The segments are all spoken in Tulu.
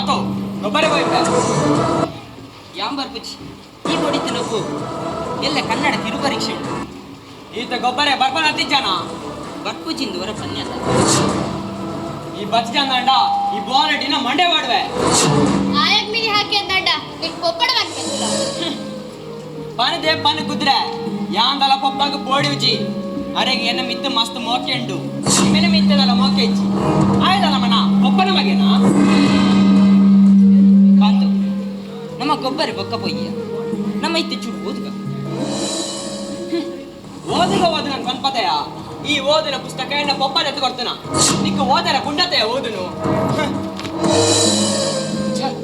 ನಾತೋ ಗೊಬ್ಬರ ಹೋಯ್ತ. ಯಾಂಬರ್ ಪುಚ್ಚಿ ಈ ಹೊಡಿತು ನಗು ಎಲ್ಲ ಕನ್ನಡ ಕಿರುಪರೀಕ್ಷೆ ಉಂಟು. ಈತ ಗೊಬ್ಬರ ಬರ್ಪನ ಹತ್ತಿಜ್ಜಾನ. ಬರ್ಪುಜಿಂದು ವರ ಪನ್ಯಲ್ಲ. ಈ ಬಚ್ಚಂಡ ಈ ಬೋನಟಿನ ಮಂಡೆ ಮಾಡುವೆ. ಆಯಗ್ ಮಿನಿ ಹಾಕಿ ಅಂದಾಂಡ ನಿಕ್ ಪೊಪ್ಪಡ ಬಂದ್ಪೆತ್ತುಲ. ಪನದೆ ಪನ್ ಕುದ್ರೆ ಯಾಂದಲ ಪೊಪ್ಪಗ ಪೋಡಿউಜಿ ಅರೆಗೆ ಎನ್ನ ಮಿತ್ತು ಮಸ್ತ್ ಮೋಕೆ ಉಂಡು, ನಿಮ್ಮೆನ ಮಿತ್ತದಲ್ಲ ಮೋಕೆ ಇಜ್ಜಿ ಆಯ್ತಲ್ಲ ಮಣ ಪೊಪ್ಪನ ಮಗೇನಾ? ಕಾಂತು, ನಮ್ಮ ಗೊಬ್ಬರ ಬೊಕ್ಕ ಪೊಯ್ಯ ನಮ್ಮ ಇತ್ತೆ ಚೂರು ಓದುಗ. ಓದುಗ ಓದು ನನ್ ಪನ್ಪತೆಯ ಈ ಓದಿನ ಪುಸ್ತಕ ಎನ್ನ ಪೊಪ್ಪನ ಎತ್ತು ಕೊಡ್ತಾನ ನಿಕ್ಕ ಓದರ ಕುಂಡತೆಯ ಓದುನು.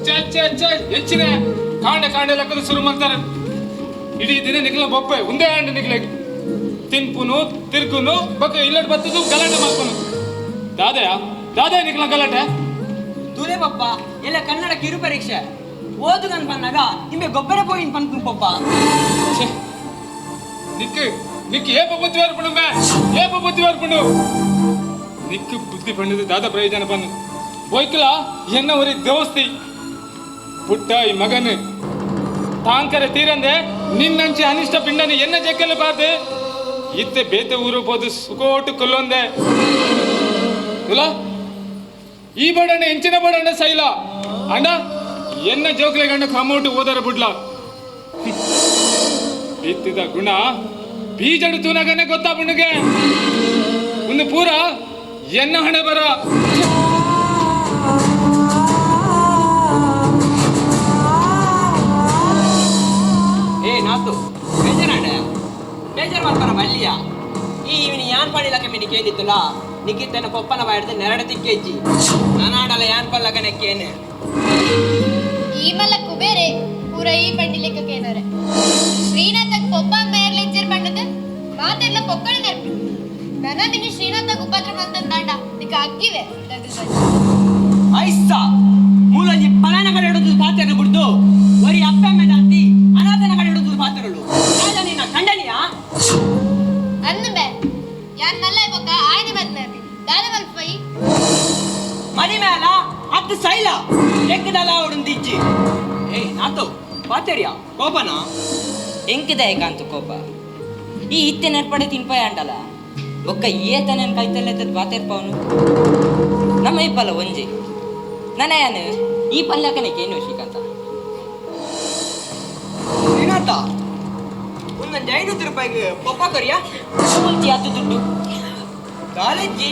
ಛೆ ಛೆ ಛೆ, ಹೆಚ್ಚಿನ ಕಾಂಡ ಕಾಂಡ ಲೆಕ್ಕದ ಶುರು ಮಾಡ್ತಾರೆ. ಇಡೀ ದಿನ ನಿಕ್ಲ ಬೊಪ್ಪೆ ಒಂದೇ ಅಂಡ ನಿಕ್ಲೆ ತಿನ್ಪುನು ತಿರ್ಗುನು ಬೊಕ್ಕ ಇಲ್ಲಡ್ ಬತ್ತದು ಗಲಾಟೆ ಮಾಡ್ಪುನು. ದಾದಯ ದಾದಯ ನಿಕ್ಲ ಗಲಾಟೆ? ತೂಲೆ ಪಪ್ಪ, ಎಲ್ಲ ಕನ್ನಡ ಕಿರು ಪರೀಕ್ಷೆ ಓದುಗನ್ ಪನ್ನಾಗ ನಿಂಬೆ ಗೊಬ್ಬರ ಪೋಯಿನ್ ಪನ್ಪು ಪಪ್ಪ. ಛೆ, ನಿಕ್ಕು ನಿಕ್ಕು ಏಪ ಬುದ್ಧಿ ಬರ್ಪುಣು ಬೇ, ಏಪ ಬುದ್ಧಿ ಬರ್ಪುಣು? ನಿಕ್ಕು ಬುದ್ಧಿ ಪಂಡದು ದಾದ ಪ್ರಯೋಜನ ಪನ್ನು? ಬೋಯ್ಕಲ ಎನ್ನ ಒರಿ ದೋಸ್ತಿ ಪುಟ್ಟ ಈ ಮಗನು ತಾಂಕರೆ ತೀರಂದೆ ನಿನ್ನಂಚೆ ಅನಿಷ್ಟ ಪಿಂಡನಿ ಎನ್ನ ಜಕ್ಕಲು ಬಾರ್ದು ಇತ್ತೆ ಬೇತೆ ಊರು ಪೋದು ಸುಕೋಟು ಕೊಲ್ಲೊಂದೆ. ಇಲ್ಲ ಈ ಬಡಣ್ಣ ಎಂಚಿನ ಬಡಣ್ಣ ಸೈಲ ಅಣ್ಣ ಎನ್ನ ಜೋಕ್ಲೆ ಗಂಡ ಕಮೋಟು ಓದರ ಬುಡ್ಲ. ಬಿತ್ತಿದ ಗುಣ ಬೀಜಡು ತೂನಗನೆ ಗೊತ್ತಾಪುಣ್ಣಗೆ ಒಂದು ಪೂರ ಎನ್ನ ಹಣೆ ಬರ. ಏ ನಾತು, ಬೇಜಾರಾಂಡ ಬೇಜಾರು ಮಾಡ್ತಾರ ಬಲ್ಲಿಯ. ಈ ಇವನಿ ಯಾನ್ ಪಡಿಲಕ ಮಿನಿ ಕೇಂದಿತ್ತಲ್ಲ ನಿಕ್ಕಿತ್ತನ ಪೊಪ್ಪನ ಬಾಯ್ದು ನೆರಡ ತಿಕ್ಕೆಜ್ಜಿ ನಾನಾಡಲ ಯಾನ್ ಪಲ್ಲಕ ನೆಕ್ಕೇನೆ. ಈ ಮಲ್ಲ ಕುಬೇರೆ ಪೂರ ಈ ಬಂಡಿ ಲೆಕ್ಕಕ್ಕೇನಾರೆ ಶ್ರೀನಾಥಗ್ ಪೊಪ್ಪ ಮೇರ್ಲೆ ಇಜ್ಜೆರ್ ಬಣ್ಣದ ಮಾತೆರ್ಲ ಪೊಕ್ಕಳ ನೆರ್ಪು ನನ್ನ ಮಿನಿ ಶ್ರೀನಾಥಗ್ ಉಪದ್ರ ಮಂತಂದಾಂಡ ನಿಕ್ಕ ಅಗ್ಗಿವೆ ದಗಲ್ ಬಂದು. ಐಸ್ಸ ಮೂಲಂಜಿ ಪಲಾನ ಕಡೆ ಹಿಡಿದು ಪಾತ್ರ ಬಿಡ್ದು ಒರಿ ಅಪ್ಪ ದಾಂತಿ ಅನಾಥನ ಕಡೆ ಹಿಡಿದು ಪಾತ್ರಗಳು ಆಗ ನಿನ್ನ ಖಂಡನಿಯಾ? ಅಂದು ಬೇ ಯಾನ್ ಮಲ್ಲ ಬೊಕ್ಕ ಆಯ್ನೆ ಮದ್ಮೆ ದಾದ ಮಲ್ಪೈ. ಮದಿ ಮೇಲ ಅತ್ತು ಸೈಲ ಎಕ್ಕದಲ್ಲ ಅವಡುಂದಿಜ್ಜಿ. ಏಯ್ ನಾತು, ಪಾತೆರಿಯ ಕೋಪನ? ಎಂಕಿದಾಯ ಕಾಂತು ಕೋಪ? ಈ ಇತ್ತೆ ನೆರ್ಪಡೆ ತಿನ್ಪಾಯ ಅಂಡಲ ಬೊಕ್ಕ ಏತನೇನು ಕೈತಲ್ಲೆತ್ತದ ಬಾತೆರ್ಪವನು ನಮ್ಮ ಇಪ್ಪಲ್ಲ ಒಂಜಿ ನನಯಾನು ಈ ಪಲ್ಲಕನೆ ಕೇನು ಶ್ರೀಕಾಂತ. ಶ್ರೀನಾಥ, ಒಂದೊಂದು 500 ರೂಪಾಯಿಗೆ ಪಪ್ಪ ಕೊರಿಯಾ. ಮುಂಚೆ ಅದು ದುಡ್ಡು. ಕಾಲೇಜಿ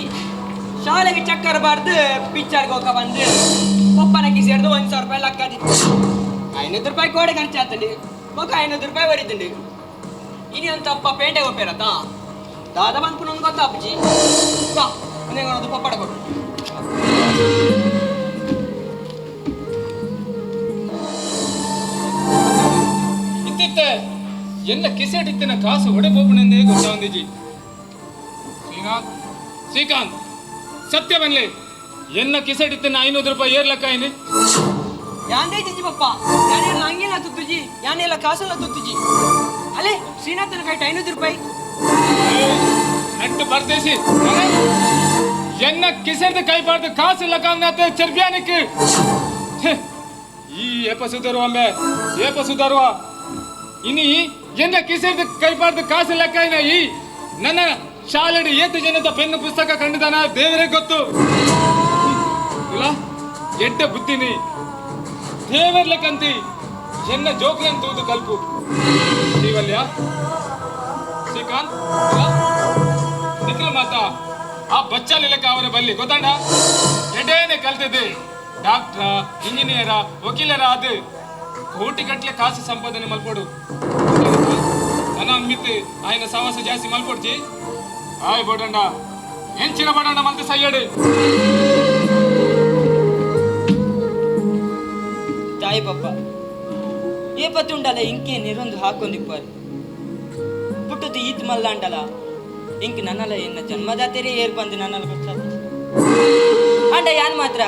ಶಾಲೆಗೆ ಚಕ್ಕರ್ ಬಾರ್ದು ಪಿಕ್ಚರ್ಗೆ ಹೋಗ ಬಂದು ಪಪ್ಪನಕ್ಕೆ ಸೇರಿದು 1000 ರೂಪಾಯಿ ಲಕ್ಕದಿತ್ತು. 500 ರೂಪಾಯಿ ಕೋಡೆ ಖರ್ಚಾತಂడి ಬೊಕ್ಕ 500 ರೂಪಾಯಿ ಬರೀತಂಡಿ. ಇನಿ ಅಂತ ಅಪ್ಪ ಪೇಂಟೆಗೆ ಹೋಗ್ಬೇರತ್ತ ದಾದ ಬಂದ್ಪು ನಂಗೆ ಗೊತ್ತಾ ಅಪ್ಪಾಜಿ ಬಾ ಒಂದು ಪಪ್ಪಡ ಕೊಡು. ಇತ್ತಿತ್ತೆ ಎನ್ನ ಕಿಸೆಟಿತ್ತಿನ ಕಾಸು ಒಡೆ ಪೋಪುಣೆಂದೇ ಗೊತ್ತಾವಂದಿಜಿ. ಶ್ರೀನಾಥ್, ಶ್ರೀಕಾಂತ್, ಸತ್ಯ ಬನ್ಲಿ, ಎನ್ನ ಕಿಸೆಟಿತ್ತಿನ 500 ರೂಪಾಯಿ ಏರ್ಲಕ್ಕಾಯಿನಿ? ಯಾಂದೇ ಜಿಜ್ಜಿ ಪಪ್ಪ, ಯಾನೆಲ್ಲ ಹಂಗೆಲ್ಲ ತುತ್ತುಜಿ, ಯಾನೆಲ್ಲ ಕಾಸೆಲ್ಲ ತುತ್ತುಜಿ. ಅಲ್ಲೇ ಶ್ರೀನಾಥನ ಕೈಟ್ 500 ರೂಪಾಯಿ. ನಟ್ಟು ಪರದೇಸಿ, ಎನ್ನ ಕಿಸೆಡ್ದು ಕೈಪಾಡ್ದು ಕಾಸು ಲಕ್ಕಾಂಗಾತ ಚರ್ಬ್ಯಾನಿಕ್. ಈ ಏಪ ಸುಧಾರುವ ಅಂಬೆ, ಏಪ ಸುಧಾರುವ? ಇನಿ ಎನ್ನ ಕಿಸೆಡ್ದು ಕೈಪಾಡ್ದು ಕಾಸು ಲೆಕ್ಕಾಯಿನ ಈ ನನ್ನ ಶಾಲೆಡು ಏತು ಜನದ ಪೆನ್ನು ಪುಸ್ತಕ ಕಂಡಿದಾನ ದೇವರೇ ಗೊತ್ತು. ಇಲ್ಲ ಎಡ್ಡ ಬುದ್ಧಿನಿ ದೇವರ್ಲೆಕ್ಕಂತಿ ಎನ್ನ ಜೋಕ್ಲನ್ ತೂದು ಕಲ್ಪು. ಶ್ರೀವಲ್ಯ, ಶ್ರೀಕಾಂತ್, ನಿಖಿಲ ಮಾತ ಆ ಬಚ್ಚಾಲಿಲಕ್ಕ ಅವರ ಬಲ್ಲಿ ಗೊತ್ತಾಂಡ ಎಡೇನೆ ಕಲ್ತದೆ ಡಾಕ್ಟ್ರ, ಇಂಜಿನಿಯರ, ವಕೀಲರ ಅದು ಕೋಟಿ ಗಟ್ಟಲೆ ಕಾಸು ಸಂಪಾದನೆ ಮಲ್ಪೋಡು. ನನ್ನ ಮಿತ್ ఆయన ಸವಾಸ ಜಾಸ್ತಿ ಮಲ್ಪೊಡ್ಚಿ. ಆಯ್ ಬೋಡಂಡ ಎಂಚಿನ ಬಡಂಡ ಮಲ್ತ ಸಯ್ಯಡು. ತಾಯಿ ಪಪ್ಪ ಏಪತ್ತುಂಡಲ ಇಂಕೆ ನಿರೊಂದು ಹಾಕೊಂದಿಪ್ಪಾರು ಪುಟ್ಟದು ಈತ್ ಮಲ್ಲಾಂಡಲ ಇಂಕ್ ನನ್ನಲ ಎನ್ನ ಜನ್ಮದಾತೆರೇ ಏರ್ ಬಂದು ನನ್ನಲ ಗೊತ್ತಾದ ಅಂಡ ಯಾನ್ ಮಾತ್ರ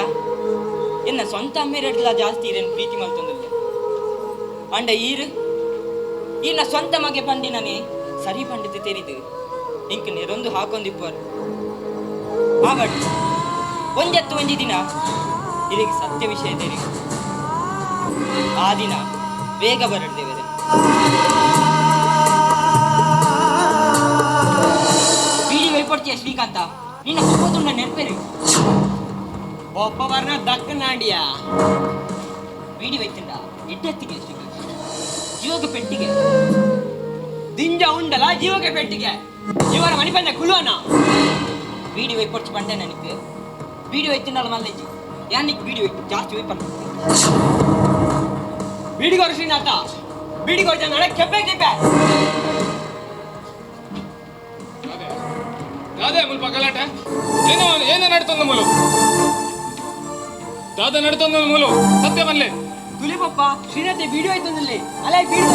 ಎನ್ನ ಸ್ವಂತ ಅಮ್ಮೇರೆಡ್ಲ ಜಾಸ್ತಿ ಇರೇನು ಪ್ರೀತಿ ಮಲ್ತೊಂದಿಲ್ಲ. ಅಂಡ ಈರು ಈನ ಸ್ವಂತ ಮಗೆ ಪಂಡಿನನೇ ಸರಿ ಪಂಡಿತ ತೆರಿದು ಇಂಕ್ ನೆರೊಂದು ಹಾಕೊಂದಿಪ್ಪಾರು. ಆವಡ್ ಒಂಜತ್ತು ಒಂಜಿ ದಿನ ಇರಿಗೆ ಸತ್ಯ ವಿಷಯ ತೆರಿಗೆ ಆ ದಿನ ಬೇಗ ಬರಡು ದೇವರೇ. ಬೀಡಿ ವೈಪಡ್ತೀಯ ಶ್ರೀಕಾಂತ, ನಿನ್ನ ಒಬ್ಬ ನೆನಪೇರಿ. ಒಬ್ಬ ಬರ್ನ ದಕ್ಕನಾಂಡಿಯ. ಬೀಡಿ ವೈತಂಡ ಎಡ್ಡತ್ತಿಗೆ ಶ್ರೀಕಾಂತ, ಜೀವಕ್ಕೆ ಪೆಟ್ಟಿಗೆ. ದಿಂಜ ಉಂಡಲ ಜೀವಕ್ಕೆ ಪೆಟ್ಟಿಗೆ ಇವರ ಮಣಿಪಂದ ಕುಲುವನ. ಬೀಡಿ ವೈಪಡ್ಚಿ ಬಂಡೆ ನನಗೆ ಬೀಡಿ ವೈತಿಂಡಲ್ಲ ಮಲ್ಲೆಜ್ಜಿ ಯಾನಿಕ್ ಬೀಡಿ ವೈಪ್ ಜಾಸ್ತಿ ವೈಪನ್. ಬೀಡಿಗೋರು ಶ್ರೀನಾಥ, ಬೀಡಿಗೋರು ಜನ ಕೆಪ್ಪೆ ಕೆಪ್ಪೆ. ದಾದೆ ಮುಲ್ಪ ಗಲಾಟೆ ಏನೋ ಏನೋ ನಡ್ತೊಂದು ಮುಲು ದಾದ ನಡ್ತೊಂದು ಮುಲು ಸತ್ಯ ಬನ್ಲೆ. ತುಲಿಪಪ್ಪ, ಶ್ರೀನಾಥ ಬೀಡಿ ಹೋಯ್ತಂದಲ್ಲಿ ಅಲ್ಲ ಬೀಡಿ.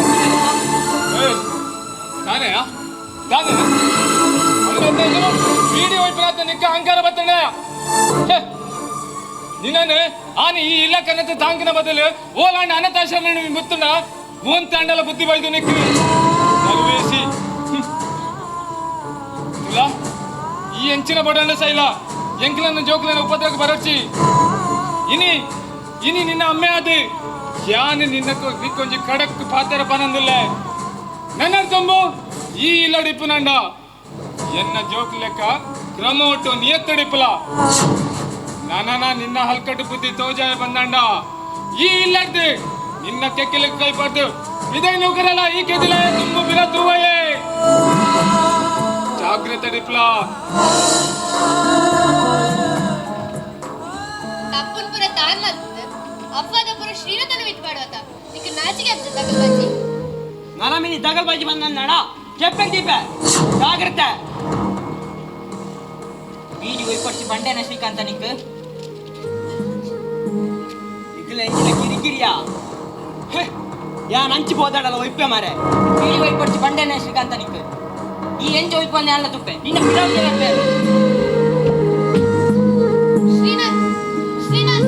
ನಾನೇ ದಾದ ಬೀಡಿ ಹೋಯ್ಪನಾತ ನಿಕ್ಕ ಅಹಂಕಾರ ಬತ್ತಂಡ ನಿನ್ನನ್ನು ಆನೆ ಈ ಇಲ್ಲ ಕನ್ನತ ತಾಂಕಿನ ಬದಲು ಓಲಾಂಡ ಅನಾಥಾಶ್ರಮ ಮುತ್ತುಂಡ ಓನ್ ತಾಂಡಲ ಬುದ್ಧಿ ಬೈದು ನಿಕ್ಕ ನಲ್ವೇಸಿ ಇಲ್ಲ ಈ ಎಂಚಿನ ಬಡಂಡ ಸೈಲ ಎಂಕ್ಲನ್ನ ಜೋಕ್ಲನ್ನ ಉಪದ್ರವಕ್ಕೆ ಬರಚ್ಚಿ ಇನಿ ಇನಿ ನಿನ್ನ ಅಮ್ಮೆ ಅದು ಯಾನು ನಿನ್ನ ನಿಕ್ಕೊಂಜಿ ಕಡಕ್ ಪಾತೆರ ಪನಂದಿಲ್ಲ ನನ್ನ ತುಂಬು ಈ ಇಲ್ಲಡಿಪ್ಪು ನಂಡ ಎನ್ನ ಜೋಕ್ ಲೆಕ್ಕ ಕ್ರಮ ಒಟ್ಟು ನಿಯತ್ತಡಿಪ್ಪಲ ನಾನನ ನಿನ್ನ ಹಲ್ಕಟ್ಟು ಬುದ್ಧಿ ತೋಜಾಯ ಬಂದಂಡ ಈ ಇಲ್ಲಡ್ದು ನಿನ್ನ ಕೆಕ್ಕೆಲೆ ಕೈ ಪಡ್ದು ಇದೇ ನೌಕರಲ್ಲ ಈ ಕೆದಿಲ ತುಂಬು ಬಿರ ತೂವಯೇ ಜಾಗ್ರತೆ ಡಿಪ್ಲಾ. ತಪ್ಪುನ್ ಪುರ ತಾನ್ ಮಲ್ತದ ಅಪ್ಪದ ಪುರ ಶ್ರೀನಾಥನ ವಿತ್ ಮಾಡುವತ ನಿಕ್ ನಾಚಿಕೆ ಆಗ್ತದೆ ದಗಲ್ಬಾಜಿ. ನನ ಮಿನಿ ದಗಲ್ಬಾಜಿ ಬಂದ ನಡ ಕೆಪ್ಪೆ ದೀಪ ಜಾಗ್ರತೆ. ಬೀಡಿ ವೈಪಡ್ಚಿ ಬಂಡೆನ ಶ್ರೀಕಾಂತ ನಿಕ್. ಇಗ್ಲ ಎಂಚಿನ ಕಿರಿಕಿರಿಯಾ ಯಾ ನಂಚಿ ಪೋದಾಡಲ್ಲ ಒಯ್ಪೆ ಮಾರೆ. ಬೀಡಿ ವೈಪಡ್ಚಿ ಬಂಡೆನ ಶ್ರೀಕಾಂತ ನಿಕ್ ಈ ಎಂಜ ವೈಪನ್ನೆ ಅಲ್ಲ ತುಪ್ಪೆ ನಿನ್ನ ಬಿಡೋಕೆ. ಶ್ರೀನಾಥ್, ಶ್ರೀನಾಥ್.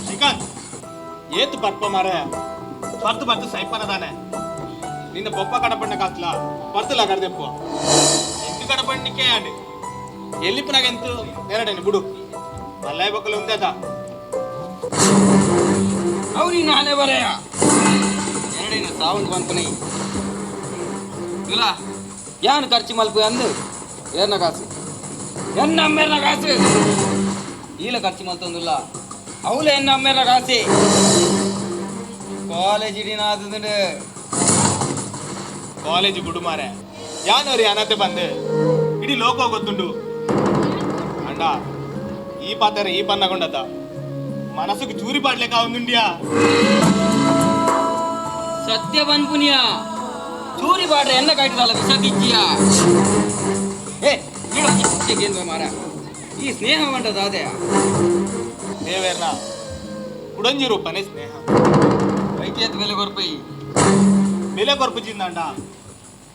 ಶ್ರೀಕಾಂತ್ ಏತು ಬರ್ಪ ಮಾರ ಬರ್ತು ಬರ್ತು ಸೈಪನದಾನೆ ನಿನ್ನ ಬೊಪ್ಪ ಕಡಪಣ್ಣ ಕಾಸ್ಲ ಬರ್ತಲ್ಲ ಕಡ್ದೆಪ್ಪ ಎಂಟು ಕಡಪಣ್ಣಿಕೆ ಅಂడి ಎಲ್ಲಿಪ್ಪನಾಗೆಂತು ನೆರಡೇನು ಬಿಡು ಮಲ್ಲಾಯ ಬೊಕ್ಕಲು ఉందేದ. ಅವ್ರಿ ನಾನೇ ಬರೆಯ ಎರಡೇನು ಸಾವಂಗ್ ಬಂತನೇ ಇಲ್ಲ ಯಾನು ಖರ್ಚು ಮಲ್ಪು ಅಂದು ಏರ್ನ ಕಾಸು ಎನ್ನ ಅಮ್ಮೇರ್ನ ಕಾಸು ಈಲ ಖರ್ಚು ಮಲ್ತೊಂದಿಲ್ಲ ಅವಳು ಎನ್ನ ಅಮ್ಮೇರ್ನ ಕಾಸಿ ಕಾಲೇಜ್ ಇಡೀ ನಾದುಂಡು. ಕಾಲೇಜ್ ಬಿಡು ಮಾರೆ ಯಾನವ್ರಿ ಅನಾಥೆ ಬಂದೆ ಇಡೀ ಲೋಕ ಗೊತ್ತುಂಡು ಅಂಡ ಈ ಪಾತ್ರ ಈ ಪನ್ನಗೊಂಡತ మనసుకు చూరి పాడలేక ఉండుండియా. ಸತ್ಯ ಬನ್ಪುನಿಯ ಚೂರಿ ಬಾಡ್ರೆ ಎನ್ನ ಕಾಯ್ತದಲ್ಲ ವಿಷ ಬಿಜ್ಜಿಯ ಏ ಈಡ ಮಾರ ಈ ಸ್ನೇಹ ಮಂಡದ ಅದೇ. ದೇವೇರ್ನ ಕುಡಂಜಿ ರೂಪನೇ ಸ್ನೇಹ. ಐತಿಹ್ಯ ಬೆಲೆ ಕೊರ್ಪೈ. ಬೆಲೆ ಕೊರ್ಪುಜಿಂದಂಡ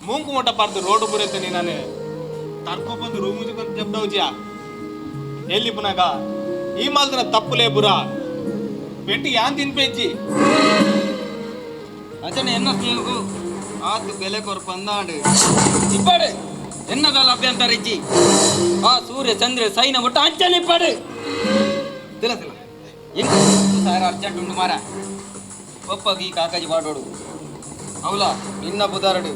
ಮೂಂಕು ಮೊಟ್ಟ ಪಾರ್ದು ರೋಡ್ ಬುರೈತೆ ನೀನಾನೆ ತರ್ಕೊಬಂದು ರೂಮು ಜಬ್ಡೌಜಿಯಾ ಎಲ್ಲಿ ಪುನಗ ಈ ಮಾಲ್ದನ ತಪ್ಪುಲೇ ಬುರ పెట్టి ಯಾನ್ ತಿನ್ಪೇಜ್ಜಿ. ಅಚನೆ ಎನ್ನ ಸ್ನೇಹಗೂ ಆತು ಬೆಲೆ ಕೊರ್ಪಂದಾಂಡು ಇಪ್ಪಾಡು ಎನ್ನದಲ್ಲ ಅಭ್ಯಂತರ ಇಜ್ಜಿ ಆ ಸೂರ್ಯ ಚಂದ್ರ ಸೈನ ಒಟ್ಟು ಅಂಚನೆ ಇಪ್ಪಾಡು ತಿಲ ತಿಲ ಎಂಕ ಸಾವಿರ ಅರ್ಜೆಂಟ್ ಉಂಡು ಮಾರ ಪಪ್ಪಗೆ ಈ ಕಾಕಾಜಿ ಪಾಡೋಡು ಅವಲ ನಿನ್ನ ಬುದಾರಡು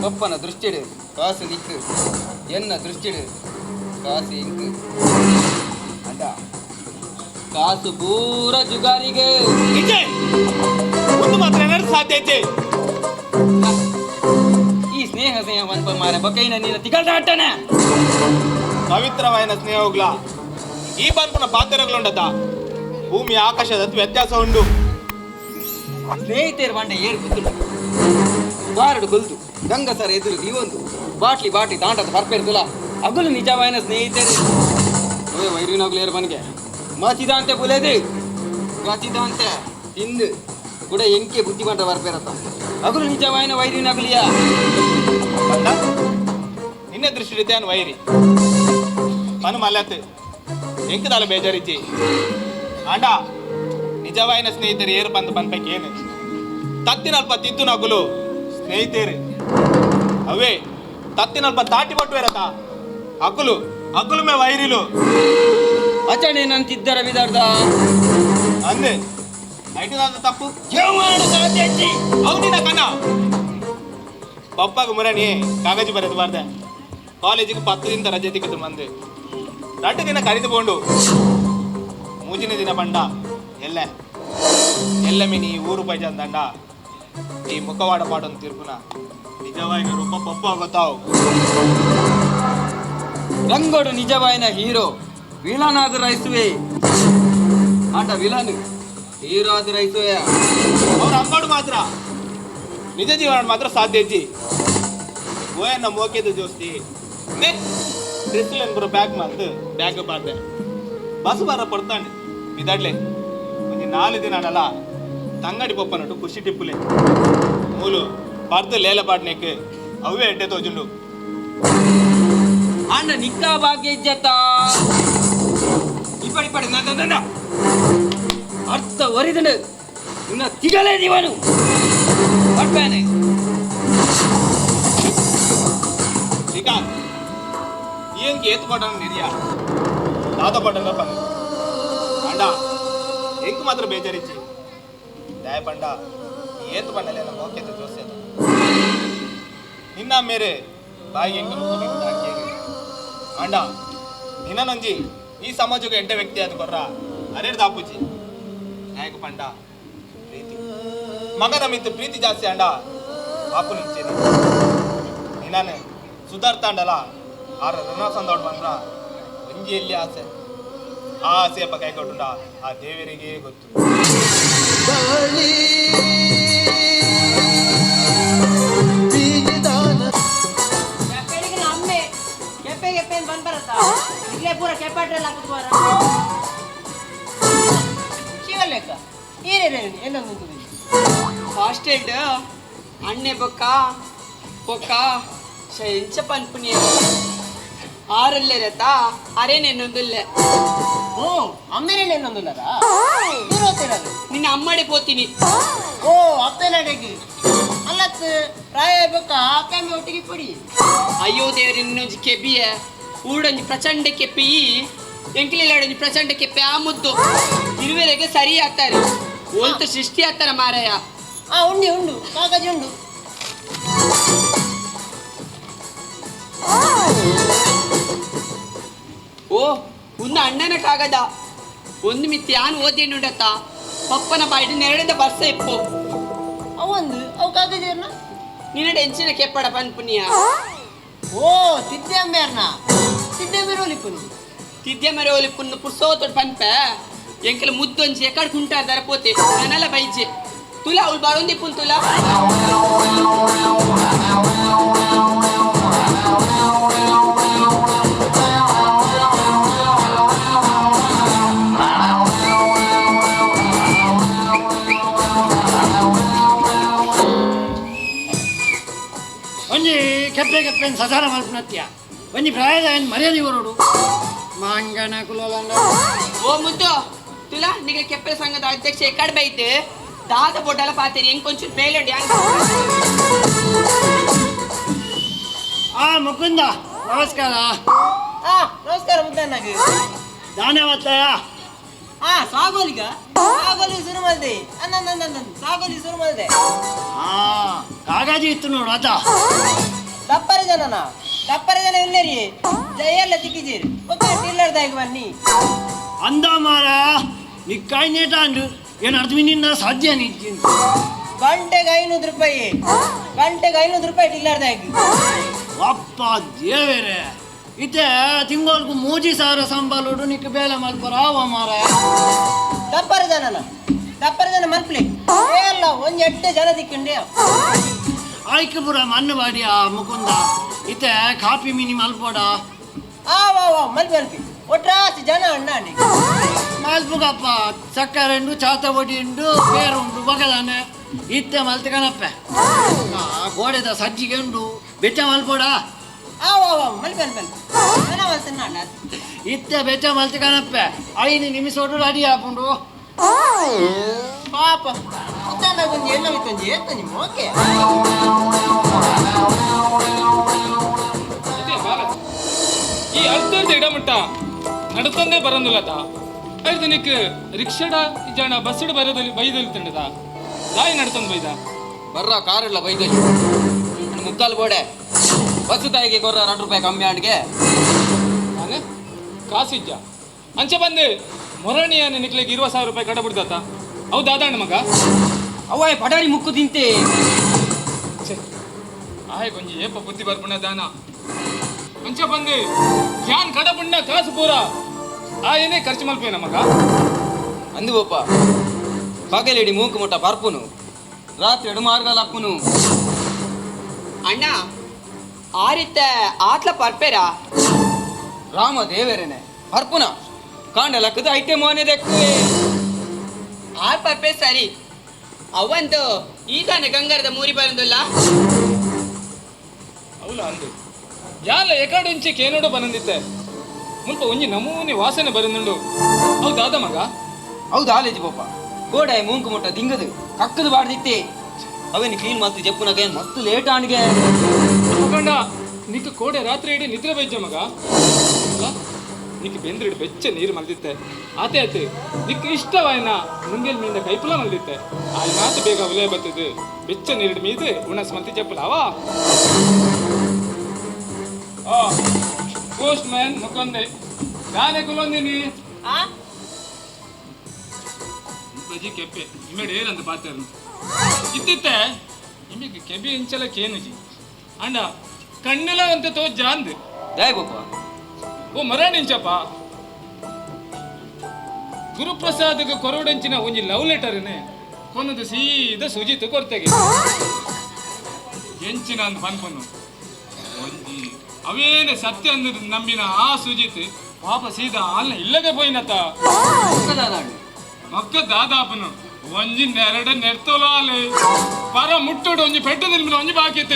ಪಪ್ಪನ ದೃಷ್ಟಿಡು ಕಾಸು ನಿಕ್ಕು ಎನ್ನ ದೃಷ್ಟಿಡು ಕಾಸು ಇಂಕು ಅಂಡ ಕಾಸು ಪೂರ ಜುಗಾರಿಗೆ. ಇಜ್ಜೆ ಒಂದು ಮಾತ್ರ ಏನಾದ್ರು ಸಾಧ್ಯ ಇಜ್ಜೆ. ಈ ಸ್ನೇಹ ಸ್ನೇಹ ಮನ್ಪ ಮಾರ ಬೊಕ್ಕೈನ ನೀನ ತಿಗಲ್ದಾಟನೆ. ಪವಿತ್ರವಾಯಿನ ಸ್ನೇಹೋಗ್ಲ ಈ ಪನ್ಪುನ ಪಾತ್ರಗಳುಂಡತ ಭೂಮಿ ಆಕಾಶದ ವ್ಯತ್ಯಾಸ ಉಂಡು. ಸ್ನೇಹಿತೆಯರು ಬಂಡೆ ಏರು ಕೂತುಂಡು ಬಾರಡು ಕೊಲ್ದು ಗಂಗಸರ ಎದುರು ಇವೊಂದು ಬಾಟ್ಲಿ ಬಾಟ್ಲಿ ದಾಂಟದ ಬರ್ಪೇರ್ತುಲ ಅಗುಲು ನಿಜವಾಯಿನ ಸ್ನೇಹಿತರು ಓಯ್ ವೈರಿನಾಗ್ಲು ಏರು ಮನಗೆ ಮಚಿದಾಂತೆ ಬುಲೇದಿ ಗಚಿದಾಂತೆ ತಿಂದು ಕೂಡ ಎಂಕೆ ಬುದ್ಧಿ ಪಂಡ ಬರ್ಪೇರತ್ತ ಅಗುಲು ನಿಜವಾಯಿನ ವೈರಿನಗುಲಿಯಾ ಬಂದ ನಿನ್ನ ದೃಷ್ಟಿ ಅನ್ ವೈರಿ ಪನು ಮಲ್ಲತ್ ಎಂಕದಾಲ ಬೇಜಾರಿಜ್ಜಿ ಆಂಡ ನಿಜವಾಯಿನ ಸ್ನೇಹಿತರು ಏರು ಬಂದು ಪನ್ಪಕ್ಕೆ ಏನು ತತ್ತಿನಲ್ಪ ತಿದ್ದು ನಗುಲು ಸ್ನೇಹಿತರು ಅವೇ ತತ್ತಿನಲ್ಪ ತಾಟಿ ಪಟ್ಟುವೇರತ ಅಗುಲು ಅಗುಲು ಮೇ ವೈರಿಲು ಅಚಣೆ ನಂತಿದ್ದರ ಬಿದಾರ್ದ ಅಂದೆ ಐಟಿನಾದ ತಪ್ಪು ಸಾಧ್ಯ ಅವನಿನ ಕನ ಪಪ್ಪಾಗ ಮುರಣಿ ಕಾಗಜಿ ಬರೆದು ಬಾರ್ದೆ ಕಾಲೇಜಿಗೆ 10 ದಿನ ರಜೆ ತಿಕ್ಕಿದ್ರು ಮಂದೆ 2 ದಿನ ಕರೆದು ಬೋಂಡು ಮೂಜಿನ ದಿನ ಬಂಡ ಎಲ್ಲ ಎಲ್ಲ ಮಿನಿ ಊರು ಬೈಜಂದಂಡ ಈ ಮುಖವಾಡ ಪಾಡೊಂದು ತೀರ್ಪುನ ನಿಜವಾಯಿನ ರೂಪ ಪಪ್ಪ ಗೊತ್ತಾವು ರಂಗೋಡು ನಿಜವಾಯಿನ ಹೀರೋ ವಿಲನ್ ಆದ ರೈಸುವೆ ಆಟ ವಿಲನ್ ಹೀರೋ ಆದ ರೈಸುವೆ ಅವ್ರ ಅಂಬಾಡು ಮಾತ್ರ ನಿಜ ಜೀವನ ಮಾತ್ರ ಸಾಧ್ಯ ಇಜ್ಜಿ ಓಯನ್ನ ಮೋಕೆದ ಜೋಸ್ತಿ ನೆ ಡ್ರೆಸ್ ಬರೋ ಬ್ಯಾಗ್ ಮಾತು ಬ್ಯಾಗ್ ಬಾರ್ದೆ ಬಸ್ ಬರ ಪಡ್ತಾಂಡೆ ಬಿದಾಡ್ಲೆ ಒಂಜಿ 4 ದಿನ ಅಡಲ ತಂಗಡಿ ಪೊಪ್ಪನಟ್ಟು ಖುಷಿ ಟಿಪ್ಪುಲೆ ಮೂಲು ಬರ್ದು ಲೇಲ ಪಾಡ್ನೆಕ್ ಅವೇ ಎಡ್ಡೆ ತೋಜುಂಡು ಅಣ್ಣ ನಿಕ್ಕಾ ಭಾಗ್ಯ ಇಜ್ಜತ್ತ ಇಪ್ಪಡಿ ಇಪ್ಪಡಿ ನನ್ನ ಅರ್ಥ ಒರಿದನು ನಿನ್ನ ತಿಗಲೇ ದಿವನು ಪಡ್ಬೇನೆ ಶ್ರೀಕಾಂತ್ ఏంకి ఏత్తుకోవడం నిర్యా తాత పడ్డ పని అండ ఎంకు మాత్రం ಬೇಜಾರಿచ్చి దయ పండ ఏత్తు పండలేన మోకేత జోసేత నిన్న మేరే ಬಾಯಿ ಎಂಕು ನುಕ್ಕು ಅಂಡ ನಿನ್ನ ನಂಜಿ ಈ ಸಮಾಜಕ್ಕೆ ಎಂಟೆ ವ್ಯಕ್ತಿ ಅದು ಕೊರ್ರ ಅರೇರ್ ದಾಪುಜಿ ನಾಯಕ ಪಂಡ ಪ್ರೀತಿ ಮಗನ ಮಿತ್ತು ಪ್ರೀತಿ ಜಾಸ್ತಿ ಅಂಡ ಬಾಪು ನಿಂಚೇನಿ ನಿನ್ನಾನೆ ಸುಧಾರ್ತಾಂಡಲ ಆರ ರಣಸಂದೋಡ್ ಬಂದ್ರ ಒಂಜಿ ಎಲ್ಲಿ ಆಸೆ ಆ ಆಸೆಯಪ್ಪ ಕೈ ಕೊಟ್ಟುಂಡ ಆ ದೇವರಿಗೆ ಗೊತ್ತು. ಅಮ್ಮೆ ಕೆಪ್ಪೆ ಕೆಪ್ಪೆ ಬಂದ್ ಬರತ್ತಾ ಇಲ್ಲೇ ಪೂರ ಕೆಪ್ಪಾಟ್ರೆಲ್ಲ ಹಾಕುದು ಶಿವಲೆಕ್ಕ ಏನೇನು ಏನೊಂದು ಹಾಸ್ಟೆಲ್ ಅಣ್ಣೆ ಬೊಕ್ಕ ಬೊಕ್ಕ ಎಂಚ ಪನ್ಪುನಿ ಆರಲ್ಲೇರತಾ ಅರೆ ನೆನ್ನೊಂದುಲ್ಲೆ. ಓ ಅಮ್ಮೇನೆ ನೆನ್ನೊಂದುಲ್ಲರಾ? ನಿನ್ನ ಅಮ್ಮಡೆ ಪೋತೀನಿ. ಓ ಅಪ್ಪೆನಡೆಗೆ ಅಲ್ಲತ್ ಪ್ರಾಯ ಬೊಕ್ಕ ಅಪ್ಪೆ ಒಟ್ಟಿಗೆ ಪೊಡಿ. ಅಯ್ಯೋ ದೇವರೇ ನಿನ್ನೊಂಜಿ ಕೆಬಿಯ ಊಡೊಂಜಿ ಪ್ರಚಂಡ ಕೆಪ್ಪಿ ಎಂಕ್ಲಿಲಾಡೊಂಜಿ ಪ್ರಚಂಡ ಕೆಪ್ಪೆ ಆ ಮುದ್ದು ಇರುವೆರೆಗೆ ಸರಿ ಆಗ್ತಾರೆ ಒಂತ ಸೃಷ್ಟಿ ಆಗ್ತಾರ ಮಾರಾಯ. ಆ ಉಂಡಿ ಉಂಡು ಕಾಗಜಿ ಉಂಡು. ಓ ಒಂದು ಅಣ್ಣನ ಕಾಗದ ಒಂದು ಮಿತ್ತಿ ಯಾನ್ ಓದಿನುಂಡತ್ತ ಪಪ್ಪನ ಬಾಯಿಡ್ ನೆರಳಿದ ಬರ್ಸ ಇಪ್ಪು. ಅವೊಂದು ಅವು ಕಾಗಜಿ ನಿನ್ನಡೆ ಎಂಚಿನ ಕೆಪ್ಪಡ ಪನ್ಪುನಿಯ. ಓ ತಿದ್ದೆ ಅಮ್ಮೇರ್ನ ತಿದ್ದೆ ಮೇರೋಲಿಪ್ಪುನು ತಿದ್ದೆ ಮೇರೋಲಿಪ್ಪುನು ಪುರ್ಸೋತೊಡ್ ಪನ್ಪೆ ಎಂಕಲ ಮುದ್ದೊಂಜಿ ಎಕಡ್ ಕುಂಟಾರ್ದಾರ ಪೋತೆ ನನ್ನಲ್ಲ ಬೈಜೆ ತುಲಾ ಅವಳು ಬಾರೊಂದಿಪ್ಪುನ್ ತುಲಾ. ಒಂಜಿ ಕೆಪ್ಪೆ ಕೆಪ್ಪೆನ್ ಸಸಾರ ಮಲ್ಪನತ್ಯ ಒಂಜಿ ಪ್ರಾಯದ ಮರ್ಯಾದೆ ಬರೋಡು ಮಾಂಗನ ಕುಲಲಂಡ. ಓ ಮುದ್ದು ತುಲಾ ನಿಗ ಕೆಪ್ಪೆ ಸಂಘದ ಅಧ್ಯಕ್ಷ ಎಕ್ಕಡ್ ಬೈತೆ ದಾದ ಬೊಡ್ಡಲ ಪಾತೇರಿ ಹೆಂಗ್ ಕೊಂಚೂರು ಬೇಲಂಡಿ. ಆ ಮುಕುಂದ ನಮಸ್ಕಾರ. ಆ ನಮಸ್ಕಾರ ಮುದ್ದಣ್ಣಗೆ. ದಾನವತ್ತಯ. ಆ ಸಾಗೋಲಿಗ ಸಾಗೋಲಿ ಶುರು ಮಾಡಿದೆ ಅನ್ನ ಸಾಗೋಲಿ ಶುರು ಮಾಡಿದೆ. ಆ ಕಾಗಜಿ ಇತ್ತು ನೋಡು ಅದ ದಪ್ಪರೆ ಜನನ ದಪ್ಪರೆ ಜನ ಎಲ್ಲರಿ ಜಯಲ್ಲ ತಿಕ್ಕಿಜೀರಿ ಒಕ್ಕ ಟಿಲ್ಲರ್ದಾಗ ಬನ್ನಿ ಅಂದ ಮಾರ ನಿಕ್ಕಾಯ್ ನೇಟ ಅಂಡು ಏನು ಅರ್ಧ ನಿನ್ನ ಸಾಧ್ಯ ನಿಜ್ಜಿನ್ ಗಂಟೆಗೆ 500 ರೂಪಾಯಿ ಗಂಟೆಗೆ 500 ರೂಪಾಯಿ ಟಿಲ್ಲರ್ದಾಗ. ಅಪ್ಪ ದೇವೇರೆ ಇತ್ತೆ ತಿಂಗಳಿಗೆ 3,000 ಸಂಬಳೋಡು ನಿಕ್ಕ ಬೇಲೆ ಮಲ್ಪರ ಅವ ಮಾರ. ದಪ್ಪರ ಜನನ ದಪ್ಪರ ಜನ ಮಲ್ಪ್ಲೆ ಎಲ್ಲ ಒಂದ್ ಎಡ್ಡೆ ಜನ ತಿಕ್ಕಂಡೆ. ಆಯ್ಕೆ ಪುರ ಮಣ್ಣು ಬಾಡಿಯ ಮುಕುಂದ ಇತ್ತೆ ಕಾಪಿ ಮಿನಿ ಮಲ್ಪೋಡ. ಆ ವಾ ವಾ ಮಲ್ಪಿ ಮಲ್ಪಿ ಒಟ್ರಾಸಿ ಜನ ಅಣ್ಣ ಅಂಡಿ. ಮಲ್ಪುಗಪ್ಪ ಸಕ್ಕರೆ ಉಂಡು ಚಾತ ಬೊಡಿ ಉಂಡು ಬೇರು ಉಂಡು ಬಗದಾನೆ ಇತ್ತೆ ಮಲ್ತೆ ಕಣಪ್ಪೆ. ಆ ಗೋಡೆದ ಸಜ್ಜಿಗೆ ಉಂಡು ಬೆಚ್ಚ ಮಲ್ಪೋಡ. ಆವ್ ಆವ್ ಆವ್ ಮಲ್ಪೆ ಮಲ್ಪೆ ಮನ ಮಲ್ತನಾಡ. ಇತ್ತೆ ಬೆಚ್ಚ ಮಲ್ತೆ ಕಣಪ್ಪೆ 5 ನಿಮಿಷ ರೆಡಿ ಆಪುಂಡು. ಪಾಪ ಉದ್ದಾನ ಒಂಜಿ ಎಣ್ಣ ಮಿತ್ತೊಂಜಿ ಏತ್ತೊಂಜಿ ಮೋಕೆ. ಅದೇ ಬಾಲ ಈ ಅಳ್ತರ್ದ ಇಡಮುಟ್ಟ ನಡತಂದೇ ಬರಂದಿಲ್ಲತ ಐದು ನಿಕ್ ರಿಕ್ಷಡ ಜನ ಬಸ್ಸಡ್ ಬರೋದಲ್ಲಿ ಬೈದಲ್ಲಿ ತಿಂಡದ ದಾಯಿ ನಡ್ತಂದ್ ಬೈದ ಬರ್ರ ಕಾರಿಲ್ಲ ಬೈದಲ್ಲಿ ಮುಕ್ಕಾಲು ಬೋಡೆ ಬಸ್ಸು ತಾಯಿಗೆ ಕೊರ್ರ 2 ರೂಪಾಯಿ ಕಮ್ಮಿ ಆಂಡ್ಗೆ. ನಾನೇ ಕಾಸಿಜ್ಜ ಅಂಚೆ ಬಂದೆ ಮೊರಣಿಯ ನಿಕ್ಲೆಗೆ 20,000 ರೂಪಾಯಿ ಕಡ ಬಿಡ್ದತ್ತ ಹೌದಾದಣ್ಣ ಮಗ. ಅವ್ವ ಪಡಾರಿ ಮುಕ್ಕು ತಿಂತೆ. ಆಯ್ ಕೊಂಜಿ ಏಪ ಬುದ್ಧಿ ಬರ್ಪುಣ ದಾನ ಅಂಚೆ ಬಂದೆ ಯಾನ್ ಕಡ ಬುಣ್ಣ ಕಾಸು ಪೂರ ಆಯನೇ ಖರ್ಚು ಮಲ್ಪೇನ ಮಗ. ಅಂದು ಬೋಪ ಪಗಲಿಡಿ ಮೂಕು ಮುಟ್ಟ ಪರ್ಪುನು ರಾತ್ರಿ ಎಡು ಮಾರ್ಗಲ ಅಪ್ಪುನು. ಅಣ್ಣ ಆರಿತ್ತ ಆತ್ಲ ಪರ್ಪೇರಾ? ರಾಮ ದೇವರೇನೆ ಪರ್ಪುನ ಕಾಂಡ ಲಕ್ಕದ ಐಟೆ ಮೋನೆ ದೆಕ್ಕುವೆ. ಆ ಪರ್ಪೆ ಸರಿ ಅವಂತು ಈತಾನೆ ಗಂಗರದ ಮೂರಿ ಬರಂದುಲ್ಲ. ಅವಲ ಅಂದು ಯಾಲ ಎಕಾಡುಂಚಿ ಕೇನೋಡು ಬನಂದಿತ್ತೆ ಮುಲ್ಪ ಒಂಜಿ ನಮೂನಿ ವಾಸನೆ ಬರಂದುಂಡು ಹೌದಾದ ಮಗ. ಹೌದು ಆಲೇಜಿ ಬೋಪ ಗೋಡೆ ಮೂಂಕು ಮುಟ್ಟ ದಿಂಗದು ಕಕ್ಕದು ಬಾಡ್ದಿತ್ತೆ ಅವೇನು ಕ್ಲೀನ್ ಮಸ್ತ್ ಜಪ್ಪುನಗೆ ಮಸ್ತ್ ಲೇಟ್ ಆಣ್ಗೆ. ಮುಖಂಡ ನಿಕ್ ಕೋಡೆ ರಾತ್ರಿ ಇಡೀ ನಿದ್ರೆ ಬೈಜ ಮಗ. ನಿಕ್ ಬೆಂದ್ರಿಡ್ ಬೆಚ್ಚ ನೀರು ಮಲ್ದಿತ್ತೆ ಆತೆ ಆತೆ ನಿಕ್ ಇಷ್ಟವಾಯ್ನ ನುಂಗೆಲ್ ಮೀಂದ ಕೈಪುಲ ಮಲ್ದಿತ್ತೆ ಆಯ್ ಮಾತು ಬೇಗ ಉಲೇ ಬರ್ತದೆ ಬೆಚ್ಚ ನೀರಿಡ್ ಮೀದು ಉಣಸ್ ಮಲ್ತಿ ಜಪ್ಪುಲಾವಾ. ಆ ಪೋಸ್ಟ್ ಮ್ಯಾನ್ ಮುಕೊಂದೆ ನಾನೇ ಕುಲೊಂದಿನಿ ಬಜಿ ಕೆಪ್ಪೆ ಇಮ್ಮೆಡ್ ಏನಂತ ಪಾತೇರು ಇತ್ತಿತ್ತೆ ಇಮ್ಮಿಗೆ ಕೆಬಿ ಇಂಚಲ ಕೇನುಜಿ ಅಂಡ ಕಣ್ಣುಲ ಅಂತ ತೋಜ್ಜ ಅಂದ್ ದಾಯ್ ಬೋಪ ಓ ಮರಾಣಿಂಚಪ್ಪ ಗುರುಪ್ರಸಾದ್ಗೆ ಕೊರೋಡಂಚಿನ ಒಂಜಿ ಲವ್ ಲೆಟರ್ನೆ ಕೊನದು ಸೀದ ಸುಜಿತ್ ಕೊರ್ತೆಗೆ ಎಂಚಿನ ಅಂದ್ ಪನ್ಪನು ಒಂಜಿ ಅವೇನೆ ಸತ್ಯ ಅಂದ್ ನಂಬಿನ ಆ ಸುಜಿತ್ ಪಾಪ ಸೀದಾ ಅಲ್ಲ ಇಲ್ಲಗೆ ಪೋಯಿನತ ಮಕ್ಕ ದಾದಾಪನು ಒಂಜಿ ನೆರಡ ನೆರ್ತೋಲಾಲೆ ಪರ ಮುಟ್ಟೋಡು ಒಂಜಿ ಪೆಟ್ಟು ತಿನ್ಬಿನ ಒಂಜಿ ಬಾಕಿ ಇತ್ತು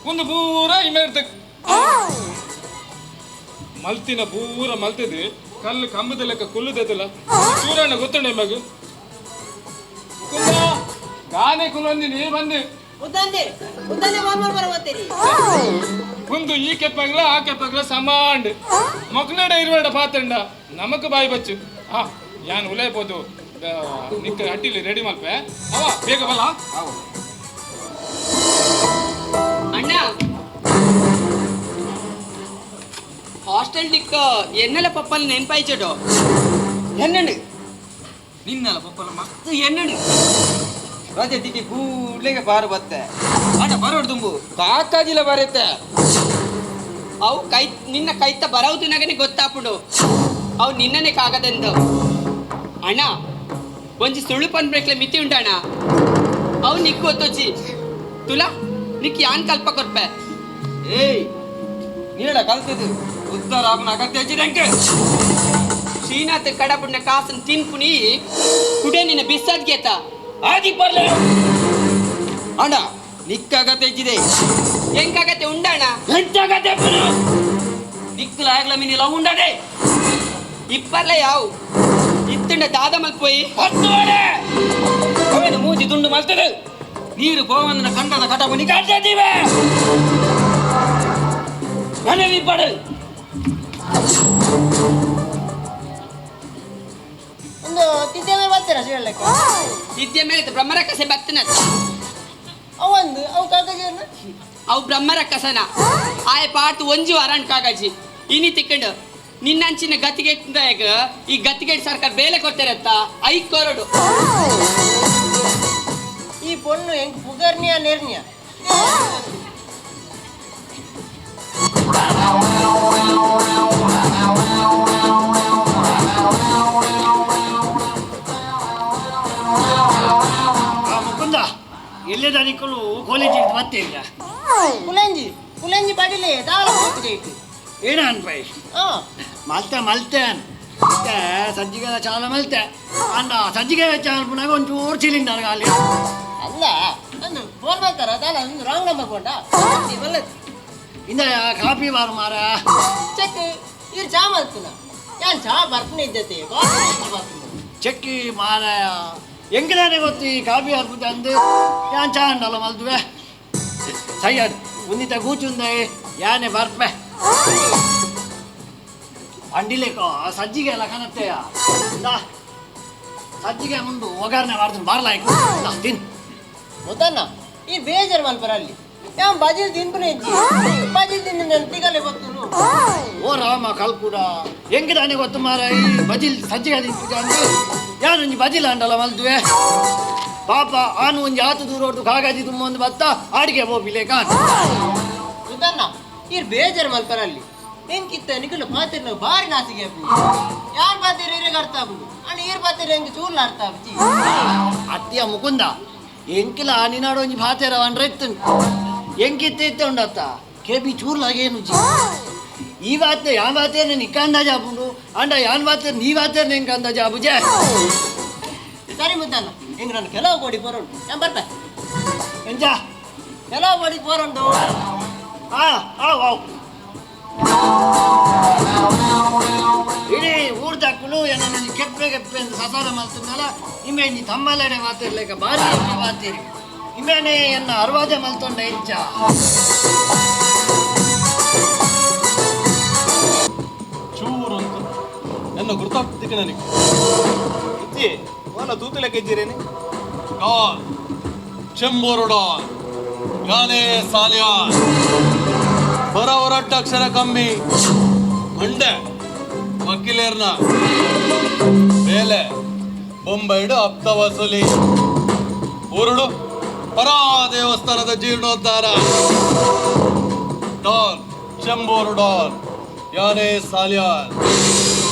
ಒಂದು ಪೂರ ಇಮೇರ್ತ ಮಲ್ತಿನ ಪೂರ ಮಲ್ತಿದ್ ಕಲ್ಲು ಕಂಬದ ಲೆಕ್ಕ ಕುಲ್ಲುದಲ್ಲ ಚೂರಣ್ಣ ಗೊತ್ತುಂಡ ಮಗು ಗಾನೆ ಕುಲೊಂದಿ ನೀ ಬಂದು ಉದ್ದಂದೆ ಉದ್ದಂದೆ ಮಾಮೂಲು ಬರ ಬರ್ತೀರಿ. ಒಂದು ಈ ಕೆಪ್ಪಗ್ಲ ಆ ಕೆಪ್ಪಗ್ಲ ಸಮಾಂಡ್ ಮೊಕ್ನಡ ಇರುವಡ ಪಾತಂಡ ನಮಕ್ ಬಾಯಿ ಬಚ್ಚು. ಹಾ ಯಾನ್ ಉಲೇ ಪೋದು ನಿಕ್ಕ ಅಡ್ಡಿಲಿ ರೆಡಿ ಮಲ್ಪೆ ಅವ ಬೇಗ ಬಲ್ಲ. ಅಣ್ಣ ಹಾಸ್ಟೆಲ್ ನಿಕ್ಕ ಎನ್ನಲ ಪಪ್ಪಲ್ ನೆನ್ಪಾಯ್ಚಡು. ಎನ್ನಂಡು ನಿನ್ನಲ ಪಪ್ಪಲ ಮಸ್ತ್ ಎನ್ನಂಡು ರಜೆ ತಿಕ್ಕಿ ಕೂಡ್ಲೆಗೆ ಬಾರು ಬತ್ತೆ ಅಣ್ಣ ಬರೋಡು ತುಂಬು ಕಾಕಾಜಿಲ ಬರತ್ತೆ. ಅವು ಕೈ ನಿನ್ನ ಕೈತ ಬರವುದು ನಗನೆ ಗೊತ್ತಾಪುಡು ಅವು ನಿನ್ನನೆ ಕಾಗದೆಂದು. ಅಣ್ಣ ಒಂಜಿ ಸುಳ್ಳು ಪನ್ಬ್ರೇಕ್ಲೆ ಮಿತಿ ಉಂಟಣ್ಣ ಅವು ನಿಕ್ಕು ಗೊತ್ತೊಜ್ಜಿ ತುಲಾ ನಿಕ್ ಯಾನ್ ಕಲ್ಪ ಕೊರ್ಪೆ. ಏಯ್ ನೀಡ ಕಲ್ತದು ಉತ್ತರ ಆಪನ ಅಗತ್ಯ ಹಚ್ಚಿದಂಕೆ. ಶ್ರೀನಾಥ ಕಡಪುಣ್ಣ ಕಾಸನ್ ತಿನ್ಪುನಿ ಕುಡೆ ನಿನ್ನ ಬಿಸ್ಸದ್ಗೇತ ಆದಿ ಬರ್ಲೆ ಅಣ್ಣ ನಿಕ್ಕ ಅಗತ್ಯ ಹೆಚ್ಚಿದೆ. ಹೆಂಗಾಗತ್ತೆ ಉಂಡಣ್ಣ? ಎಂತ ಅಗತ್ಯ ನಿಕ್ಕಲ ಆಗ್ಲ ಮಿನಿ ಲವ್ ಉಂಡದೆ ಇಪ್ಪರ್ಲ ಯಾವು ಇತ್ತಂಡ ದಾದ ಮಲ್ಪೋಯಿ ಅವೇನು ಮೂಜಿ ತುಂಡು ಮಲ್ತದೆ ನೀರು ಪೋವಂದನ ಕಂಡದ ಕಟಪು ನಿಕ್ಕ ಮನೆಯಲ್ಲಿ ಪಡು. ಒಂದು ತಿದ್ದೆ ಮೇಲೆ ಬರ್ತೀರಾ ಶ್ರೀಲಂಕ? ವಿದ್ಯೆ ಮೇಲೆ ಬ್ರಹ್ಮರಕ್ಕಸೆ ಬರ್ತನ ಅವಂದು ಅವು ಕಾಗಜಿ ಅವು ಬ್ರಹ್ಮರಕ್ಕಸನ ಆಯ ಪಾತು ಒಂಜಿ ವಾರಾಣ್ ಕಾಗಜಿ ಇನಿ ತಿಕ್ಕಂಡು ನಿನ್ನಂಚಿನ ಗತಿಗೆಟ್ಟಾಗ ಈ ಗತಿಗೆಟ್ ಸರ್ಕಾರ ಬೇಲೆ ಕೊಡ್ತಾರತ್ತ 5 ಕರೋಡು. ಈ ಪೊಣ್ಣು ಹೆಂಗ್ ಪುಗರ್ನಿಯ ನೇರ್ನಿಯ? ಆ ಮುಕುಂದ ಎಲ್ಲದ ನಿಕ್ಕಲು ಕಾಲೇಜಿಗೆ ಬರ್ತೀರ? ಕುಲಂಜಿ ಕುಲಂಜಿ ಬಡಿಲೆ ದಾಳ ಹೋಗ್ತದೆ ಇಟ್ಟು. ಏನ ಅನ್ಪೈ? ಹಾ ಮಲ್ತೆ ಮಲ್ತೆ. ಇತ್ತೆ ಸಜ್ಜಿಗೆ ಚಾಲ ಮಲ್ತೆ ಅಂಡ ಸಜ್ಜಿಗೆ ಚಾಲ ಪುನಗ ಒಂಚೂರು ಸಿಲಿಂಡರ್ ಖಾಲಿ. ಅಲ್ಲ ಅಂದು ಫೋನ್ ಮಾಡ್ತಾರ ಅದಲ್ಲ ಒಂದು ರಾಂಗ್ ನಂಬರ್ ಕೊಂಡ ಇಂದ ಕಾಫಿ ಬಾರು ಮಾರ. ಚೆಕ್ ಇರು ಚಾ ಮಾಡ್ತೀನ ಯಾನ್ ಚಾ ಬರ್ಪನೆ ಇದ್ದತೆ ಕಾಫಿ ಬರ್ಪುನ. ಚೆಕ್ಕಿ ಮಾರಾಯ ಎಂಕದಾನೆ ಗೊತ್ತು ಈ ಕಾಫಿ ಅರ್ಪುದ ಅಂದು ಯಾನ್ ಚಾ ಅಂಡಲ್ಲ ಮಲ್ದುವೆ ಸಯ್ಯಾಡ್ ಉಂದಿತ ಕೂಚುಂದೆ ಯಾನೆ ಬರ್ಪೆ ಅಂಡಿಲೇಕೋ ಸಜ್ಜಿಗೆ ಎಲ್ಲ ಕನತ್ತೆಯ ಇಂದಾ ಸಜ್ಜಿಗೆ ಮುಂದು ಒಗ್ಗರಣೆ ಮಾಡ್ತೀನಿ ಬಾರ್ಲಾಯ್ಕು ತಿನ್. ಮುದ್ದಣ್ಣ ಈ ಬೇಜಾರು ಮಲ್ಪರ ಅಲ್ಲಿ ಯಾನ್ ಬಜಿಲ್ ತಿನ್ಪುನೆ ಇಜ್ಜಿ ಬಜಿಲ್ ತಿಂದು ನನ್ನ ತಿಗಲೆ ಗೊತ್ತು. ಓ ರಾಮ ಕಲ್ಕುಡ ಎಂಕದಾನೆ ಗೊತ್ತು ಮಾರ ಈ ಬಜಿಲ್ ಸಜ್ಜಿಗೆ ತಿನ್ಪುಜ ಅಂದು ಯಾನೊಂಜಿ ಬಜಿಲ್ ಅಂಡಲ್ಲ ಮಲ್ದುವೆ ಪಾಪ ಆನು ಒಂಜಿ ಆತು ದೂರ ಹೊರ್ತು ಕಾಗಜಿ ತುಂಬ ಒಂದು ಬತ್ತ ಆಡಿಗೆ ಹೋಗಿಲೇಕ. ಮುದ್ದಣ್ಣ ಈ ಬೇಜಾರು ಮಲ್ಪರ ಅಲ್ಲಿ ಎಂಕಿತ್ತ ನಿಕಲು ಪಾತಿರ್ನ ಬಾರಿ ನಾಸಿಗೆ ಆಪುಂಡು ಯಾರ್ ಪಾತಿರ್ ಇರೆಗ್ ಅರ್ಥ ಆಪುಂಡು ಅಣ್ಣ ಈರ್ ಪಾತಿರ್ ಎಂಕ್ ಚೂರ್ಲ ಅರ್ಥ ಆಪುಜಿ. ಅತ್ತಿಯ ಮುಕುಂದ ಎಂಕಿಲ ನಿನಾಡು ಒಂಜಿ ಭಾತೇರ వండ్ర ಇತ್ತು ಎಂಕಿತ್ತ ಇತ್ತೆ ಉಂಡತ್ತ ಕೆಬಿ ಚೂರ್ಲಾಗೇನು ಜಿ ಈ ವಾತೆ ಯಾನ್ ವಾತೇನೆ ನಿಕ್ಕ ಅಂದಾಜು ಆಪುಂಡು ಅಂಡ ಯಾನ್ ವಾತೆ ನೀ ವಾತೇನೆ ಎಂಕ ಅಂದಾಜು ಆಪುಜೆ. ಸರಿ ಮುದ್ದಣ್ಣ ಎಂಕ್ ನಾನು ಕೆಲವು ಕೋಡಿ ಪೋರುಂಡು ಯಾನ್ ಬರ್ಪೆ. ಎಂಚ ಕೆಲವು ಕೋಡಿ ಪೋರುಂಡು. ಆ ಆವ್ ಆವ್ ಇಡೀ ಊರ್ದಕ್ಕಲು ಏನೋ ಕೆಪ್ಪೆ ಕೆಪ್ಪೆ ಅಂತ ಸಸಾರ ಮಲ್ತಂದಲ್ಲ ಇಮೆ ನೀ ತಮ್ಮಲೆಡೆ ಮಾತಿರ್ಲೇಕ ಬಾರಿ ಎಮ್ಮೆ ಮಾತೀರಿ ಇಮೇನೆ ಎನ್ನ ಅರ್ವಾಜೆ ಮಲ್ತೊಂಡ ಇಂಚ. ಚೂರು ಅಂತ ನನ್ನ ಗುರ್ತಾಗ್ತಿಕ್ಕೆ ನನಗೆ ಇಜ್ಜಿ ಓಲ ತೂತುಲೆಕ್ಕ ಇಜ್ಜಿರೇನೆ. ಡಾನ್ ಚೆಂಬೂರು ಡಾನ್ ಯಾನೇ ಸಾಲಿಯಾನ್ ಬರ ಹೊರಟ್ಟ ಅಕ್ಷರ ಕಮ್ಮಿ ಮಂಡೆ ವಕೀಲೇರ್ನ ಬೇಲೆ ಬೊಂಬೈಡು ಹಪ್ತ ವಸೂಲಿ ಊರುಡು ಪರಾ ದೇವಸ್ಥಾನದ ಜೀರ್ಣೋದ್ಧಾರ ಡಾನ್ ಚೆಂಬೂರು ಡಾನ್ ಯಾನೇ ಸಾಲಿಯಾನ್.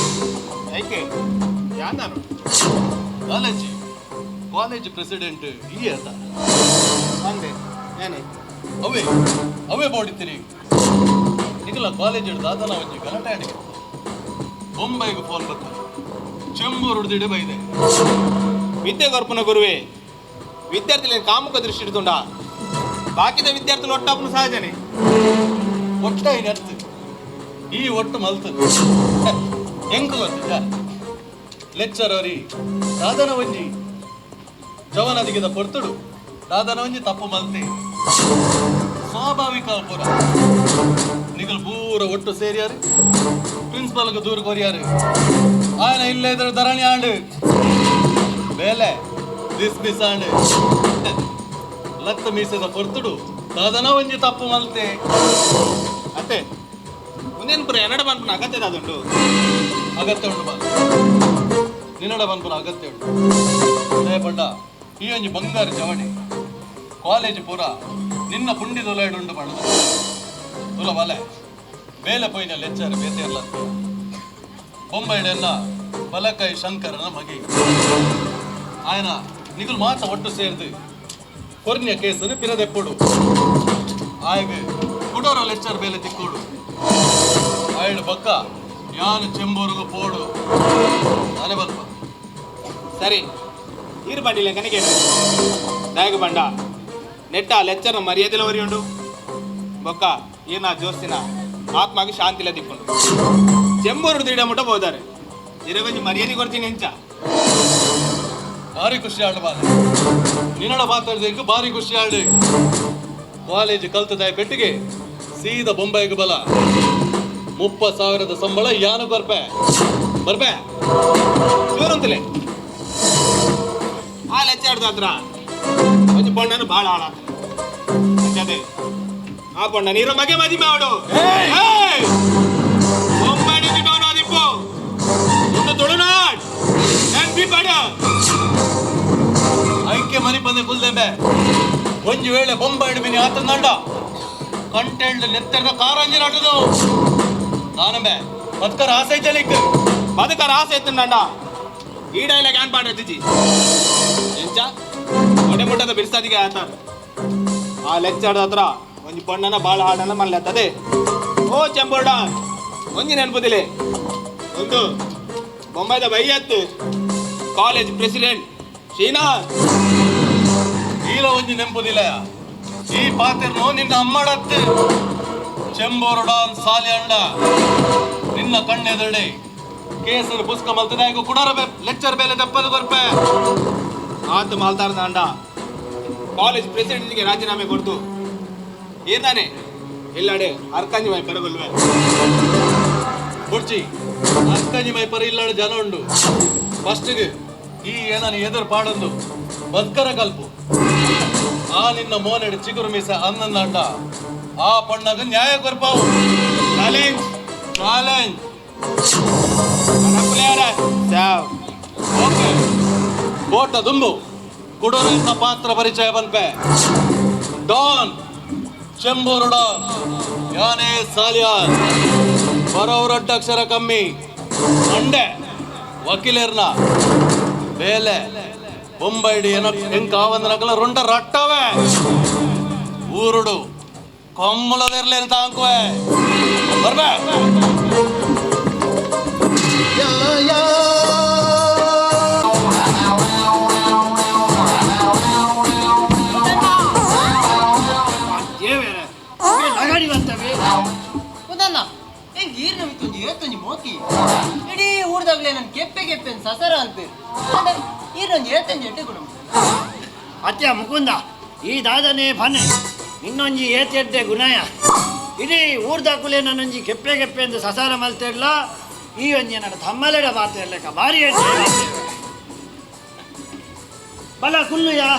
ಐಕೆ ಯಾನ್ ಕಾಲೇಜ್ ಕಾಲೇಜ್ ಪ್ರೆಸಿಡೆಂಟ್ ಈ ಆತ. ಅಂದೆ ಯಾನೆ ಅವೇ ಅವೇ ಬೋಡಿತ್ತೀರಿ ನಿಖಲ ಕಾಲೇಜ್ ದಾದನ ಒಂಜಿ ಗಲಾಟೆ ಅಡಿಗೆ ಬೊಂಬೈಗೆ ಫೋನ್ ಬರ್ತಾರೆ ಚೆಂಬೂರು ಹಿಡ್ದಿಡೆ ಬೈದೆ. ವಿದ್ಯೆ ಕೊರ್ಪುನ ಗುರುವೆ ವಿದ್ಯಾರ್ಥಿಗಳ ಕಾಮುಕ ದೃಷ್ಟಿ ಇಡ್ತುಂಡ ಬಾಕಿದ ವಿದ್ಯಾರ್ಥಿಗಳು ಒಟ್ಟಾಪುನ ಸಹಜನೇ. ಒಟ್ಟ ಇನರ್ತು ಈ ಒಟ್ಟು ಮಲ್ತು ಎಂಕು ಗೊತ್ತಿದ್ದ ಲೆಕ್ಚರ್ ದಾದನ ಒಂಜಿ ಜವನದಿಗಿದ ಪೊರ್ತುಡು ದಾದನ ಒಂಜಿ ತಪ್ಪು ಮಲ್ತೆ ಸ್ವಾಭಾವಿಕ ಪೂರ ನಿಗಲ್ ಪೂರ ಒಟ್ಟು ಸೇರಿಯಾರು ಪ್ರಿನ್ಸಿಪಾಲ್ಗೆ ದೂರ ಕೊರಿಯಾರು ಆಯನ ಇಲ್ಲೇ ಇದ್ರೆ ಧರಣಿ ಆಂಡು ಬೇಲೆ ಡಿಸ್ಮಿಸ್ ಆಂಡು ಲತ್ತ ಮೀಸದ ಪೊರ್ತುಡು ದಾದನ ಒಂಜಿ ತಪ್ಪು ಮಲ್ತೆ. ಅತ್ತೆ ಮುಂದೇನು ಪುರ ಎನ್ನಡ ಪನ್ಪುನ ಅಗತ್ಯ ದಾದುಂಡು. ಅಗತ್ಯ ಉಂಡು ಬಾ ನಿನ್ನಡ ಪನ್ಪುನ ಅಗತ್ಯ ಉಂಡು ದಯಪಂಡ ಈ ಒಂಜಿ ಬಂಗಾರ ಜವಣಿ ಕಾಲೇಜ್ ಪೂರ ನಿನ್ನ ಪುಂಡಿ ದೊಲೈಡುಂಡು ಪಂಡ ತುಲ ಬಲೆ ಬೇಲೆ ಪೋಯಿನ ಲೆಚ್ಚರ್ ಬೇತೆರ್ಲ ಬೊಂಬೈಡೆಲ್ಲ ಬಲಕೈ ಶಂಕರನ ಮಗಿ ఆయన ನಿಗುಲು ಮಾತ ಒಟ್ಟು ಸೇರ್ದು ಕೊರ್ನ್ಯ ಕೇಸನ್ನು ಪಿರದೆಪ್ಪುಡು ಆಯಗ್ ಕುಡೋರ ಲೆಚ್ಚರ್ ಬೇಲೆ ತಿಕ್ಕೋಡು ಆಯ್ಡು ಬಕ್ಕ ಯಾನು ಚೆಂಬೂರುಗು ಪೋಡು ನಾನೇ ಬಲ್ಪ. ಸರಿ ಈರು ಬಂಡಿಲ್ಲ ಕನಿಗೆ ದಾಯಗ ಬಂಡ ನೆಟ್ಟ ಲೆಚ್ಚರ್ನ ಮರ್ಯಾದೆಲ ಒರಿಯುಂಡು ಬೊಕ್ಕ ಏನ ಜೋಸ್ತಿನ ಆತ್ಮಗೆ ಶಾಂತಿಲ ದಿಕ್ಕೊಂಡು ಚೆಂಬೂರು ದಿಡ ಮುಟ್ಟ ಹೋದಾರೆ ಇರಗೊಂಜಿ ಮರ್ಯಾದೆ ಕೊಡ್ತೀನಿ ಎಂಚ. ಭಾರಿ ಖುಷಿ ಆಡು ಬಾಲೆ ನಿನ್ನಡ ಮಾತಾಡ್ಬೇಕು ಭಾರಿ ಖುಷಿ ಆಡು ಕಾಲೇಜ್ ಕಲ್ತದಾಯ ಪೆಟ್ಟಿಗೆ ಸೀದಾ ಬೊಂಬೈಗೆ ಬಲ 30,000 ಸಂಬಳ ಯಾನು ಬರ್ಪೆ ಬರ್ಪೆ ಇವರಂತಲೇ ಆ ಲೆಚ್ಚಾಡ್ದು ಹತ್ರ ಒಂಜಿ ಪೊಣ್ಣನು ಭಾಳ ಹಾಳಾತ ಅದೇ ಆ ಪೊಣ್ಣ ನೀರು ಮಗೆ ಮದಿ ಮಾಡು ಬೊಂಬೈಡಿಗೆ ಡೌನ್ ಆದಿಪ್ಪು ಒಂದು ತುಳುನಾಡ್ ಎನ್ ಪಿ ಪಡ ಐಕ್ಯ ಮನಿ ಬಂದೆ ಕುಲ್ದೆಂಬೆ ಒಂಜಿ ವೇಳೆ ಬೊಂಬೈಡ್ ಮಿನಿ ಆತಂದಂಡ ಕಂಟೆಂಡ್ ನೆತ್ತೆರ್ದ ಕಾರಂಜಿ ನಾಟದು ನಾನಂಬೆ ಬದುಕರ ಆಸೆ ಐತೆ ಬದುಕರ ಆಸೆ ಇತ್ತಂಡ ಈ ಡೈಲಾಗ್ ಏನ್ ಪಾಡ ರಚಿಜಿ ಎಂಚ ಒಡೆ ಮುಟ್ಟದ ಬಿರ್ಸಾದಿಗೆ ಆತ ಆ ಲೆಚ್ಚಾಡ್ದ ಹತ್ರ ಒಂಜಿ ಪೊಣ್ಣನ ಬಾಳ ಹಾಡನ ಮಲ್ಲೆತ್ತದೆ ಓ ಚೆಂಬೋರ್ಡ ಒಂಜಿ ನೆನಪುದಿಲೆ ಒಂದು ಬೊಂಬೈದ ಬೈಯತ್ತು ಕಾಲೇಜ್ ಪ್ರೆಸಿಡೆಂಟ್ ಶ್ರೀನಾಥ್ ಈಲ ಒಂಜಿ ನೆಂಪುದಿಲ್ಲ ಈ ಪಾತೆರ್ನು ನಿನ್ನ ಅಮ್ಮಡತ್ತು ಚೆಂಬೋರು ಡಾನ್ ಸಾಲಿ ಅಂಡ ನಿನ್ನ ಕಣ್ಣೆದಡೆ ಕೇಸರು ಪುಸ್ಕ ಮಲ್ತದಾಯಕು ಕುಡರ ಲೆಕ್ಚರ್ ಬೇಲೆ ದಪ್ಪದು ಕೊರ್ಪೆ ಆತ ಮಾಲ್ತಾರದ ಅಂಡ ಕಾಲೇಜ್ ಪ್ರೆಸಿಡೆಂಟ್ಗೆ ರಾಜೀನಾಮೆ ಕೊಡ್ತು ಏನಾನೆ ಇಲ್ಲಾಡೆ ಅರ್ಕಂಜಿ ಮೈ ಪರಗೊಲ್ವೆ ಬುಡ್ಚಿ ಅರ್ಕಂಜಿ ಮೈ ಪರ ಇಲ್ಲಾಡು ಜನ ಉಂಡು ಫಸ್ಟ್ಗೆ ಈ ಏನನ ಎದುರು ಪಾಡೊಂದು ಬದ್ಕರ ಕಲ್ಪು ಆ ನಿನ್ನ ಮೋನೆಡು ಚಿಗುರು ಮೀಸ ಅನ್ನಂದ ಆ ಪಣ್ಣಗ ನ್ಯಾಯ ಕೊರ್ಪಾವು ಚಾಲೆಂಜ್ ಚಾಲೆಂಜ್ ಓಕೆ ಕೋಟ ದುಂಬು ಕುಡೋರಿನ ಪಾತ್ರ ಪರಿಚಯ ಬನ್ಪೆ ಡಾನ್ ಚೆಂಬೂರು ಡಾನ್ ಯಾನೇ ಸಾಲಿಯಾನ್ ಬರೋರಡ್ಡಕ್ಷರ ಕಮ್ಮಿ ಅಂಡೆ ವಕೀಲರ್ನ ಬೇಲೆ ಬೊಂಬೈಡಿ ಏನ ಎಂಕಾವಂದನಕಲ ರೊಂಡ ರಟ್ಟವೆ ಊರುಡು ಕೊಮ್ಮಲದಿರ್ಲೇನು ತಾಂಕುವೆ ಬರ್ಬೇ. ದೇವೇರೆ ಲಗಾಡಿ ಬರ್ತವೆ. ಮುದಣ್ಣ ಹೆಂಗ್ ಈರ್ನ ಮಿತ್ತೊಂಜಿ ಏತ್ತೊಂಜಿ ಮೋಕಿ ಇಡೀ ಊರ್ದಾಗ್ಲೇ ನನ್ ಕೆಪ್ಪೆ ಕೆಪ್ಪೆ ಸಸರ ಅನ್ಪೇರು ಈರ್ನೊಂಜಿ ಏತ್ತೊಂಜಿ ಎಡ್ಡೆ ಗುಣ. ಅತ್ಯ ಮುಕುಂದ ಈ ದಾದನೆ ಫನೆ ಇನ್ನೊಂಜಿ ಏತೆಡ್ಡೆ ಗುಣಯ ಇಡೀ ಊರ್ದಾಕುಲೆ ನನ್ನೊಂಜಿ ಕೆಪ್ಪೆ ಕೆಪ್ಪೆ ಎಂದು ಸಸಾರ ಮಲ್ತಿಡ್ಲ ಈ ಒಂಜಿ ನನ್ನ ತಮ್ಮಲೆಡ ಮಾತು ಲೆಕ್ಕ ಭಾರಿ ಎಡ್ಡೆ ಬಲ ಕುಲ್ಲುಯಾ.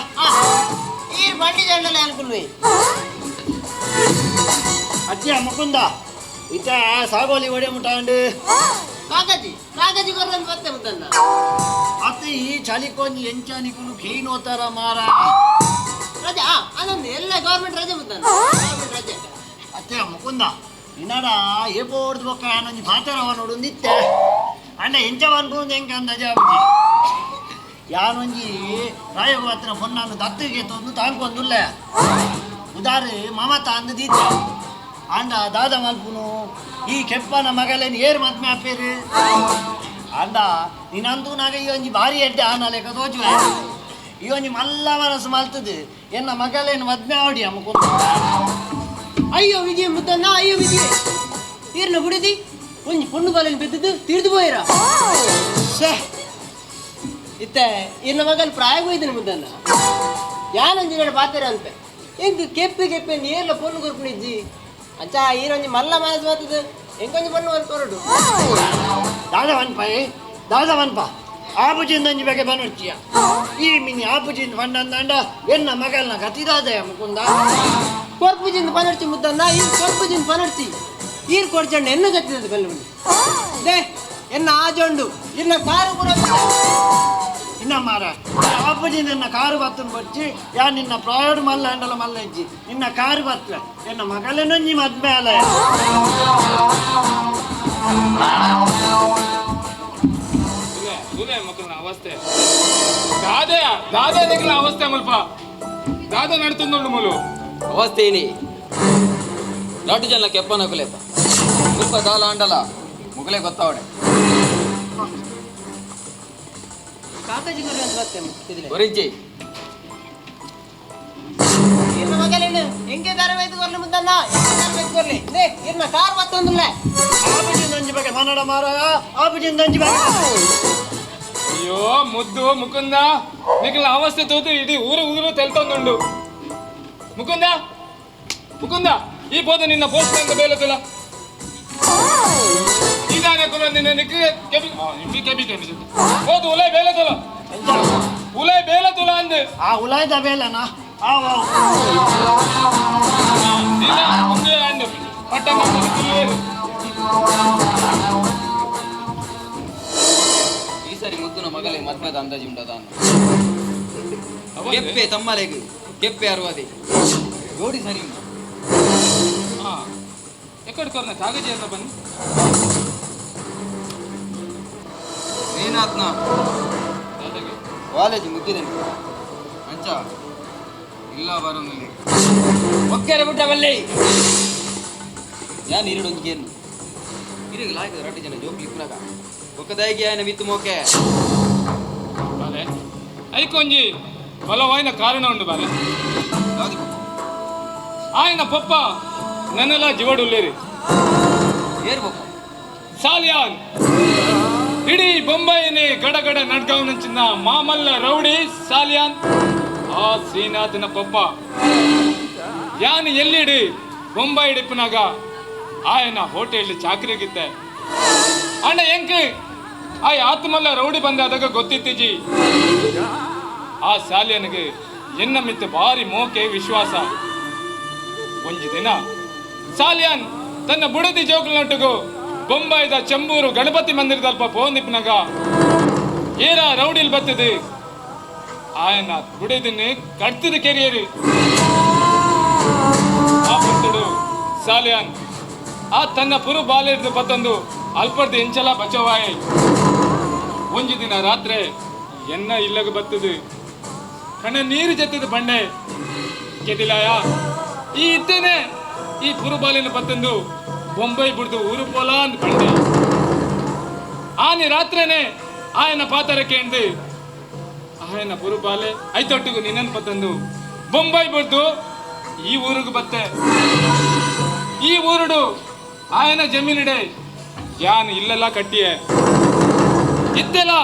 ಈರ್ ಬಂಡಿ ಜಂಡಲೆ ಅನ್ಕುಲ್ವಿ. ಅತ್ಯ ಮುಕುಂದ ಇತ್ತ ಸಾಗೋಲಿ ಒಡೆ ಮುಟಾಂಡು. ಕಾಗಜಿ ಕಾಗಜಿ ಕೊರ್ಲಂದು ಬತ್ತೆ ಮುದಣ್ಣ. ಅತ್ತ ಈ ಚಳಿಕೊಂಜಿ ಎಂಚಾನಿಕುಲು ಖೇನೋತರ ಮಾರ. ರಜೆ ಅದೊಂದು ಎಲ್ಲ ಗೌರ್ಮೆಂಟ್ ರಜೆ ಮುದಣ್ಣ, ಗೌರ್ಮೆಂಟ್ ರಜೆ. ಅತ್ತೆ ಮುಕುಂದ ಇನ್ನಡ ಏಪೋರ್ದು ಬೊಕ್ಕ ಯಾನೊಂಜಿ ಪಾತೆರವ ನೋಡು ನಿತ್ತೆ ಅಂಡ ಎಂಚ ಪನ್ಪುಂದು ಎಂಕ ಅಂದಾಜ ಆಪುಜಿ ಯಾನೊಂಜಿ ರಾಯಭಾತ್ರ ಪೊನ್ನಾನು ದತ್ತಿಗೆ ತೊಂದು ತಾಂಕೊಂದುಲ್ಲ ಉದಾರು ಮಮತ ಅಂದು ದೀತ ಅಂಡ ದಾದ ಮಲ್ಪುನು ಈ ಕೆಪ್ಪನ ಮಗಲೇನು ಏರು ಮದ್ಮೆ ಆಪೇರು ಅಂಡ ನೀನಂತೂ ನಾಗ ಈ ಒಂಜಿ ಭಾರಿ ಎಡ್ಡೆ ಆನ ಲೆಕ್ಕ ತೋಚುವೆ ಈ ಒಂಜಿ ಮಲ್ಲ ಮನಸ್ಸು ಮಲ್ತದು ಎನ್ನ ಮಗಲೇನು ಮದ್ಮೆ ಆವಡಿ ಮುಕುಂದ. ಅಯ್ಯೋ ವಿಜಯ ಮುದ್ದಣ್ಣ, ಅಯ್ಯೋ ವಿಜಯ ಈರ್ನ ಬುಡಿದಿ ಒಂಜಿ ಪೊಣ್ಣು ಬಾಲನ್ ಬಿದ್ದದ್ದು ತೀರ್ದು ಪೋಯಿರ. ಛೇ ಇತ್ತೆ ಈರ್ನ ಮಗಲ್ ಪ್ರಾಯ ಹೋಯ್ದಿನ ಮುದ್ದಣ್ಣ ಯಾನೊಂಜಿ ನಡ ಪಾತೆರ ಅನ್ಪೆ ಎಂಕ್ ಕೆಪ್ಪೆ ಕೆಪ್ಪೆ ಏರ್ಲ ಪೊಣ್ಣು ಕೊರ್ಪುನಿಜ್ಜಿ ಅಂಚ ಈರೊಂಜಿ ಮಲ್ಲ ಮನಸ್ಸು ಬರ್ತದೆ ಎಂಕೊಂಜಿ ಪೊಣ್ಣು ಕೊರಡು. ದಾದ ವನ್ಪ ಏ ದಾದ ವನ್ಪ ಆಪುಜಿಂದ ಒಂಜಿ ಬಗೆ ಬನೊಚ್ಚಿಯ ಈ ಮಿನಿ ಆಪುಜಿಂದ ಪಂಡಂದಂಡ ಎನ್ನ ಮಗಲ್ನ ಗತಿದಾದಯ ಮುಕುಂದ. ಕೊರ್ಪುಜಿಂದ ಪನರ್ಚಿ ಮುದ್ದಣ್ಣ, ಈರ್ ಕೊರ್ಪುಜಿಂದ ಪನರ್ಚಿ ಈರ್ ಕೊಡ್ಚಂಡ ಎನ್ನ ಗತಿದ ಬಲ್ಲ they ಎನ್ನ ಆಜೊಂಡು ಇರ್ನ ಕಾರು ಕೂಡ. ಇನ್ನ ಮಾರ ಆಪುಜಿಂದ ಎನ್ನ ಕಾರು ಬತ್ತನ್ ಬಚ್ಚಿ ಯಾ ನಿನ್ನ ಪ್ರಾಯೋಡ್ ಮಲ್ಲ ಅಂಡಲ ಮಲ್ಲ ಇಜ್ಜಿ ನಿನ್ನ ಕಾರು ಬತ್ವೆ ಎನ್ನ ಮಗಲೇನೊಂಜಿ ಮದ್ಮೆ ಅಲ. ತೂಲೆ ಮಕ್ಕಳ ಅವಸ್ಥೆ ದಾದೆ ದಾದೆ ನಿಕ್ಲ ಅವಸ್ಥೆ ಮುಲ್ಪ ದಾದ ನಡ್ತುಂದುಂಡು ಮುಲು ಅವಸ್ಥೆ ಏನಿ ಲಾಟು ಜನ ಕೆಪ್ಪನಕುಲೇಪ ಮುಲ್ಪ ದಾಲ ಅಂಡಲ ಮುಗಲೇ ಗೊತ್ತಾವಡೆ. ಕಾಕಾಜಿ ಕೊರ್ಲಂದು ಬತ್ತೆ ಇದಿಲೆ. ಒರಿಜಿ ಇರ್ನ ಮಗಲೇನು ಎಂಕೆ ತರಬೇತು ಕೊರ್ಲಿ ಮುದ್ದಣ್ಣ, ಎಂಕೆ ತರಬೇತು ಕೊರ್ಲಿ they ಇರ್ನ ಕಾರ್ ಬತ್ತೊಂದುಲ್ಲ. ಆಪುಜಿಂದ ಒಂಜಿ ಬಗೆ ಪನ್ನಡ ಮಾರಾಯ ಆಪುಜಿಂದ ಒಂಜಿ ಬಗೆ. ಅಯ್ಯೋ ಮುದ್ದು ಮುಕುಂದ ನಿಕ್ಲ ಅವಸ್ಥೆ ತೂತು ಇಡೀ ಊರು ಊರು ತೆಲ್ತೊಂದುಂಡು ಮುಕುಂದ ಮುಕುಂದ ಈ ಪೋದ ನಿನ್ನ ಪೋಸ್ಟ್ ಅಂತ ಬೇಲತಿಲ್ಲ ಇದಾನೆ ಕುಲ ನಿನ್ನ ನಿಕ್ಕ ಕೆಬಿ ಇಬ್ಬಿ ಕೆಬಿ ಕೆಬಿ ಹೋದು ಉಲೈ ಬೇಲತಿಲ್ಲ ಉಲೈ ಬೇಲತಿಲ್ಲ ಅಂದೆ. ಆ ಉಲಾಯ್ದ ಬೇಲನಾ ಆ ವಾವ್. ಇಲ್ಲ ಒಂದೇ ಅಂದೆ ಪಟ್ಟಣ ಈ ಸರಿ ಮುದ್ದುನ ಮಗಲೇ ಮದ್ಮದ ಅಂದಾಜು ಉಂಡದ ಕೆಪ್ಪೆ ತಮ್ಮಲೆಗ್ ಕೆಪ್ಪೆ ಅರ್ವದೆ ಜೋಡಿ ಸರಿ ಉಂಟು. ಹಾ ಎಕ್ಕಡೆ ಕೊರ್ನ ಕಾಗಜಿ ಅಂತ ಬನ್ನಿ ಶ್ರೀನಾಥ್ನ ಕಾಲೇಜ್ ಮುಗ್ಗಿದೆ ಅಂಚ ಇಲ್ಲ ಬರೋನಲ್ಲಿ ಒಕ್ಕೆರೆ ಬಿಟ್ಟ ಬಲ್ಲಿ ಯಾ ನೀರಿಡೊಂದು ಗೇನು ಇರಿಗೆ ಲಾಯ್ಕ ರಡ್ಡು ಜನ ಜೋಕ್ಲಿ ಇಪ್ಪುನಗ ಬೊಕದಾಯಿಗೆ ಆಯನ ಮಿತ್ತು ಮೋಕೆ. ಬಾಲೆ, ಐಕೊಂಜಿ ಬಲವಾಯಿನ ಕಾರಣ ಉಂಡು ಬಾಲೆ. ಯಾವ್ದು ಪಪ್ಪ? ఆయన ಪಪ್ಪ ನನ್ನೆಲ್ಲ ಜೀವಡುಲ್ಲೇರಿ. ಏರು ಪಪ್ಪ? ಸಾಲಿಯಾನ್, ಇಡೀ ಬೊಂಬೈನಿ ಗಡಗಡ ನಡ್ಗಾವ್ ನಂಚಿನ ಮಾಮಲ್ಲ ರೌಡಿ ಸಾಲಿಯಾನ್ ಆ ಶ್ರೀನಾಥನ ಪಪ್ಪ. ಯಾನ್ ಎಲ್ಲಿಡಿ ಬೊಂಬೈ ಇಡಿಪ್ಪನಾಗ ఆయన ಹೋಟೆಲ್ ಚಾಕ್ರಿಗಿತ್ತೆ. ಅಣ್ಣ ಎಂಕ್ ಆ ಆತ್ಮಲ್ಲ ರೌಡಿ ಬಂದಾದಾಗ ಗೊತ್ತಿತ್ತಿಜಿ. ಆ ಸಾಲಿಯನಿಗೆ ಎನ್ನ ಮಿತ್ತ ಭಾರಿ ಮೋಕೆ ವಿಶ್ವಾಸ. ಒಂಜಿ ದಿನ ಸಾಲಿಯಾನ್ ತನ್ನ ಬುಡದಿ ಜೋಕುಲನೊಟ್ಟುಗು ಬೊಂಬಾಯಿದ ಚೆಂಬೂರು ಗಣಪತಿ ಮಂದಿರದಲ್ಪ ಪೋಂದಿಪ್ಪನಾಗ ಏರ ರೌಡಿಲ್ ಬತ್ತದೆ ఆయన ಬುಡದಿನ ಕಡ್ತದ ಕೆರಿಯರು. ಆ ಪುತ್ತಡು ಸಾಲಿಯಾನ್ ಆ ತನ್ನ ಪುರು ಬಾಲೆರ್ದು ಬತ್ತಂದು ಅಲ್ಪರ್ದು ಎಂಚಲ ಬಚವಾಯ್. ಒಂಜಿ ದಿನ ರಾತ್ರಿ ಎನ್ನ ಇಲ್ಲಗ ಬತ್ತದು ಕಣ್ಣ ನೀರು ಜತ್ತದ ಬಂಡೆ ಕೆದಿಲಾಯ ಈ ಇತ್ತೇನೆ ಈ ಪುರು ಬಾಲಿನ ಬತ್ತಂದು ಬೊಂಬೈ ಬಿಡ್ದು ಊರು ಪೋಲ ಅಂದ್ ಬಂಡೆ. ಆನಿ ರಾತ್ರಿನೇ ఆయన ಪಾತರ ಕೇಂದು ఆయన ಪುರು ಬಾಲೆ ಐತೊಟ್ಟಿಗೂ ನಿನ್ನನ್ ಪತ್ತಂದು ಬೊಂಬೈ ಬಿಡ್ದು ಈ ಊರಿಗೆ ಬತ್ತೆ. ಈ ಊರುಡು ఆయన ಜಮೀನಿಡೆ ಯಾನ್ ಇಲ್ಲೆಲ್ಲ ಕಟ್ಟಿಯೆ ಇತ್ತೆಲ್ಲ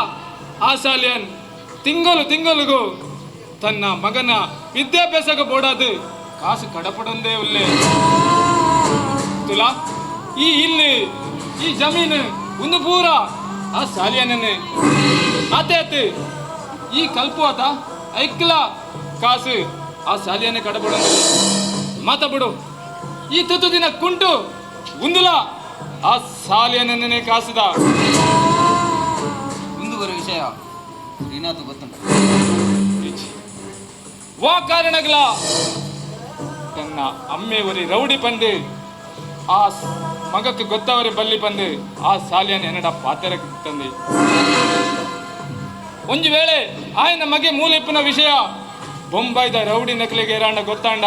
ಆ ಸಾಲಿಯನ್ ತಿಂಗಳು ತಿಂಗಳಿಗೂ ತನ್ನ ಮಗನ ವಿದ್ಯಾಭ್ಯಾಸಕ್ಕೆ ಬೋಡಾದು ಕಾಸು ಕಡಪಡೊಂದೇ ಉಲ್ಲೆ. ತುಲಾ ಈ ಇಲ್ಲಿ ಈ ಜಮೀನು ಒಂದು ಪೂರ ಆ ಸಾಲಿಯನನ್ನೇ ಆತೆ ಆತೆ ಈ ಕಲ್ಪು ಆತ ಐಕ್ಲ ಕಾಸು ಆ ಸಾಲಿಯನ್ನೇ ಕಡಪಡೊಂದು ಮಾತಾ ಬಿಡು. ಈ ತುತ್ತು ದಿನ ಕುಂಟು ಉಂದುಲ ಆ ಸಾಲಿಯನನ್ನೇ ಕಾಸುದ. ಮುಂದು ಬರೋ ವಿಷಯ ಶ್ರೀನಾಥ್ ಗೊತ್ತುಂಟು. ವಾ ಕಾರಣಗಳ ತನ್ನ ಅಮ್ಮೆ ಒರಿ ರೌಡಿ ಪಂದು ಆ ಮಗಕ್ಕೆ ಗೊತ್ತವರಿ ಬಲ್ಲಿ ಬಂದು ಆ ಸಾಲಿಯನ್ ಎನ್ನಡ ಪಾತೆರ ತಂದೆ. ಒಂಜಿ ವೇಳೆ ఆయన ಮಗೆ ಮೂಲಿಪ್ಪನ ವಿಷಯ ಬೊಂಬೈದ ರೌಡಿ ನಕಲಿಗೆ ಏರಾಂಡ ಗೊತ್ತಾಂಡ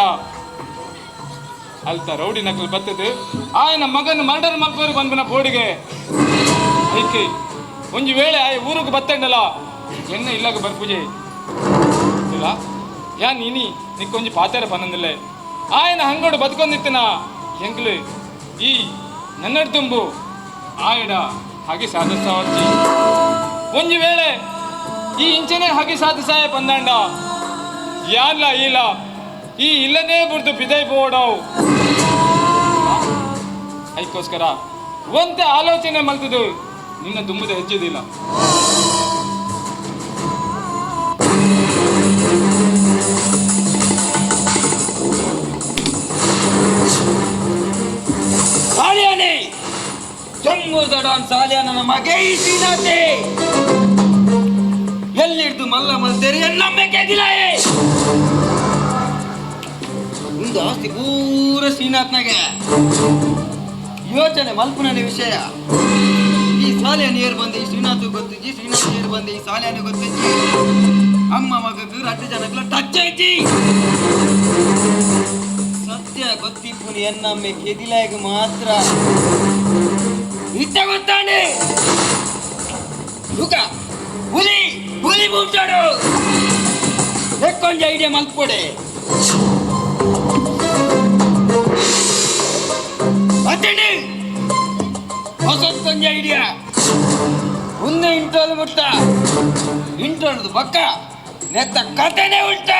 ಅಲ್ತ ರೌಡಿ ನಕಲು ಬತ್ತದು ఆయన ಮಗನ ಮರ್ಡರ್ ಮಲ್ಪರು ಬಂದ್ಬನ ಬೋಡಿಗೆ ಐಕೆ. ಒಂಜಿ ವೇಳೆ ಆಯ್ ಊರಿಗೆ ಬತ್ತಂಡಲ ಎನ್ನ ಇಲ್ಲಾಗ ಬರ್ಪೂಜೆ ಇಲ್ಲ ಯಾ ನೀನಿ ನಿಕ್ಕೊಂಜಿ ಪಾತೆರ ಪನ್ನೊಂದಿಲ್ಲ. ఆయన ಹಂಗೋಡು ಬದುಕೊಂದಿತ್ತನ ಎಂಕ್ಲು ಈ ನನ್ನಡ್ ತುಂಬು ಆಯಡ ಹಾಗೆ ಸಾಧಿಸಾವರ್ಜಿ. ಒಂಜಿ ವೇಳೆ ಈ ಇಂಚನೆ ಹಾಗೆ ಸಾಧಿಸಾಯ ಬಂದಾಂಡ ಯಾನ್ಲ ಈಲ ಈ ಇಲ್ಲನೇ ಬುಡ್ದು ಬಿದೈ ಬೋಡವು. ಅದಕ್ಕೋಸ್ಕರ ಒಂತೆ ಆಲೋಚನೆ ಮಲ್ತದು ನಿನ್ನ ತುಂಬುದ ಹೆಚ್ಚಿದಿಲ್ಲ. ಸಾಲಿಯಾನೆ ಜಮ್ಮುದಡಾನ್ ಸಾಲಿಯಾನನ ಮಗೆ ಈ ಶ್ರೀನಾಥೆ ಎಲ್ಲಿಡ್ದು ಮಲ್ಲ ಮಲ್ತೇರಿ ಎನ್ನಮ್ಮೆ ಕೆದಿಲಾಯೆ. ಒಂದು ಆಸ್ತಿ ಪೂರ ಶ್ರೀನಾಥ್ನಾಗೆ. ಯೋಚನೆ ಮಲ್ಪುನನೆ ವಿಷಯ. ಈ ಸಾಲಿಯಾನ ಏರ್ ಬಂದೆ ಈ ಶ್ರೀನಾಥ್ ಗೊತ್ತಿಜ್ಜಿ, ಶ್ರೀನಾಥ್ ಏರ್ ಬಂದೆ ಈ ಸಾಲಿಯಾನ ಗೊತ್ತಿಜ್ಜಿ. ಅಮ್ಮ ಮಗకు ರಡ್ಡು ಜನಕ್ಲ ಟಚ್ ಐತಿ. ಸತ್ಯ ಗೊತ್ತಿಪ್ಪುನಿ ಎನ್ನಮ್ಮೆ ಕೆದಿಲಾಯಗ ಮಾತ್ರ ಇತ್ತ ಗೊತ್ತಾನೆ. ಹುಕ ಹುಲಿ ಹುಲಿ ಬೂಮ್ಚಾಡು ಎಕ್ಕೊಂಜ ಐಡಿಯಾ ಮಲ್ಪೊಡೆ ಅತ್ತಂడి ಹೊಸತ್ತೊಂಜ ಐಡಿಯಾ. ಮುಂದೆ ಇಂಟೋಲು ಮುಟ್ಟ ಇಂಟೋದು ಪಕ್ಕ ನೆತ್ತ ಕತೆನೇ ಉಲ್ಟ.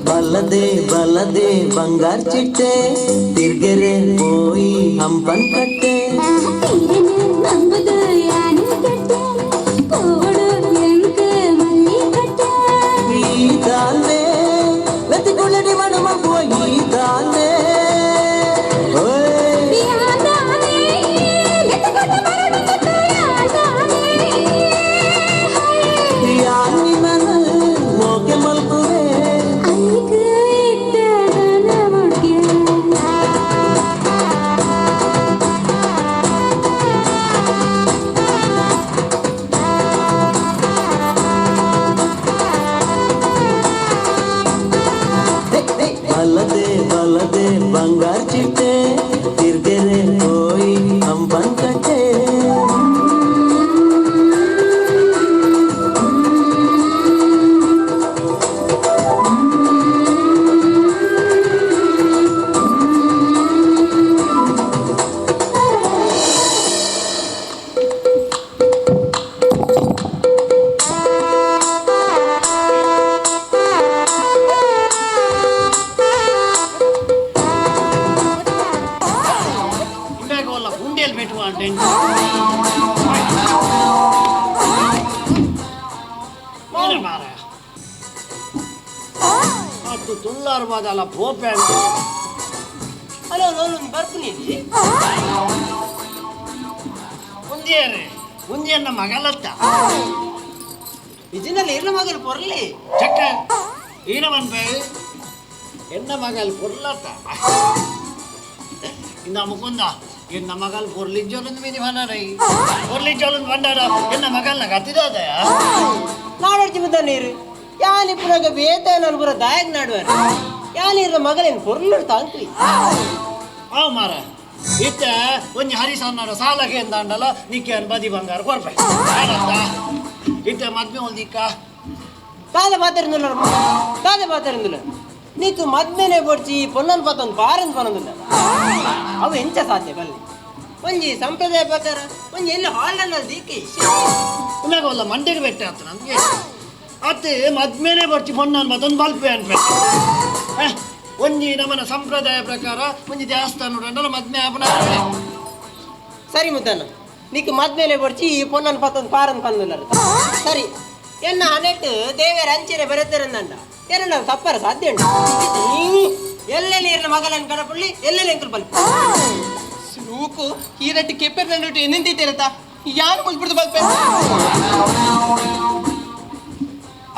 ಬಲದೆ ಬಲದೆ ಬಂಗಾರ ಚಿಟ್ಟೆ ತಿರ್ಗೆರೆ ಪೋಯಿ ಹಂಪನ್ ಕಟ್ಟೆ. ಈ ತಾನೆ ಮೆತ್ತಿಕೊಳ್ಳಡಿ ಮಣಮಗುವ ಈ ತಾನೆ ಓಯ್. ಯಾನಿ ನನ ಮೋಕೆ ಮಲ್ಪುವೆ. ಐಕ ಇತ್ತ ನಾರಿಯಲ್ ಬೆಟ್ಟು ಅಂಟೆ ಮಾರ ಅದು ತುಲ್ಲಾರು ಬಾದಲ್ಲ ಪೋಪೆ ಹಲೋ ಒಂದು ಬರ್ಪುನಿ ಉಂದಿಯರೇ ಉಂದಿಯನ್ನ ಮಗಲತ್ತ ನಿಜನಲ್ಲಿ ಇರ್ನ ಮಗಲ್ ಪೊರ್ಲಿ ಚಕ್ಕ ಈನ ಮನ್ಪೆ ಎನ್ನ ಮಗಲ್ ಪೊರ್ಲತ್ತ ಇಂದ ಮುಕುಂದ ಎನ್ನ ಮಗಲ್ ಪೊರ್ಲಿ ಜೋಲಂದು ಮೀನಿ ಭಂಡಾರ ಪೊರ್ಲಿ ಜೋಲಂದು ಭಂಡಾರ ಎನ್ನ ಮಗಲ್ನ ಗತಿದಾದಯ ನಾಡರ್ಜಿ ಮುದ್ದ ನೀರು ಯಾನ್ ಇಪ್ಪುನಾಗ ಬೇತ ಪೂರ ದಾಯಕ್ ನಾಡುವರು ಯಾನ್ ಇರ್ನ ಮಗಲೇನು ಪೊರ್ಲು ತಾಂಕ್ವಿ ಆವ್ ಮಾರ ಇತ್ತ ಒಂಜಿ ಹರಿಸನ್ನಾಡ ಸಾಲಕ್ಕೆ ಎಂದಾಂಡಲ ನಿಕ್ಕೆ ಬದಿ ಬಂಗಾರ ಕೊರ್ಪೆ ಇತ್ತ ಮದ್ಮೆ ಒಂದಿಕ್ಕ ದಾದ ಮಾತಾರಿಂದುಲ್ಲ ದಾದ ಮಾತಾರಿಂದುಲ್ಲ ನೀಕು ಮದ್ಮೆನೆ ಪೊಡ್ಚಿ ಪೊನ್ನನ್ ಪತ್ತೊಂದು ಬಾರಂದ್ ಪನೊಂದುಲ್ಲ ಅವು ಎಂಚ ಸಾಧ್ಯ ಬಲ್ಲಿ ಒಂಜಿ ಸಂಪ್ರದಾಯ ಪ್ರಕಾರ ಒಂಜಿ ಎಲ್ಲಿ ಹಾಲನ್ನ ದೀಕಿ ಉನ್ನಾಗ ಒಲ್ಲ ಮಂಡೆಗೆ ಬೆಟ್ಟ ಆತ ನನ್ಗೆ ಅತ್ತೆ ಮದ್ಮೇನೆ ಬರ್ಚಿ ಪೊನ್ನನ್ ಮತ್ತೊಂದು ಬಲ್ಪೆ ಅನ್ಪೆ ಒಂಜಿ ನಮ್ಮನ ಸಂಪ್ರದಾಯ ಪ್ರಕಾರ ಒಂಜಿ ದೇವಸ್ಥಾನ ಉಂಡಲ್ಲ ಮದ್ಮೆ ಆಪನ ಸರಿ ಮುದ್ದಣ್ಣ ನೀಕು ಮದ್ಮೇಲೆ ಬೊಡ್ಚಿ ಈ ಪೊನ್ನನ್ ಪತ್ತೊಂದು ಪಾರನ್ ಪಂದುಲ್ಲ ಸರಿ ಎನ್ನ ಹನೆಟ್ಟು ದೇವರ ಅಂಚೆನೆ ಬರೆತಾರಂದಂಡ ಏನ ತಪ್ಪರ ಸಾಧ್ಯ ಉಂಟು ಎಲ್ಲೆಲ್ಲಿ ಇರ್ನ ಮಗಲನ್ ಕಡಪುಳ್ಳಿ ಎಲ್ಲೆಲ್ಲಿ ಎಂಕುಲ್ ಬಲ್ಪ ಸೂಕು ಈ ರಟ್ಟಿ ಕೆಪ್ಪೆರ್ ನಂಡು ಎನ್ನೆಂತಿದ್ದೀರತ್ತ ಯಾರು ಮುಲ್ಬಿಡ್ದು ಬಲ್ಪೆ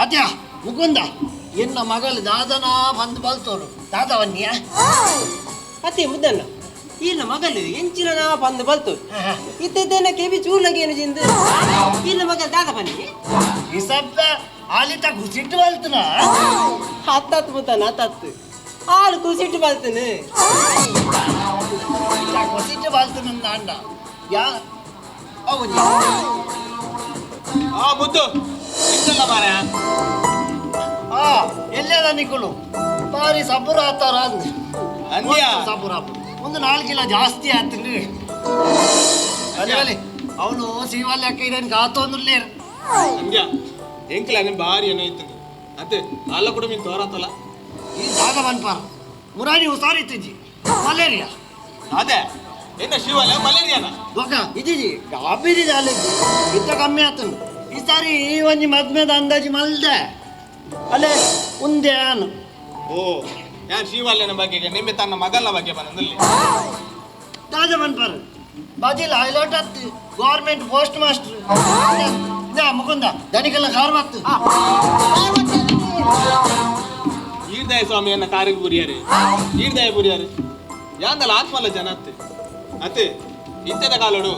ಅತ್ಯ ಮುಕುಂದ ಎನ್ನ ಮಗಲು ದಾದನಾ ಬಂದು ಬಲ್ತೋರು ದಾದವನ್ಯ ಅತ್ತೆ ಮುದ್ದಣ್ಣ ಈರ್ನ ಮಗಲು ಎಂಚಿನ ಬಂದು ಬಲ್ತು ಇತ್ತಿದ್ದೇನ ಕೆಬಿ ಚೂರ್ಲಗೆ ಏನು ಜಿಂದು ಈರ್ನ ಮಗಲ್ ದಾದ ಬನ್ನಿ ಇಸಬ್ಬ ಆಲಿತ ಕುಸಿಟ್ಟು ಬಲ್ತನ ಹತ್ತತ್ತು ಮುದ್ದಣ್ಣ ಹತ್ತತ್ತು ಆಳು ಕುಸಿಟ್ಟು ಬಲ್ತನು ಕುಸಿಟ್ಟು ಬಲ್ತನ ಅಂಡ ಯಾ ಅವನಿ ಆ ಮುದ್ದು ಇತ್ತಲ್ಲ ಮಾರ ಆ ಎಲ್ಲದ ನಿಕ್ಕುಲು ಬಾರಿ ಸಬ್ಬುರ ಆತಾರ ಅಂದ್ಯಾ? ಸಬ್ಬುರ ಒಂದು 4 ಕಿಲೋ ಜಾಸ್ತಿ ಆತಂದ್ರೆ ಅಲ್ಲಿ ಅವನು ಸೀವಲ್ಲಿ ಅಕ್ಕ ಇದನ್ ಕಾತೊಂದುಲ್ಲೇರ್ ಅಂದ್ಯಾ ಎಂಕಲ ನಿಮ್ ಬಾರಿ ಏನೋ ಇತ್ತು ಅತ್ತೆ ಅಲ್ಲ ಕೂಡ ಮೀನ್ ತೋರತ್ತಲ್ಲ ಈ ಜಾಗ ಬನ್ಪಾರ ಮುರಾನಿ ಹುಷಾರಿ ಇತ್ತಿಜ್ಜಿ ಮಲೇರಿಯಾ ಅದೇ ಏನ ಶಿವಲ್ಲ ಮಲೇರಿಯಾನ ದೊಕ್ಕ ಇದಿಜಿ ಗಾಬಿರಿ ಜಾಲಿಜ್ಜಿ ಇತ್ತ ಕಮ್ಮಿ ಆತನು ಈ ಸಾರಿ ಈ ಒಂಜಿ ಮದ್ಮೆದ ಅಂದಾಜಿ ಮಲ್ದೆ ಅಲ್ಲೇ ಉಂದೆ ಅನು ಓ ಯಾನ್ ಶಿವಲ್ಯನ ಬಗ್ಗೆ ನಿಮ್ಮೆ ತನ್ನ ಮಗಲ್ನ ಬಗ್ಗೆ ಬಂದಲ್ಲಿ ದಾದ ಬನ್ಪಾರ ಬಾಜಿಲ್ ಹೈಲೈಟ್ ಆತ್ತು ಗೌರ್ಮೆಂಟ್ ಪೋಸ್ಟ್ ಮಾಸ್ಟರ್ ಇದಾ ಮುಕುಂದ ದನಿಕೆಲ್ಲ ಕಾರ್ ಮಾತು ಈರ್ದಯ ಸ್ವಾಮಿಯನ್ನ ಕಾರಿಗೆ ಬುರಿಯಾರೆ ಈರ್ದಯ ಬುರಿಯಾರೆ ಯಾಂದಲ ಆತ್ಮಲ್ಲ ಜನ ಅತ್ತೆ ಅತ್ತೆ ಇತ್ತದ ಕಾಲೋಡು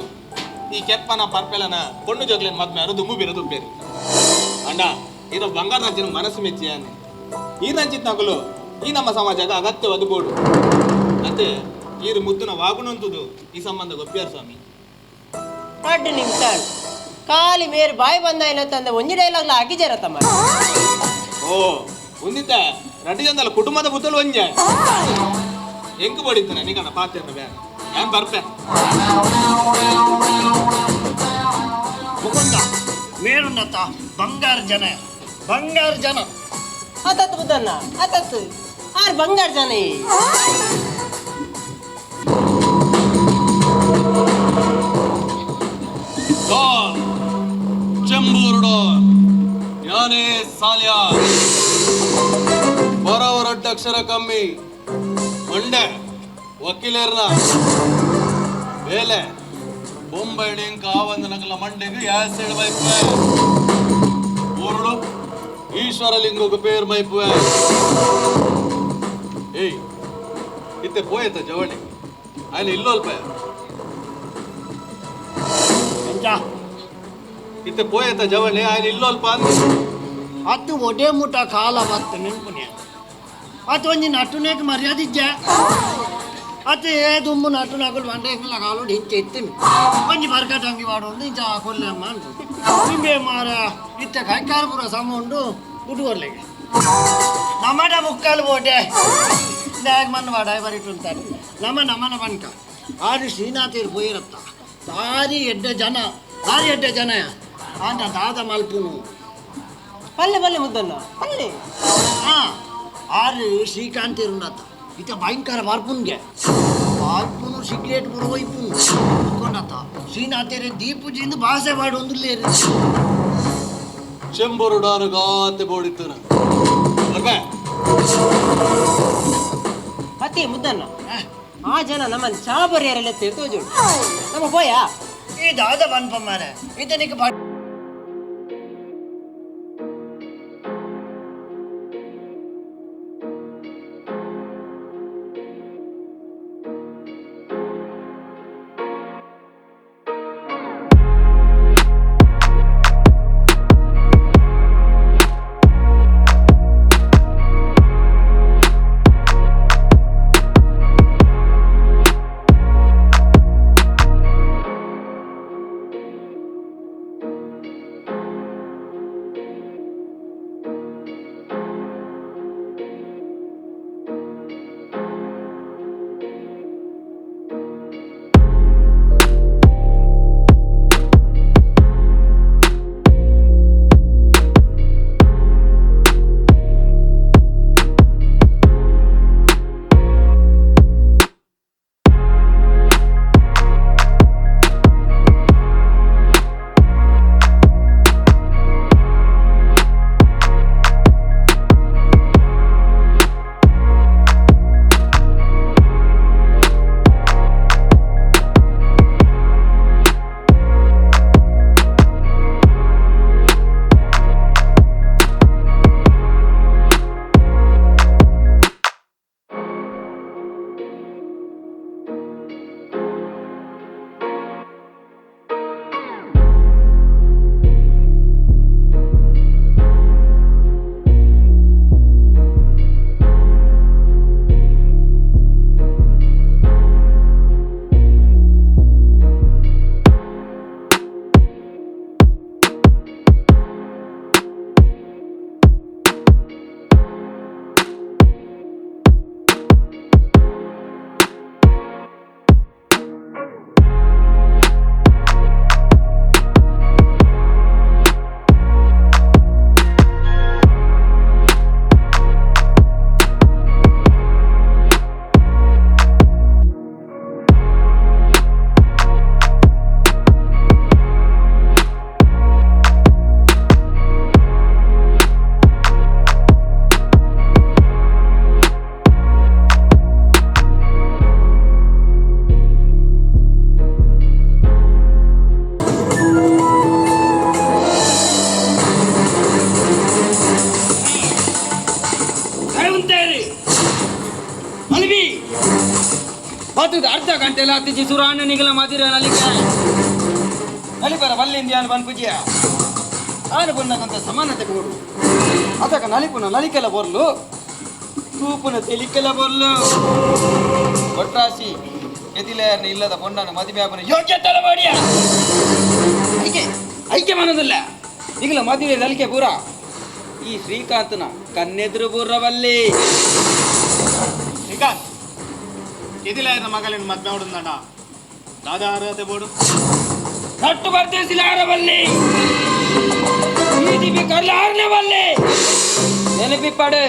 ಈ ಕೆಪ್ಪನ ಪರ್ಪೆಲನ ಪೊಣ್ಣು ಜೋಗ್ಲೇನ್ ಮದ್ಮೆ ಅರು ದುಮ್ಮು ಬಿರ ದುಬ್ಬೇರು ಅಂಡ ಇದು ಬಂಗಾರ ರಂಚಿನ ಮನಸ್ಸು ಮೆಚ್ಚಿಯಾನೆ ಈ ರಂಚಿತ್ ನಕಲು ಈ ನಮ್ಮ ಸಮಾಜಕ್ಕೆ ಅಗತ್ಯವಾದ ಬೋಡು ಅತ್ತೆ ಈರು ಮುದ್ದುನ ವಾಗುಣಂತುದು ಈ ಸಂಬಂಧ ಗೊಪ್ಪಿಯಾರ ಸ್ವಾಮಿ ಅಡ್ಡು ನಿಮಿಷ ಖಾಲಿ ಮೇರು ಬಾಯಿ ಬಂದ ತಂದೆ ಒಂಜಿ ಡೈಲಾಗ್ಲ ಹಾಕಿಜಾರ ತಮ್ಮ ಓ ಒಂದಿತ್ತ ರಡ್ಡಿ ಜನದಲ್ಲ ಕುಟುಂಬದ ಬುತ್ತಲು ಒಂಜೆ ಎಂಕು ಬಡಿತಾನೆ ನಿಕಣ ಪಾತ್ರೆ ಬೇರೆ ಏನ್ ಬರ್ಪೆ ಮುಕುಂದ ಮೇರುನ್ನತ್ತ ಬಂಗಾರ ಜನ ಬಂಗಾರ ಜನ ಅತತ್ತು ಬುದ್ದಣ್ಣ ಅತತ್ತು ಆರು ಬಂಗಾರ ಜನ ಡಾನ್ ಚೆಂಬೂರು ಡಾನ್ ಯಾನೇ ಸಾಲ್ಯ ಬರವರಡ್ಡ ಅಕ್ಷರ ಕಮ್ಮಿ ಮಂಡೆ ವಕೀಲರ್ನ ಬೇಲೆ ಬೊಂಬೈ ಡಿಂಕ ಆವಂದ ನಕಲ ಮಂಡೆಗೆ ಯಾಸೆಡ್ ಮೈಪುವೆ ಊರುಡು ಈಶ್ವರಲಿಂಗಕ್ಕೆ ಪೇರ್ ಮೈಪುವೆ ಏಯ್ ಇತ್ತೆ ಪೋಯತ ಜವಳಿ ಅಲ್ಲಿ ಇಲ್ಲೋಲ್ಪ ಎಂಚ ಇತ್ತೆ ಪೋಯತ ಜವಳಿ ಅಲ್ಲಿ ಇಲ್ಲೋಲ್ಪ ಅಂದೆ ಅತ್ತು ಒಡೆ ಮುಟ ಕಾಲ ಬತ್ತು ನೆನ್ಪುನ್ಯ ಅತ್ತು ಒಂಜಿ ನಟುನೇಕ್ ಮರ್ಯಾದಿಜ್ಜ ಅತ್ತೆ ಏ ದುಂಬು ನಟು ನಕಲು ಬಂಡೆ ಕಾಲು ಇಂಚ ಇತ್ತಿನಿ ಒಂಜಿ ಬರ್ಕಟ್ ಅಂಗಿ ವಾಡೊಂದು ಇಂಚ ಕೊಲ್ಲಮ್ಮ ಅಂತು ನಿಂಬೆ ಮಾರ ಇತ್ತ ಕೈಕಾಲು ಪೂರ ಸಮ ಉಂಡು ಗುಡುವರ್ಲೆಗೆ ನಮ್ಮಡ ಮುಕ್ಕಾಲು ಬೋಟೆ ಬ್ಯಾಗ್ ಮಣ್ಣು ವಾಡ ಬರಿಟುಂತಾರೆ ನಮ್ಮ ನಮ್ಮನ ಬನ್ಕ ಆರು ಶ್ರೀನಾಥೇರು ಪೋಯಿರತ್ತ ಭಾರಿ ಎಡ್ಡೆ ಜನ ಭಾರಿ ಎಡ್ಡೆ ಜನ ಆಂಡ ದಾದ ಮಲ್ಪುನು ಪಲ್ಲೆ ಪಲ್ಲೆ ಮುದ್ದಣ್ಣ ಪಲ್ಲೆ ಆ ಆರು ಶ್ರೀಕಾಂತ್ ಇರುನತ್ತ ಇತ ಭಯಂಕರ ಬರ್ಪುನ್ಗೆ ಬರ್ಪುನು ಸಿಗರೇಟ್ ಪೂರ ಒಯ್ಪುನು ಶ್ರೀನಾಥೇರೆ ದೀಪುಜಿಂದ ಭಾಷೆ ಮಾಡೋಂದುಲ್ಲೇರು ಚೆಂಬರು ಡಾನು ಗಾತೆ ಬೋಡಿತ್ತನ ಬರ್ಬೇ ಅತಿ ಮುದ್ದನ್ನ ಆ ಜನ ನಮ್ಮನ್ನು ಚಾ ಬರಿಯರೆಲ್ಲ ತೋಜು ನಮ್ಮ ಪೋಯಾ ಈ ದಾದ ಪನ್ಪ ಮಾರೆ ಇದನಿಗೆ ಅರ್ಧ ಗಂಟೆ ಲಾತಿಜಿ ಸುರಾಣ ನಿಗಲ ಮದಿರ ನಲಿಕೆ ನಲಿಪರ ಬಲ್ಲಿಂದ ಬನ್ಪುಜಿಯ ಆನು ಬನ್ನಗಂತ ಸಮಾನತೆ ಕೊಡು ಅದಕ್ಕ ನಲಿಪುನ ನಲಿಕೆಲ ಬರ್ಲು ತೂಪುನ ತೆಲಿಕೆಲ ಬರ್ಲು ಒಟ್ರಾಸಿ ಎದಿಲೇರ್ನ ಇಲ್ಲದ ಪೊಣ್ಣನ ಮದುವೆ ಆಪನ ಯೋಗ್ಯ ತಲವಾಡಿಯ ಐಕೆ ಐಕೆ ಮನದಿಲ್ಲ ಈಗಲ ಮದುವೆ ನಲಿಕೆ ಪೂರ ಈ ಶ್ರೀಕಾಂತನ ಕನ್ನೆದುರು ಬೂರವಲ್ಲಿ ಶ್ರೀಕಾಂತ್ ಎದಿಲೇರ್ನ ಮಗಲಿನ ಮದ್ವೆ ಹೊಡೆದಣ್ಣ ದಾದಾ ಅರ್ಹತೆ ಬೋಡು ನಟ್ಟು ಬರ್ದೇಸಿಲ್ಲ ಆರವಲ್ಲಿ ಬೀದಿ ಬೇಕಾರ್ಲ ಆರನೇ ನೆನಪಿಪ್ಪಾಡು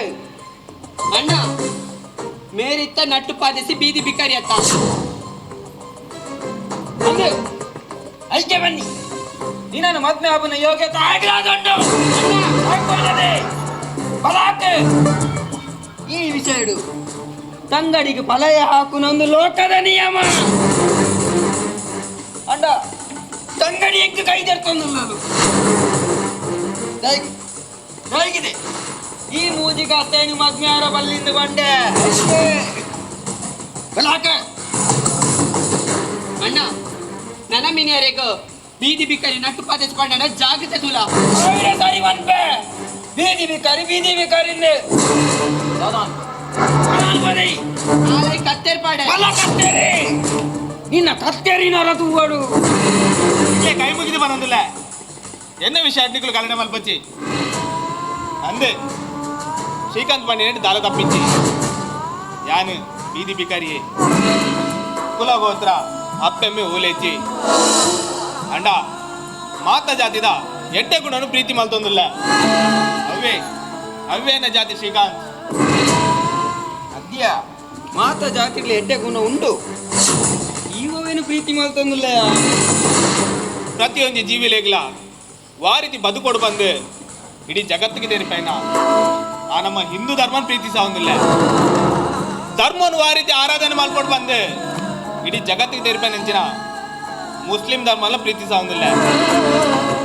ಅಣ್ಣ ಮೇರಿತ್ತ ನಟ್ಟು ಪಾದಿಸಿ ಬೀದಿ ಬಿಕಾರಿ ಅತ್ತ ಅಂದು ಐಕೆ ಬನ್ನಿ ನಿನ್ನನ್ನು ಮದ್ವೆ ಆಪನ ಯೋಗ್ಯತೆ ಆಗ್ಲಾದುಂಟು ಬಲಾಕ್ ಈ ವಿಷಯ ಇಡು ತಂಗಡಿಗೆ ಫಲಯ ಹಾಕುನೊಂದು ಲೋಕದ ನಿಯಮ ಅಂಡ ತಂಗಡಿ ಎಂಕ್ ಕೈ ತೆರ್ತೊಂದುಲ್ಲದು ಹೇಗಿದೆ ಈ ಮೂಜಿಗೆ ಅತ್ತೇನು ಮದ್ವೆ ಆರ ಬಲ್ಲಿಂದ ಬಂಡೆ ಬಲಾಕ ಅಣ್ಣ ನನ್ನ ಮಿನಿಯರೇಗ ಬೀದಿ ಬಿಕಾರಿ ನಟ್ಟು ಪಾದಿಸಿ ಪಂಡಣ ಜಾಗ್ರತೆ ತುಲ ಸಾರಿ ಮನ್ಪೆ ಬೀದಿ ಬಿಕಾರಿ ಬೀದಿ ಬಿಕಾರಿ ನಾಳೆ ಕತ್ತೇರ್ಪಾಡೆ ಬಲ ಕತ್ತೇರಿ ನಿನ್ನ ಕತ್ತೇರಿನವರ ತೂವಡು ಇಲ್ಲೇ ಕೈ ಮುಗಿದು ಬರೋದಿಲ್ಲ ಎನ್ನ ವಿಷಯ ಅಡ್ನಿಕುಲು ಕನ್ನಡ ಮಲ್ಪಚ್ಚಿ ಅಂದೆ ಶ್ರೀಕಾಂತ್ ಬಂಡಿ ದಾಲ ತಪ್ಪಿಂಚಿ ಯಾನು ಬೀದಿ ಬಿಕಾರಿಯೇ ಕುಲ ಗೋತ್ರ ಅಪ್ಪೆಮ್ಮೆ ಓಲೇಚಿ ಅಂಡ ಮಾತ ಜಾತಿದ ಎಡ್ಡೆ ಗುಣನು ಪ್ರೀತಿ ಮಲ್ತೊಂದಿಲ್ಲ ಅವೇ ಅವೇನ ಜಾತಿ ಶ್ರೀಕಾಂತ್ ಅದ್ಯ ಮಾತ ಜಾತಿಗಳ ಎಡ್ಡೆ ಗುಣ ಉಂಡು ಇವೇ ಅವೆನು ಪ್ರೀತಿ ಮಾಡ್ತಂದಿಲ್ಲ. ಪ್ರತಿಯೊಂದು ಜೀವಿಲೇಗ್ಲ ವಾರಿತಿ ಬದುಕೊಡು ಬಂದು ಇಡೀ ಜಗತ್ತಿಗೆ ತೆರಿಪೈನ ಆ ನಮ್ಮ ಹಿಂದೂ ಧರ್ಮನ ಪ್ರೀತಿಸಾವಂದಿಲ್ಲ. ಧರ್ಮನ ವಾರಿತಿ ಆರಾಧನೆ ಮಾಡ್ಕೊಂಡು ಬಂದು ಇಡೀ ಜಗತ್ತಿಗೆ ತೆರಿಪೈನ ಅಂಚಿನ ಮುಸ್ಲಿಂ ಧರ್ಮ ಪ್ರೀತಿಸಾವಂದಿಲ್ಲ.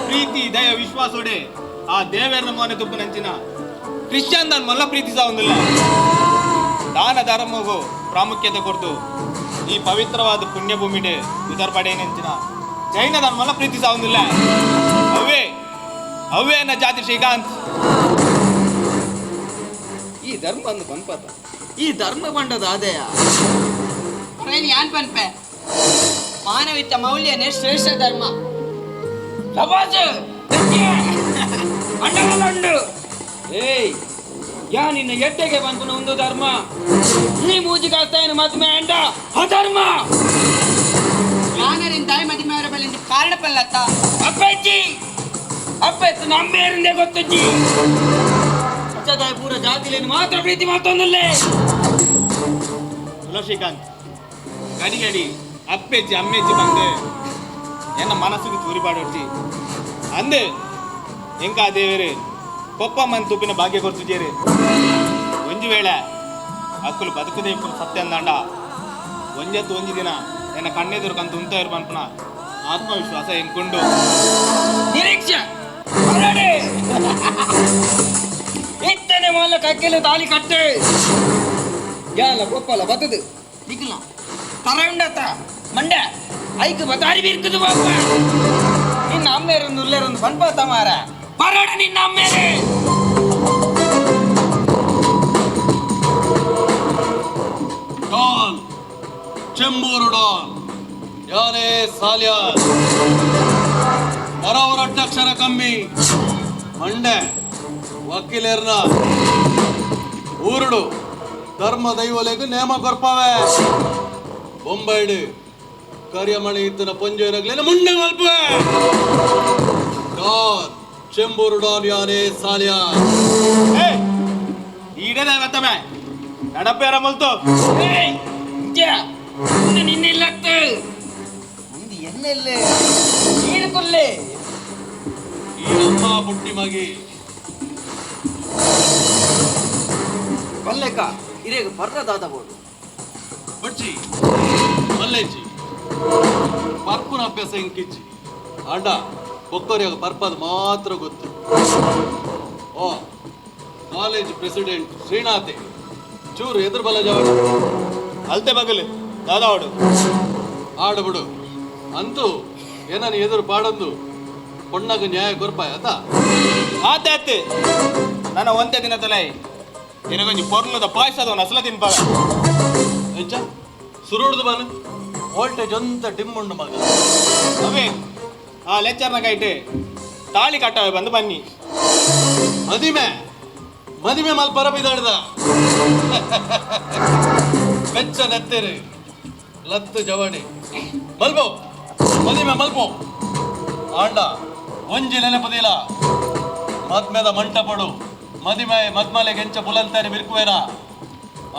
ಪ್ರೀತಿ ದಯ ವಿಶ್ವಾಸೋಡೆ ಆ ದೇವರ ಮೋನೆ ತುಪ್ಪನಂಚಿನ ಕ್ರಿಶ್ಚಿಯನ್ ಧರ್ಮಲ್ಲ ಪ್ರೀತಿಸಾವಂದಿಲ್ಲ. ದಾನ ಧರ್ಮಗೂ ಪ್ರಾಮುಖ್ಯತೆ ಕೊಡ್ತು ಈ ಪವಿತ್ರವಾದ ಪುಣ್ಯಭೂಮಿಡೆ ಉದರ್ಪಡೆಯಂಚಿನ ಜೈನ ಧರ್ಮಲ್ಲ ಪ್ರೀತಿಸಾವಂದಿಲ್ಲ. ಅವೇ ಅವೇ ಅನ್ನ ಜಾತಿ ಶ್ರೀಕಾಂತ್. ಈ ಧರ್ಮ ಅಂದು ಪನ್ಪತ ಈ ಧರ್ಮ ಬಂಡದ ಆದಾಯ ಯಾನ್ ಪನ್ಪೆ ಮಾನವಿತ ಮೌಲ್ಯನೇ ಶ್ರೇಷ್ಠ ಧರ್ಮ. ಏಯ್ ಯಾ ನಿನ್ನ ಎಟ್ಟೆಗೆ ಬಂದ್ಪುನ ಒಂದು ಧರ್ಮ ಈ ಮೂಜಿ ಕಾಸ್ತಾಯನ ಮದ್ಮೆ ಅಂಡ ಅಧರ್ಮ. ಯಾನರಿನ್ ತಾಯಿ ಮದಿಮೆಯವರ ಬಳಿ ಕಾರಣ ಪಲ್ಲತ್ತ ಅಪ್ಪಜ್ಜಿ ಅಪ್ಪೆತ್ತು ನಮ್ಮೇರಿಂದೆ ಗೊತ್ತಜ್ಜಿ ಅಚ್ಚದಾಯ ಪೂರ ಜಾತಿಲೇನು ಮಾತ್ರ ಪ್ರೀತಿ ಮಾತೊಂದಿಲ್ಲೇ. ಹಲೋ ಶ್ರೀಕಾಂತ್, ಗಡಿ ಗಡಿ ಅಪ್ಪೆಜ್ಜಿ ಅಮ್ಮೆಜ್ಜಿ ಬಂದು ಎನ್ನ ಮನಸ್ಸಿಗೆ ತೂರಿಪಾಡೊಡ್ಜಿ ಅಂದು ಎಂಕಾ ದೇವರು ಪೊಪ್ಪಮ್ಮನ ತುಪ್ಪಿನ ಭಾಗ್ಯ ಕೊಡ್ತಿದ್ದೀರಿ. ಒಂಜಿ ವೇಳೆ ಅಕ್ಕಲು ಬದುಕದೇ ಇಪ್ಪು ಸತ್ಯ ಅಂದಾಂಡ ಒಂಜತ್ತು ಒಂಜಿ ದಿನ ಎನ್ನ ಕಣ್ಣೆದುರು ಕಂತು ಉಂತ ಇರು ಆತ್ಮವಿಶ್ವಾಸ ಎಂಕೊಂಡು ನಿರೀಕ್ಷೆ ಇತ್ತನೆ ಮೊದಲ ಕಕ್ಕೆಲು ತಾಲಿ ಕಟ್ಟೆ ಯಾಲ ಪೊಪ್ಪಲ ಬತ್ತದು ನಿಕ್ಕಲ ತರ ಉಂಡತ್ತ ಮಂಡ ಐಕ್ ಬತಾರಿ ಬೀರ್ಕದು ಬಾಪ ನಿನ್ನ ಅಮ್ಮೇರೊಂದು ಉಲ್ಲೇರೊಂದು ಪನ್ಪಾತ ಮಾರ ಬರೋಣ ನಿನ್ನ ಅಮ್ಮೇರೆ. ಡಾನ್ ಚೆಂಬೂರು ಡಾನ್ ಯಾನೇ ಸಾಲ್ಯಾನ್ ಬರವರಡ್ಡಕ್ಷರ ಕಮ್ಮಿ ಮಂಡೆ ವಕೀಲರ್ನ ಊರುಡು ಧರ್ಮ ದೈವಲೆಗ್ ನೇಮ ಕೊರ್ಪವೆ ಬೊಂಬೈಡು ಕರಿಯಮಣಿ ಇತ್ತನ ಪೊಂಜೆರಗ್ಲೇನ ಮುಂಡೆ ಮಲ್ಪುವೆ ಡಾನ್ ಚೆಂಬೂರು ಡಾನ್ ಯಾನೇ ಸಾಲ್ಯಾನ್. ಈಡೇ ಮತ್ತಮೆ ನಡಪೇರ ಮುಲ್ತು. ನಿನ್ನಿಲ್ಲತ್ತು ಮುಂದೆ ಎನ್ನೆಲ್ಲೇ ನೀನು ಕೊಲ್ಲೆ ಈ ಅಮ್ಮ ಪುಟ್ಟಿ ಮಗಿ ಕೊಲ್ಲೆಕ ಇರೇಗ ಬರ್ರದಾದ ಬೋಡು ಬಡ್ಜಿ ಮಲ್ಲೇಜಿ ಪರ್ಪುನ ಅಭ್ಯಾಸ ಇಂಕಿಜ್ಜಿ ಆಂಡ ಬೊಕ್ಕೋರಿಯಾಗ ಪರ್ಪದ ಮಾತ್ರ ಗೊತ್ತು. ಓ ಕಾಲೇಜ್ ಪ್ರೆಸಿಡೆಂಟ್ ಶ್ರೀನಾಥೆ ಚೂರು ಎದುರು ಬಲ ಜವಾಡ ಅಲ್ತೆ ಬಗಲು ದಾದಾವಡು ಆಡಬಿಡು ಅಂತೂ ಏನನ ಎದುರು ಪಾಡಂದು ಪೊಣ್ಣಗ ನ್ಯಾಯ ಕೊರ್ಪಾಯ ಆತ ಆತೆ ಆತೆ ನನ್ನ ಒಂತೆ ದಿನ ತಲೆ ನಿನಗೊಂಜಿ ಪೊರ್ಲದ ಪಾಯಸದ ಅಸಲ ತಿನ್ಪಾಗ ಎಂಚ ಸುರುಡ್ದು ಬಾನು ವೋಲ್ಟೇಜ್ ಅಂತ ಡಿಮ್ ಉಂಡು ಮಗ. ಅವೇ ಆ ಲೆಕ್ಚರ್ನ ಕೈಟೆ ತಾಳಿ ಕಟ್ಟವೆ ಬಂದು ಬನ್ನಿ. ಮದಿಮೆ ಮದಿಮೆ ಮಲ್ಪರ ಬಿದಾಡ್ದ ಬೆಚ್ಚ ನೆತ್ತೆರು ಲತ್ತು ಜವಣಿ ಮಲ್ಪೋ ಮದಿಮೆ ಮಲ್ಪೋ ಆಂಡ ಒಂಜಿ ನೆನಪದಿಲ್ಲ ಮದ್ಮೆದ ಮಂಟಪಡು ಮದಿಮೆ ಮದ್ಮಲೆ ಗೆಂಚ ಪುಲಂತಾರಿ ಬಿರ್ಕುವೇನ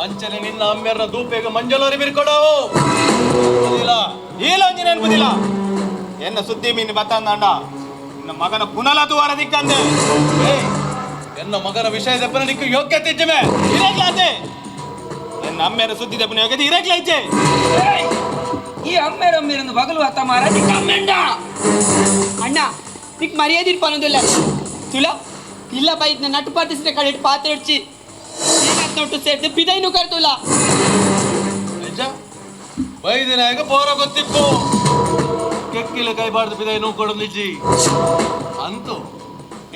ಅಂಚನೆ ನಿನ್ನ ಅಮ್ಮೆರ್ನ ದೂಪೇಗ ಮಂಜಲೋರಿ ಬಿರ್ಕೊಡವು ಈಲೊಂಜಿ ನೆನಪದಿಲ್ಲ ಎನ್ನ ಸುದ್ದಿ ಮೀನು ಬತ್ತಂದಾಂಡ ನಿನ್ನ ಮಗನ ಪುನಲ ದುವಾರ ದಿಕ್ಕಂದೆ. ಎನ್ನ ಮಗನ ವಿಷಯ ದೆಪ್ಪನ ನಿಕ್ಕು ಯೋಗ್ಯತೆ ಇಜ್ಜಮೆ ಇರಗ್ಲಾತೆ ಎನ್ನ ಅಮ್ಮೆರ ಸುದ್ದಿ ದೆಪ್ಪನ ಯೋಗ್ಯತೆ ಇರಗ್ಲೈಚೆ. ಈ ಅಮ್ಮೇರ ಅಮ್ಮೇರೊಂದು ಬಗಲು ಹತ್ತ ಮಾರ ನಿಕ್ಕ ಅಮ್ಮೆಂಡ. ಅಣ್ಣ ನಿಕ್ ಮರ್ಯಾದೆ ಪನೊಂದಿಲ್ಲ ತುಲ ಇಲ್ಲ ಬೈದ್ನ ನಟ್ಟು ಪಾತಿಸಿದ ಕಡೆ ಪಾತ್ರೆ ಇಡ್ಚಿ ನೋಟು ಸೇರ್ದು ಬಿದೈನು ಕರ್ತುಲ. ಬೈದಿನಾಗ ಪೋರ ಗೊತ್ತಿಪ್ಪು ಕೆಕ್ಕಿಲ ಕೈ ಬಾರ್ದು ಬಿದೈ ನೂಕೊಡು ನಿಜಿ ಅಂತೂ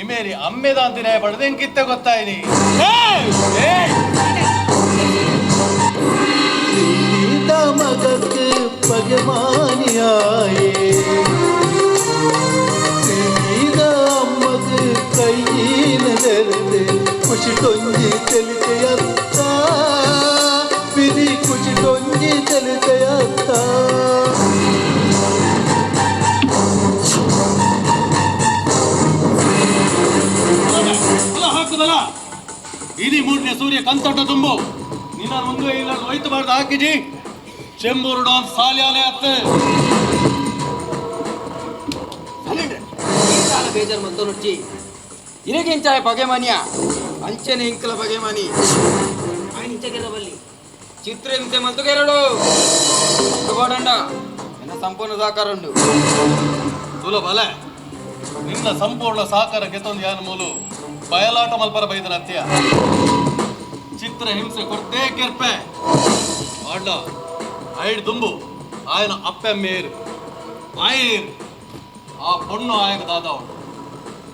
ಇಮೇರಿ ಅಮ್ಮೆದ ಅಂತ ನ್ಯಾಯ ಪಡೆದು ಎಂಕಿತ್ತೆ ಗೊತ್ತಾಯ್ನಿ. ಮಗಕ್ಕೆ ಪಗಮಾನಿಯಾಯೇ ಅಮ್ಮಗೆ ಕೈಯಿನ ತೆರೆದೆ ಖುಷಿ ತೊಂಜಿ ತೆಲಿತೆಯತ್ತ ಬಿದಿ ಖುಷಿ ತೊಂಜಿ ತೆಲಿತೆಯತ್ತ. ಹಾಕುದಲ್ಲ ಇಡೀ ಮೂರನೇ ಸೂರ್ಯ ಕಂತೊಟ್ಟ ತುಂಬು ನಿನ್ನ ಮುಂದೆ ಇಲ್ಲ ಹೋಯ್ತು ಬಾರ್ದು ಹಾಕಿಜಿ. ಚೆಂಬೂರು ಡಾನ್ ಸಾಲ್ಯಾನೆ ಅತ್ತೆ. ಬೇಜಾರು ಮಂತೋನುಚ್ಚಿ ಇರಗಿಂಚಾಯ ಬಗೆ ಮನಿಯ ಅಂಚನೆ ಇಂಕಲ ಬಗೆ ಮನಿ ఆయన ಬಲ್ಲಿ ಚಿತ್ರ ಹಿಂಸೆ ಮಲ್ತುಗೆರಡು ಬೋಡಂಡ ಎನ್ನ ಸಂಪೂರ್ಣ ಸಹಕಾರ ಉಂಡು. ತುಲ ಬಲೆ ನಿನ್ನ ಸಂಪೂರ್ಣ ಸಹಕಾರ ಗೆತ್ತೊಂದು ಯಾನ ಮೂಲು ಬಯಲಾಟ ಮಲ್ಪರ ಬೈದನ ಅತ್ಯ ಚಿತ್ರ ಹಿಂಸೆ ಕೊಡ್ತೇ ಕೆರ್ಪೆ ಆಡ್ಲ ಐಡ್ ದುಂಬು ಆಯನ ಅಪ್ಪೆ ಮೇರು ಆಯೇರು ಆ ಪೊಣ್ಣು ಆಯಗ ದಾದಾವಳು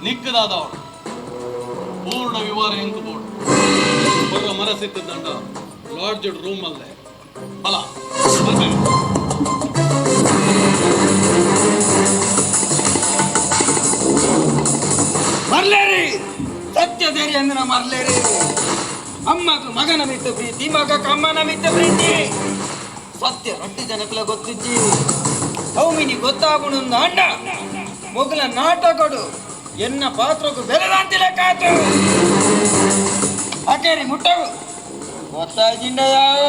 ನಿಕ್ಕ ದಾದಾವಳು ಪೂರ್ಣ ವಿವರ ಎಂಕು ಬೋಡು ಬರ್ರ ಮರ ಸಿಕ್ಕದಂಡ ಲಾಡ್ಜ್ ರೂಮ್ ಅಲ್ಲದೆ ಬಲ ಮರ್ಲೇರಿ ಸತ್ಯ ಸೇರಿ ಅಂದಿನ ಮರ್ಲೇರಿ. ಅಮ್ಮకు ಮಗನ ಮಿತ್ತ ಪ್ರೀತಿ, ಮಗ ಕಮ್ಮನ ಮಿತ್ತ ಪ್ರೀತಿ. ಸತ್ಯ ರೊಟ್ಟಿ ಜನಕಲ ಗೊತ್ತಿಜ್ಜಿ ಹೌಮಿನಿ ಗೊತ್ತಾಗುಣ ಅಂಡ ಮೊಗಲ ನಾಟಕಡು ಎನ್ನ ಪಾತ್ರಕ್ಕೂ ಬೆಲೆದಾಂತಿಲ್ಲ ಕಾತು ಅಕೇರಿ ಮುಟ್ಟವು ಗೊತ್ತಾಜಿಂಡ ಯಾವ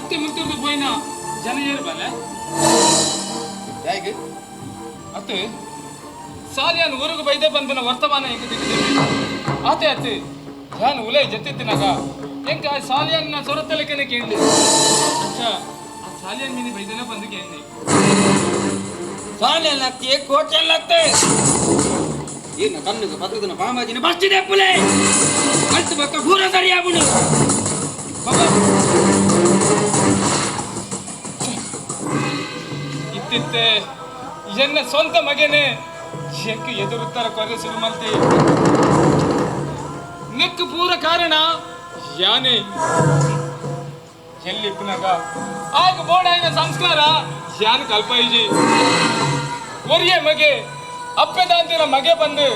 ಇತ್ತೆ ಮುತ್ತುರ್ದು ಪೋಯಿನ ಜನ ಏರು ಬಲೆ ಹೇಗೆ ಅತ್ತೆ ಸಾಲಿಯಾನ್ ಊರಿಗೆ ಬೈದೆ ಬಂದನ ವರ್ತಮಾನ ಎಂಕ ದಿಕ್ಕಿದೆ ಆತೆ ಅತ್ತೆ ಯಾನ್ ಉಲೈ ಜತ್ತಿತ್ತಿನಾಗ ಎಂಕ ಆ ಸಾಲಿಯಾನ್ ಸೊರತ್ತಲಕನೆ ಕೇಂದಿ. ಅಚ್ಚಾ ಆ ಸಾಲಿಯಾನ್ ಮಿನಿ ಬೈದನ ಬಂದು ಕೇಂದಿ. ಸಾಲಿಯಲ್ಲತ್ತೆ ಕೋಟೆಲ್ಲತ್ತೆ ಏನ ಕಣ್ಣುಗೆ ಬದುಕುನ ಬಾಮಾಜಿನ ಬಸ್ತಿದೆ ಪುಲೆ ಅಲ್ತು ಬಕ್ಕ ಪೂರ ಸರಿಯಾಬುಡು ಬಾಬಾ. ಇತ್ತಿತ್ತೆ ಎನ್ನ ಸ್ವಂತ ಮಗನೇ ಎಂಕ್ ಎದುರುತ್ತರ ಕೊರೆ ಶುರು ಮಲ್ತಿ ನೆಕ್ ಪೂರ ಕಾರಣ ಯಾನೆ ಎಲ್ಲಿ ಪುನಗ ಆಗ ಬೋಡಾಯಿನ ಸಂಸ್ಕಾರ ಯಾನ್ ಕಲ್ಪೈಜಿ ಒರಿಯೆ ಮಗೆ ಅಪ್ಪೆದಾಂತಿನ ಮಗೆ ಬಂದು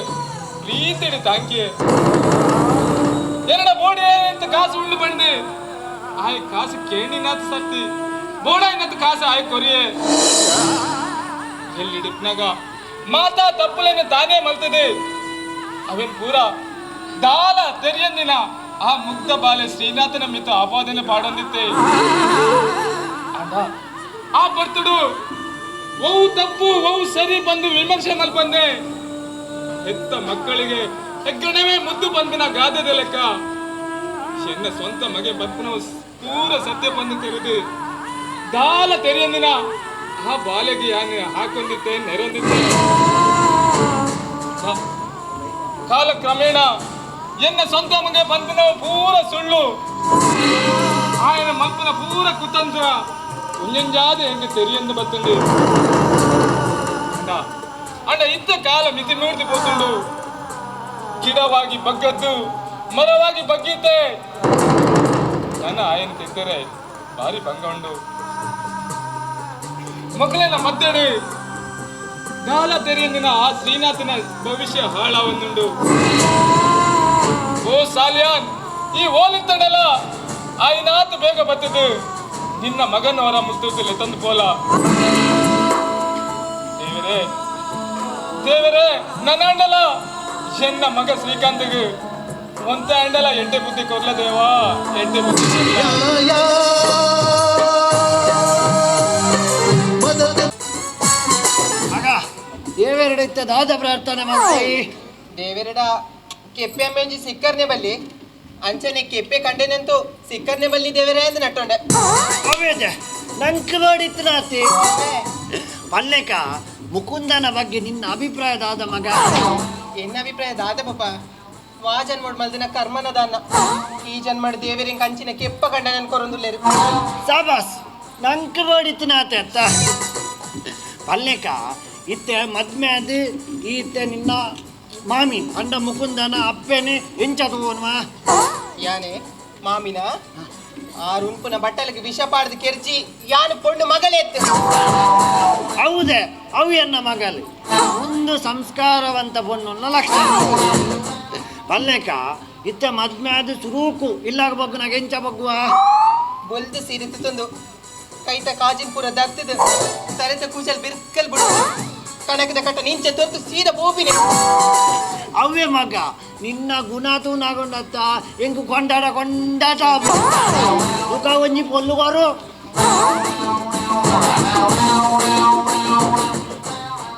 ಪ್ರೀತಿಡಿ ತಾಂಕಿ ಎರಡ ಬೋಡೆ ಅಂತ ಕಾಸು ಉಳ್ಳು ಬಂದು ಆಯ್ ಕಾಸು ಕೇಣಿನಾಥ ಸತ್ತಿ ಬೋಡಾಯಿನತ್ ಕಾಸು ಆಯ್ ಕೊರಿಯೆ ಎಲ್ಲಿ ಡಿಪ್ನಾಗ ಮಾತಾ ತಪ್ಪುలను ತಾನೇ ಮಲ್ತದೆ ಅವೇನ್ ಪೂರ ದಾಲ ತೆರಿಯಂದಿನ ಆ ಮುಗ್ಧ ಬಾಲೆ ಶ್ರೀನಾಥನ ಮಿತ ಆಪಾದನೆ ಪಾಡೊಂದಿತ್ತೆ. ಆ ಬರ್ತುಡು ಒವು ತಪ್ಪು ಒವು ಸರಿ ಬಂದು ವಿಮರ್ಶೆ ಮಲ್ಪಂದೆ ಹೆತ್ತ ಮಕ್ಕಳಿಗೆ ಹೆಗ್ಗಣವೇ ಮುದ್ದು ಬಂದಿನ ಗಾದೆದ ಲೆಕ್ಕ ಎನ್ನ ಸ್ವಂತ ಮಗೆ ಬಪ್ಪನ ಪೂರ ಸತ್ಯ ಬಂದು ತೆರೆದು ದಾಲ ತೆರೆಯಂದಿನ ಆ ಬಾಲೆಗೆ ಯಾನು ಹಾಕೊಂಡಿದ್ದೆ ನೆರೊಂದಿದ್ದೆ. ಕಾಲ ಕ್ರಮೇಣ ಎನ್ನ ಸ್ವಂತ ಮಗೆ ಬಂದಿನ ಪೂರ ಸುಳ್ಳು ఆయన ಮಲ್ಪನ ಪೂರ ಕುತಂತ್ರ ಒಂಜೊಂಜಾದ ಹೆಂಗೆ ತೆರಿಯಂದು ಬತ್ತುಂಡು. ಅಣ್ಣ ಇದ್ದ ಕಾಲ ಮಿತಿ ಮೀರ್ದು ಪೋತುಂಡು. ಗಿಡವಾಗಿ ಬಗ್ಗದ್ದು ಮರವಾಗಿ ಬಗ್ಗಿದ್ದೆ ನನ್ನ ಆಯನ ತಿಂದರೆ ಭಾರಿ ಭಂಗ ಉಂಡು. ಮಕ್ಕಳನ್ನ ಮದ್ದೆಡು ಗಾಲ ತೆರೆಯಂದಿನ ಆ ಶ್ರೀನಾಥನ ಭವಿಷ್ಯ ಹಾಳಾವೊಂದುಂಡು. ಓ ಸಾಲಿಯಾನ್ ಈ ಓಲಿತ್ತಡಲ ಆಯ್ನಾತ್ ಬೇಗ ಬತ್ತದು ನಿನ್ನ ಮಗನವರ ಮುತ್ತುತ್ತಲೆ ತಂದು ಪೋಲ. ದೇವರೇ ದೇವರೇ ನನ್ನ ಅಂಡಲ ಎನ್ನ ಮಗ ಶ್ರೀಕಾಂತ್ಗೆ ಒಂತ ಅಂಡಲ ಎಂಟೆ ಬುದ್ಧಿ ಕೊರ್ಲ ದೇವಾ ಎಂಟೆ ಬುದ್ಧಿ ಕೊರ್ಲ. ಮಗ ದೇವೆರಡಿತ್ತ ದಾದ ಪ್ರಾರ್ಥನೆ ಮಾಡ್ತಿ. ದೇವೆರಡ ಕೆಪ್ಪೆ ಅಮ್ಮೆಂಜಿ ಸಿಕ್ಕರ್ನೆ ಬಲ್ಲಿ ಅಂಚನೆ ಕೆಪ್ಪೆ ಕಂಡೆನಂತೂ ಸಿಕ್ಕರ್ನೆ ಬಲ್ಲಿ ದೇವರೇ ಅಂದ್ ನಟ್ಟೊಂಡೆ. ಅವೇದೆ ನಂಕ್ ಮಾಡಿತ್ತು ಪಲ್ಲೆಕ ಮುಕುಂದನ ಬಗ್ಗೆ ನಿನ್ನ ಅಭಿಪ್ರಾಯ ದಾದ ಮಗ. ಎನ್ನ ಅಭಿಪ್ರಾಯ ದಾದ ಪಾಪ ವಾ ಜನ್ಮಡ್ ಮಲ್ದಿನ ಕರ್ಮನ ದಾನ ಈ ಜನ್ಮಡ್ ದೇವರಿಂಗ್ ಕಂಚಿನ ಕೆಪ್ಪ ಕಂಡ ನನ್ ಕೊರೊಂದುಲ್ಲೇರು. ಸಾಬಾಸ್ ನಂಕ್ ಮಾಡಿತ್ತು ಅತ್ತ ಪಲ್ಲೆಕ ಇತ್ತೆ ಮದ್ಮೆ ಅದು ಈತೆ ನಿನ್ನ ಮಾಮಿ ಅಂಡ ಮುಕುಂದನ ಅಪ್ಪೆನೆ ಎಂಚ ತಗೋನ್ವಾ. ಯಾನೆ ಮಾಮಿನ ಆ ರುಂಪುನ ಬಟ್ಟಲಿಗೆ ವಿಷ ಪಾಡ್ದು ಕೆರ್ಜಿ ಯಾನು ಪೊಣ್ಣು ಮಗಲೇತ್ತು. ಹೌದೇ ಅವು ಎನ್ನ ಮಗಲು ಒಂದು ಸಂಸ್ಕಾರವಂತ ಪೊಣ್ಣು ಲಕ್ಷಣ ಪಲ್ಲೆಕ ಇತ್ತೆ ಮದ್ಮೆ ಅದು ಸುರೂಕು ಇಲ್ಲಾಗ ಬಗ್ಗು ನಾಗ ಎಂಚ ಬಗ್ಗುವ. ಬೊಲ್ದು ಸೀರೆ ತಂದು ಕೈತ ಕಾಜಿನ ಪೂರ ದರ್ತದ ತರೆತ ಕೂಚಲ್ ಬಿರ್ಕಲ್ ಬಿಡು ಕಣಕದ ಕಟ್ಟ ನಿಂಚೆ ತೊರ್ತು ಸೀದಾ ಬೋಬಿನೆ. ಅವೇ ಮಗ ನಿನ್ನ ಗುಣ ತೂನಾಗೊಂಡತ್ತ ಎಂಕು ಕೊಂಡಾಡ ಕೊಂಡಾಟ ಮುಖ ಒಂಜಿ ಪೊಲ್ಲುಗಾರು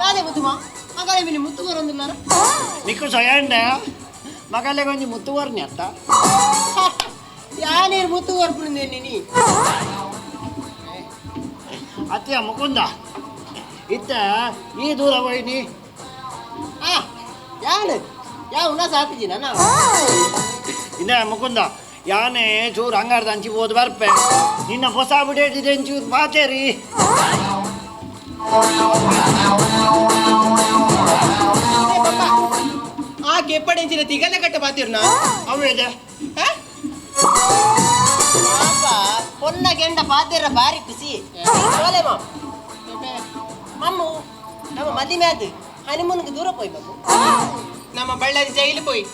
ತಾನೇ ಮುತ್ತುಮಾ ಮಗಳೆ ಮಿನಿ ಮುತ್ತುಗೋರೊಂದಿಲ್ಲಾರ ನಿಕ್ಕು ಸೊಯಾಂಡ ಮಗಲೆ ಒಂಜಿ ಮುತ್ತುಗೋರ್ನಿ ಅತ್ತ ಯಾನೇರು ಮುತ್ತುಗೋರ್ಪುಂದೆ ನೀನಿ ಅತ್ತೆಯ ಮುಕುಂದ ಇತ್ತ ಈ ದೂರ ಹೋಯ್ನಿ ಆ ಯಾನು ಯಾ ಉಣ ಸಾಪಿಜಿ ನನ್ನ ಇನ್ನ ಮುಕುಂದ ಯಾನೆ ಚೂರು ಅಂಗಾರ್ದ ಅಂಚಿ ಹೋದ್ ಬರ್ಪೆ ನಿನ್ನ ಹೊಸ ಬಿಡೇಟಿದೆ ಚೂರು ಬಾತೇರಿ ಆ ಕೆಪ್ಪಡೆಂಚಿನ ತಿಗಲೆ ಕಟ್ಟ ಬಾತಿರ್ನ ಅವೇದೆ ಪಾಪ ಪೊನ್ನ ಗೆಂಡ ಪಾತೆರ ಬಾರಿ ಖುಷಿ ಸೋಲೆ ಮಾಮ್ ಮಮ್ಮು ನಮ್ಮ ಮದಿಮೆ ಅದು ಹನಿಮೂನ್ಗೆ ದೂರ ಪೋಯ್ ಮಮ್ಮು ನಮ್ಮ ಬಳ್ಳಾರಿ ಜೈಲು ಪೋಯ್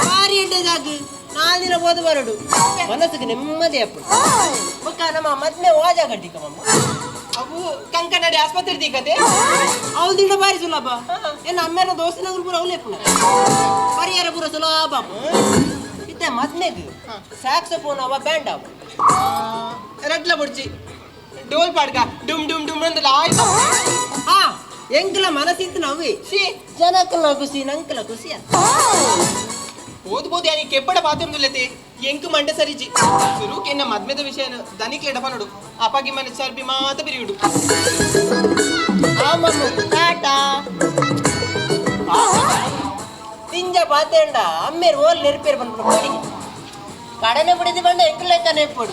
ಬಾರಿ ಎಡ್ಡೆ ಸಾಕು ನಾಲ್ ದಿನ ಹೋದ ಬರಡು ಮನಸ್ಸಿಗೆ ನೆಮ್ಮದಿ ಅಪ್ಪ ಬೊಕ್ಕ ನಮ್ಮ ಮದ್ಮೆ ವಾಜ ಕಟ್ಟಿಕ ಮಮ್ಮ ಅವು ಕಂಕನಾಡಿ ಆಸ್ಪತ್ರೆ ದಿಕ್ಕತೆ ಅವಳು ದಿಂಡ ಬಾರಿ ಸುಲಭ ಏನ್ ಅಮ್ಮೇನ ದೋಸ್ತಿನಗರು ಪೂರ ಅವಲೇ ಪುನ ಪರಿಹಾರ ಪೂರ ಸುಲಭ ಇತ್ತೆ ಮದ್ಮೆಗ್ ಸ್ಯಾಕ್ಸೋಫೋನ್ ಅವ ಬ್ಯಾಂಡ್ ಅವ ರಡ್ಲ ಬುಡ್ಚಿ ಡೋಲ್ ಪಾಡ್ಕ ಡುಮ್ ಡುಮ್ ಡುಮ್ ಅಂದಲ್ಲ ಆಯ್ತು ಹಾ ಎಂಕಲ ಮನಸ್ಸಿತ್ತು ನಾವೇ ಜನಕ್ಕಲ ಖುಷಿ ನಂಕಲ ಖುಷಿ ಓದ್ ಬೋದು ಯಾನಿ ಕೆಪ್ಪಡ ಪಾತಿರ್ದುಲ್ಲತೆ ಎಂಕು ಮಂಡ ಸರಿಜಿ ಸುರುಕ್ ಎನ್ನ ಮದ್ಮೆದ ವಿಷಯನ ದನಿಕ್ಲೆ ಡಫ ನೋಡು ಅಪಾಗಿ ಮನೆ ಚರ್ಬಿ ಮಾತ ಬಿರಿಯುಡು ಆ ಮಮ್ಮು ಟಾಟಾ ತಿಂಜ ಪಾತೇಂಡ ಅಮ್ಮೇರ್ ಓಲ್ ನೆರ್ಪೇರ್ ಬಂದ್ಬಿಡು ಕೋಡಿಗೆ ಕಡನೆ ಬಿಡಿದಿ ಬಂಡ ಎಂಕಲ ಲೆಕ್ಕನೆ ಇಪ್ಪಡು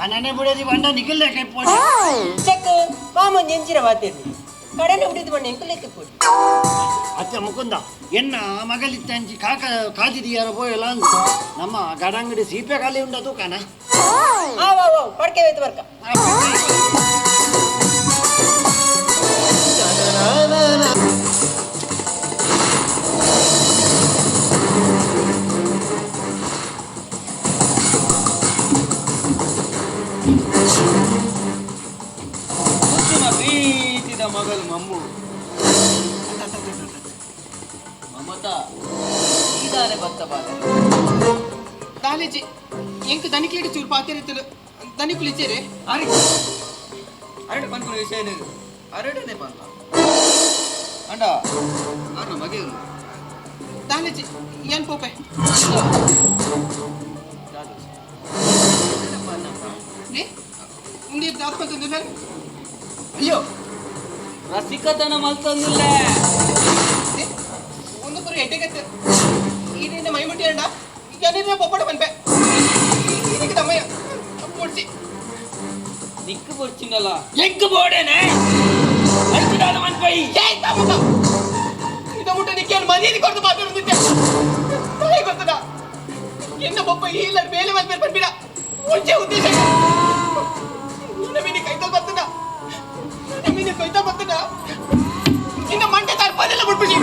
ಅನನೆ ಬಿಡೋದಿ ಬಂಡ ನಿಖಲ್ ಲೆಕ್ಕ ಇಪ್ಪೋಡಿ ಚೆಕ್ ಮಾಮೊಂಜಿ ಎಂಚಿನ ಪಾತೇರ್ನಿ ಕಡನೆ ಬಿಡಿದಿ ಬಂಡ ಎಂಕಲ ಲೆಕ್ಕ ಇಪ್ಪಡು ಅತ್ತೆ ಮುಕುಂದ ಎನ್ನ ಮಗಲಿತ್ತಂಚಿ ಕಾಕ ಕಾದಿದೀಯಾರ ಪೋಯಲ್ಲ ಅಂದು ನಮ್ಮ ಗಡಂಗಡಿ ಸೀಪೆ ಖಾಲಿ ಉಂಡ ತೂಕನ ಆ ವಾ ವಾ ಪಡ್ಕೆ ಹೋಯ್ತು ಬರ್ಕ ಮುದ್ದಿನ ಪ್ರೀತಿದ ಮಗಳು ಮಮ್ಮು ಮಮತಾ ಈದಾನೆ ಬತ್ತ ಬಾಲೆ ದಾಲೇಜಿ ಎಂಕು ದನಿಕ್ಲೆಡ್ ಚೂರು ಪಾತಿರಿತ್ತಲು ದನಿಕುಲಿಚೇರೆ ಅರೆ ಅರಡು ಪನ್ಪುನ ವಿಷಯ ಅರಡನೆ ಪನ್ಪ ಅಂಡ ಅರ್ನ ಮಗೆಯು ದಾಲೇಜಿ ಏನ್ ಪೋಪೆ ಉಂಡಿ ದಾತ್ಕೊಂತಂದಿಲ್ಲ ಅಯ್ಯೋ ರಸಿಕತನ ಮಲ್ತೊಂದಿಲ್ಲ ಒಂದು ಪುರ ಎಡ್ಡೆಗತ್ತೆ ಈರಿನ ಮೈ ಮುಟ್ಟಿಯಂಡ ಏನಿದ್ರೆ ಪೊಪ್ಪಡ ಪನ್ಪೆ ಇದಕ್ಕೆ ತಮ್ಮಯ್ಯ ಪೊಡ್ಸಿ ನಿಕ್ಕು ಬೊಡ್ಚಿನಲ್ಲ ಎಂಕ್ ಬೋಡೇನೆ ಅಂಚಿದಾದ ಮನ್ಪೈ ಏಯ್ ತಮ್ಮಕ ಇದ ಮುಟ್ಟ ನಿಕ್ಕೇನು ಮರ್ಯಾದೆ ಕೊಡ್ದು ಮಾತಾಡ್ತಿದ್ದೆ ತಾಯಿ ಗೊತ್ತದ ಎನ್ನ ಬೊಪ್ಪ ಈ ಇಲ್ಲ ಬೇಲೆ ಮಲ್ಪೇರ್ ಪನ್ಪಿಡ ಒಂಚೆ ಉದ್ದೇಶ ನಿನ್ನ ಮೀನಿ ಕೈತಲ್ ಬರ್ತದ ನನ್ನ ಮೀನಿ ಕೈತಲ್ ಬರ್ತದ ನಿನ್ನ ಮಂಡೆ ತಾರ್ ಪದೆಲ್ಲ ಬಿಟ್ಬಿಡಿ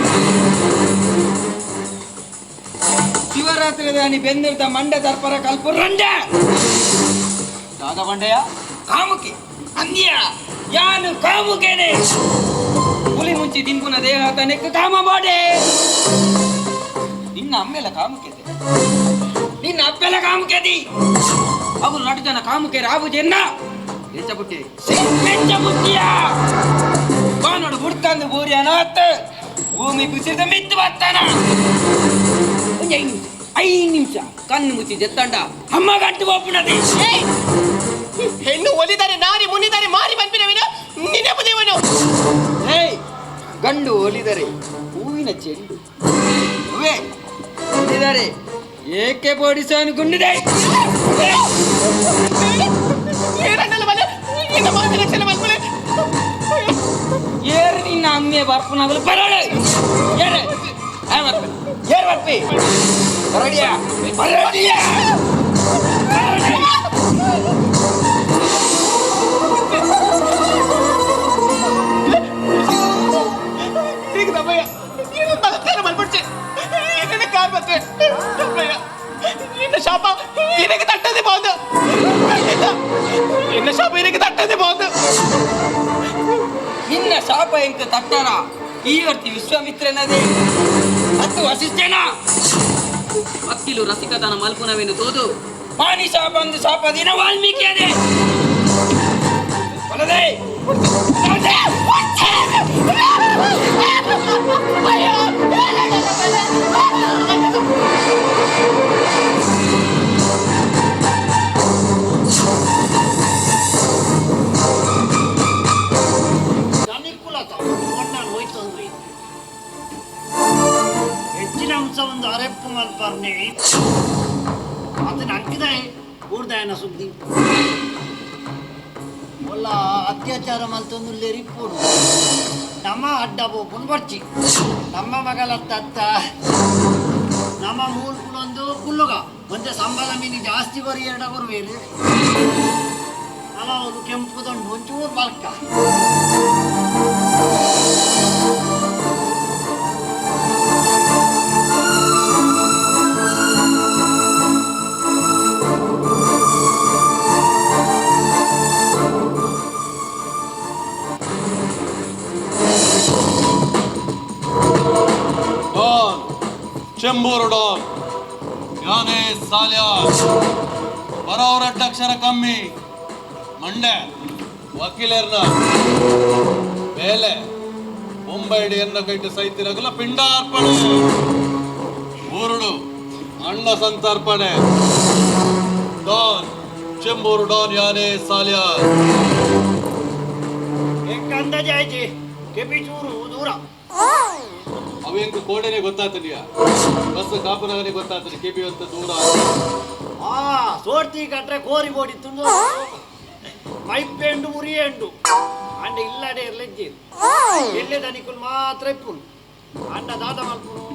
ಶಿವರಾತ್ರಿ ದಾನಿ ಬೆಂದಿರ್ದ ಮಂಡೆ ದರ್ಪರ ಕಲ್ಪ ರಂಡೆ ದಾದ ಬಂಡೆಯ ಕಾಮುಕಿ ಅಂದ್ಯ ಯಾನು ಕಾಮುಕೇನೆ ಹುಲಿ ಮುಂಚಿ ತಿನ್ಪುನ ದೇಹ ತನಕ್ಕೆ ಕಾಮ ಬಾಡೆ ನಿನ್ನ ಅಮ್ಮೆಲ್ಲ ಕಾಮುಕೆತೆ ನಿನ್ನ ಅಪ್ಪೆಲ್ಲ ಕಾಮುಕೆದಿ ಅವು ನಟು ಜನ ಕಾಮುಕೆ ರಾಬು ಜೆನ್ನ ಎಂಚ ಬುಟ್ಟಿ ಎಂಚ ಬುಟ್ಟಿಯ ಬಾನೋಡು ಬುಡ್ತಂದು ಬೂರಿ ಅನಾಥ ಭೂಮಿ ಕುಸಿದ ಮಿತ್ತು ಬರ್ತಾನ ಒಂಜಿ ಐದು ನಿಮಿಷ ಐದು ನಿಮಿಷ ಕಣ್ಣು ಮುಚ್ಚಿ ಜೆತ್ತಂಡ ಅಮ್ಮ ಗಂಟು ಒಪ್ಪುನದಿ ಹೆಣ್ಣು ಒಲಿದರೆ ನಾರಿ ಮುನಿದರೆ ಮಾರಿ ಬಂದ್ಬಿಡವಿನ ನಿನ್ನೆ ಏಯ್ ಗಂಡು ಒಲಿದರೆ ಹೂವಿನ ಚೆಂಡು ಹೂವೇ ಒಲಿದರೆ ಏಕೆ ಬೋಡಿಸೋನು ಗುಂಡಿದೆ ಏರು ನಿನ್ನ ಅಮ್ಮೆ ಬರ್ಪುನಾಗಲು ಬರೋಳೆ ಏರು ಆ ಬರ್ಪೆ ಏರು ಬರ್ಪಿ ಬರಡಿಯಾ ಬರಡಿಯಾ ಶಾಪ எனக்கு தட்டதே போகுது என்ன ಶಾಪ எனக்கு ತಟ್ಟದೆ போகுது ನಿನ್ನ ಶಾಪ ಎಂಕ ತಟ್ಟರ ಈ ವರ್ತಿ ವಿಶ್ವಾಮಿತ್ರನದೇ ಅತ್ತು ವಸಿಷ್ಠೇನ ವಕೀಲು ರಸಿಕತನ ಮಲ್ಪುನವೆಂದು ತೋದು ಪಾನಿ ಶಾಪ ಅಂದು ಶಾಪದಿನ ವಾಲ್ಮೀಕಿ ಅದೇ ಬಲದೆ ಹೆಚ್ಚಿನ ಅಂಶ ಒಂದು ಅರೆಪ್ಪು ಮಲ್ಪರ್ನೆ ಅದನ್ನ ಅಂಕಿದ ಊರ್ದಾಯನ ಸುದ್ದಿ ಒಲ್ಲ ಅತ್ಯಾಚಾರ ಮಲ್ತೊಂದು ರಿಪ್ಪುಡು ನಮ್ಮ ಅಡ್ಡ ಬೋಪುನ್ ಬರ್ಚಿ ನಮ್ಮ ಮಗಲತ್ತ ನಮ್ಮ ಮೂಲ ಒಂದು ಕುಲ್ಲುಗ ಒಂದೇ ಸಂಬಳ ಮೀನು ಜಾಸ್ತಿ ಬರಿ ಎರಡ ಬರುವೇರು ಅಲ್ಲ ಒಂದು ಕೆಂಪು ದಂಡು ಒಂಚೂರು ಬಲ್ಕ ಡಾನ್ ಚೆಂಬೂರು ಡಾನ್ ಯಾನೇ ಸಾಲ್ಯಾರ್ ಬರೋರಡ್ಡಕ್ಷರ ಕಮ್ಮಿ ಮಂಡೆ ವಕೀಲರ್ನ ಬೇಲೆ ಬೊಂಬೈಡಿ ಎನ್ನ ಕೈಟು ಸೈತಿರಗಲ ಪಿಂಡಾರ್ಪಣೆ ಊರುಡು ಅಣ್ಣ ಸಂತರ್ಪಣೆ ಡಾನ್ ಚೆಂಬೂರು ಡಾನ್ ಯಾನೇ ಸಾಲ್ಯಾರ್ ಅಂದಾಜಾಯ್ತಿ ಕೆಪಿ ಚೂರು ದೂರ ಅವು ಎಂಕ್ ಕೋಡೆನೆ ಗೊತ್ತಾತನಿಯ ಬಸ್ ಕಾಪುನಗನೆ ಗೊತ್ತಾತನಿ ಕೆಪಿ ಅಂತ ದೂರ. ಆ ಸೋರ್ತಿ ಕಟ್ರೆ ಕೋರಿ ಬೋಡಿ ತುಂಡು ಮೈಪೆಂಡು ಉರಿಯಂಡು ಅಂಡ ಇಲ್ಲಡೆ ಇರ್ಲೆಜ್ಜಿ ಎಲ್ಲೆ ದನಿಕುಲ್ ಮಾತ್ರ ಇಪ್ಪುನು ಅಂಡ ದಾದ ಮಲ್ಪುನು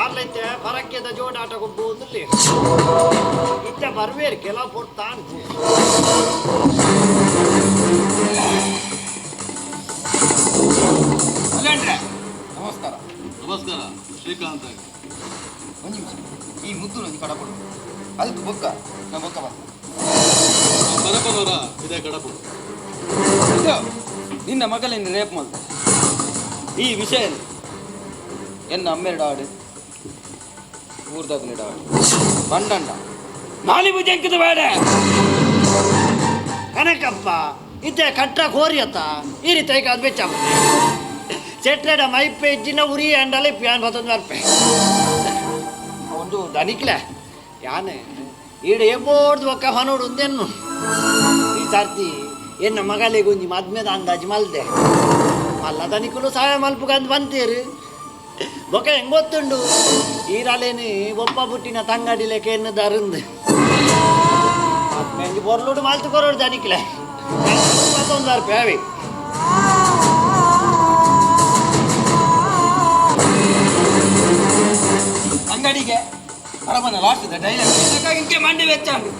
ಆರ್ಲೈತೆ ಪರಕ್ಕೆದ ಜೋಡಾಟ ಕೊಬ್ಬು ಒಂದುಲ್ಲೆ ಇತ್ತೆ ಬರ್ವೇರು ಕೆಲವು ಪೊರ್ತಾನ್. ನಮಸ್ಕಾರ. ನಮಸ್ಕಾರ ಶ್ರೀಕಾಂತ್. ಒಂದು ನಿಮಿಷ, ಈ ಮುದ್ದು ಒಂಜಿ ಕಡಪಡು ಅದಕ್ಕೆ ಬೊಕ್ಕ ನಾ ಬೊಕ್ಕ ಬಾ ಬರಬರೋರ ಇದೇ ಕಡಪಡು. ಇದು ನಿನ್ನ ಮಗಲಿಂದ ರೇಪ್ ಮಲ್ತ ಈ ವಿಷಯ ಎನ್ನ ಅಮ್ಮೆರಡು ಆಡು ಊರ್ದಾಗಲಿಡ ಆಡು ಬಂಡಂಡ ನಾಲಿ ಬುದ್ಧಿ ಅಂಕದ ಬೇಡ ಕನಕಪ್ಪ ಇತ್ತೆ ಕಟ್ಟ ಕೋರಿಯತ್ತ ಈ ರೀತಿ ಅದು ಬೆಚ್ಚ ಸೆಟ್ರೆಡ ಮೈಪೆ ಇಜ್ಜಿನ ಉರಿ ಅಂಡಲೆ ಪ್ಯಾನ್ ಬತ್ತೊಂದು ಬರ್ಪೆ ಒಂದು ದನಿಕ್ಲೆ ಯಾನೆ ಈಡ ಎಬೋರ್ದು ಒಕ್ಕ ಹನೋಡು ಒಂದೆನ್ನು ಈ ಸರ್ತಿ ಎನ್ನ ಮಗಲಿಗೆ ಒಂಜಿ ಮದ್ಮೆದ ಅಂದಾಜು ಮಲ್ದೆ ಮಲ್ಲ ದನಿಕುಲು ಸಹಾಯ ಮಲ್ಪುಗಂದು ಬಂತೀರು ಬೊಕ್ಕ ಹೆಂಗ್ ಗೊತ್ತುಂಡು ಈರಲೇನು ಒಪ್ಪ ಬುಟ್ಟಿನ ತಂಗಡಿಲೆಕ್ಕೆ ಎನ್ನು ದರಂದು ಮದ್ಮೆ ಬೊರ್ಲುಡು ಮಲ್ತು ಕೊರೋಡು ದನಿಕ್ಲೆ ಮತ್ತೊಂದು ಬರ್ಪೆ ಅವಿ ಅಂಗಡಿಗೆ ಪರಮನ ಲಾಸ್ಟ್ ಡೈಲಾಗ್ ಇಂಕೆ ಮಂಡಿ ವೆಚ್ಚಾಂಡು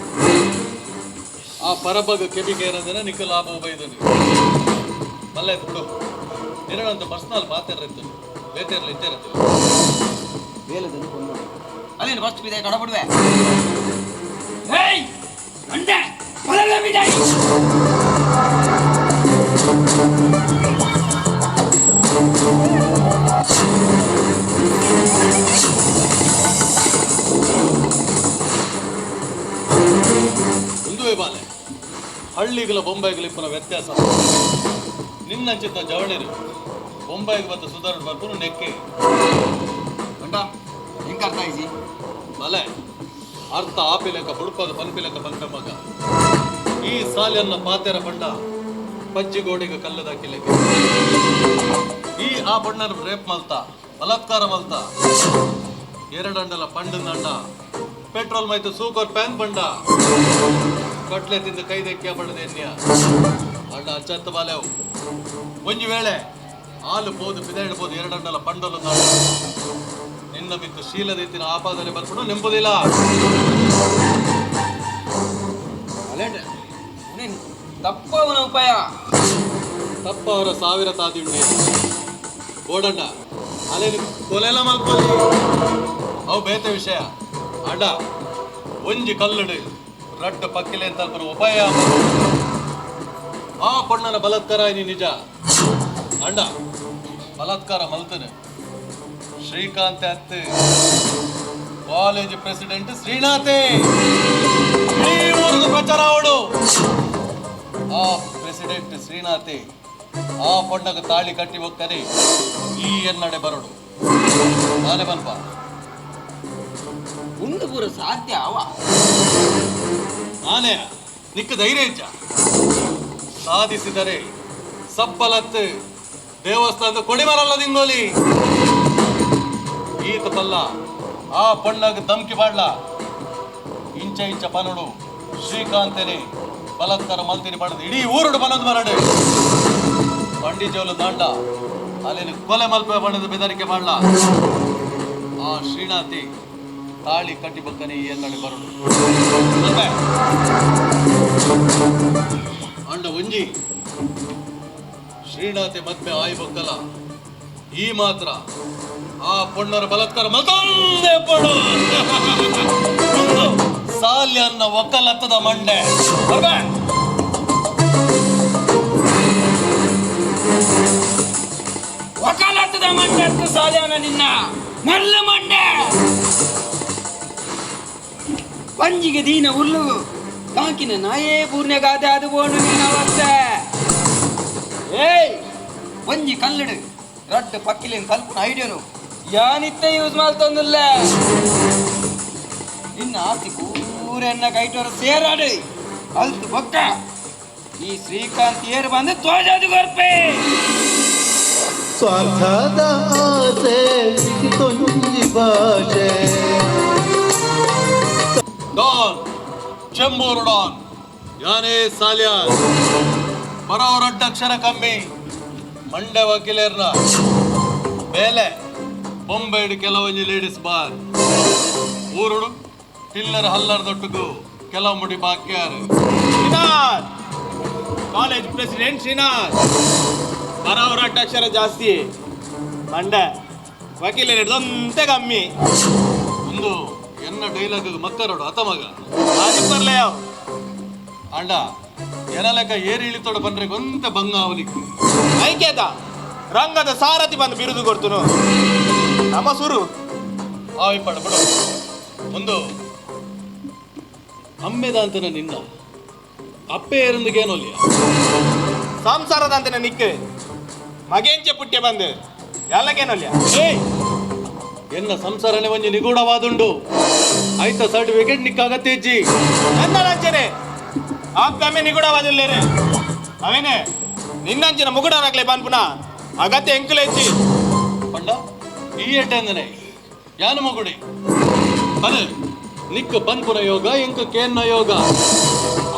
ಆ ಪರಬಗ ಕೆಬಿಗೆ ಏನಂದ್ರೆ ನಿಕ್ಕ ಲಾಭ ಬೈದನು ಮಲ್ಲ ಬಿಡು ನಿನ್ನಂತ ಪರ್ಸನಲ್ ಮಾತಾಡಿರ್ತು ಬೇತೆರ್ಲಿ ಇದ್ದೇರತ್ತು ಬೇಲದಲ್ಲಿ ಕೊಂಡು ಅಲ್ಲೇನು ಫಸ್ಟ್ ಬಿದೆ ಕಡಪಡುವೆ ಏಯ್ ಅಂಡೆ ಮೊದಲ ಬಿದೆ ಒಂದುವೇ ಬಾಲೆ ಹಳ್ಳಿಗಳ ಬೊಂಬೈಗಳ ಇಪ್ಪನ ವ್ಯತ್ಯಾಸ ನಿನ್ನಂಚಿತ್ತ ಜವಳಿರು ಬೊಂಬೈಗೆ ಮತ್ತು ಸುಧಾರಣೆ ಬರ್ಪುನು ನೆಕ್ಕೆ ಬಂಡ ಹೆಂಗೆ ಅರ್ಥ ಐಸಿ ಬಲೆ ಅರ್ಥ ಆಪಿಲೆಕ್ಕ ಬುಡ್ಪದ ಪನ್ಪಿಲೆಕ್ಕ ಬಂತ ಮಗ ಈ ಸಾಲನ್ನ ಪಾತೆರ ಬಂಡ ಪಜ್ಜಿಗೋಡಿಗೆ ಕಲ್ಲದಾಕಿಲೆಕ್ಕ ಈ ಆ ಬಣ್ಣನ ರೇಪ್ ಮಲ್ತ ಬಲಾತ್ಕಾರ ಮಲ್ತ ಎರಡಂಡಲ ಪಂಡಂಡ ಪೆಟ್ರೋಲ್ ಮೈತು ಸೂಕರ್ ಪ್ಯಾನ್ ಬಂಡ ಕಟ್ಲೆ ತಿಂದು ಕೈ ದೆಕ್ಕೆ ಬಣ್ಣದ ಎನ್ಯ ಅಣ್ಣ ಅಚ್ಚತ್ತ ಬಾಲೆವು ಒಂಜಿ ವೇಳೆ ಹಾಲು ಪೋದು ಬಿದಾಡ್ಬೋದು ಎರಡಂಡಲ ಪಂಡಲು ನಾಡು ನಿನ್ನ ಮಿತ್ತು ಶೀಲದೆತ್ತಿನ ಆಪಾದನೆ ಬರ್ಕೊಂಡು ನೆಂಬುದಿಲ್ಲ. ತಪ್ಪವನ ಉಪಾಯ ತಪ್ಪವರ ಸಾವಿರ ತಾದಿಂಡೆ ಬೋಡಣ್ಣ ಅಲ್ಲೇನು ಕೊಲೆಲ್ಲ ಮಲ್ಪಲ್ಲಿ ಅವು ಬೇತೆ ವಿಷಯ. ಅಡ ಒಂಜಿ ಕಲ್ಲುಡು ರಡ್ಡು ಪಕ್ಕಿಲೆ ಅಂತ ಉಪಾಯ. ಆ ಪೊಣ್ಣನ ಬಲತ್ಕರ ನೀ ನಿಜ. ಅಂಡ ಬಲಾತ್ಕಾರ ಮಲ್ತನೆ ಶ್ರೀಕಾಂತ್ ಅತ್ ಕಾಲೇಜ್ ಪ್ರೆಸಿಡೆಂಟ್ ಶ್ರೀನಾಥೇ ಇಡೀ ಊರಿಗೆ ಪ್ರಚಾರ ಅವಳು. ಆ ಪ್ರೆಸಿಡೆಂಟ್ ಶ್ರೀನಾಥೆ ಆ ಪೊಣ್ಣಗ ತಾಳಿ ಕಟ್ಟಿ ಹೋಗ್ತಾನೆ ಈ ಎನ್ನಡೆ ಬರೋಡು ನಾನೇ ಬನ್ಪ ಉಂದು ಪೂರ ಸಾಧ್ಯ ಅವ ನಾನೇ ನಿಕ್ಕ ಧೈರ್ಯ ಇಜ್ಜ ಸಾಧಿಸಿದರೆ ಸಬ್ಬಲತ್ ದೇವಸ್ಥಾನದ ಕೊಡಿಮರಲ್ಲ ದಿಂಗೋಲಿ ಈತ ಬಲ್ಲ ಆ ಪೊಣ್ಣಗ ಧಮ್ಕಿ ಬಾಡ್ಲ ಇಂಚ ಇಂಚ ಪನಡು ಶ್ರೀಕಾಂತನೇ ಬಲಾತ್ಕಾರ ಮಲ್ತಿನಿ ಪಣದು ಇಡೀ ಊರುಡು ಬನದು ಮರಡು ಬಂಡಿ ಜೋಲು ದಾಂಡ ಅಲ್ಲಿನ ಕೊಲೆ ಮಲ್ಪೆ ಬಣ್ಣದ ಬೆದರಿಕೆ ಮಾಡಲ ಆ ಶ್ರೀನಾಥಿ ತಾಳಿ ಕಟ್ಟಿ ಬಕ್ಕನೆ ಈ ಎನ್ನಡೆ ಬರಡು ಬರ್ಬೆ. ಅಂಡ ಒಂಜಿ ಶ್ರೀನಾಥಿ ಮದ್ವೆ ಆಯಿ ಬೊಕ್ಕಲ ಈ ಮಾತ್ರ ಆ ಪೊಣ್ಣರ ಬಲಾತ್ಕಾರ ಮತ್ತೊಂದೇ ಪೊಡು ಒಂದು ಸಾಲ್ಯನ್ನ ಒಕ್ಕಲತ್ತದ ಮಂಡೆ ಬರ್ಬೆ. ವಕಾಲತ್ತದ ಮಂಡೆ ಅತ್ತು ಸಾಲ್ಯಾನ ನಿನ್ನ ಮರ್ಲು ಮಂಡೆ ಪಂಜಿಗೆ ದೀನ ಉಲ್ಲು ಕಾಕಿನ ನಾಯೇ ಪೂರ್ಣಗಾದೆ ಅದು ಬೋನು ನಿನ್ನ ಅವಸ್ಥೆ. ಏಯ್ ಒಂಜಿ ಕಲ್ಲಡು ರಡ್ಡು ಪಕ್ಕಿಲಿನ ಕಲ್ಪನ ಐಡಿಯನು ಯಾನಿತ್ತೆ ಯೂಸ್ ಮಾಡ್ತೊಂದಿಲ್ಲ ನಿನ್ನ ಆಸ್ತಿ ಪೂರೆನ್ನ ಕೈಟೋರ ಸೇರಾಡು ಅಲ್ತು ಬೊಕ್ಕ ಈ ಶ್ರೀಕಾಂತ್ ಏರು ಬಂದು ತೋಜಾದು ಕೊರ್ಪೆ. ಸ್ವಾರ್ಥದ ಆಸೆ ತೊಂಜಿ ಭಾಷೆ ಡಾನ್ ಚೆಂಬೂರು ಡಾನ್ ಯಾನೇ ಸಾಲ್ಯಾನ್ ಬರೋ ಅಕ್ಷರ ಕಮ್ಮಿ ಮಂಡೆ ವಕೀಲರ್ನ ಬೇಲೆ ಬೊಂಬೈಡ್ ಕೆಲವೊಂಜಿ ಲೇಡೀಸ್ ಬಾರ್ ಊರುಡು ಟಿಲ್ಲರ್ ಹಲ್ಲರ್ ದೊಟ್ಟುಗು ಕೆಲವು ಮುಡಿ ಬಾಕ್ಯಾರು. ಶ್ರೀನಾಥ್ ಕಾಲೇಜ್ ಪ್ರೆಸಿಡೆಂಟ್ ಶ್ರೀನಾಥ್ ಬರೋರ ಅಕ್ಷರ ಜಾಸ್ತಿ ಮಂಡೆ ವಕೀಲರು ಹಿಡ್ದಂತೆ ಕಮ್ಮಿ. ಒಂದು ಎನ್ನ ಡೈಲಾಗ್ ಮಕ್ಕರೋಡು ಅತ ಮಗ ಆದಿಪ್ಪರ್ಲೆ ಅಂಡ ಎನಲೆಕ ಏರಿ ಇಳಿತೋಡ ಬಂದ್ರೆ ಗೊಂತ ಬಂಗ ಅವಲಿಕ್ಕೆ ಐಕ್ಯದ ರಂಗದ ಸಾರಥಿ ಬಂದು ಬಿರುದು ಕೊಡ್ತುನು ನಮ್ಮ ಸುರು ಆವಿಪಡ ಬಿಡು. ಒಂದು ಅಮ್ಮೆದಾಂತನ ನಿನ್ನ ಅಪ್ಪೆ ಏರಂದಿಗೇನೋಲಿಯ ಸಂಸಾರದಂತೆ ನಿಕ್ ಮಗೇಂಚೆ ಪುಟ್ಯ ಬಂದು ಎಲ್ಲಕೇನೋಲ್ಯ. ಏಯ್ ಎನ್ನ ಸಂಸಾರನೇ ಒಂಜಿ ನಿಗೂಢವಾದುಂಡು ಆಯ್ತ ಸರ್ಟಿಫಿಕೇಟ್ ನಿಕ್ಕಾಗತ್ತೇಜ್ಜಿ ನನ್ನ ನಂಚನೆ ಆಪ್ಪೆ ನಿಗೂಢವಾದಿಲ್ಲೇನೆ ಅವೇನೆ ನಿನ್ನಂಚಿನ ಮುಗುಡನಾಗ್ಲೆ ಪನ್ಪುನ ಅಗತ್ಯ ಎಂಕುಲೆಜ್ಜಿ ಪಂಡ ಈ ಎಟ್ಟೆಂದನೆ ಯಾನು ಮಗುಡಿ ಬಲ ನಿಕ್ಕು ಪನ್ಪುನ ಯೋಗ ಎಂಕು ಕೇನ್ನ ಯೋಗ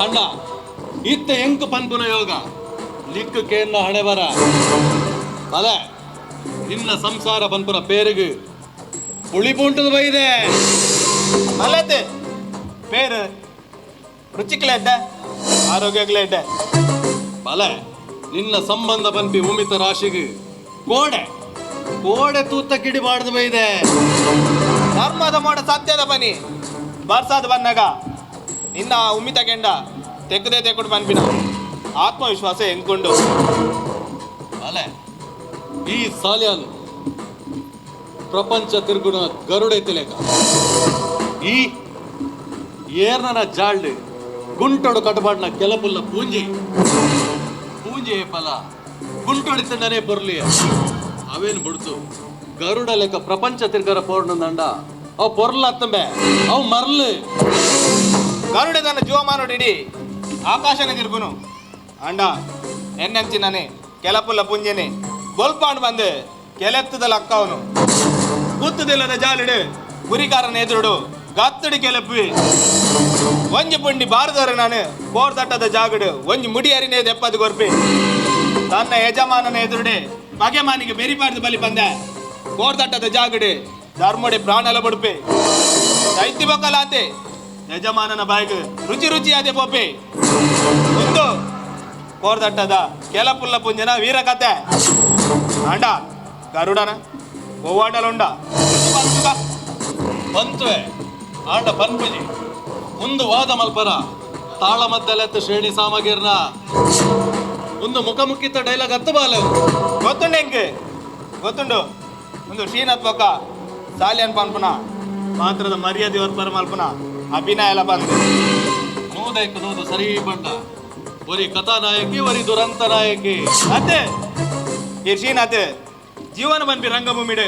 ಅಣ್ಣ ಇತ್ತ ಎಂಕು ಪನ್ಪುನ ಯೋಗ ನಿಕ್ಕು ಕೇನ್ನ ಹಣೆ ಬರ ಬಲ ನಿನ್ನ ಸಂಸಾರ ಪನ್ಪುನ ಪೇರಿಗೆ ಪುಳಿ ಪುಂಟದ ಬೈದೆ ಮಲತೆ ಪೇರು ರುಚಿಕ್ಲೆ ಎಡ್ಡೆ ಆರೋಗ್ಯಕ್ಲೆ ಎಡ್ಡೆ ಬಲ ನಿನ್ನ ಸಂಬಂಧ ಪನ್ಪಿ ಉಮಿತ ರಾಶಿಗೆ ಕೋಡೆ ಕೋಡೆ ತೂತ ಕಿಡಿ ಮಾಡದ ಬೈದೆ ಧರ್ಮದ ಮೋಡ ಸತ್ಯದ ಬನ್ನಿ ಬರ್ಸಾದ ಬನ್ನಾಗ ನಿನ್ನ ಉಮ್ಮಿತ ಕೆಂಡ ತೆಕ್ಕದೆ ತೆಕ್ಕುಡು ಪನ್ಪಿನ ಆತ್ಮವಿಶ್ವಾಸ ಎಂಕೊಂಡು ಬಲೆ ಈ ಸಾಲ್ಯಾನು ಪ್ರಪಂಚ ತಿರುಗುಣ ಗರುಡೈತಿ ಲೇಖ ಈ ಏರ್ನನ ಜಾಳ್ಡು ಗುಂಟೊಡು ಕಟಬಾಡ್ನ ಕೆಲಪುಲ್ಲ ಪೂಂಜಿ ಪೂಂಜೆ ಫಲ ಗುಂಟೊಡಿತಂಡನೇ ಬೊರ್ಲಿ ಅವೇನು ಬಿಡ್ತು ಗರುಡ ಲೆಕ್ಕ ಪ್ರಪಂಚ ತಿರ್ಗರ ಪೋರ್ಣಂದಂಡ ಅವು ಪೊರ್ಲ ಅತ್ತಂಬೆ ಅವು ಮರ್ಲು ಗರುಡ ತನ್ನ ಜೀವಮಾನೋಡಿಡಿ ಆಕಾಶನೇ ತಿರುಗುನು ಅಂಡ ಎನ್ನೆಂಚಿನನೆ ಕೆಲಪುಲ್ಲ ಪುಂಜನೆ ಬೊಲ್ಪಾಂಡ್ ಬಂದು ಕೆಲೆತ್ತದ ಲಕ್ಕವನು ಗುತ್ತದಿಲ್ಲದ ಜಾಲಿಡು ಗುರಿಕಾರನ ಎದುರುಡು ಗತ್ತಡಿ ಕೆಲಪಿ ಒಂಜಿ ಪುಂಡಿ ಬಾರದವರು ನಾನು ಕೋರ್ದಟ್ಟದ ಜಾಗಡು ಒಂಜಿ ಮುಡಿ ಅರಿನೇ ದೆಪ್ಪದು ಕೊರ್ಪಿ ತನ್ನ ಯಜಮಾನನ ಎದುರುಡೆ ಬಗೆಮಾನಿಗೆ ಬೆರಿಬಾರ್ದು ಬಲಿ ಬಂದೆ ಕೋರ್ದಟ್ಟದ ಜಾಗಡು ಧರ್ಮಡೆ ಪ್ರಾಣಲ ಬಡುಪೆ ದೈತಿ ಬೊಕ್ಕಲಾತೆ ಯಜಮಾನನ ಬಾಯಿಗೆ ರುಚಿ ರುಚಿ ಅದೇ ಪೋಪೆ ಒಂದು ಕೋರ್ದಟ್ಟದ ಕೆಲಪುಲ್ಲ ಪುಂಜನ ವೀರ ಕತೆ ಅಂಡ ಗರುಡನ ಒವ್ವಾಡಲುಂಡ ಬಂತುವೆ ಆಂಡ ಪನ್ಪುಜಿ ಒಂದು ವಾದ ಮಲ್ಪರ ತಾಳಮದ್ದಲೆತ್ತ ಶ್ರೇಣಿ ಸಾಮಗಿರ್ನ ಒಂದು ಮುಖಮುಖಿತ ಡೈಲಾಗ್ ಹತ್ತು ಬಾಲ ಗೊತ್ತುಂಡೆ ಎಂಕ್ ಗೊತ್ತುಂಡು ಒಂದು ಶ್ರೀನಾಥ್ ಬೊಕ್ಕ ಸಾಲಿಯನ್ ಪನ್ಪುನ ಪಾತ್ರದ ಮರ್ಯಾದೆ ಒರ್ಪರ ಮಲ್ಪುನ ಅಭಿನಯ ಎಲ್ಲ ಬಂದು ನೂದೈಕು ನೂದು ಸರಿ ಬಂಡ ಒರಿ ಕಥಾನಾಯಕಿ ಒರಿ ದುರಂತ ನಾಯಕಿ. ಅತ್ತೆ ಈ ಶ್ರೀನಾಥ್ ಜೀವನ ಬನ್ಪಿ ರಂಗಭೂಮಿಡು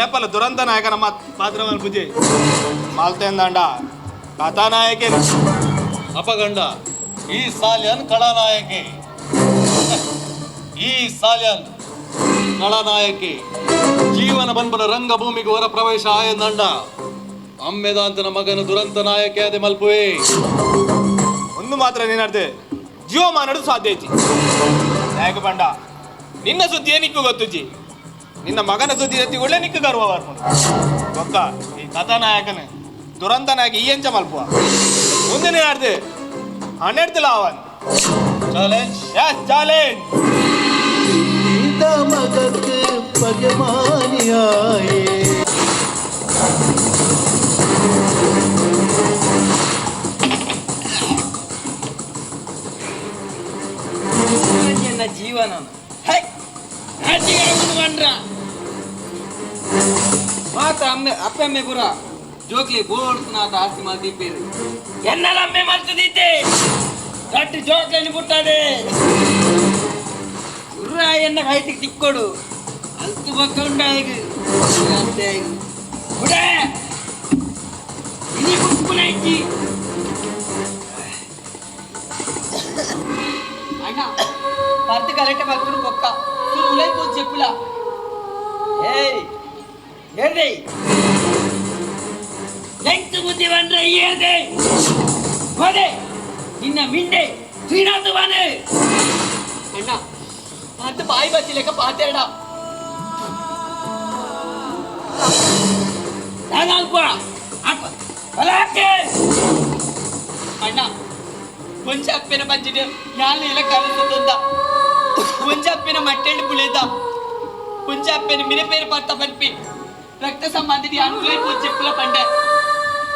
ಏಪಲ ದುರಂತ ನಾಯಕನ ಪಾತ್ರ ಮಲ್ಪುಜಿ ಮಲ್ತೆಂದಂಡ ಕಥಾನಾಯಕಿ. ಅಪಗಂಡ ಈ ಸಾಲ್ಯನ್ ಕಳನಾಯಕಿ, ಈ ಸಾಲ್ಯನ್ ಕಳನಾಯಕಿ ಜೀವನ ಬನ್ಪನ ರಂಗಭೂಮಿಗೆ ಹೊರ ಪ್ರವೇಶ ಆಯಂದಂಡ ಅಮ್ಮೆದಾಂತನ ಮಗನ ದುರಂತ ನಾಯಕಿ ಅದೇ ಮಲ್ಪುವೆ. ಒಂದು ಮಾತ್ರ ನೀನರ್ದು ಜೀವಮಾನಡು ಸಾಧ್ಯ ಐತಿ ನಾಯಕ ಬಂಡ ನಿನ್ನ ಸುದ್ದಿ ನಿಕ್ಕು ಗೊತ್ತುಜಿ, ನಿನ್ನ ಮಗನ ಸುದ್ದಿ ಎತ್ತಿ ಒಳ್ಳೆ ನಿಕ್ಕು ಗರ್ವ ಬರ್ಪುಂಡು. ಗೊತ್ತ ಈ ಕಥಾನಾಯಕನ ದುರಂತ ನಾಯಕ ಈ ಎಂಚ ಮಲ್ಪುವ ಮುಂದೆ ನೀನಾಡ್ದು ಹನ್ನೆರಡು ಅವನ್ ಚಾಲೆಂಜ್. Yes challenge. ಮಗಕ್ಕೆ ಪಗಮಾನಿಯಾಯೇ. ನನ್ನ ಜೀವನ ಮಾತ ಅಮ್ಮೆ ಅಪ್ಪಮ್ಮೆ ಪುರ ಜೋಕ್ಲಿ ಬೋಡ್ತು ಆಸ್ತಿ ಮಲ್ದಿಪ್ಪೇರು ಎನ್ನಲ ಅಮ್ಮೆ ಮಲ್ತದಿದ್ದೆ ದೊಡ್ಡ ಜೋಕ್లని ಪುಟ್ಟದೆ ಗುರ್ರ ಎನ್ನ ಕೈತಿಗೆ ತಿಕ್ಕೊಡು ಅಲ್ತು ಬಕ್ಕ ಉಂಡಾಗ ಅಂತೆ ಬುಡ ಇನಿ ಬುಕ್ಕುನ ಇಜ್ಜಿ. ಅಣ್ಣ ಪರ್ದು ಗಲಾಟೆ ಮಲ್ಪುನು ಬೊಕ್ಕ ಉಲೈ ಪೋದು చెప్పుల. ಏಯ್ ಏರ್ದೆ ಎಂತು ಬುದ್ಧಿ ಬಂದ್ರೆ ಏರ್ದೆ ಹೋದೆ ನಿನ್ನ ಮಿಂಡೆ ಶ್ರೀನಾಥ ಬಾನೆ. ಅಣ್ಣ ಅಂತ ಬಾಯಿ ಬಚ್ಚಿಲೆಕ್ಕ ಪಾತೇಡ ನಾನಲ್ಪ ಹೊಲಾಕೆ. ಅಣ್ಣ ಒಂಜ ಅಪ್ಪಿನ ಬಂಜಿಡು ಯಾನ್ ಇಲ್ಲ ಕನಸುತ್ತುಂದ ಒಂಜ ಅಪ್ಪಿನ ಮಟ್ಟೆಂಡು ಪುಳಿದ ಒಂಜ ಅಪ್ಪಿನ ಮಿರೆ పేరు పత్త పన్పి రక్త సంబంధిని అనులై చెప్పుల పండ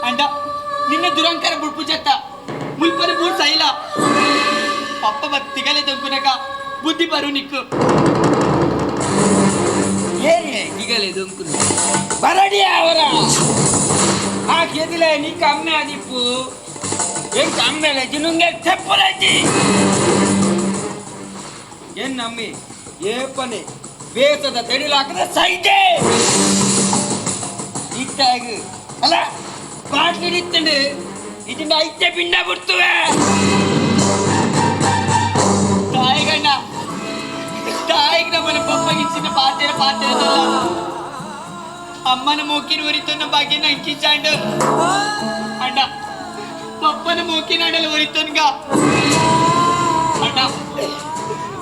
అంಡ నిన్న దురంకర బుడ్పు చెత్త ముల్పని బూడ్ సైల పప్ప బత్తిగలే దొంకునక బుద్ధి బరువు నిక్కు. ಏನೇ ಈಗಲೇ ದೊಂಕುನು ಬರಡಿ ಅವರ ಆ ಕೆದಿಲೆ ನೀಕ ಅಮ್ಮೆ ಆದಿಪ್ಪು ಎಂಕ ಅಮ್ಮೆಲೆ ಜಿನುಂಗೆ ಚೆಪ್ಪುಲಜ್ಜಿ ಎನ್ನಮ್ಮಿ ಏಪನೆ ಬೇಸದ ತಡಿಲಾಕದ ಸೈತೆ ಇತ್ತಾಗ ಅಲ್ಲ ಬಾಟ್ಲಿ ನಿತ್ತಂಡು ಇದನ್ನ ಐತೆ ಪಿಂಡ ಬಿಡ್ತುವೆ. ತಾಯಿಗಣ್ಣ ತಾಯಿಗೆ ನಮ್ಮನ್ನ ಪಪ್ಪಗಿಚ್ಚಿನ ಪಾತ್ರೆ ಪಾತ್ರೆದಲ್ಲ ಅಮ್ಮನ ಮೂಕಿನ ಉರಿತನ್ನ ಬಗ್ಗೆ ನಂಕಿಚಾಂಡು ಅಣ್ಣ ಪಪ್ಪನ ಮೂಕಿನ ಅಡಲು ಉರಿತನ್ಗ ಅಣ್ಣ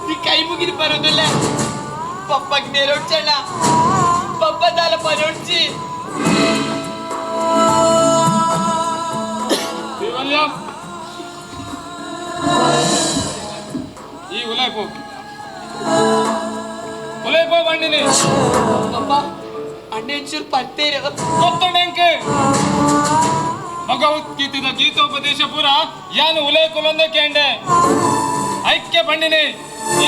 ನೀ ಕೈ ಮುಗಿದು ಬರೋದಲ್ಲ ಪಪ್ಪಗೆ ನೇರೊಡ್ಚಣ್ಣ ಪಪ್ಪ ದಾಲ ಪರೊಡ್ಚಿ. ದೇವಲ್ಯ ಈ ಉಲೈಪೋ ಉಲೈಪೋ ಬಂಡಿನಿ. ಪಪ್ಪ ಅಣ್ಣ ಒಂಚೂರು ಪತ್ತೇರು ಗೊತ್ತುಂಡೆಂಕೆ ಭಗವದ್ಗೀತೆದ ಗೀತೋಪದೇಶ ಪೂರ ಯಾನು ಉಲೈ ಕುಲೊಂದೆ ಕೇಂಡೆ ಐಕ್ಯ ಬಂಡಿನಿ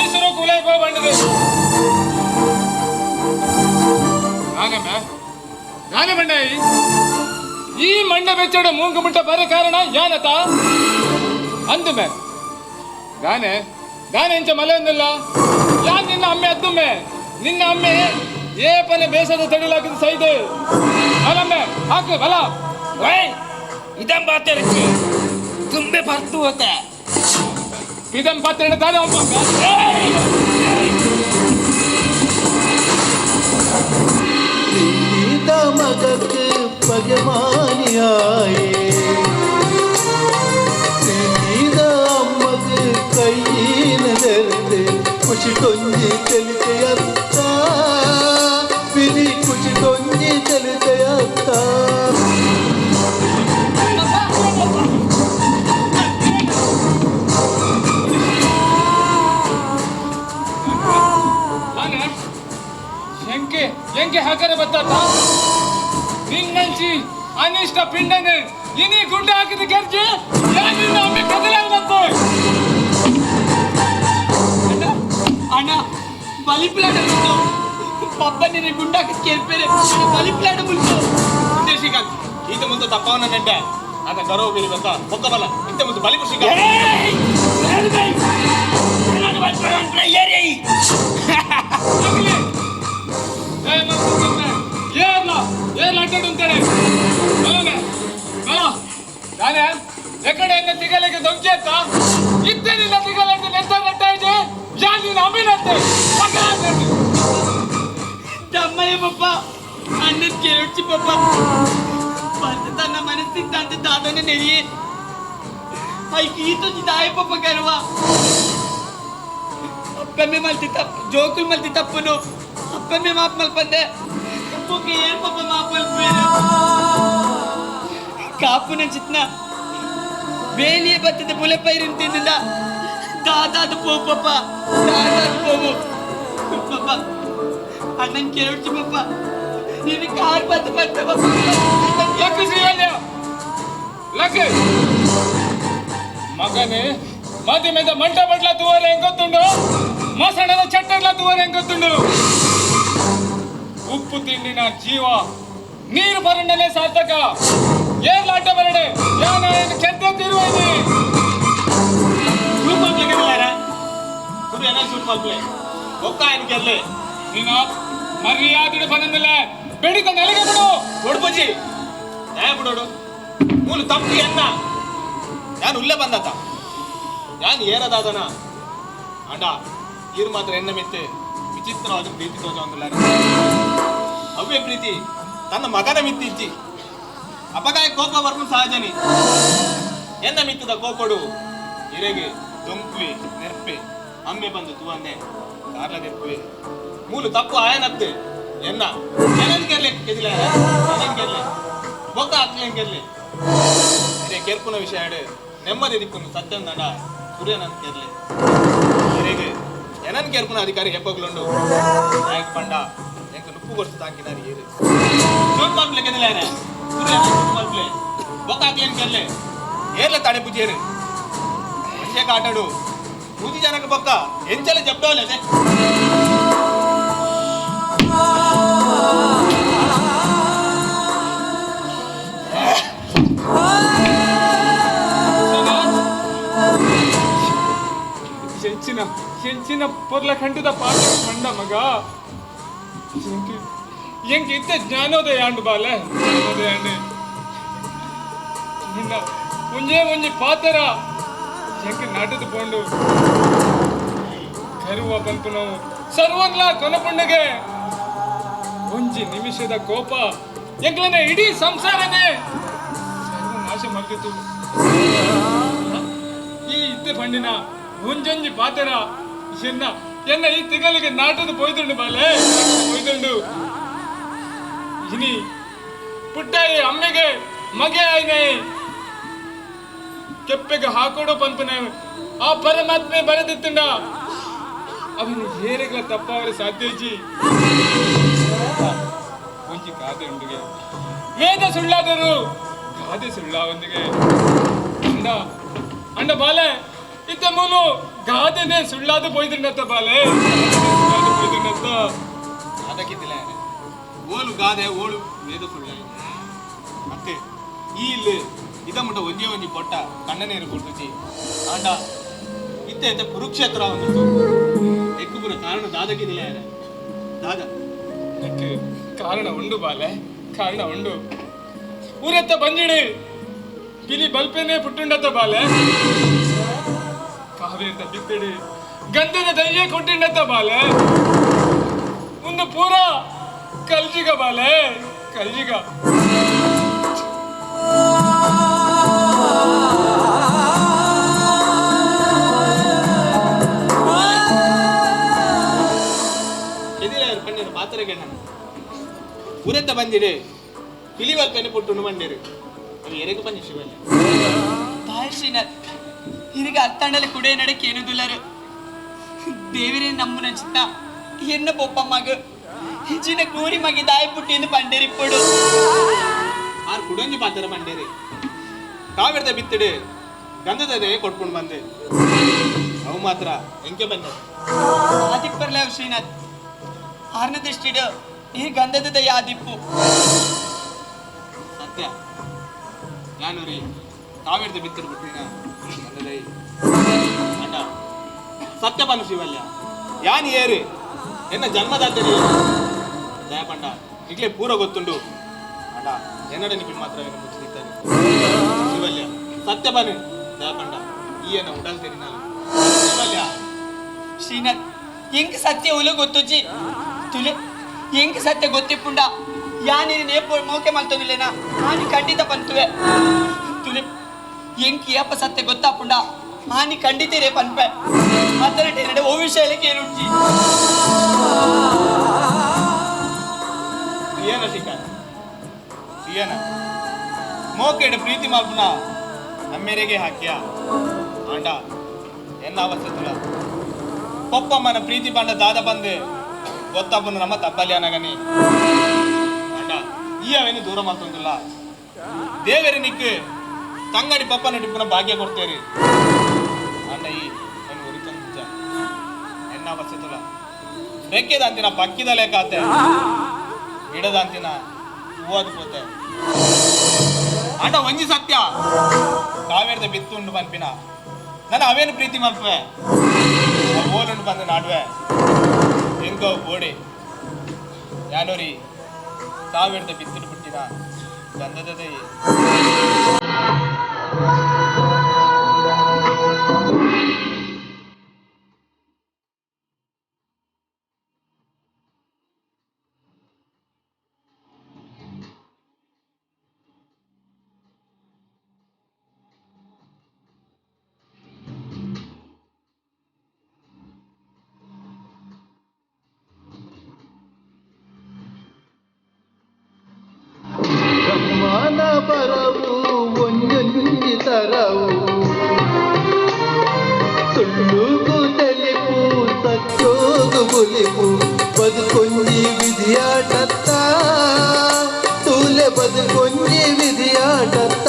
ಈಶ್ವರಕ್ಕೆ ಉಲೈಪೋ ಬಂಡಿದೆ. ನಾನಮ್ಮ ನಾನೇ ಬಂಡೆ ಈ ಮಂಡ ಬೆಚ್ಚಡ ಮೂಂಗು ಮುಟ್ಟ ಬರ ಕಾರಣ ಯಾನತ ಅಂದುಮೆ ಗಾನೆ ಗಾನೆ ಎಂಚ ಮಲೆ ಒಂದಿಲ್ಲ ಯಾನ್ ನಿನ್ನ ಅಮ್ಮೆ ಅದ್ದುಮ್ಮೆ ನಿನ್ನ ಅಮ್ಮೆ ಏಪನೆ ಬೇಸದ ತಡಿಲಾಕಿದ ಸೈದೆ ಅಲಮ್ಮೆ ಹಾಕು ಬಲ. ಓಯ್ ಇದಂ ಬಾತೆರಚಿ ತುಂಬೆ ಬರ್ತು ಹೋತೆ ಇದಂ ಪಾತ್ರೆ ತಾನೇ ಒಬ್ಬ. ಮಗಕ್ಕೆ ಪಗಮಾನಿಯಾಯೇ ಅಮ್ಮಗೆ ಕೈಯಿನ ನೆರೆದೆ ಖುಷಿ ತೊಂಜಿ ತೆಲಿತೆಯತ್ತ ಬಿಳಿ ಖುಷಿ ತೊಂಜಿ ತೆಲಿತೆಯತ್ತ. ಎಂಕೆ ಎಂಕೆ ಹಾಕರೆ ಬತ್ತಾತ ನಿನ್ನಂಚಿ ಅನಿಷ್ಟ ಪಿಂಡನೆ ಇನಿ ಗುಂಡೆ ಹಾಕಿದ ಕೆರ್ಜಿ ನಿನ್ನ ಅಮ್ಮೆ ಕದಲಾಗ ಬಂತು. ಅಣ್ಣ ಅಣ್ಣ ಬಲಿಪ್ಲಾಟ. ಪಪ್ಪನಿನ ಗುಂಡಾಕ ಕೇಳ್ಪೇರೆ ಬಲಿಪ್ಲಾಡ ಮುಲ್ತು ಇಂದೇ ಶ್ರೀಕಾಂತ್ ಈತ ಮುಂದೆ ತಪ್ಪವನ ನೆಂಟೆ ಆತ ಗೌರವ ಬೀರಿ ಬಂತ ಒಕ್ಕಬಲ್ಲ ಇಂತ ಮುಂದೆ ಬಲಿಪು ಶ್ರೀಕಾಂತ್. ನಾನೇ ಎಕಡೆ ಎನ್ನ ತಿಗಲಿಗೆ ದೊಂಕಿ ಅಂತ ಇತ್ತೇನಿಲ್ಲ ತಿಗಲಿಗೆ ನೆತ್ತ ನೆಟ್ಟ ಇದೆ ಯಾನ್ ನೀನು ಅಮ್ಮಿನಂತೆ ತಮ್ಮಯ್ಯ ಪಪ್ಪ ಅಣ್ಣನ ಕೇಳ್ಚಿ ಪಪ್ಪ ಬಂತ ತನ್ನ ಮನಸ್ಸಿದ್ದ ಅಂತ ದಾದನ ನೆರಿಯೇ ಐಕ್ ಈತೊಂಜಿ ದಾಯ ಪಪ್ಪ ಗರ್ವ ಅಪ್ಪಮ್ಮೆ ಮಲ್ತಿ ತಪ್ಪು ಜೋಕುಲ್ ಮಲ್ತಿ ತಪ್ಪುನು ಅಪ್ಪಮ್ಮೆ ಮಾಪ್ ಮಲ್ಪಂದೆ ಬೊಕ್ಕ ಏರ್ ಪಪ್ಪ ಮಾಪ್ ಮಲ್ಪೇರು ಕಾಪು ಚಿತ್ನ ಬೇಲಿಯ ಬತ್ತದ ಬುಲೆ ಪೈರಿನ ತಿಂದ ದಾದಾದ ಪೋ ಪಪ್ಪ ದಾದಾದ ಪೋವು ಪಪ್ಪ ಅಣ್ಣನ್ ಕೇಳ್ಚಿ ಪಪ್ಪ ನೀನು ಕಾರ್ ಬತ್ತ ಬತ್ತ ಪಪ್ಪ. ಲಕ್ ಶ್ರೀವಲ್ಯ ಲಕ್ ಮಗನೇ ಮಾತಿ మీద ಮಂಟ ಬಟ್ಲ ತೂವರೆ ಹೆಂಗೊತ್ತುಂಡು ಮಸಣದ ಚಟ್ಟರ್ಲ ತೂವರೆ ಹೆಂಗೊತ್ತುಂಡು. ಉಪ್ಪು ತಿಂಡಿನ ಜೀವ ನೀರು ಬರಂಡಲೇ ಸಾರ್ಥಕ. ಏರ್ಲಾಟ ಬರಡೆ ಯಾನ ಕೆದ್ದ ತಿರುವೈನಿ ಒಕ್ಕ ఆయనకెళ్ళే ನೀನು ಮರ್ಯಾದೆ ಪನಂದಿಲ್ಲ ಬೆಡಿತ ನೆಲಗೆ ಬಿಡು. ಕೊಡ್ಬುಜಿ ನ್ಯಾಯ ಬಿಡೋಡು ಮೂಲು ತಪ್ಪು ಎನ್ನ ನಾನು ಉಲ್ಲೆ ಬಂದಾತ ಯಾನ್ ಏರದಾದನ ಅಂಡ ಈರು ಮಾತ್ರ ಎನ್ನ ಮೆತ್ತೆ ವಿಚಿತ್ರವಾದ ಪ್ರೀತಿ ತೋಜ ಅವ್ಯ ಪ್ರೀತಿ ತನ್ನ ಮಗನ ಮಿತ್ತಿಜ್ಜಿ ಅಪಗಾಯ ಕೋಪ ಬರ್ಪು ಸಹಜನಿ ಎನ್ನ ಮಿತ್ತದ ಕೋಪಡು ಇರೆಗೆ ದೊಂಕುವೆ ನೆರ್ಪೆ ಅಮ್ಮೆ ಬಂದು ತುವನ್ನೆ ಕಾರ್ಲ ನೆರ್ಪುವೆ ಮೂಲು ತಪ್ಪು ಆಯನತ್ತೆ ಎನ್ನ ಎನನ್ ಕೆರ್ಲೆ ಕೆದಿಲ ಎನನ್ ಕೆರ್ಲೆ ಬೊಕ್ಕ ಅಕ್ಲೇನ್ ಕೆರ್ಲೆ ಇರೆ ಕೆರ್ಪುನ ವಿಷಯ ನೆಮ್ಮದಿ ದಿಕ್ಕುನು ಸತ್ಯಂ ದಂಡ ಸೂರ್ಯನನ್ ಕೆರ್ಲೆ ಇರೆಗೆ ಎನನ್ ಕೆರ್ಪುನ ಅಧಿಕಾರಿ ಹೆಪ್ಪಗ್ಲುಂಡು ನಾಯಕ್ ಪಂಡ ಎಂಕ ನುಪ್ಪು ಕೊಡ್ತು ತಾಕಿನಾರಿ ಏರು ಚೂಟ್ ಮಲ್ಪ್ಲೆ ಕೆದಿಲ ಸೂರ್ಯನ ಚೂಟ್ ಮಲ್ಪ್ಲೆ ಬೊಕ್ಕ ಅಕ್ಲೇನ್ ಕೆರ್ಲೆ ಏರ್ಲೆ ತಡೆ ಪೂಜೇರು ವಿಷಯ ಕಾಟಾಡು ನೂತಿ ಜನಕ್ಕೆ ಬೊಕ್ಕ ಎಂಚಲ ಜಪ್ಡೋಲೆ ಎಂಚಿನ ಎಂಚಿನ ಪೊರ್ಲ ಖಂಡಿತ ಪಾಠ ಕಂಡ ಮಗ ಎಂಕ್ ಇತ್ತ ಜ್ಞಾನೋದಯ ಆಂಡು ಬಾಲೆ ಜ್ಞಾನೋದಯ ಆಂಡು ನಿನ್ನ ಒಂಜೇ ಒಂಜಿ ಪಾತರ ಎಂಕ್ ನಾಟದ ಪೋಂಡು ಕರುವ ಪನ್ಪುನವು ಸರ್ವನ್ಲ ಕೊನಪುಂಡಗೆ ಒಂಜಿ ನಿಮಿಷದ ಕೋಪ ಎಂಕ್ಲನ ಇಡೀ ಸಂಸಾರನೇ ಸರ್ವನಾಶ ಮಲ್ತಿತ್ತು. ಈ ಇತ್ತೆ ಪಂಡಿನ ಒಂಜೊಂಜಿ ಪಾತರ ಎನ್ನ ಎನ್ನ ಈ ತಿಗಲಿಗೆ ನಾಟದ ಪೊಯ್ದುಂಡು ಬಾಲೆ ಪೊಯ್ದುಂಡು. ಇನಿ ಪುಟ್ಟಾಯಿ ಅಮ್ಮೆಗೆ ಮಗೆ ಆಯ್ನೆ ಕೆಪ್ಪೆಗೆ ಹಾಕೋಡು ಪಂಪನೆ ಆ ಪರಮಾತ್ಮೆ ಬರೆದಿತ್ತುಂಡ ಅವನು ಏರೆಗಳ ತಪ್ಪವರೆ ಸಾಧ್ಯಜಿ ಒಂಜಿ ಗಾದೆ ಉಂಡಿಗೆ ವೇದ ಸುಳ್ಳಾದರು ಗಾದೆ ಸುಳ್ಳಾವೊಂದಿಗೆ ಅಂಡ ಅಂಡ ಬಾಲೆ ಇತ್ತ ಮೂಲು ಗಾದೆನೆ ಸುಳ್ಳಾದ ಪೊಯ್ದುಂಡತ್ತ ಬಾಲೆ ಸುಳ್ಳಾದ ಪೊಯ್ದುಂಡತ್ತ ಅದಕ್ಕಿದ್ದಿಲ್ಲ ಓಲು ಗಾದೆ ಓಳು ವೇದ ಸುಳ್ಳ ಮತ್ತೆ ಈ ಇಲ್ಲಿ ಇದ ಮುಟ್ಟ ಒಂಜೇ ಒಂಜಿ ಪೊಟ್ಟ ಕಣ್ಣನೇರು ಕೊಡ್ತುಚಿ ಆಂಡ ಇತ್ತೆ ಇತ್ತೆ ಕುರುಕ್ಷೇತ್ರ ಒಂದು ಎಕ್ಕುಪುರ ಕಾರಣ ದಾದಕ್ಕಿದ್ದಿಲ್ಲ ದಾದ ಅದಕ್ಕೆ ಕಾರಣ ಉಂಡು ಬಾಲೆ ಕಾರಣ ಉಂಡು. ಊರತ್ತ ಬಂಜಿಡಿ ಪಿಲಿ ಬಲ್ಪೇನೆ ಪುಟ್ಟುಂಡತ್ತ ಬಾಲೆ ಕಾವೇರಿದ ಬಿತ್ತಡಿ ಗಂಧದ ದಯ್ಯೆ ಕೊಟ್ಟಿಂಡತ್ತ ಬಾಲೆ ಮುಂದೆ ಪೂರ ಕಲ್ಜಿಗ ಬಾಲೆ ಕಲ್ಜಿಗ. ಎದಿರ ಪಂಡಿನ ಪಾತ್ರೆಗೆ ನಾನು ಊರೆತ್ತ ಬಂದಿಡೆ ಪಿಲಿ ಬಲ್ಪೇನೆ ಪುಟ್ಟುಂಡು ಮಂಡೇರು ಅವು ಎರೆಗು ಬಂದಿ ಶಿವಲ್ಯ ಬಾಯ್ ಶ್ರೀನಾಥ್ ಹಿರಿಗ ಅತ್ತಂಡಲೆ ಕುಡೆ ನಡಕ್ಕೆ ಏನುದುಲ್ಲರು ದೇವಿರೇ ನಮ್ಮುನ ಚಿತ್ತ ಎನ್ನ ಪೊಪ್ಪ ಮಗ ಹೆಚ್ಚಿನ ಕೂರಿ ಮಗಿ ದಾಯ ಪುಟ್ಟಿಂದು ಪಂಡೇರಿಪ್ಪಡು ಆರ್ ಕುಡೊಂಜಿ ಪಾತ್ರ ಮಂಡೇರಿ ಕಾವೇರದ ಬಿತ್ತಿಡೆ ಗಂಧದ ಕೊಟ್ಕೊಂಡು ಬಂದೆ ಅವು ಮಾತ್ರ ಎಂಕೆ ಬಂದೆ ಆದಿಪ್ಪರ್ಲ ಶ್ರೀನಾಥ್. ಆರ್ನ ದೃಷ್ಟಿಡು ಈ ಗಂಧದ ಯಾದಿಪ್ಪು ಸತ್ಯ ಯಾನೂರಿ ಕಾವೇರಿದ ಬಿತ್ತರು ಬಿಟ್ಟಿನ ಗಂಧದೈ ಅಂಡ ಸತ್ಯ ಪನ್ನು ಶಿವಲ್ಯ ಯಾನ್ ಏರು ಎನ್ನ ಜನ್ಮದಾತರಿ ದಯಪಂಡ ಇಗ್ಲೇ ಪೂರ ಗೊತ್ತುಂಡು ಅಂಡ ಎನ್ನಡ ನಿಪಿನ್ ಮಾತ್ರ ಮುಚ್ಚಿ ಶಿವಲ್ಯ ಸತ್ಯ ಪನ್ನು ದಯಪಂಡ ಈ ಎನ್ನ ಉಡಲ್ ತೆರಿನಾಲು ಶಿವಲ್ಯ ಶ್ರೀನಾಥ್ ಎಂಕ್ ಸತ್ಯ ಉಲು ಗೊತ್ತುಜಿ ತುಲೆ ಎಂಕ್ ಸತ್ಯ ಗೊತ್ತಿಪ್ಪುಂಡ ಯಾನಿನ ನೇಪೋ ಮೋಕೆ ಮಲ್ತೊಂದಿಲ್ಲೇನಾ ಆನಿ ಖಂಡಿತ ಪಂತುವೆ ತುಲೆ ಎಂಕ್ ಏಪ ಸತ್ಯ ಗೊತ್ತಾಪುಂಡ ಆನಿ ಖಂಡಿತ ರೇ ಪನ್ಪೆ ಅದರ ಎರಡು ಓ ವಿಷಯಕ್ಕೆ ಏನುಂಜಿ ಏನ ಶ್ರೀಕಾಂತ್ ಏನ ಮೋಕೆಡ್ ಪ್ರೀತಿ ಮಾಲ್ಪುನ ಅಮ್ಮೆರೆಗೆ ಹಾಕ್ಯ ಆಂಡ ಎನ್ನ ಅವಸ್ಥೆ ಪೊಪ್ಪಮ್ಮನ ಪ್ರೀತಿ ಬಂಡ ದಾದ ಬಂದೆ ಗೊತ್ತಪ್ಪನ ನಮ್ಮ ತಪ್ಪಲಿ ಅನಗನಿ ಆಂಡ ಈ ಅವೇನು ದೂರ ಮಾತೊಂದಿಲ್ಲ ದೇವರೇ ನಿಕ್ ತಂಗಡಿ ಪಪ್ಪ ನಟಿಪುನ ಭಾಗ್ಯ ಕೊಡ್ತೇರಿ ಆಂಡ ಈ ಏನು ಒರಿತೊಂದು ನಿಜ ಎನ್ನ ಅವಸ್ಥೆ ರೆಕ್ಕೆದಂತಿನ ಪಕ್ಕಿದ ಲೇಕಾತೆ ಗಿಡದಂತಿನ ಹೂವಾದ ಪೋತೆ ಆಂಡ ಒಂಜಿ ಸತ್ಯ ಕಾವೇರದ ಬಿತ್ತುಂಡು ಪನ್ಪಿನ ನಾನು ಅವೇನು ಪ್ರೀತಿ ಮಲ್ಪುವೆ ಓಲುಂಡು ಬಂದು ನಾಡುವೆ ಎಂಕೋ ಬೋಡಿ ಯಾನೋರಿ ಕಾವೇರದ ಬಿತ್ತುಂಡು ಬಿಟ್ಟಿನ ಗಂಧದ ಬ್ರಹ್ಮನ ಬರವು ಒಂಜೊಂಜಿ ತರವು ಸುಳ್ಳುಗು ತೆಲಿಪು ಸತ್ಯೋಗು ಬುಲಿಪು ಬದುಕೊಂಜಿ ವಿಧಿಯಾಟತ್ತ ತೂಲೆ ಬದುಕೊಂಜಿ ವಿಧಿಯಾಟತ್ತ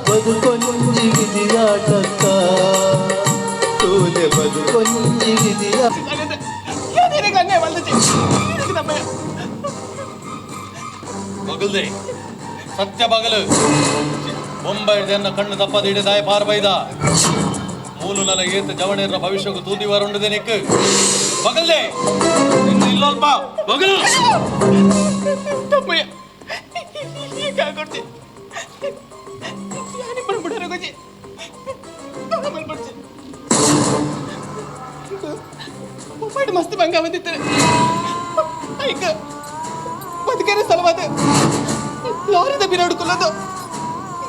ಬದುಕೊಂಜಿ ವಿಧಿಯಾಟತ್ತ ತೂಲೆ ಬದುಕೊಂಜಿ ವಿಧಿಯ ಬಗಲ್ದೆ ಸತ್ಯ ಬಗಲು ಬೊಂಬೈ ಎನ್ನ ಕಣ್ಣು ತಪ್ಪದ ಹಿಡಿದಾಯ ಪಾರ್ಬೈದ ಮೂಲು ನಲ ಏತ ಜವಣೇರ ಭವಿಷ್ಯಕ್ಕೂ ತೂದಿವಾರುಂಡದೆ ನಿಕ್ ಬಗಲ್ದೆ ಇನ್ನು ಇಲ್ಲಲ್ಪ ಬಗಲು ತಮ್ಮಯ್ಯ ಈಗ ಕೊಡ್ತಿ ಯಾನಿ ಬಂದ್ಬಿಡೋರು ಗೊಜ್ಜಿ ಮಲ್ಪಡ್ಸಿ ಬೊಂಬಾಯಿಡ್ ಮಸ್ತ್ ಭಂಗ ಬಂದಿತ್ತು ಐಕ ಬದುಕೇನೆ ಸಲವಾದ ಲಾರಿದ ಬಿರಾಡ್ಕೊಳ್ಳೋದು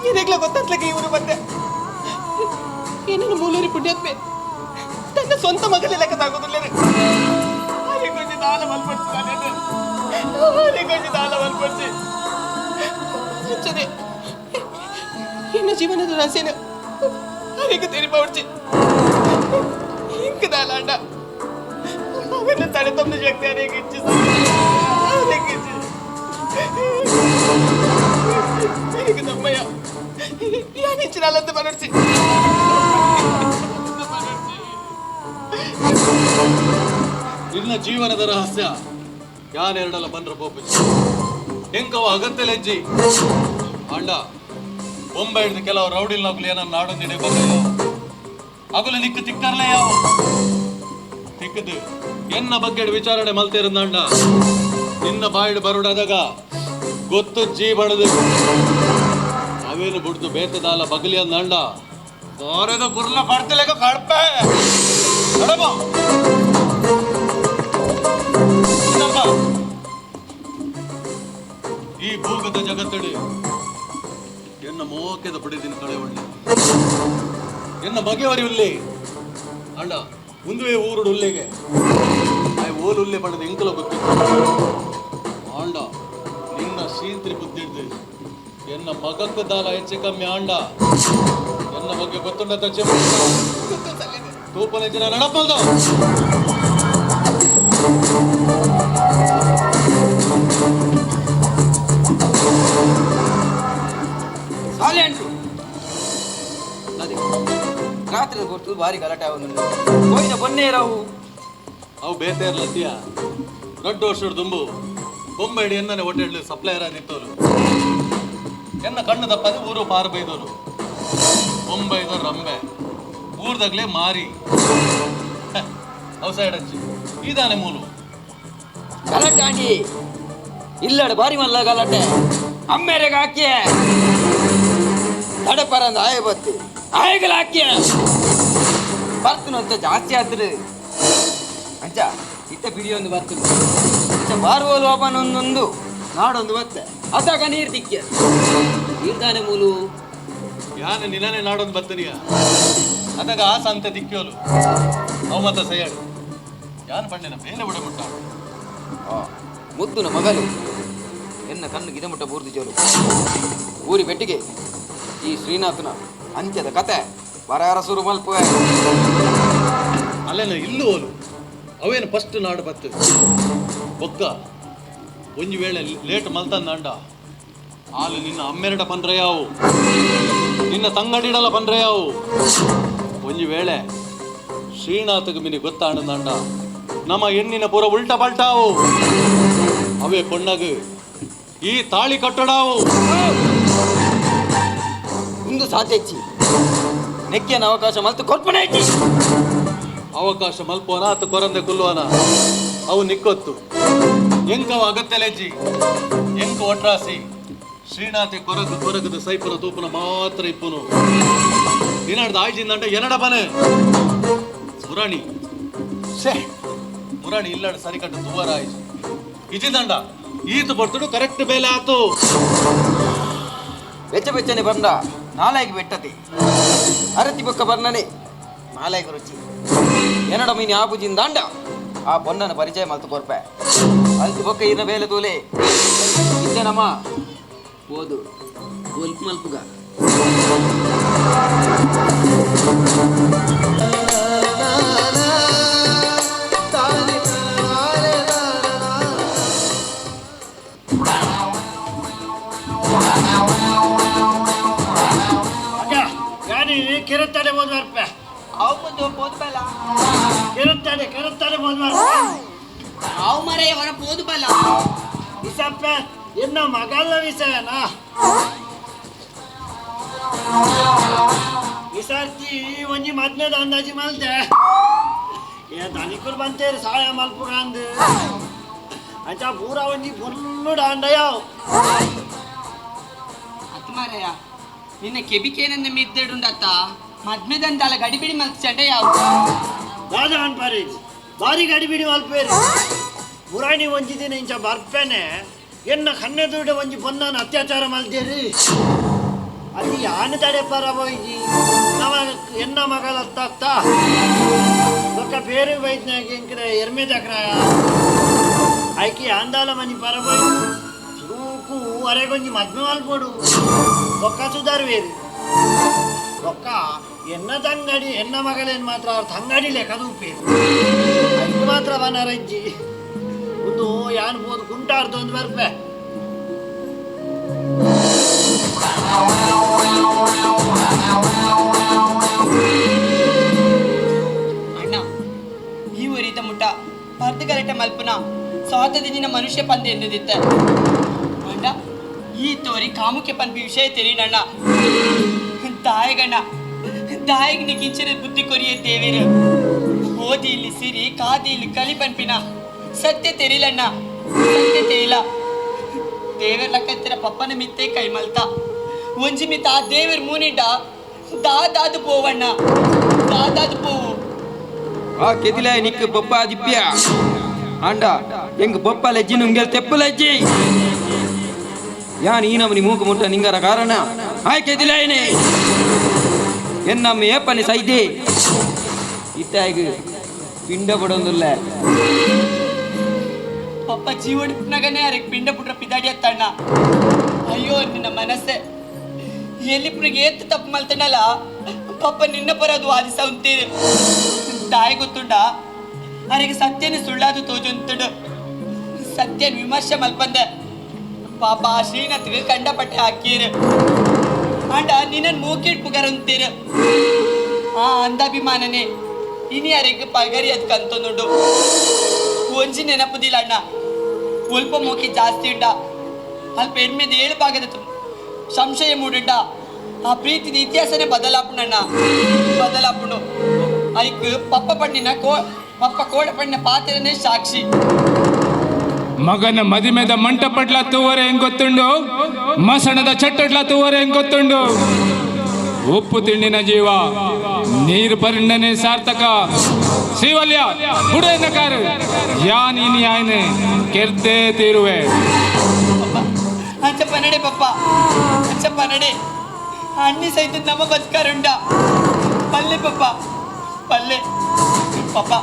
ಏನೇಗ್ಲ ಗೊತ್ತಾಗ್ಲಿಕ್ಕೆ ಇವರು ಬಂದೆ ಏನೇನು ಮೂಲೂರಿ ಪುಣ್ಯಾತ್ಮೆ ತನ್ನ ಸ್ವಂತ ಮಗನ ಲೆಕ್ಕದಾಗೋದಿಲ್ಲ ಕೊಂಚ ದಾಲ ಮಲ್ಪಡ್ಸಿ ಕೊಂಚ ದಾಲ ಮಲ್ಪಡ್ಸಿ ಅಂಚನೆ ಎನ್ನ ಜೀವನದ ರಹಸ್ಯನ ಅವರಿಗೆ ತೆರಿಪವಡ್ಚಿ ಇಂಕ ದಾಲಾಂಡ ಅವೆಲ್ಲ ತಡೆ ತಮ್ಮ ಶಕ್ತಿ ಅವರಿಗೆ ಇಚ್ಛಿಸಿ ಅವರಿಗೆ ಇಚ್ಛಿಸಿ ತಮ್ಮಯ್ಯ ಯಾನ್ ಇಚ್ಚಿನಾಲಂತ ಬನಡ್ಸಿ ನಿನ್ನ ಜೀವನದ ರಹಸ್ಯ ಯಾನೆರಡಲ್ಲ ಬಂದ್ರ ಪೋಪುಜಿ ಎಂಕವ ಅಗತ್ಯ ಲೆಜ್ಜಿ ಅಂಡ ಬೊಂಬೆ ಹಿಡಿದು ಕೆಲವು ರೌಡಿಲ್ ನಗುಲು ಏನನ್ನ ನಾಡೊಂದಿಡೆ ಬಗ್ಗಯ್ಯ ಅಗುಲು ನಿಕ್ಕು ತಿಕ್ಕರ್ಲೆ ಯಾವ ತಿಕ್ಕದು ಎನ್ನ ಬಗ್ಗೆ ವಿಚಾರಣೆ ಮಲ್ತೇರಂದ ನಿನ್ನ ಬಾಯಿಡ್ ಬರುಡಾದಾಗ ಗೊತ್ತು ಜೀ ಬಡದು ಅವೇನು ಬುಡ್ದು ಬೇತದಾಲ ಬಗಲಿ ಅಂದ ಕೋರೆದ ಗುರ್ಲ ಕಡ್ತಲೇಕ ಕಡ್ಪೆ ನಡಪ ನಡಪ. ಈ ಭೂಗತ ಜಗತ್ತಡಿ ಎನ್ನ ಮೋಕೆದ ಪಡೆದಿನ ಕಳೆ ಒಳ್ಳೆ ಎನ್ನ ಬಗೆವರಿ ಉಲ್ಲಿ ಅಣ್ಣ ಮುಂದುವೆ ಊರುಡು ಉಲ್ಲಿಗೆ ಆಯ್ ಓಲ್ ಉಲ್ಲೆ ಪಡೆದ ಎಂಕಲ ಗೊತ್ತಿತ್ತು ಆಂಡ ನಿನ್ನ ಶೀಂತ್ರಿ ಬುದ್ಧಿಡ್ದು ಎನ್ನ ಮಗಕ್ಕ ದಾಲ ಹೆಚ್ಚು ಕಮ್ಮಿ ಆಂಡ ಎನ್ನ ಬಗ್ಗೆ ಗೊತ್ತುಂಡ ತಚ್ಚೆ ತೂಪನ ಜನ ನಡಪಲ್ದು ಸಾಲೆ ಅಂಟು ಅದೇ ರಾತ್ರಿ ಹೊತ್ತು ಭಾರಿ ಗಲಾಟೆ ಆಗೋದು ಹೋಯ್ದ ಬೊನ್ನೆ ರಾವು ಅವು ಬೇತೇರ್ಲತ್ತೀಯ ರಡ್ಡು ವರ್ಷದ ದುಂಬು ಬೊಂಬೈಡಿ ಎನ್ನನೆ ಹೋಟೆಲ್ ಸಪ್ಲೈಯರ್ ಆಗಿತ್ತೋರು. ಎನ್ನ ಕಣ್ಣು ತಪ್ಪದು ಊರು ಪಾರು ಬೈದೋರು. ಬೊಂಬೈದ ರಂಬೆ ಊರ್ದಾಗ್ಲೇ ಮಾರಿ ಅವು ಸೈಡ್ ಹಚ್ಚಿ ಇದಾನೆ ಮೂಲು ಗಲಾಟೆ ಆಂಡಿ ಇಲ್ಲಡ ಬಾರಿ ಮಲ್ಲ ಗಲಾಟೆ ಅಮ್ಮೇರೆಗೆ ಹಾಕಿಯ ತಡಪರಂದ ಆಯ ಬತ್ತಿ ಆಯಗಲ ಹಾಕಿಯ ಬರ್ತನು ಅಂತ ಜಾಸ್ತಿ ಆತ್ರು ಅಂಚ ಇತ್ತ ಬಿಡಿಯೊಂದು ಬರ್ತನು ಅಂಚ ಬಾರುವಲು ಒಬ್ಬನೊಂದೊಂದು ನಾಡೊಂದು ಬತ್ತೆ ಅದಾಗ ನೀರು ತಿಕ್ಕಿಯ ನೀರ್ದಾನೆ ಮೂಲು ಯಾನ ನಿನ್ನನೆ ನಾಡೊಂದು ಬತ್ತನಿಯ ಅದಾಗ ಆ ಸಂತೆ ತಿಕ್ಕಿಯೋಲು ಅವು ಮತ್ತ ಸೈಯಾಡು ಯಾನ್ ಪಣ್ಣೆನ ಬೇಲೆ ಬಿಡ ಮುಟ್ಟ. ಮುದ್ದುನ ಮಗಲು ಎನ್ನ ಕಣ್ಣು ಗಿದಮುಟ್ಟ ಬೂರ್ದು ಜೋರು ಊರಿ ಬೆಟ್ಟಿಗೆ ಈ ಶ್ರೀನಾಥನ ಅಂತ್ಯದ ಕತೆ ಬರಾರ ಸುರು ಮಲ್ಪುವೆ. ಅಲ್ಲೇನ ಇಲ್ಲು ಓಲು ಅವೇನು ಫಸ್ಟ್ ನಾಡು ಬತ್ತು ಬೊಕ್ಕ ಒಂಜಿ ವೇಳೆ ಲೇಟ್ ಮಲ್ತಂದಾಂಡ ಆಲು ನಿನ್ನ ಅಮ್ಮೆರಡ ಪನ್ರೆಯಾವು ನಿನ್ನ ತಂಗಡಿಡಲ ಪನ್ರೆಯಾವು. ಒಂಜಿ ವೇಳೆ ಶ್ರೀನಾಥಗೆ ಮಿನಿ ಗೊತ್ತಾಣಂದಾಂಡ ನಮ್ಮ ಎಣ್ಣಿನ ಪೂರ ಉಲ್ಟ ಪಲ್ಟಾವು ಅವೇ ಪೊಣ್ಣಗು ಈ ತಾಳಿ ಕಟ್ಟಡಾವು. ಇಂದು ಸಾಧ್ಯಚ್ಚಿ ನೆಕ್ಕಿಯನ ಅವಕಾಶ ಮಲ್ತು ಕೊರ್ಪಣೆ ಐತಿ. ಅವಕಾಶ ಮಲ್ಪೋನ ಅತ್ತು ಕೊರಂದೆ ಕುಲ್ಲುವನ ಅವು ನಿಕ್ಕೊತ್ತು ಎಂಕವ ಅಗತ್ಯಲೆಜ್ಜಿ ಎಂಕ ಒಟ್ರಾಸಿ ಶ್ರೀನಾಥೆ ಕೊರಗು ಕೊರಗದ ಸೈಪುನ ತೂಪುನ ಮಾತ್ರ ಇಪ್ಪುನು ನಿನ್ನಡ್ದ ಆಯ್ಜಿಂದಂಟ ಎನಡ ಬನೆ ಮುರಾಣಿ ಶೇ ಮುರಾಣಿ ಇಲ್ಲಡ ಸರಿಕಟ್ಟು ದುವರ ಆಯ್ಜಿ ಇಜಿದಂಡ ಈತ ಬರ್ತಡು ಕರೆಕ್ಟ್ ಬೇಲೆ ಆತು. ಬೆಚ್ಚ ಬೆಚ್ಚನೆ ಬಂದ ನಾಲಾಗಿ ಬೆಟ್ಟತಿ ಅರತಿ ಬೊಕ್ಕ ಬರ್ನನೆ ನಾಲಾಗಿ ರುಚಿ ಎನಡ ಮೀನಿ ಆಪುಜಿಂದಾಂಡ ಆ ಪೊನ್ನನ ಪರಿಚಯ ಮಲ್ತು ಕೊರ್ಪೆ ಅಲ್ತಿ ಬೊಕ್ಕ ಇರ ಬೇಲೆ ತೂಲೆ ಇದ್ದೇನಮ್ಮ ಓದು ಒಲ್ಪು ಮಲ್ಪುಗ. ಕೆರೆತ್ತಾಡೆ ಹೋದ್ ಬರ್ಪೆ ಅವು ಪೋದು ಬಲ್ಲ ಕೆರೆತ್ತಾಡೆ ಕೆರೆತ್ತಾಡೆ ಹೋದ್ ಬರ್ಪೆ ಅವು ಮರೆಯ ಹೊರ ಪೋದು ಬಲ್ಲ ವಿಸಪ್ಪ ಎನ್ನ ಮಗಲ್ಲ ವಿಸಯನಾ ವಿಸಾರ್ತಿ ಒಂಜಿ ಮದ್ಮೆದ ಅಂದಾಜಿ ಮಲ್ತೆ ಏ ದನಿಕುಲ್ ಬಂತೇರು ಸಹಾಯ ಮಲ್ಪುಗ ಅಂದು ಅಂಚ ಪೂರ ಒಂಜಿ ಫುಲ್ಲು ಡಾಂಡಯಾವ್ ಅತ್ತು ಮಾರಯ್ಯ ನಿನ್ನ ಕೆಬಿಕೇನಂದ ಮಿದ್ದೆಡುಂಡತ್ತ ಮದ್ಮೆದಂದಾಲ ಗಡಿಬಿಡಿ ಮಲ್ತು ಚಂಡೆ ಯಾವ ದಾದ ಅನ್ಪಾರಿ ಬಾರಿ ಗಡಿಬಿಡಿ ಮಲ್ಪೇರು ಪುರಾಣಿ ಒಂಜಿ ದಿನ ಇಂಚ ಬರ್ಪೇನೆ ಎನ್ನ ಕಣ್ಣೆದುರುಡೆ ಒಂಜಿ ಪೊನ್ನನ ಅತ್ಯಾಚಾರ ಮಲ್ತೇರಿ ಅದು ಯಾನು ತಡೆಪಾರ ಹೋಗಿ ನವ ಎನ್ನ ಮಗಳ ತತ್ತ ಬೊಕ್ಕ ಬೇರೆ ವೈದ್ಯನಾಗ ಎಂಕ್ರೆ ಎರ್ಮೆ ದಕ್ರಾಯ ಐಕಿ ಆಂದಾಲ ಮನಿ ಪರಬೋಯ್ ತೂಕು ಅರೆಗೊಂಜಿ ಮದ್ಮೆ ಮಲ್ಪೊಡು ಬೊಕ್ಕ ಸುಧಾರ್ವೇರು ಬೊಕ್ಕ ಎನ್ನ ತಂಗಡಿ ಎನ್ನ ಮಗಳೇನು ಮಾತ್ರ ಅವ್ರ ತಂಗಡಿ ಲೆಕ್ಕ ತೂಪೇರು ಐದು ಮಾತ್ರ ಬನರಜ್ಜಿ ಒಂದು ಯಾನ್ ಬೋದು ಕುಂಟಾರ್ದು ಒಂದು ಬರ್ಪೆ. ಅಣ್ಣ ಈ ಒರಿತ ಮುಟ್ಟ ಪರ್ದು ಗಲಾಟೆ ಮಲ್ಪುನ ಸ್ವಾತದ ದಿನ ಮನುಷ್ಯ ಪಂದ ಎನ್ನುದಿತ್ತ ಅಣ್ಣ ಈ ತೋರಿ ಕಾಮುಕೆ ಪನ್ಪಿ ವಿಷಯ ತೆರೀನಣ್ಣ ತಾಯಿಗಣ್ಣ ತಾಯಿಗೆ ನಿಕ್ಕಿಂಚಿನ ಬುದ್ಧಿ ಕೊರಿಯ ದೇವೇರು ಓದಿ ಇಲ್ಲಿ ಸಿರಿ ಕಾದಿ ಇಲ್ಲಿ ಕಲಿ ಪನ್ಪಿನ ಸತ್ಯ ತೆರಿಲಣ್ಣ ಸತ್ಯ ತೆರಿಲ ದೇವರ ಲಕ್ಕತ್ತಿರ ಪಪ್ಪನ ಮಿತ್ತೆ ಕೈ ಮಲ್ತ ಒಂಜಿ ಮಿತ್ತ ಆ ದೇವರ ಮೂನಿಂಡ ದಾದಾದು ಪೋವಣ್ಣ ದಾದಾದು ಪೋವು. ಆ ಕೆದಿಲೆ ನಿಕ್ ಬೊಪ್ಪ ದಿಪ್ಪ್ಯ ಆಂಡ ಎಂಗ್ ಬೊಪ್ಪ ಲಜ್ಜಿ ನುಂಗೆಲ್ ತೆಪ್ಪು ಲಜ್ಜಿ ಯಾನ್ ಈ ನಮನಿ ಮೂಕು ಮುಟ್ಟ ನಿಂಗರ ಕಾರಣ ಆಯ್ ಕೆದಿಲೇನೆ ಎನ್ನಮ್ಮ ಏಪನಿ ಸೈದೆ ಇತ್ತಾಗ ಪಿಂಡ ಪಡೊಂದುಲ್ಲ. ಪಪ್ಪ ಜೀವಡಿಪ್ನಾಗನೇ ಅರೆಗ್ ಪಿಂಡ ಪುಟ್ರ ಪಿದಾಡಿ ಅತ್ತಣ್ಣ. ಅಯ್ಯೋ ನಿನ್ನ ಮನಸ್ಸೆ ಎಲ್ಲಿಪ್ರಿಗೆ ಏತ್ ತಪ್ಪು ಮಲ್ತಣ್ಣಲ್ಲ ಪಪ್ಪ ನಿನ್ನ ಪರ ಅದು ವಾದಿಸ ಉಂತೀರಿ ತಾಯಿ ಗೊತ್ತುಂಡ ಅರೆಗೆ ಸತ್ಯನ ಸುಳ್ಳಾದು ತೋಜುಂತುಡು ಸತ್ಯನ ವಿಮರ್ಶೆ ಮಲ್ಪಂದೆ ಪಾಪ ಆ ಶ್ರೀನಾಥ್ಗೆ ಕಂಡಪಟ್ಟೆ ಹಾಕೀರು ಅಂಡ ನಿನ್ನ ಮೂಕಿಡ್ ಪುಗರಂತೀರು ಆ ಅಂದಾಭಿಮಾನನೇ ಇನಿ ಅರೆಗ್ ಪಗರಿ ಅದ್ ಕಂತೊಂದುಂಡು ಒಂಜಿ ನೆನಪುದಿಲ್ಲ ಅಣ್ಣ ಒಲ್ಪ ಮೋಕಿ ಜಾಸ್ತಿ ಉಂಡ ಅಲ್ಪ ಎಣ್ಮೆದ ಏಳು ಭಾಗದ ಸಂಶಯ ಮೂಡುಂಡ ಆ ಪ್ರೀತಿದ ಇತಿಹಾಸನೇ ಬದಲಾಪುಣಣ್ಣ ಬದಲಾಪುಣು ಐಕ್ ಪಪ್ಪ ಪಣ್ಣಿನ ಕೋ ಪಪ್ಪ ಕೋಡ ಪಣ್ಣಿನ ಪಾತ್ರನೇ ಸಾಕ್ಷಿ. ಮಗನ ಮದಿಮೆದ ಮಂಟಪಡ್ಲ ತೂವರೆ ಹೆಂಗ್ ಗೊತ್ತುಂಡು, ಮಸಣದ ಚಟ್ಟಡ್ಲ ತೂವರೆ ಹೆಂಗ್ ಗೊತ್ತುಂಡು. ಉಪ್ಪು ತಿಂಡಿನ ಜೀವ ನೀರು ಪರಿಣ್ಣನೆ ಸಾರ್ಥಕ. ಶ್ರೀವಲ್ಯ ಬುಡೇನ ಕಾರು ಯಾ ನೀನಿ ಆಯ್ನೆ ಕೆರ್ದೇ ತೀರುವೆ. ಅಂಚಪ್ಪ ನಡೆ ಪಪ್ಪ, ಅಂಚಪ್ಪ ನಡೆ. ಅಣ್ಣಿ ಸಹಿತ ನಮ್ಮ ಬದುಕಾರುಂಡ ಪಲ್ಲೆ ಪಪ್ಪ ಪಲ್ಲೆ ಪಪ್ಪ.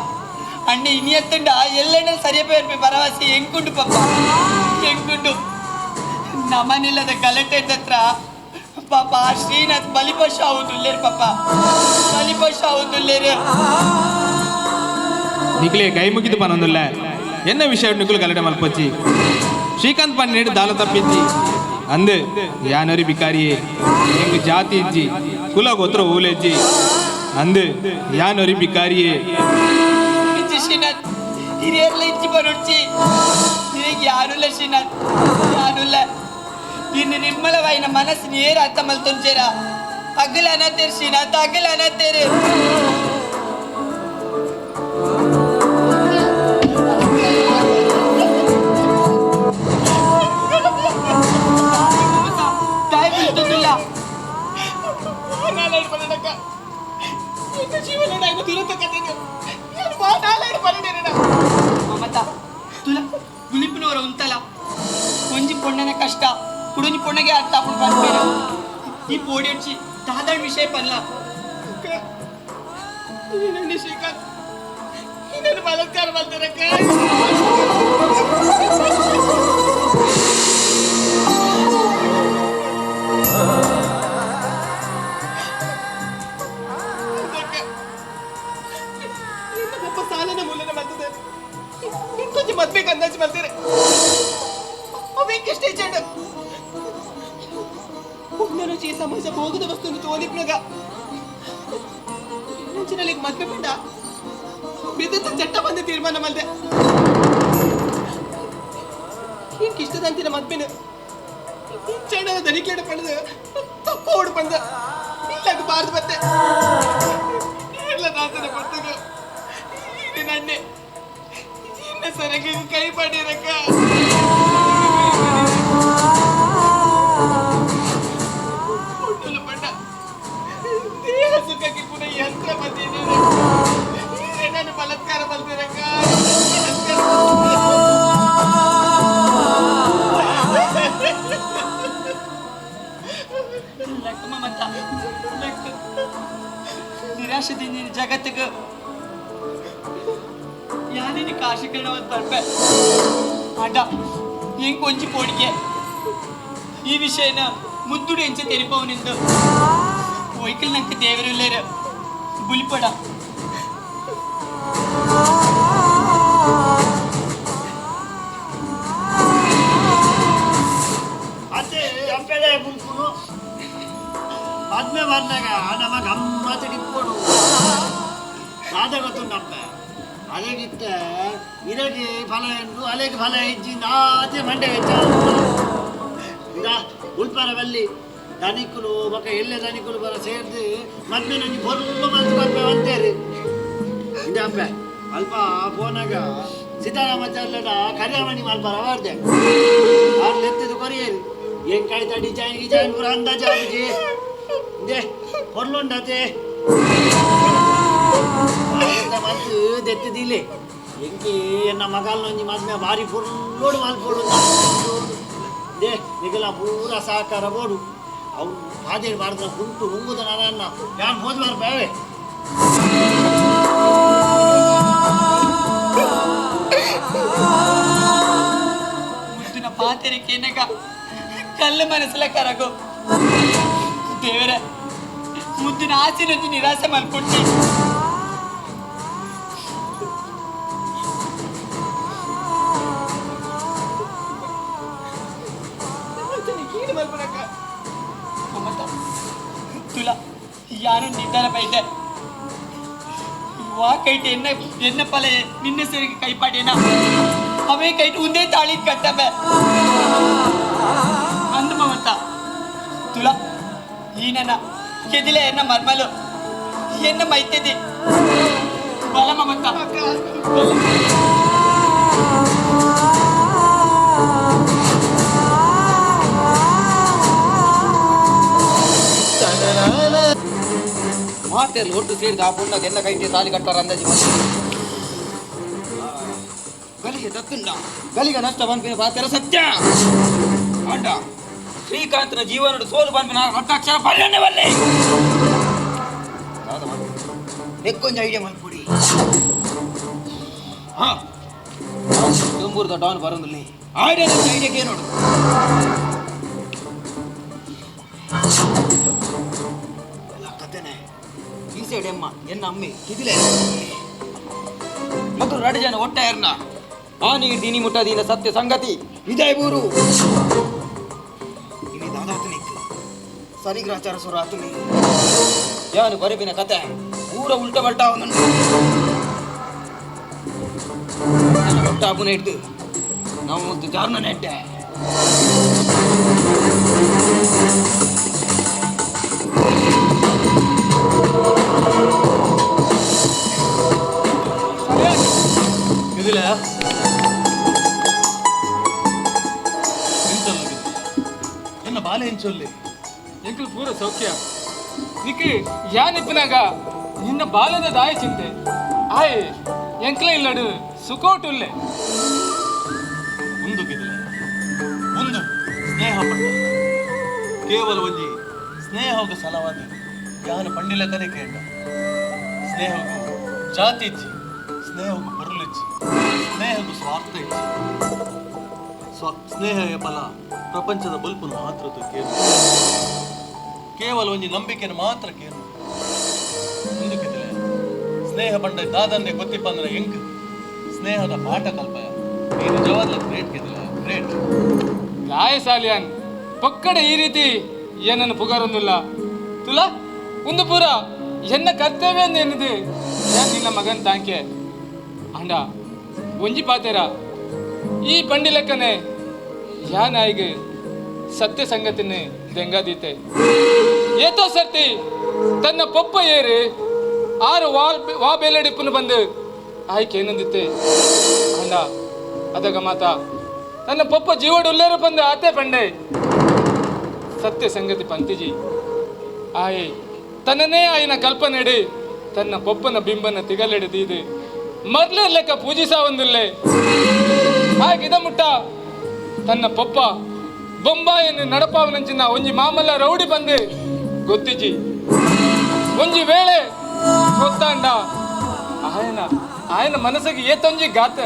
ಅಣ್ಣಿ ಇನಿಯತ್ತುಂಡ ಎಲ್ಲೆಣ್ಣ ಸರಿಯಪೇರ್ಪೆ ಭರವಸೆ ಎಂಕುಂಡು ಪಪ್ಪ ಎಂಕುಂಡು. ನಮನಿಲ್ಲದ ಗಲಾಟೆ ಹತ್ರ ಪಾಪ ಶ್ರೀನಾಥ್ ಬಲಿಪಶು ಆವುದುಲ್ಲೇರು ಪಪ್ಪ, ಬಲಿಪಶು ಆವುದುಲ್ಲೇರು. ನಿಕ್ಲೆ ಕೈ ಮುಗಿದು ಪನೊಂದುಲ್ಲ ಎನ್ನ ವಿಷಯ ನಿಕುಲು ಗಲಾಟೆ ಮಲ್ಪೊಚ್ಚಿ. ಶ್ರೀಕಾಂತ್ ಪನ್ನೇಡು ದಾಲ ತಪ್ಪಿಜ್ಜಿ ಅಂದು ಯಾನರಿ ಬಿಕಾರಿಯೇ ಎಂಗ್ ಜಾತಿ ಇಜ್ಜಿ ಕುಲ ಗೋತ್ರ ಊಲೆಜ್ಜಿ ಅಂದು ಯಾನೊರಿ ಬಿಕಾರಿಯೇ. ಇಜ್ಜಿ ಶ್ರೀನಾಥ್ ಹಿರಿಯರ್ಲ ಇಜ್ಜಿ ಬರುಡ್ಚಿ ನಿನಗೆ ಯಾರುಲ್ಲ ಶ್ರೀನಾಥ್ ಯಾರುಲ್ಲ. ನಿನ್ನ ನಿರ್ಮಲವಾಯಿನ ಮನಸ್ಸಿನ ಏರು ಅರ್ಥ ಮಲ್ತೊಂಚೇರ ಅಗಲ ಅನತೇರು ಶ್ರೀನಾಥ್ ಅಗಲ ಅನತೇರು. ತಾಯಿ ಬೀಳ್ತದಿಲ್ಲ. ಮಮತಾ ತುಲ ಗುಲಿಪಿನವರ ಉಂತಲ ಒಂಜಿ ಪೊಣ್ಣನ ಕಷ್ಟ ಕುಡೊಂಜಿ ಪೊಣ್ಣಗೆ ಅರ್ಥ ಆಪುಂಡು ಪನ್ಪೇರು. ಈ ಪೋಡಿಯೊಡ್ಚಿ ದಾದಾಳ್ ವಿಷಯ ಪನ್ಲ. ಶ್ರೀಕಾಂತ್ ನನ್ನು ಬಲಾತ್ಕಾರ ಮಾಡ್ತಾರಕ್ಕ. ಸಾಲನ ಮೂಲನ ಮಾಡ್ತದೆ ಇಂಕೊಂಚ ಮದ್ವೆಗೆ ಅಂದಾಜು ಮಾಡ್ತಾರೆ. ಅವೇಕೆ ಸ್ಟೇಜ್ ರುಚಿ ಸಮಾಜ ಭೋಗದ ವಸ್ತುವನ್ನು ತೋಲಿಪ್ನಗ ಮುಂಚಿನಲ್ಲಿಗೆ ಮದ್ವೆ ಪಂಡ ಬಿದ್ದ ಚಟ್ಟ ಬಂದ ತೀರ್ಮಾನ ಮಲ್ದೆ. ಇಂಕ ಇಷ್ಟದಂತಿನ ಮದ್ವೆನ ಚಂಡದ ದನಿಕೇಡ ಪಡೆದು ತಪ್ಪ ಓಡು ಪಡೆದ ಇಲ್ಲಾಗ ಬಾರ್ದು ಬತ್ತೆ ಎಲ್ಲ ದಾಸನ ಪರ್ತಗ ಇದು ನನ್ನೆ ಇನ್ನ ಸರಗ ಕೈ ಪಡಿರಕ್ಕ. ದೇಹ ಸುಖಕ್ಕೆ ಪುನಃ ಯಂತ್ರ ಬಂದಿದ್ದೇನೆ ನಾನು ಬಲಾತ್ಕಾರ ಬಲ್ದಿರಕ್ಕ. ಮಮತಾ ನಿರಾಶೆದಿಂದ ಜಗತ್ತಿಗೆ ಯಾನೇನು ಕಾಶಿಕರಣ ಬರ್ಪೆ ಆಟ ಹೆಂಗ್ ಕೊಂಚಿ ಪೋಡಿಗೆ ಈ ವಿಷಯನ ಮುದ್ದುಡು ಎಂಚ ತೆರಿಪವನಿಂದು ಒಯ್ಕಲ್ ನಂಗೆ ದೇವರುಲ್ಲೇರು ಬುಲಿಪಡ. ಅತ್ತೆ ಅಪ್ಪೆಲೆ ಬುಲ್ಪುನು ಮದ್ವೆ ಬರ್ನಾಗ ನಮ್ಮ ಗಮ್ಮತ್ತು ಡಿಪ್ಪೋಡು ಸಾಧ ಗೊತ್ತುಂಡಪ್ಪ. ಅಲೆಗಿತ್ತ ಇರಗೆ ಫಲ ಎಂದು ಅಲೆಗೆ ಫಲ ಹೆಜ್ಜಿ ನಾತೆ ಮಂಡೆ ವೆಚ್ಚ ಇದ ಉಲ್ಪರ ಬಲ್ಲಿ ದನಿಕುಲು ಬೊಕ ಎಲ್ಲೆ ದನಿಕುಲು ಬರ ಸೇರ್ದು ಮದ್ವೆ ನಂಗೆ ಬೊರ್ಲು ಮಲ್ತು ಬರ್ಪೆ ಅಂತೇರಿ. ಇಂದ ಅಪ್ಪ ಅಲ್ಪ ಫೋನಾಗ ಸೀತಾರಾಮಾಚಾರ್ಯದ ಕರಿಯಮಣಿ ಮಲ್ಪರ ಬಾರ್ದೆ ಆರು ಎತ್ತಿದ್ದು ಕೊರಿಯೇರಿ ಏನ್ ಕಾಯ್ತಾ ಡಿಸೈನ್ ಗಿಜೈನ್ ಪೂರ ಅಂದಾಜು ಆಪುಜಿ ಇಂದೆ ಹೊರ್ಲುಂಡತೆ ಮಲ್ತು ದೆತ್ತಿದಿಲೆ ಎಂಕಿ ಎನ್ನ ಮಗಲ್ನೊಂಜಿ ಮದ್ಮೆ ಭಾರಿ ಫುಲ್ಲೋಡು ಮಲ್ಪೋಡು they ನಿಗಲ ಪೂರ ಸಹಕಾರ ಬೋಡು ಅವ್ನು ಫಾದೇರು ಬಾರ್ದ ಕುಂಟು ನುಂಗುದ ನನ್ನ ಯಾನ್ ಹೋದ್ ಬರ್ಪೇವೆ. ಮುದ್ದಿನ ಪಾತೆರಿಕೆನಗ ಕಲ್ಲು ಮನಸ್ಸಲ ಕರಗು ದೇವರ ಮುದ್ದಿನ ಆಸೆನೊಂಜಿ ನಿರಾಸೆ ಮಲ್ಪುಟ್ಟಿ. ಮಮತಾ ತುಲ ಯಾರು ನಿರ್ಧಾರ ಬೈದೆ ವಾಕೈಟ್ ಎನ್ನ ಎನ್ನ ಪಲೆ ನಿನ್ನ ಸರಿಗೆ ಕೈಪಾಡೇನ ಅವೇ ಕೈಟ್ ಉಂದೇ ತಾಳಿ ಕಟ್ಟಬೆ ಅಂದು ಮಮತ ತುಲ ಈ ನನ್ನ ಕೆದಿಲೆ ಎನ್ನ ಮರ್ಮಲು ಎನ್ನ ಮೈತೆದಿ ಬಲ ಮಮತ ಮಾತೆಲ್ಲ ಒಟ್ಟು ಸೇರಿದ ಆ ಪುಣ್ಣಗೆ ಎನ್ನ ಕೈಗೆ ತಾಲಿ ಕಟ್ಟಾರ ಅಂದಾಜು ಗಲಿಗೆ ತತ್ತುಂಡ ಗಲಿಗೆ ನಷ್ಟ ಬಂದ್ಪಿನ ಪಾತ್ರ ಸತ್ಯ ಅಂಡ ಶ್ರೀಕಾಂತನ ಜೀವನದ ಸೋಲು ಬಂದ್ಪಿನ ರೊಟ್ಟಾಕ್ಷರ ಬಲ್ಲನೆ ಬಲ್ಲೆ ಎಕ್ಕೊಂಜ ಐಡಿಯಾ ಮಲ್ಪುಡಿ ಹಾ ತುಂಬೂರ್ದ ಡಾನ್ ಬರೋದಿಲ್ಲ ಐಡಿಯಾ ಐಡಿಯಾಕ್ಕೆ ನೋಡು ಕತೆನೆ ಈ ಸೈಡ್ ಎಮ್ಮ ಎನ್ನ ಅಮ್ಮಿ ಇದಿಲೆ ಮಕ್ಕಳು ಎರಡು ಜನ ಒಟ್ಟ ಎರ್ನ ಆ ನೀರು ದೀನಿ ಮುಟ್ಟದೀನ ಸತ್ಯ ಸಂಗತಿ ಇದೇ ಊರು ಇನಿ ದಾದಾತನಿಕ್ ಸರಿಗ್ರಾಚಾರ ಸುರ ಆತನಿ ಯಾನು ಬರಿಬಿನ ಕತೆ ಊರ ಉಲ್ಟ ಬಲ್ಟ ಅವನು ಒಟ್ಟ ಅಬುನ ಇಡ್ದು ನಾವು ಮುದ್ದು ಜಾರ್ನ ನೆಟ್ಟೆ ಇದಿಲ್ಲ ಎನ್ನ ಬಾಲೆ ಎಂಚೊಲ್ಲಿ ಎಂಕಲ್ ಪೂರ ಸೌಖ್ಯ ನಿಕ್ಕೆ ಯಾನಿಪ್ಪನಾಗ ನಿನ್ನ ಬಾಲದ ದಾಯ ಚಿಂತೆ ಆಯ್ ಎಂಕ್ಲ ಇಲ್ಲಡು ಸುಕೋಟುಲ್ಲೆ ಒಂದು ಗಿದಿಲ ಒಂದು ಸ್ನೇಹ ಪಂಡ ಕೇವಲ ಒಂಜಿ ಸ್ನೇಹಗ ಸಲವಾದ ಯಾನು ಪಂಡಿಲ ಕನೆ ಕೇಂಡ ಸ್ನೇಹಗೂ ಜಾತಿ ಇಜ್ಜಿ ಸ್ನೇಹಗೂ ಬರುಲಿಜ್ಜಿ ಸ್ನೇಹಗೂ ಸ್ವಾರ್ಥ ಇಜ್ಜಿ ಸ್ನೇಹ ಬಲ ಪ್ರಪಂಚದ ಬಲ್ಪನು ಮಾತ್ರ ಕೇಳು ಕೇವಲ ಒಂಜಿ ನಂಬಿಕೆಯನ್ನು ಮಾತ್ರ ಕೇಳು ಮುಂದಕ್ಕಿದ್ರೆ ಸ್ನೇಹ ಪಂಡ ದಾದಂದೆ ಗೊತ್ತಿಪ್ಪಂದ್ರೆ ಎಂಕ್ ಸ್ನೇಹದ ಪಾಠ ಕಲ್ಪಯ ನೀನು ನಿಜವಾಗ್ಲೂ ಗ್ರೇಟ್ ಗೆದಿಲ್ಲ ಗ್ರೇಟ್ ಗಾಯ ಸಾಲಿಯಾನ್ ಪಕ್ಕಡೆ ಈ ರೀತಿ ಏನನ್ನು ಪುಗಾರೊಂದಿಲ್ಲ ತುಲಾ ಒಂದು ಪೂರ ಎನ್ನ ಕರ್ತವ್ಯ ಏನಿದೆ ಏನ್ ನಿನ್ನ ಮಗನ್ ತಾಂಕೆ ಅಂಡ ಒಂಜಿ ಪಾತೆರ ಈ ಪಂಡಿ ಲೆಕ್ಕನೆ ಯಾ ನಾಯಿಗೆ ಸತ್ಯ ಸಂಗತಿನೇ ದೆಂಗಾದೀತೆ ಏತೋ ಸರ್ತಿ ತನ್ನ ಪೊಪ್ಪ ಏರಿ ಆರು ವಾಲ್ ವಾ ಬೇಲಡಿಪ್ಪನು ಬಂದು ಆಯ್ಕೆ ಏನಂದಿತ್ತೆ ಅಂಡ ಅದಗ ಮಾತ ತನ್ನ ಪೊಪ್ಪ ಜೀವಡು ಉಲ್ಲೇರು ಬಂದು ಆತೆ ಪಂಡೆ ಸತ್ಯ ಸಂಗತಿ ಪಂತಿಜಿ ಆಯೆ ತನ್ನನೇ ಆಯನ ಕಲ್ಪನೆಡಿ ತನ್ನ ಪೊಪ್ಪನ ಬಿಂಬನ ತಿಗಲೆಡೆದೀದು ಮೊದಲೇ ಲೆಕ್ಕ ಪೂಜಿಸಾವಂದಿಲ್ಲೆ ಹಾಗಿದ ಮುಟ್ಟ ತನ್ನ ಪೊಪ್ಪ ಬೊಂಬಾಯನ್ನು ನಡಪಾವನಂಚಿನ ಒಂಜಿ ಮಾಮಲ್ಲ ರೌಡಿ ಬಂದು ಗೊತ್ತಿಜಿ ಒಂಜಿ ವೇಳೆ ಗೊತ್ತಾಂಡ ಆಯನ ಆಯನ ಮನಸ್ಸಿಗೆ ಏತೊಂಜಿ ಗಾತ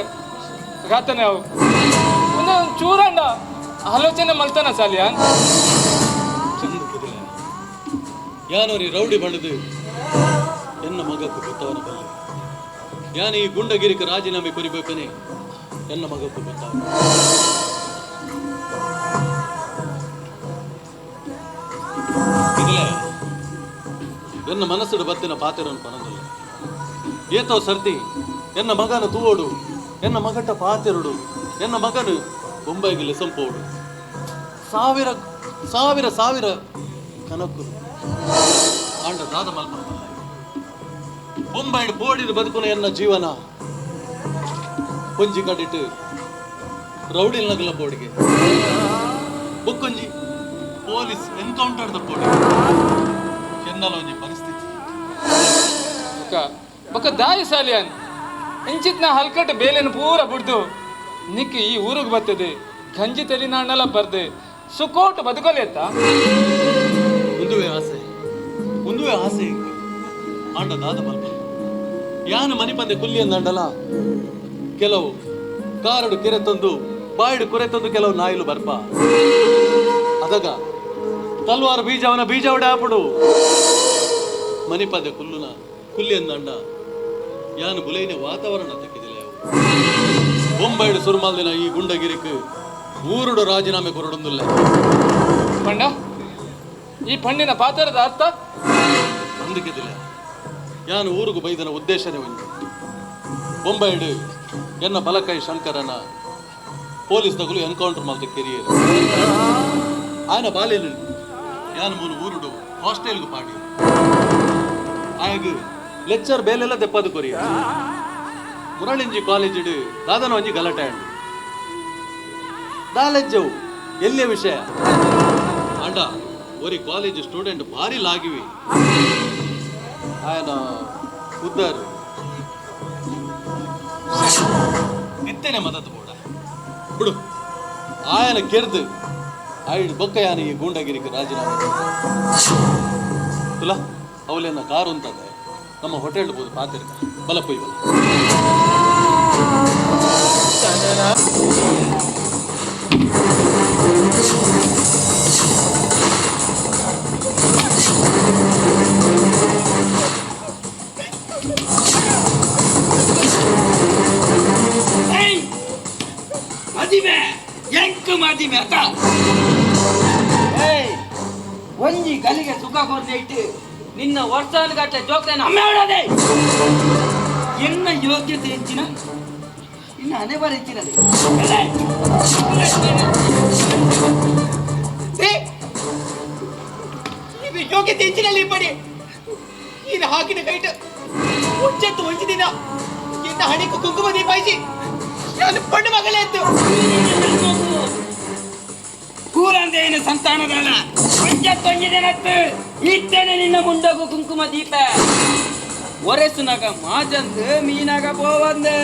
ಗಾತನೆ ಅವು ಒಂದು ಚೂರಂಡ ಆಲೋಚನೆ ಮಲ್ತಾನ ಸಾಲಿಯ ಯಾನೋರಿ ರೌಡಿ ಬಣ್ಣದು ಎನ್ನ ಮಗಕ್ಕೂ ಗೊತ್ತವನ ಬಲ್ಲೆ ಯಾನ ಈ ಗುಂಡಗಿರಿಕ ರಾಜೀನಾಮೆ ಕೊರಿಬೇಕನೆ ಎನ್ನ ಮಗಕ್ಕೂ ಗೊತ್ತಾವ ಇದಿಲ್ಲ ಎನ್ನ ಮನಸ್ಸುಡು ಬತ್ತಿನ ಪಾತೆರನ್ನು ಪನದಲ್ಲ ಏತೋ ಸರ್ತಿ ಎನ್ನ ಮಗನ ತೂವೋಡು ಎನ್ನ ಮಗಟ ಪಾತೆರುಡು ಎನ್ನ ಮಗನು ಬೊಂಬೈಗೆ ಲೆಸಂಪೋಡು ಸಾವಿರ ಸಾವಿರ ಸಾವಿರ ಕನಕುಲು ಆಂಡ ದಾದ ಮಲ್ಪ ಬೊಂಬೈಡ್ ಬೋಡಿದ ಬದುಕುನ ಎನ್ನ ಜೀವನ ಒಂಜಿ ಕಡಿಟ್ಟು ರೌಡಿಲ್ ನಗಲ ಬೋಡಿಗೆ ಬೊಕ್ಕೊಂಜಿ ಪೊಲೀಸ್ ಎನ್ಕೌಂಟರ್ the ಬೋಡಿಗೆ ಕೆನ್ನಲ ಒಂಜಿ ಪರಿಸ್ಥಿತಿ ಬೊಕ್ಕ ಬೊಕ್ಕ ದಾಯಿ ಸಾಲಿಯಾನ್ ಇಂಚಿತ್ನ ಹಲ್ಕಟ್ ಬೇಲೆನ ಪೂರ ಬುಡ್ದು ನಿಕ್ ಈ ಊರಿಗೆ ಬರ್ತದೆ ಗಂಜಿ ತೆಲಿನಾಣಲ ಬರ್ದೆ ಸುಕೋಟ್ ಬದುಕೊಲೇತ ಒಂದುವೇ ಆಸೆ ಒಂದುವೇ ಆಸೆ ಆಂಡ ದಾದ ಮಲ್ಪ ಯಾನು ಮನಿಪಂದೆ ಕುಲ್ಲಿ ಅಂದಂಡಲ ಕೆಲವು ಕಾರಡು ಕೆರೆ ತಂದು ಬಾಯಿಡು ಕುರೆ ತಂದು ಕೆಲವು ನಾಯಿಲು ಬರ್ಪ ಅದಗ ತಲ್ವಾರು ಬೀಜವನ ಬೀಜವಡೆ ಆಪಡು ಮನಿಪಂದೆ ಕುಲ್ಲುನ ಕುಲ್ಲಿ ಅಂದಂಡ ಯಾನು ಬುಲೈನ ವಾತಾವರಣ ತಕ್ಕಿದಿಲ್ಲ ಬೊಂಬೈಡು ಸುರುಮಾಲ್ದಿನ ಈ ಗುಂಡಗಿರಿಕ್ ಊರುಡು ರಾಜೀನಾಮೆ ಕೊರಡೊಂದಿಲ್ಲ ಪಂಡ ಈ ಪಂಡಿನ ಪಾತ್ರದ ಅರ್ಥ ಅಂದಕ್ಕಿದಿಲ್ಲ ಯಾನು ಊರುಗು ಬೈದನ ಉದ್ದೇಶನೇ ಒಂಜಿ. ಬೊಂಬೈಡು ಎನ್ನ ಬಲಕೈ ಶಂಕರನ ಪೊಲೀಸ್ ದಗುಲು ಎನ್ಕೌಂಟರ್ ಮಲ್ತ ಕೆರಿಯರ್. ಆಯನ ಬಾಲ್ಯನು ಯಾನು ಮೂಲು ಊರುಡು ಹಾಸ್ಟೆಲ್ಗೆ ಪಾಡಿ ಆಯಗ ಲೆಕ್ಚರ್ ಬೇಲೆಲ್ಲ ದೆಪ್ಪದು ಕೊರಿಯ. ಮುರಳಿಂಜಿ ಕಾಲೇಜಿಡು ದಾದನ ಒಂಜಿ ಗಲಾಟೆ ಆಂಡು ದಾಲೆಜ್ಜವು ಎಲ್ಲಿಯ ವಿಷಯ ಅಂಡ ಒರಿ ಕಾಲೇಜ್ ಸ್ಟೂಡೆಂಟ್ ಭಾರಿ ಲಾಗಿವಿ. ಆಯನ ಉದ್ದಾರು ಇತ್ತೇನೆ ಮದತ್ ಬೋಡ ಬಿಡು. ಆಯನ ಕೆರ್ದು ಆಯ್ಡು ಬೊಕ್ಕ ಯಾನ ಈ ಗೂಂಡಗಿರಿಗೆ ರಾಜೀನಾಮೆ ತುಲಾ ಅವಲೇನ ಕಾರು ಅಂತದೆ ನಮ್ಮ ಹೋಟೆಲ್ ಬೋದು ಪಾತಿರ್ಕ ಬಲ ಪೊಯ್ ಬಲ. ಮದಿಮೆ ಎಂಕು ಮದಿಮೆ ಅತ್ತ. ಏಯ್ ಒಂಜಿ ಗಲಿಗೆ ಸುಖ ಕೊರತೆ ಇಟ್ಟು ನಿನ್ನ ವರ್ಷಾನುಗಟ್ಟಲೆ ಜೋಕ್ತೇನೆ ಅಮ್ಮೆ ಹೊಡದೆ. ಎನ್ನ ಯೋಗ್ಯತೆ ಹೆಚ್ಚಿನ ಇನ್ನು ಹಣೆ ಬಾರ ಹೆಚ್ಚಿನದೆ. ಯೋಗ್ಯತೆ ಹೆಚ್ಚಿನಲ್ಲಿ ಪಡಿ ಇದು ಹಾಕಿನ ಕೈಟ ಒಂಚತ್ತು ಒಂಚು ದಿನ ಎನ್ನ ಹಣೆಗೂ ಕುಂಕುಮ ದೀಪಾಯಿಸಿ ನಾನು ಪಣ್ಣು ಮಗಳೇ ಎದ್ದು ಕೂರಂದೇನು ಸಂತಾನದಲ್ಲ ಒಂಜತ್ತೊಂಜಿದನತ್ತು ಇತ್ತೇನೆ ನಿನ್ನ ಮುಂಡಗು ಕುಂಕುಮ ದೀಪ ಒರೆಸುನಾಗ ಮಾಜಂದು ಮೀನಾಗ ಪೋವಂದು.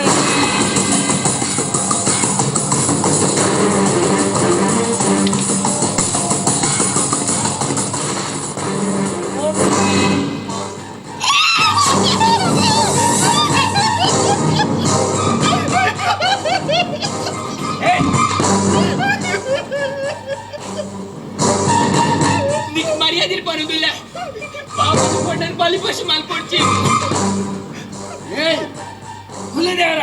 ಮರ್ಯಾದೆ ಬರುದಿಲ್ಲ ಪಾಪದ ಕೊಂಡನ್ ಬಲಿಪಶು ಮಲ್ಪೊಡ್ಚಿ. ಏಯ್ ಕುಲದೇವರ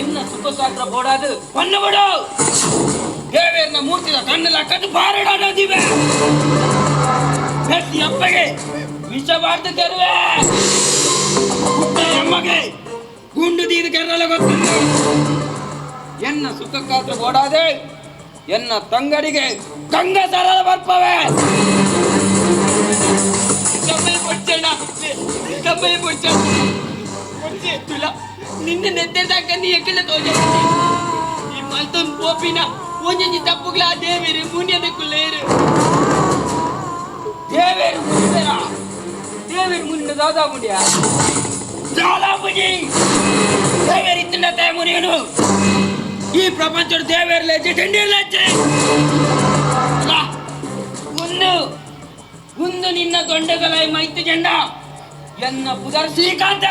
ಎನ್ನ ಸುಖ ಸಾತ್ರ ಬೋಡಾದು ಬಣ್ಣ ಬಿಡು. ದೇವೇರ್ನ ಮೂರ್ತಿದ ಕಣ್ಣೆಲ್ಲ ಕದ್ದು ಬಾರಡಾಡೋದಿವೆ. ಪ್ರತಿ ಅಪ್ಪಗೆ ವಿಷಬಾರ್ದು ಕೆರುವೆ. ಪುಟ್ಟ ಅಮ್ಮಗೆ ಗುಂಡು ದೀದ ಕೆರಲ ಗೊತ್ತುಂಟು. ಎನ್ನ ಸುಖಕ್ಕಾತ್ರ ಬೋಡಾದೆ ಎನ್ನ ತಂಗಡಿಗೆ ಗಂಗಾ ಸರಳ ಬರ್ಪವೆ. ನಿನ್ನೆ ನೆತ್ತೆರ್ದಾಕ ನೀ ಎಕ್ಕಲ ತೋಜ ಈ ಮಲ್ತೊಂದು ಪೋಪಿನ ಒಂಜೊಂಜಿ ತಪ್ಪುಗ್ಲ ದೇವೇರು ಮುನಿಯದ ಕುಲ್ಲೇರು. ದೇವೇರು ಮುನಿಬೇರ ದೇವೇರು ಮುನ್ನ ದಾದಾ ಮುಡಿಯ ದಾದಾ ಮುನಿ ದೇವೇರು ಇತ್ತಿನ ಮುನಿಯನು ಈ ಪ್ರಪಂಚದ ದೇವೇರು ಲಜ್ಜೆ ದಂಡೀರ್ ಲಜ್ಜೆ ಒಂದು ಒಂದು ನಿನ್ನ ದೊಂಡಗಲ ಮೈತು ಜೆಂಡ ಎನ್ನ ಪುದರ್ ಶ್ರೀಕಾಂತ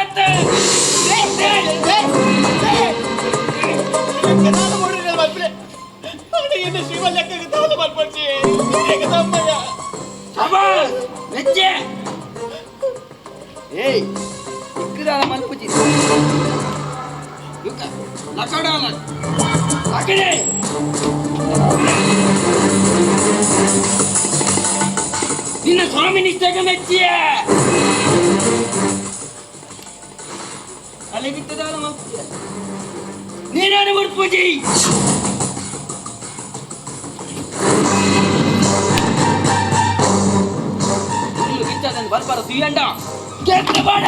ಏಯ್ ಇಕ್ಕದಾಲ ಮಲ್ಪುಜಿ ಲಕಡಾಲ ಲಕಡೆ ನಿನ್ನ ಸ್ವಾಮಿ ನಿಷ್ಠೆಗೆ ಮೆಚ್ಚಿಯ ಅಲ್ಲಿಗಿತ್ತದಾಲ ಮಲ್ಪುಜಿ ನೀನಾನು ಮುಡ್ಪುಜಿ ಬರ್ಬಾರ ಸುಯ್ಯಂಡ ಕೇಳ್ಬಾಡ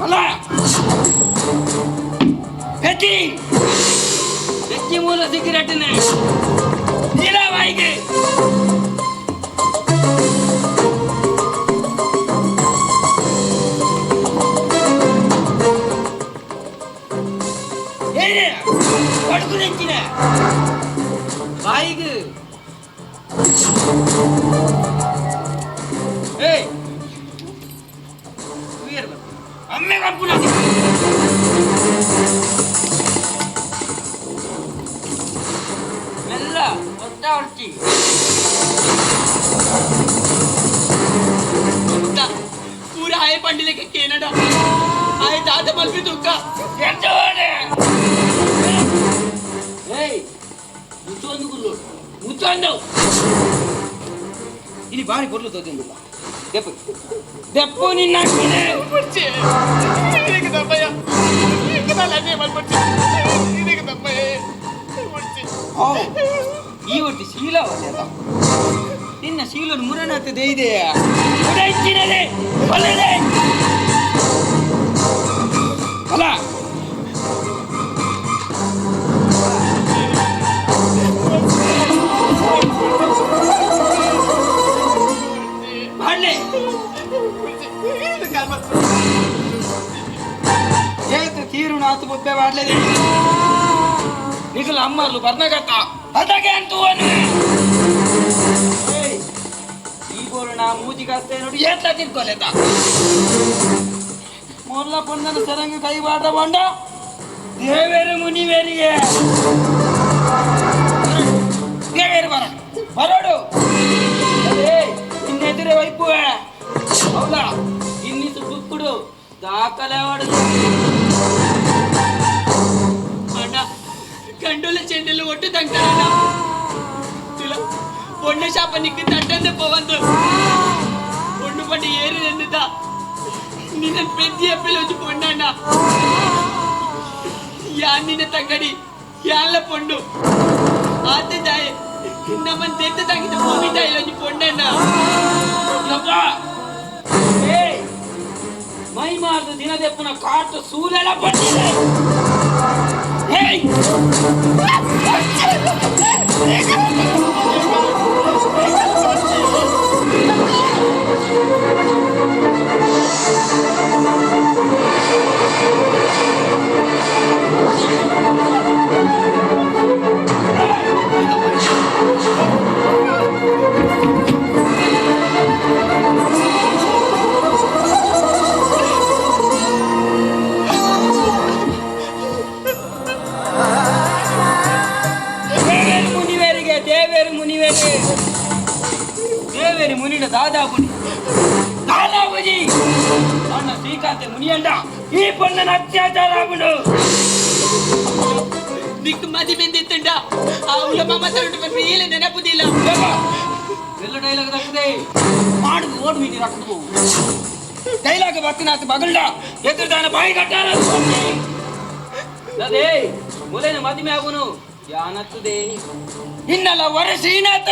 ಅಲ್ಲ ಗಟ್ಟಿ ಗಟ್ಟಿ ಮೂಲ ಸಿಗರೇಟನ್ನ ನೀರಾವಾಯಿಗೆ ಪಡುಕು ನೆಂಚಿನ ಬಾಯಿಗೆ ಏಯ್ ಅಮ್ಮೆ ಕಪ್ಪುನ ಮೆಲ್ಲ ಒತ್ತ ಹೊಡ್ತಿ ಪೂರ ಹಾಯ್ పండిలేక కేనడ ಆಯ್ ದಾದ ಮಲ್ಪಿ ದುಃಖ ಏಯ್ ಮುಚ್ಚೊಂದು ಗುಲ್ಲು ಮುಚ್ಚೊಂದು ಇನಿ ಬಾರಿ ಪೊರ್ಲು ತೋಜೊಂದಿಲ್ಲ ದೆಪ್ಪು ದೆಪ್ಪು ನಿನ್ನ ಈ ಒಟ್ಟು ಶೀಲ ನಿನ್ನ ಶೀಲನು ಮುರಣಾಗ್ತದೆ ಇದೆ ಅಲ್ಲ ಮಾಡ್ಲಿ ಏತು ತೀರು ನಾತು ಬೊಬ್ಬೆ ಮಾಡ್ಲೇದೆ ನಿಖಲ ಅಮ್ಮರ್ಲು ಬರ್ನಗತ್ತ ಅದಕ್ಕೆ ಅಂತುವನು ಈ ಬೋರು ನಾ ಮೂಜಿಗಾಸ್ತೆ ನೋಡಿ ಏತ್ಲ ತಿರ್ಕೊಲೆತ ಮೊದಲ ಪೊನ್ನನ ಸರಂಗ ಕೈ ಬಾಡ ಬಂಡ ದೇವೇರು ಮುನಿವೇರಿಗೆ ದೇವೇರು ಬರ ಬರೋಡು ನಿನ್ನೆದುರೆ ವೈಪುವೆ ಹೌದಾ ಇನ್ನಿಸು ಬುಕ್ಕುಡು ದಾಖಲೆ ಅಣ್ಣ ಗಂಡುಲ ಚೆಂಡಲು ಒಟ್ಟು ತಂಗ್ತಾರಣ್ಣ ತುಲ பொண்ணு ಶಾಪ ನಿಕ್ಕು ತಟ್ಟಂದೆ ಪೋವಂದು பொண்ணு பட்டு ஏறி நின்னுதா ನಿನ್ನ ಪೆದ್ದಿ ಅಪ್ಪೆಲ್ ಒಂಜಿ ಪೊಣ್ಣಣ್ಣ ಯಾನ್ ನಿನ್ನ ತಂಗಡಿ ಯಾನ್ಲ ಪೊಣ್ಣು ಆತೆ ತಾಯಿ ನಮ್ಮನ್ ತೆತ್ತ ತಂಗಿದ ಭೂಮಿ ತಾಯಿ ಒಂಜಿ ಪೊಣ್ಣಣ್ಣ ಏಯ್ ಮೈ ಮಾರ್ದು ದಿನದೆಪ್ಪನ ಕಾಟು ಸೂಲೆಲ್ಲ ಬಂದಿದೆ ಏಯ್ ದೇವೇರು ಮುನಿವೇರಿಗೆ ದೇವೇರು ಮುನಿವೇರಿ ದೇವೇರಿ ಮುನಿಡ ದಾದಾಬುಡಿ ದಾದಾಬುಜಿ ಅಣ್ಣ ಶ್ರೀಕಾಂತೆ ಮುನಿಯಂಡ ಈ ಪೊಣ್ಣನ ಅತ್ಯಾಚಾರ ಆಗುಂಡು ನಿಕ್ಕು ಮದಿ ಬೆಂದಿತ್ತುಂಡ ಆ ಉಲ ಮಾಮ ತರುಂಡು ಪನ್ಪಿ ಏಲೆ ನೆನಪುದಿಲ್ಲ ಎಲ್ಲ ಡೈಲಾಗ್ ದಕ್ಕದೆ ಮಾಡು ಓಡು ಮೀನಿ ರಕ್ಕದು ಡೈಲಾಗ್ ಬತ್ತಿನಾತ ಬಗಲ್ಡ ಎದುರುದಾನ ಬಾಯಿ ಕಟ್ಟಾರ ಅದೇ ಮುಲೇನ ಮದಿಮೆ ಆಗುನು ಯಾನತ್ತದೆ ಇನ್ನಲ್ಲ ವರ ಶ್ರೀನಾಥ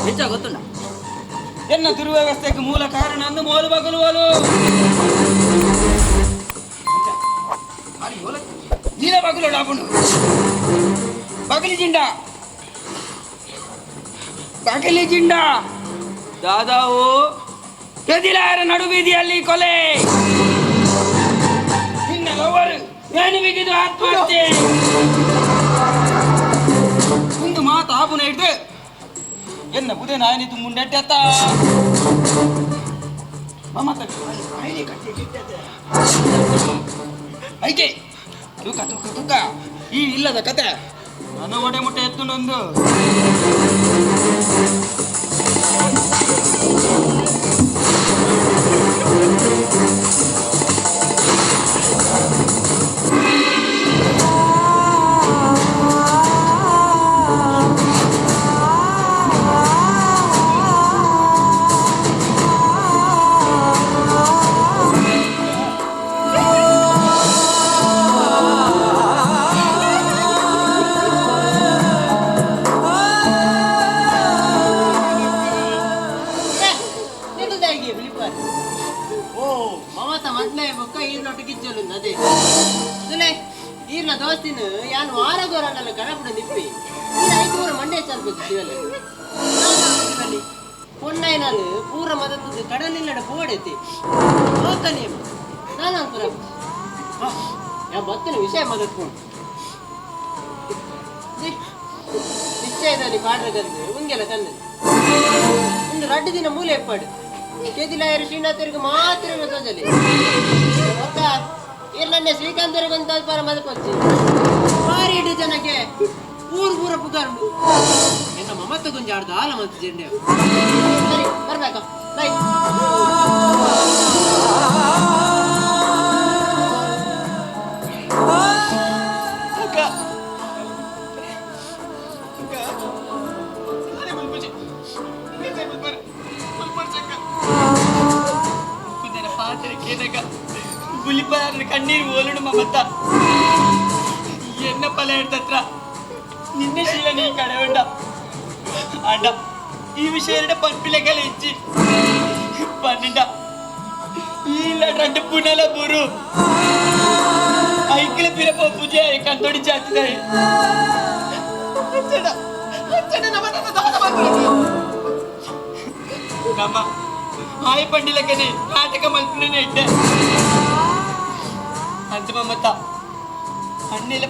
ಹೆಚ್ಚ ಗೊತ್ತುಂಡ ಎನ್ನ ದುರ್ವ್ಯವಸ್ಥೆಗೆ ಮೂಲ ಕಾರಣ ಅಂದು ಮೋಲು ಬಗಲು ಓಲು ನೀಲ ಬಗಲು ಡಾಬುಂಡು ಬಗಲಿ ಜಿಂಡ ಬಗಲಿ ಜಿಂಡ ದಾದಾವು ಕೆದಿಲಾರ ನಡುಬೀದಿಯಲ್ಲಿ ಕೊಲೆ ನಿನ್ನ ಲವರು ಏನು ಬಿಗಿದು ಆತ್ಮಹತ್ಯೆ ಒಂದು ಮಾತು ಆಪುನ ಹಿಡ್ದು ಎನ್ನ ಬುದೆ ನಾಯನಿತು ಮುಂಡೆಟ್ಟತ್ತ ಮಮತ ಐಕೆ ತೂಕ ತೂಕ ತೂಕ ಈ ಇಲ್ಲದ ಕತೆ ನನ್ನ ಒಡೆ ಮುಟ್ಟೆ ಎತ್ತು ನೊಂದು ಓ ಮಮತ ಮೊದ್ಲೇ ಬೊಕ್ಕ ಈರ್ನೊಟ್ಟು ಗಿಜ್ಜಲು ಅದೇ ಸುನೆ ಈರ್ನ ದೋಸ್ತಿನ ಯಾನ್ ವಾರ ಗೋರನ್ನಲ್ಲ ಕಡಪುಡ ನಿಪ್ಪಿ ಈರ ಐದು ಊರ ಮಂಡೆ ಚಾಲ್ಬೇಕು ಶಿವಲ್ಲಿ ಪೊನ್ನೈನಾಲು ಪೂರ ಮದತ್ತದ ಕಡಲಿಲ್ಲಡ ಪೋಡೆತಿ ಲೋಕ ನಿಯಮ ನಾನು ಅಂಕುರ ಯಾ ಬತ್ತಿನ ವಿಷಯ ಮದತ್ಕೊಂಡು ನಿಶ್ಚಯದಲ್ಲಿ ಪಾಡ್ರ ಕಂದು ಉಂಗೆಲ ಕಂದು ಇಂದು ರಡ್ಡು ದಿನ ಮೂಲೆ ಎಪ್ಪಾಡು ಕೇದಿಲಾಯರು ಶ್ರೀನಾಥರಿಗೆ ಮಾತ್ರ ತೋಜಲಿ ಒಕ್ಕ ಇರ್ಲನ್ನೆ ಶ್ರೀಕಾಂತರಿಗೆ ಒಂದು ಪರ ಮದಪಚ್ಚಿ ಭಾರಿ ಇಡು ಜನಕ್ಕೆ ಊರು ಊರ ಪುಗಾರು ಎನ್ನ ಮಮತ ಗುಂಜಾಡ್ದ ಆಲ ಮತ್ತು ಜೆಂಡೆ ಸರಿ ಬರ್ಬೇಕಾ ಬೈ. ಅಕ್ಕ ಅಕ್ಕ ನಾನೇ ಮಲ್ಪುಜಿ. ಪಾತಿರ ಬುಲಿಪರ ಕಣ್ಣೀರು ಓಲುಡು ಮಮತ ಎನ್ನ ಪಲ ಹಿಡ್ದತ್ರ ನಿನ್ನೆ ಶೀಲ ನೀ ಕಡೆ ಉಂಡ ಅಂಡ ಈ ವಿಷಯ ಪನ್ಪಿಲೆಗಲ ಇಚ್ಚಿ ಪನ್ನಿಂಡ ಈ ಲಡ್ರಂಟು ಪುನಲ ಬುರು ಐಕ್ಲ ಪಿರಪ ಪೂಜೆ ಕಂದೋಡಿ ಜಾತಿದಾಯಿ ಅಚ್ಚಡ ಅಚ್ಚಡ ನಮ್ಮ ನಮ್ಮ ಆಯ್ పండిలకనే నాటక మల్పునే ఇట్టే అంత మమత అన్నెల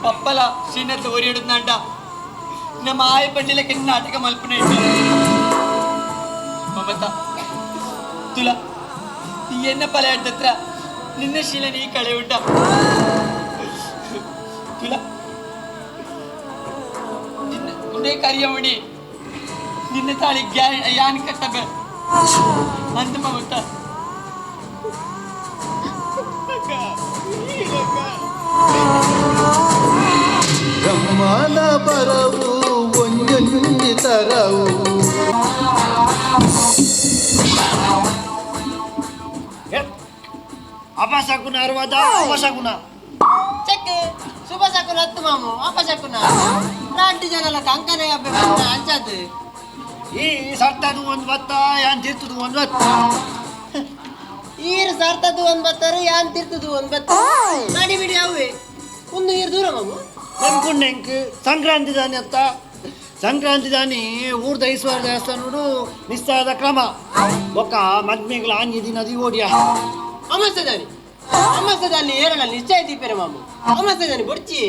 పప్పల శ్రీనాథ్ ఓరిడుందంట ನಮ್ಮ ಆಯ್ పండిలకనే నాటక మల్పునే ఇట్టే ಮಮತ ತುಲ ಎನ್ನ ಪಲ ಹತ್ರ ನಿನ್ನ ಶೀಲ ನೀ ಕಳೆ ಉಂಟ ತುಲ ನಿನ್ನ ಉನ್ನೇ ಕರಿಯಮಣಿ ನಿನ್ನ ತಾಳಿ ಯಾನ್ ಕಟ್ಟಬೆ ಅಂತ ಮಮತ ಬ್ರಹ್ಮನ ಬರವು ಒಂಜೊಂಜಿ ತರವು ಅಪಶಕುನ ಅರ್ವದ ಅಪಶಕುನ ಚೆಕ್ ಶುಭ ಶಕುನ ಹತ್ತು ಮಾಮು ಅಪಶಕುನ ನಾಂಟಿ ಜನಲ ಕಂಕನೆ ಅಬ್ಬೆ ಬಂದ ಅಂಚಾದು ಈ ಸರ್ತದು ಒಂದು ಬತ್ತ ಯಾನ್ ತಿರ್ತದು ಒಂದು ಬತ್ತ ಈರು ಸರ್ತದು ಒಂದು ಬತ್ತಾರೆ ಯಾನ್ ತಿರ್ತದು ಒಂದು ಬತ್ತ ನಡಿ ಬಿಡಿ ಅವೇ ಒಂದು ಈರು ದೂರ ಮಾಮು ಎಂಕ್ ಸಂಕ್ರಾಂತಿ ದಾನಿ ಅತ್ತ ಸಂಕ್ರಾಂತಿ ದಾನಿ ಊರ್ದ ಈಶ್ವರ ದೇವಸ್ಥಾನಡು ನಿಶ್ಚಯದ ಕ್ರಮ ಬೊಕ್ಕ ಮದ್ಮೆಗಳ ಆಂಜಿ ದಿನ the ಓಡಿಯ ಅಮಸ್ತೆ ದಾನಿ ಅಮಸ್ತೆ ದಾನಿ ಏರಲ್ಲ ನಿಶ್ಚಯ ದೀಪೇರೆ ಮಾಮು ಅಮಸ್ತೆ ದಾನಿ ಬೊಡ್ಚಿ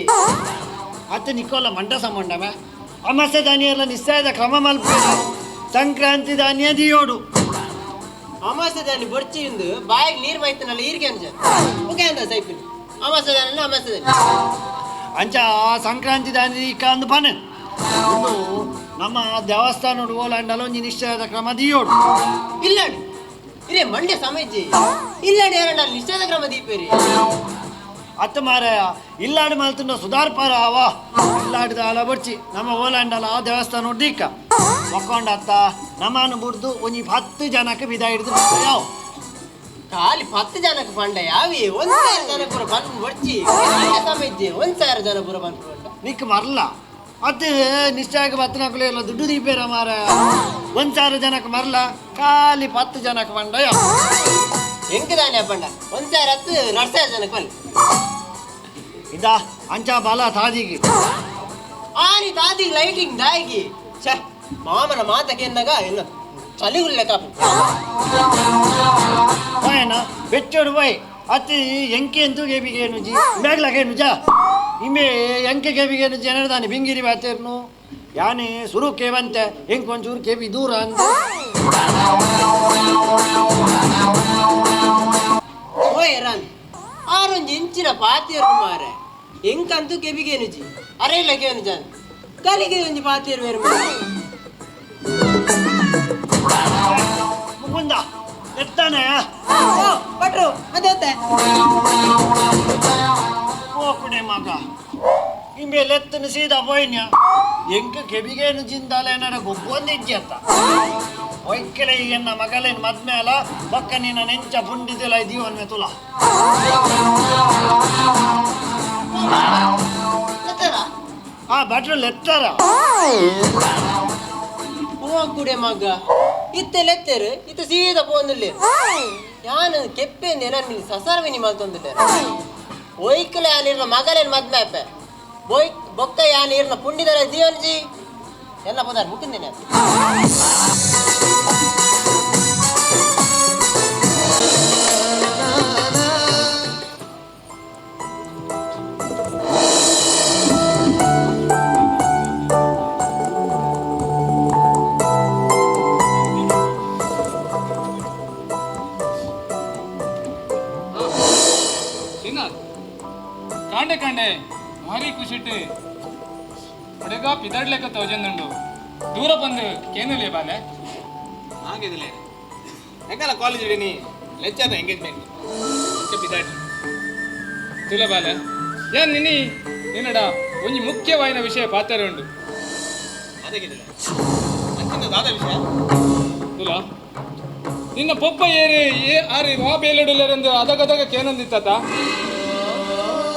ಅತ್ತ ನಿಕ್ಕೋಲ ಮಂಡ ಸಂಬಂಧಮ ಅಮಸ್ತೆ ದಾನಿ ಎಲ್ಲ ನಿಶ್ಚಯದ ಕ್ರಮ ಮಲ್ಪ ಸಂಕ್ರಾಂತಿ ದಾನಿಯ ದಿಯೋಡು ಅಮಾಸೆ ದಾನಿ ಬೊಡ್ಚಿ ಇಂದು ಬಾಯಿಗೆ ನೀರು ಬೈತನಲ್ಲ ಈರ್ಗೆ ಅಂಜ ಓಕೆ ಅಂದ ಸೈಪಿನ ಅಮಾಸೆ ದಾನಿ ಅಮಾಸೆ ದಾನಿ ಅಂಚ ಸಂಕ್ರಾಂತಿ ದಾನಿ ಅಂದು ಪನೆ ಒಂದು ನಮ್ಮ ದೇವಸ್ಥಾನ ಓಲಾಂಡಲ ಒಂಜಿ ನಿಶ್ಚಯದ ಕ್ರಮ ದಿಯೋಡು ಇಲ್ಲಾಡಿ ಇರೇ ಮಂಡ್ಯ ಸಮಯಜ್ಜಿ ಇಲ್ಲಾಡಿ ಏರಂಡ ನಿಶ್ಚಯದ ಕ್ರಮ ದೀಪೇರಿ ಅತ್ತ ಮಾರಾಯ ಇಲ್ಲಾಡು ಮಲ್ತುಂಡ ಸುಧಾರ್ಪಾರ ಅವ ಇಲ್ಲಾಡಿದ ಅಲ ಬಡ್ಚಿ ನಮ್ಮ ಓಲಾಂಡಲ ಆ ದೇವಸ್ಥಾನ ದೀಕ ಒಕ್ಕೊಂಡ ಅತ್ತ ನಮ್ಮನ್ನು ಬುಡ್ದು ಒಂಜಿ 10 ಜನಕ್ಕೆ ಬಿದ ಹಿಡಿದು ಯಾವ ಖಾಲಿ 10 ಜನಕ್ಕೆ ಪಂಡ ಯಾವಿ 1000 ಜನ ಪೂರ ಬಂದು ಬಡ್ಚಿ ಮಂಡ್ಯ ಸಮಯಜ್ಜಿ 1000 ಜನ ಪೂರ ಬಂದು ನಿಕ್ ಮರಲ್ಲ ಅತ್ತೆ ನಿಶ್ಚಯಕ್ಕೆ ಬತ್ತನಕುಲೆ ಎಲ್ಲ ದುಡ್ಡು ದೀಪೇರ ಮಾರಾಯ 1000 ಜನಕ್ಕೆ ಮರಲ್ಲ ಖಾಲಿ 10 ಜನಕ್ಕೆ ಪಂಡ ಯಾವ ಎಂಕ್ ದಾನೆ ಪಂಡ 1000 ಹತ್ತು 2000 ಜನಕ್ಕೆ ಬಲ್ಲಿ ಇದ ಅಂಚ ಬಾಲ ತಾದಿಗೆ ಆನಿ ತಾದಿಗೆ ಲೈಟಿಂಗ್ ದಾಯಿಗೆ ಛೇ ಮಾಮನ ಮಾತಕ್ಕೆ ಎನ್ನಾಗ ಎಲ್ಲ ಚಲಿಗುಲ್ಲೆ ಕಾಪು ಹೋಯನ ಬೆಚ್ಚೋಡು ಹೋಯ್ ಅತ್ತಿ ಎಂಕೆ ಎಂತು ಗೇಬಿಗೇನು ಜಿ ಬ್ಯಾಗ್ಲಾಗೇನು ಜಾ ಇಮೆ ಎಂಕೆ ಗೇಬಿಗೇನು ಜಿ ಏನಾರು ಬಿಂಗಿರಿ ಬಾತೇರ್ನು ಯಾನೆ ಸುರು ಕೇವಂತೆ ಎಂಕ್ ಒಂಚೂರು ಕೇಬಿ ದೂರ ಅಂತ ಓಯ್ ರಾನ್ ಆರೊಂಜಿ ಇಂಚಿನ ಪಾತಿಯರು ಮಾರೆ ಎಂಕಂತೂ ಕೆಬಿಗೇನು ಜಿ ಅರೆ ಇಲ್ಲ ಕೇನು ಜಾನ್ ಕಲಿಗೆ ಒಂಜಿ ಪಾತಿಯರು ಬೇರೆ ಮಾರೆ ಮುಕುಂದ ಎತ್ತಾನೆ ಓ ಭಟ್ರು ಅದೇ ಹೋಗುಡೆ ಮಗ ಇಂಬೆ ಲೆತ್ತನ ಸೀದಾ ಪೋಯ್ನ್ಯ ಎಂಕ ಕೆಬಿಗೇನು ಜಿಂದಾಲ ಏನಾರ ಗೊಬ್ಬೊಂದಿಜ್ಜತ್ತ ಒಯ್ಕೆಲೆ ಎನ್ನ ಮಗಲೇನು ಮದ್ಮೇಲ ಬೊಕ್ಕ ನಿನ್ನ ನೆಂಚ ಪುಂಡಿದೆಲ ಇದೀವನ್ಮೆ ತುಲ ಆ ಭಟ್ರು ಲೆತ್ತರ ಹೋಗುಡೆ ಮಗ ಇತ್ತೆ ಲೆತ್ತೇರು ಇತ್ತ ಸೀದಾ ಪೋಂದುಲ್ಲೆ ಯಾನು ಕೆಪ್ಪೆಂದೆ ನಾನು ಸಸಾರವಿನಿ ಮಲ್ತೊಂದುಲ್ಲೆ ಒಯ್ಕಲೆ ಯಾನಿರ್ನ ಮಗಲೇನು ಮದ್ಮೆ ಅಪ್ಪೆ ಬೊಯ್ ಬೊಕ್ಕ ಯಾನಿರ್ನ ಪುಂಡಿದಲ ಜೀವನ್ಜಿ ಎಲ್ಲ ಪದಾರ್ ಮುಕ್ಕಿಂದೇನೆ ಶ್ರೀನಾಥ್ ಕಾಂಡೆ ಕಾಂಡೆ ಭಾರಿ ಖುಷಿಟ್ಟು ಹುಡುಗ ಪಿದಡ್ಲೆಕ್ಕ ತೋಜಂದುಂಡು ದೂರ ಬಂದು ಕೇನುಲೇ ಬಾಲೆ ಹಾಗಿದಿಲ್ಲ ಎಂಕಲ್ಲ ಕಾಲೇಜ್ ಇಡೀನಿ ಲೆಕ್ಚರ್ ಎಂಗೇಜ್ಮೆಂಟ್ ಅಂಚೆ ಬಿದಾಡ್ಲಿ ತುಲ ಬಾಲೆ ಏನ್ ನಿನ್ನಿ ನಿನ್ನಡ ಒಂಜಿ ಮುಖ್ಯವಾಯಿನ ವಿಷಯ ಪಾತ್ರ ಉಂಡು ಅದಾಗಿದಿಲ್ಲ ಅಂಚಿನ ದಾದ ವಿಷಯ ತುಲ ನಿನ್ನ ಪೊಪ್ಪ ಏರಿ ಏ ಆರಿ ವಾ ಬೇಲೆಡುಲ್ಲರೆಂದು ಅದಗದಗ ಕೇನೊಂದಿತ್ತ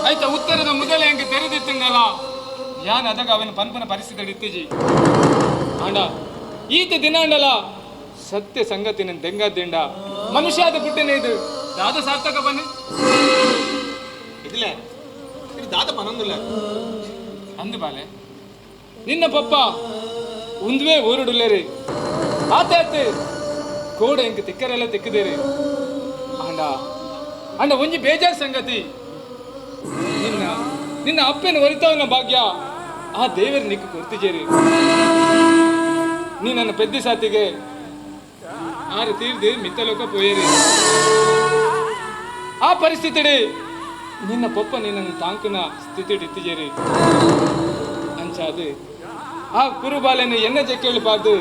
ಆಯ್ತ ಉತ್ತರದ ಮೊದಲೇ ಹೆಂಗೆ ತೆರೆದಿತ್ತಂಗಲ್ಲ ಯಾನ್ ಅದಗ ಅವನ ಪನ್ಪನ ಪರಿಸ್ಥಿತಿ ಇತ್ತೀಜಿ. ಆಂಡ ಈತ ದಿನಾಂಡಲ ಸತ್ಯ ಸಂಗತಿ ನನ್ನ ದೆಂಗಾದಿಂಡ ಮನುಷ್ಯ ಆದ ಪುಟ್ಟನೆ ಇದು ದಾದ ಸಾರ್ಥಕ ಬನ್ನಿ ಇದಿಲ್ಲ ಇದು ದಾದ ಪನೊಂದಿಲ್ಲ. ಅಂದು ಬಾಲೆ ನಿನ್ನ ಪಪ್ಪ ಉಂದುವೇ ಊರುಡುಲ್ಲೇರಿ ಆತ ಆತ ಕೋಡ ಎಂಕ್ ತಿಕ್ಕರೆಲ್ಲ ತಿಕ್ಕದೇರಿ. ಆಂಡ ಆಂಡ ಒಂಜಿ ಬೇಜಾರ್ ಸಂಗತಿ ನಿನ್ನ ನಿನ್ನ ಅಪ್ಪನ ಒರಿತಾವನ ಭಾಗ್ಯ ಆ ದೇವರು ನಿಕ್ಕು ಕೊರ್ತಿಜೇರಿ. ನೀ ನನ್ನ ಪೆದ್ದಿ ಸಾತಿಗೆ ಆರು ತೀರ್ದು ಮಿತ್ತಲೋಕ ಪೋಯೇರಿ. ಆ ಪರಿಸ್ಥಿತಿ ನಿನ್ನ ಪೊಪ್ಪ ನಿನ್ನನ್ನು ತಾಂಕುನ ಸ್ಥಿತಿ ಇತ್ತಿಜೇರಿ. ಅಂಚಾದು ಆ ಕುರುಬಾಲೆನ ಎನ್ನ ಜಕ್ಕೇಳಬಾರ್ದು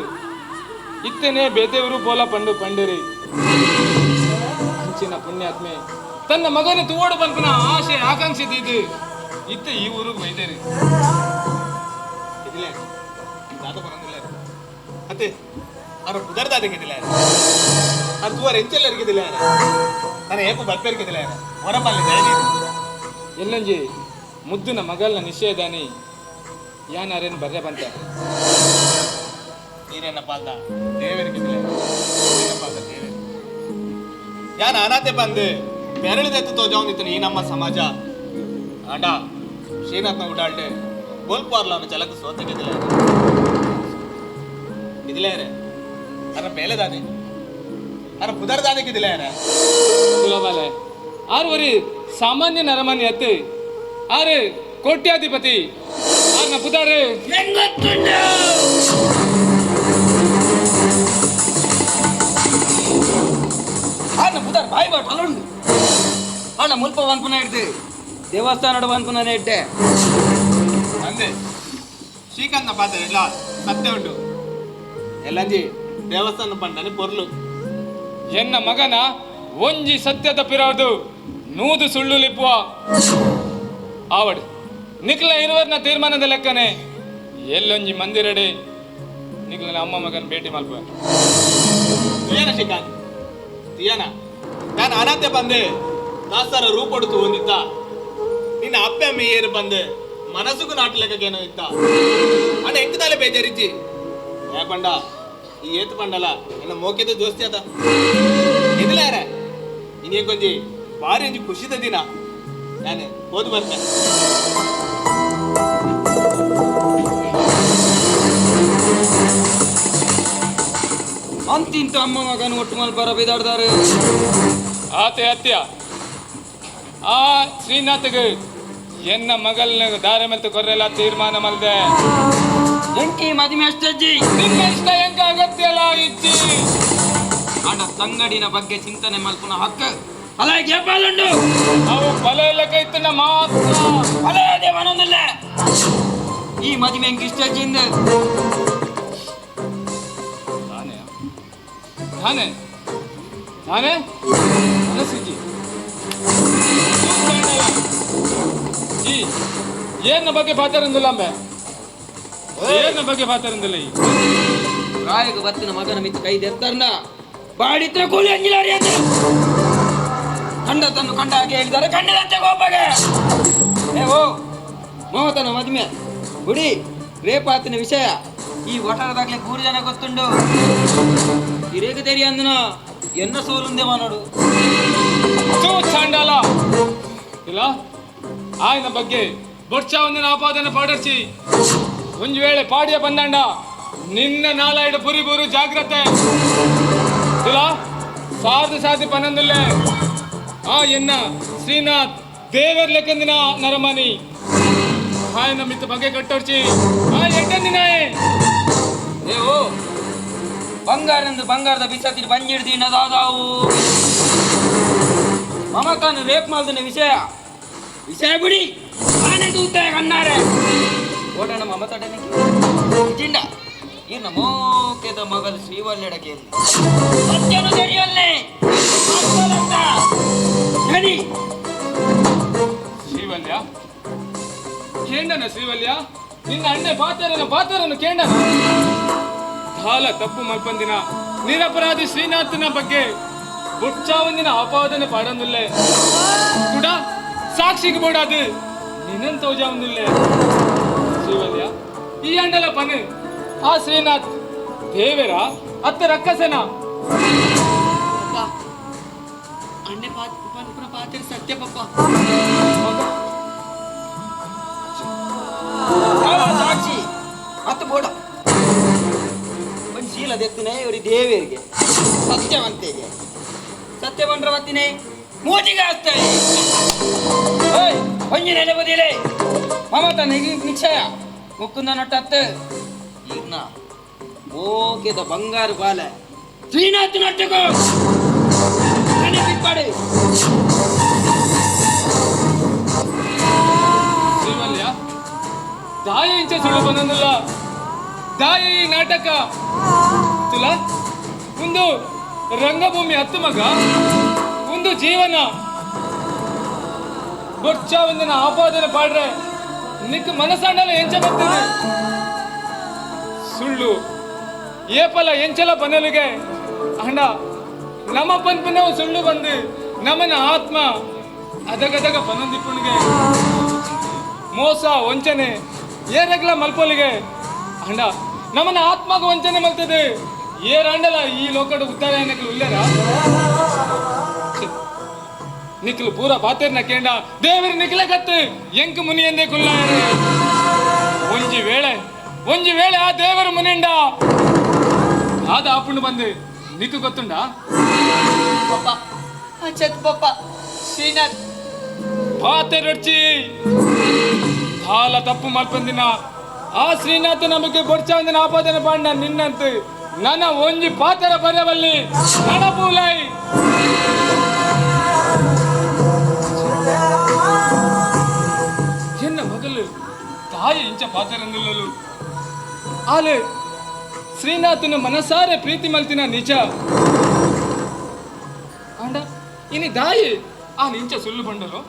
ಇತ್ತನೇ ಬೇತೆಯವರು ಬೋಲ ಪಂಡು ಪಂಡಿರಿ. ಅಂಚಿನ ಪುಣ್ಯಾತ್ಮೆ ತನ್ನ ಮಗನ ತೂವಡು ಪನ್ಪುನ ಆಸೆ ಆಕಾಂಕ್ಷೆ ಇದು ಇತ್ತ ಈ ಊರಿಗೆ ಬೈದೇರಿ. ಇದಿಲ್ಲ ದಾದ ಪನೊಂದಿಲ್ಲ. ಅತ್ತೆ ಅರ ಪುದರ್ ದಾದಕ್ಕಿದಿಲ್ಲ ಅರ್ ತೂವರ್ ಎಂಚೆಲ್ಲ ಇರಿಕಿದಿಲ್ಲ ನಾನು ಏಪ ಬರ್ಪೇರ್ಕಿದಿಲ್ಲ ಹೊರಪಲ್ಲಿ ದಯದಿ. ಎಲ್ಲಂಜಿ ಮುದ್ದಿನ ಮಗಲ್ನ ನಿಷೇಧಾನಿ ಯಾನಾರೇನು ಬರ್ರೆ ಬಂತ ನೀರೇನ ಪಾಲ್ದ ದೇವರಿಗಿದಿಲ್ಲ ಪಾಲ್ದ ದೇವರು ಯಾನ್ ಅನಾಥೆ ಬಂದು ಬೆರಳಿದೆತ್ತು ತೋಜಾವಂದಿತ್ತು ಈ ನಮ್ಮ ಸಮಾಜ. ಆಂಡ ಶ್ರೀನಾಥ್ನ ಉಡಾಳ್ಡೆ ಗೋಲ್ಪಾರ್ಲ ಅವನ ಜಲಕ್ಕೆ ಸೋತಕ್ಕಿದಿಲ್ಲ ಇದಿಲ್ಲ ಅರ ಬೇಲೆದಾದೆ ಅರ ಪುದರ್ ದಾದಕ್ಕಿದಿಲ್ಲ. ಸುಲಭಾಲೆ ಆರು ಸಾಮಾನ್ಯ ನರಮಾನಿ ಅತ್ತೆ ಆರು ಕೋಟ್ಯಾಧಿಪತಿ ಆರ್ನ ಪುದಾರು ಆನ ಪುದಾರ್ ಬಾಯಿ ಬಾಟ್ ಅಲ್ಲುಂಡು ಅಣ್ಣ ಮುಲ್ಪ ವನ್ಪುನ ಹಿಡ್ದು ದೇವಸ್ಥಾನ ವನ್ಪುನ ಇಟ್ಟೆ. ಅಂದೆ ಶ್ರೀಕಾಂತ್ನ ಪಾತ್ರ ಎಲ್ಲ ಸತ್ಯ ಉಂಟು ಎಲ್ಲಂಜಿ ದೇವಸ್ಥಾನ ಪಂಡನೆ ಪೊರ್ಲು. ಎನ್ನ ಮಗನ ಒಂಜಿ ಸತ್ಯದ ಪಿರಾರ್ದು ನೂದು ಸುಳ್ಳು ಲಿಪ್ಪುವ ಆವಡ್ ನಿಕ್ಲ ಇರುವರ್ನ ತೀರ್ಮಾನದ ಲೆಕ್ಕನೆ ಎಲ್ಲೊಂಜಿ ಮಂದಿರಡೆ ನಿಕ್ಲನ ಅಮ್ಮ ಮಗನ ಭೇಟಿ ಮಲ್ಪ. ತುಯನ ಶ್ರೀಕಾಂತ್ ತುಯನ ನಾನು ಅನಾಥೆ ಬಂದೆ ದಾಸರ ರೂಪೊಡುತ್ತು ಹೊಂದಿತ್ತ ನಿನ್ನ ಅಪ್ಪೆ ಅಮ್ಮ ಏರು ಬಂದೆ ಮನಸ್ಸುಗೂ ನಾಟು ಲೆಕ್ಕಕ್ಕೇನೋ ಇತ್ತ ಅಣ್ಣ ಎಂಕದಾಲೆ ಬೇಜಾರಿಜ್ಜಿ ಏ ಬಂಡ ಈ ಏತು ಬಂಡಲ ನನ್ನ ಮೋಕೆದ ದೋಸ್ತಿ ಆತ ಇದಿಲ್ಲ ಯಾರ ಇನ್ನೇ ಕೊಂಜಿ ಭಾರಿ ಒಂಜಿ ಖುಷಿದ ದಿನ ನಾನು ಓದು ಬರ್ತೆ. ಅಂತಿಂತ ಅಮ್ಮ ಮಗನ ಒಟ್ಟು ಮಲ್ಪರ ಬಿದಾಡ್ದಾರೆ. ಆತೆ ಅತ್ಯ ಆ ಶ್ರೀನಾಥಗೆ ಎನ್ನ ಮಗಲ್ನ ದಾರೆ ಮೆಲ್ತು ಕೊರ್ರೆಲ್ಲ ತೀರ್ಮಾನ ಮಲ್ದೆ. ಎಂಕಿ ಮದುವೆ ಅಷ್ಟಜ್ಜಿ ನಿನ್ನ ಇಷ್ಟ ಹೆಂಗ ಅಗತ್ಯಲ್ಲ ಇಚ್ಚಿ. ಅಣ್ಣ ತಂಗಡಿನ ಬಗ್ಗೆ ಚಿಂತನೆ ಮಲ್ಪುನ ಹಕ್ಕ ಅಲ್ಲ ಜಪಾಲುಂಡು ಅವು ಬಲ ಲೆಕ್ಕ ಇತ್ತನ ಮಾತ್ರ ಅಲೇ ದೇವನೊಂದಿಲ್ಲ ಈ ಮದುವೆ ಎಂಕ್ ಇಷ್ಟಜ್ಜಿಂದ. ತಾನೆ ತಾನೆ ತಾನೆ ಮನಸ್ಸಿಜಿ ಜಿ ಏನ ಬಗ್ಗೆ ಪಾತರಂದಿಲ್ಲ ಅಂಬೆ ಏನ ಬಗ್ಗೆ ಪಾತರಂದಿಲ್ಲ ಈ ರಾಯಗ ಬತ್ತಿನ ಮಗನ ಮಿತ್ತು ಕೈ ದೆತ್ತರ್ನ ಬಾಡಿತ್ರ ಕೂಲಿ ಅಂಜಿಲಾರಿ ಅಂತ ಕಂಡ ತನ್ನು ಕಂಡ ಹಾಗೆ ಹೇಳಿದ್ದಾರೆ ಕಂಡದಂತೆ ಗೋಪಗೆ. ಏ ಓ ಮಮತನ ಮದುವೆ ಗುಡಿ ರೇಪಾತನ ವಿಷಯ ಈ ಒಟಾರದಾಗ್ಲೆ ಮೂರು ಜನ ಗೊತ್ತುಂಡು. ಹಿರೇಗ ತೆರಿ ಅಂದನ ಎನ್ನ ಸೋಲುಂದೆ ಮಾನೋಡು. ತೂ ಚಾಂಡಾಲ ಇಲ್ಲ ఆయన ಬಗ್ಗೆ ಬೊಡ್ಚಾವಂದಿನ ಆಪಾದನೆ ಪಾಡರ್ಸಿ ಒಂದು ವೇಳೆ ಪಾಡಿಯ ಬಂದಂಡ ನಿನ್ನ ನಾಲಾಯ್ಡು ಬುರಿ ಬುರು ಜಾಗ್ರತೆ ಇಲ್ಲ ಸಾಧು ಸಾಧಿ ಪನ್ನೊಂದುಲ್ಲೆ ಆ ಎನ್ನ ಶ್ರೀನಾಥ್ ದೇವರ್ ಲೆಕ್ಕಂದಿನ ನರಮನಿ ఆయన ಮಿತ್ತ ಬಗ್ಗೆ ಕಟ್ಟೋರ್ಚಿ ಆ ಎಡ್ಡಂದಿನ ಏ ಓ ಬಂಗಾರಂದು ಬಂಗಾರದ ಬಿಸಾತಿನ ಬಂಜಿಡ್ದಿನ ದಾದಾವು ಮಮಕಾನು ರೇಪ್ ಮಾಲ್ದನ ವಿಷಯ ವಿಷಯ ಬಿಡಿ ಆನೆ ತೂತ ಕಣ್ಣಾರೆ ಓಡೋಣ ಮಮತಾಡನಿಗೆ ಚಿಂಡ ಇನ್ನ ಮೋಕೆದ ಮಗಲು ಶ್ರೀವಲ್ಲೆಡಕ್ಕೆ ಸತ್ಯನು ತೆರೆಯಲ್ಲೇ ಹೇಳಿ. ಶ್ರೀವಲ್ಯ ಕೇಂಡನ ಶ್ರೀವಲ್ಯ ನಿನ್ನ ಅಣ್ಣೆ ಪಾತರನ ಪಾತರನು ಕೇಂಡನ ಧಾಲ ತಪ್ಪು ಮಲ್ಪಂದಿನ ನಿರಪರಾಧಿ ಶ್ರೀನಾಥನ ಬಗ್ಗೆ ಬೊಚ್ಚಾವಂದಿನ ಆಪಾದನೆ ಪಾಡೊಂದುಲ್ಲೆ ಕೂಡ ಸಾಕ್ಷಿಗೆ ಬೋಡಾದು ನಿನ್ನನ್ ತೋಜಾವಂದಿಲ್ಲೆ. ಶ್ರೀವಲ್ಯ ಈ ಅಂಡಲ ಪನ್ ಆ ಶ್ರೀನಾಥ್ ದೇವೆರ ಅತ್ತ ರಕ್ಕಸನ ಅಣ್ಣೆ ಪನ್ಪುನ ಪಾತ್ರ ಸತ್ಯ ಪಪ್ಪ. ಸಾಕ್ಷಿ ಮತ್ತೆ ಬೋಡ ಒಂದು ಶೀಲ ದೆತ್ತಿನೇ ಇವ್ರಿ ದೇವರಿಗೆ ಸತ್ಯವಂತೆಗೆ ಸತ್ಯವಂಡ್ರ ಬತ್ತಿನೇ ಮೂಜಿಗೆ ಹಾಕ್ತಾರೆ. ಓಯ್ ಒಂಜಿ ನೆಲೆ ಬದಿಲೆ ಮಮತ ನಿಕ್ಷಯ ಮುಕ್ಕುಂದ ನಟ್ಟತ್ತು ಇರ್ನ ಓಕೆದ ಬಂಗಾರು ಬಾಲ ಶ್ರೀನಾಥ್ ನಟ್ಟకు ಬಿಪ್ಪಾಡು. ಶ್ರೀವಲ್ಯ ದಾಯ ಇಂಚ ಸುಳ್ಳು ಬಂದಲ್ಲ ದಾಯ ಈ ನಾಟಕ ತುಲ ಒಂದು ರಂಗಭೂಮಿ ಹತ್ತು ಮಗ ಒಂದು ಜೀವನ ಬೊಚ್ಚ ಒಂದಿನ ಆಪಾದನೆ ಪಾಡ್ರೆ ನಿಕ್ ಮನಸ್ಸಂಡಲ ಎಂಚ ಬರ್ತದೆ ಸುಳ್ಳು ಏಪಲ ಎಂಚಲ ಬನಲಿಗೆ ಅಣ್ಣ ನಮ್ಮ ಪನ್ಪುನವು ಸುಳ್ಳು ಬಂದು ನಮ್ಮನ ಆತ್ಮ ಅದಗದಗ ಬನಂದಿಪ್ಪುಣಿಗೆ ಮೋಸ ವಂಚನೆ ಏರಗ್ಲ ಮಲ್ಪೊಲಿಗೆ ಅಣ್ಣ ನಮ್ಮನ ಆತ್ಮಗ ವಂಚನೆ ಮಲ್ತದೆ ಏರಾಂಡಲ ಈ ಲೋಕಡು ಉತ್ತಾರ ಏನಕ್ಕೆ ಉಲ್ಲೇರ ನಿಕ್ಲು ಪೂರ ಪಾತೇರ್ನ ಕೇಂಡ ದೇವರು ನಿಕ್ಲೆ ಕತ್ತು ಎಂಕ್ ಮುನಿ ಎಂದೇ ಕುಲ್ಲಾಯರೆ. ಒಂಜಿ ವೇಳೆ ಒಂಜಿ ವೇಳೆ ಆ ದೇವರು ಮುನಿಂಡ ಆದ ಆಪುಂಡು ಬಂದು ನಿಕ್ಕು ಗೊತ್ತುಂಡ ಪಪ್ಪ ಅಚ್ಚತ್ ಪಪ್ಪ ಶ್ರೀನಾಥ್ ಪಾತೆರೊಡ್ಚಿ ತಾಲ ತಪ್ಪು ಮಲ್ಪಂದಿನ ಆ ಶ್ರೀನಾಥ ನಮಗೆ ಬೊಡ್ಚಾಂದಿನ ಆಪಾದನೆ ಪಾಂಡ ನಿನ್ನಂತೆ ನನ್ನ ಒಂಜಿ ಪಾತರ ಬರೆವಲ್ಲಿ ನಡಪೂಲೈ. ಎನ್ನ ಮಗಲು ತಾಯಿ ಇಂಚ ಪಾತರಂದಿಲ್ಲಲು ಆಲೆ ಶ್ರೀನಾಥನ ಮನಸಾರೆ ಪ್ರೀತಿ ಮಲ್ತಿನ ನಿಜ ಅಂಡ ಇನಿ ದಾಯಿ ಆ ನಿಂಚ ಸುಳ್ಳು ಬಂಡಲು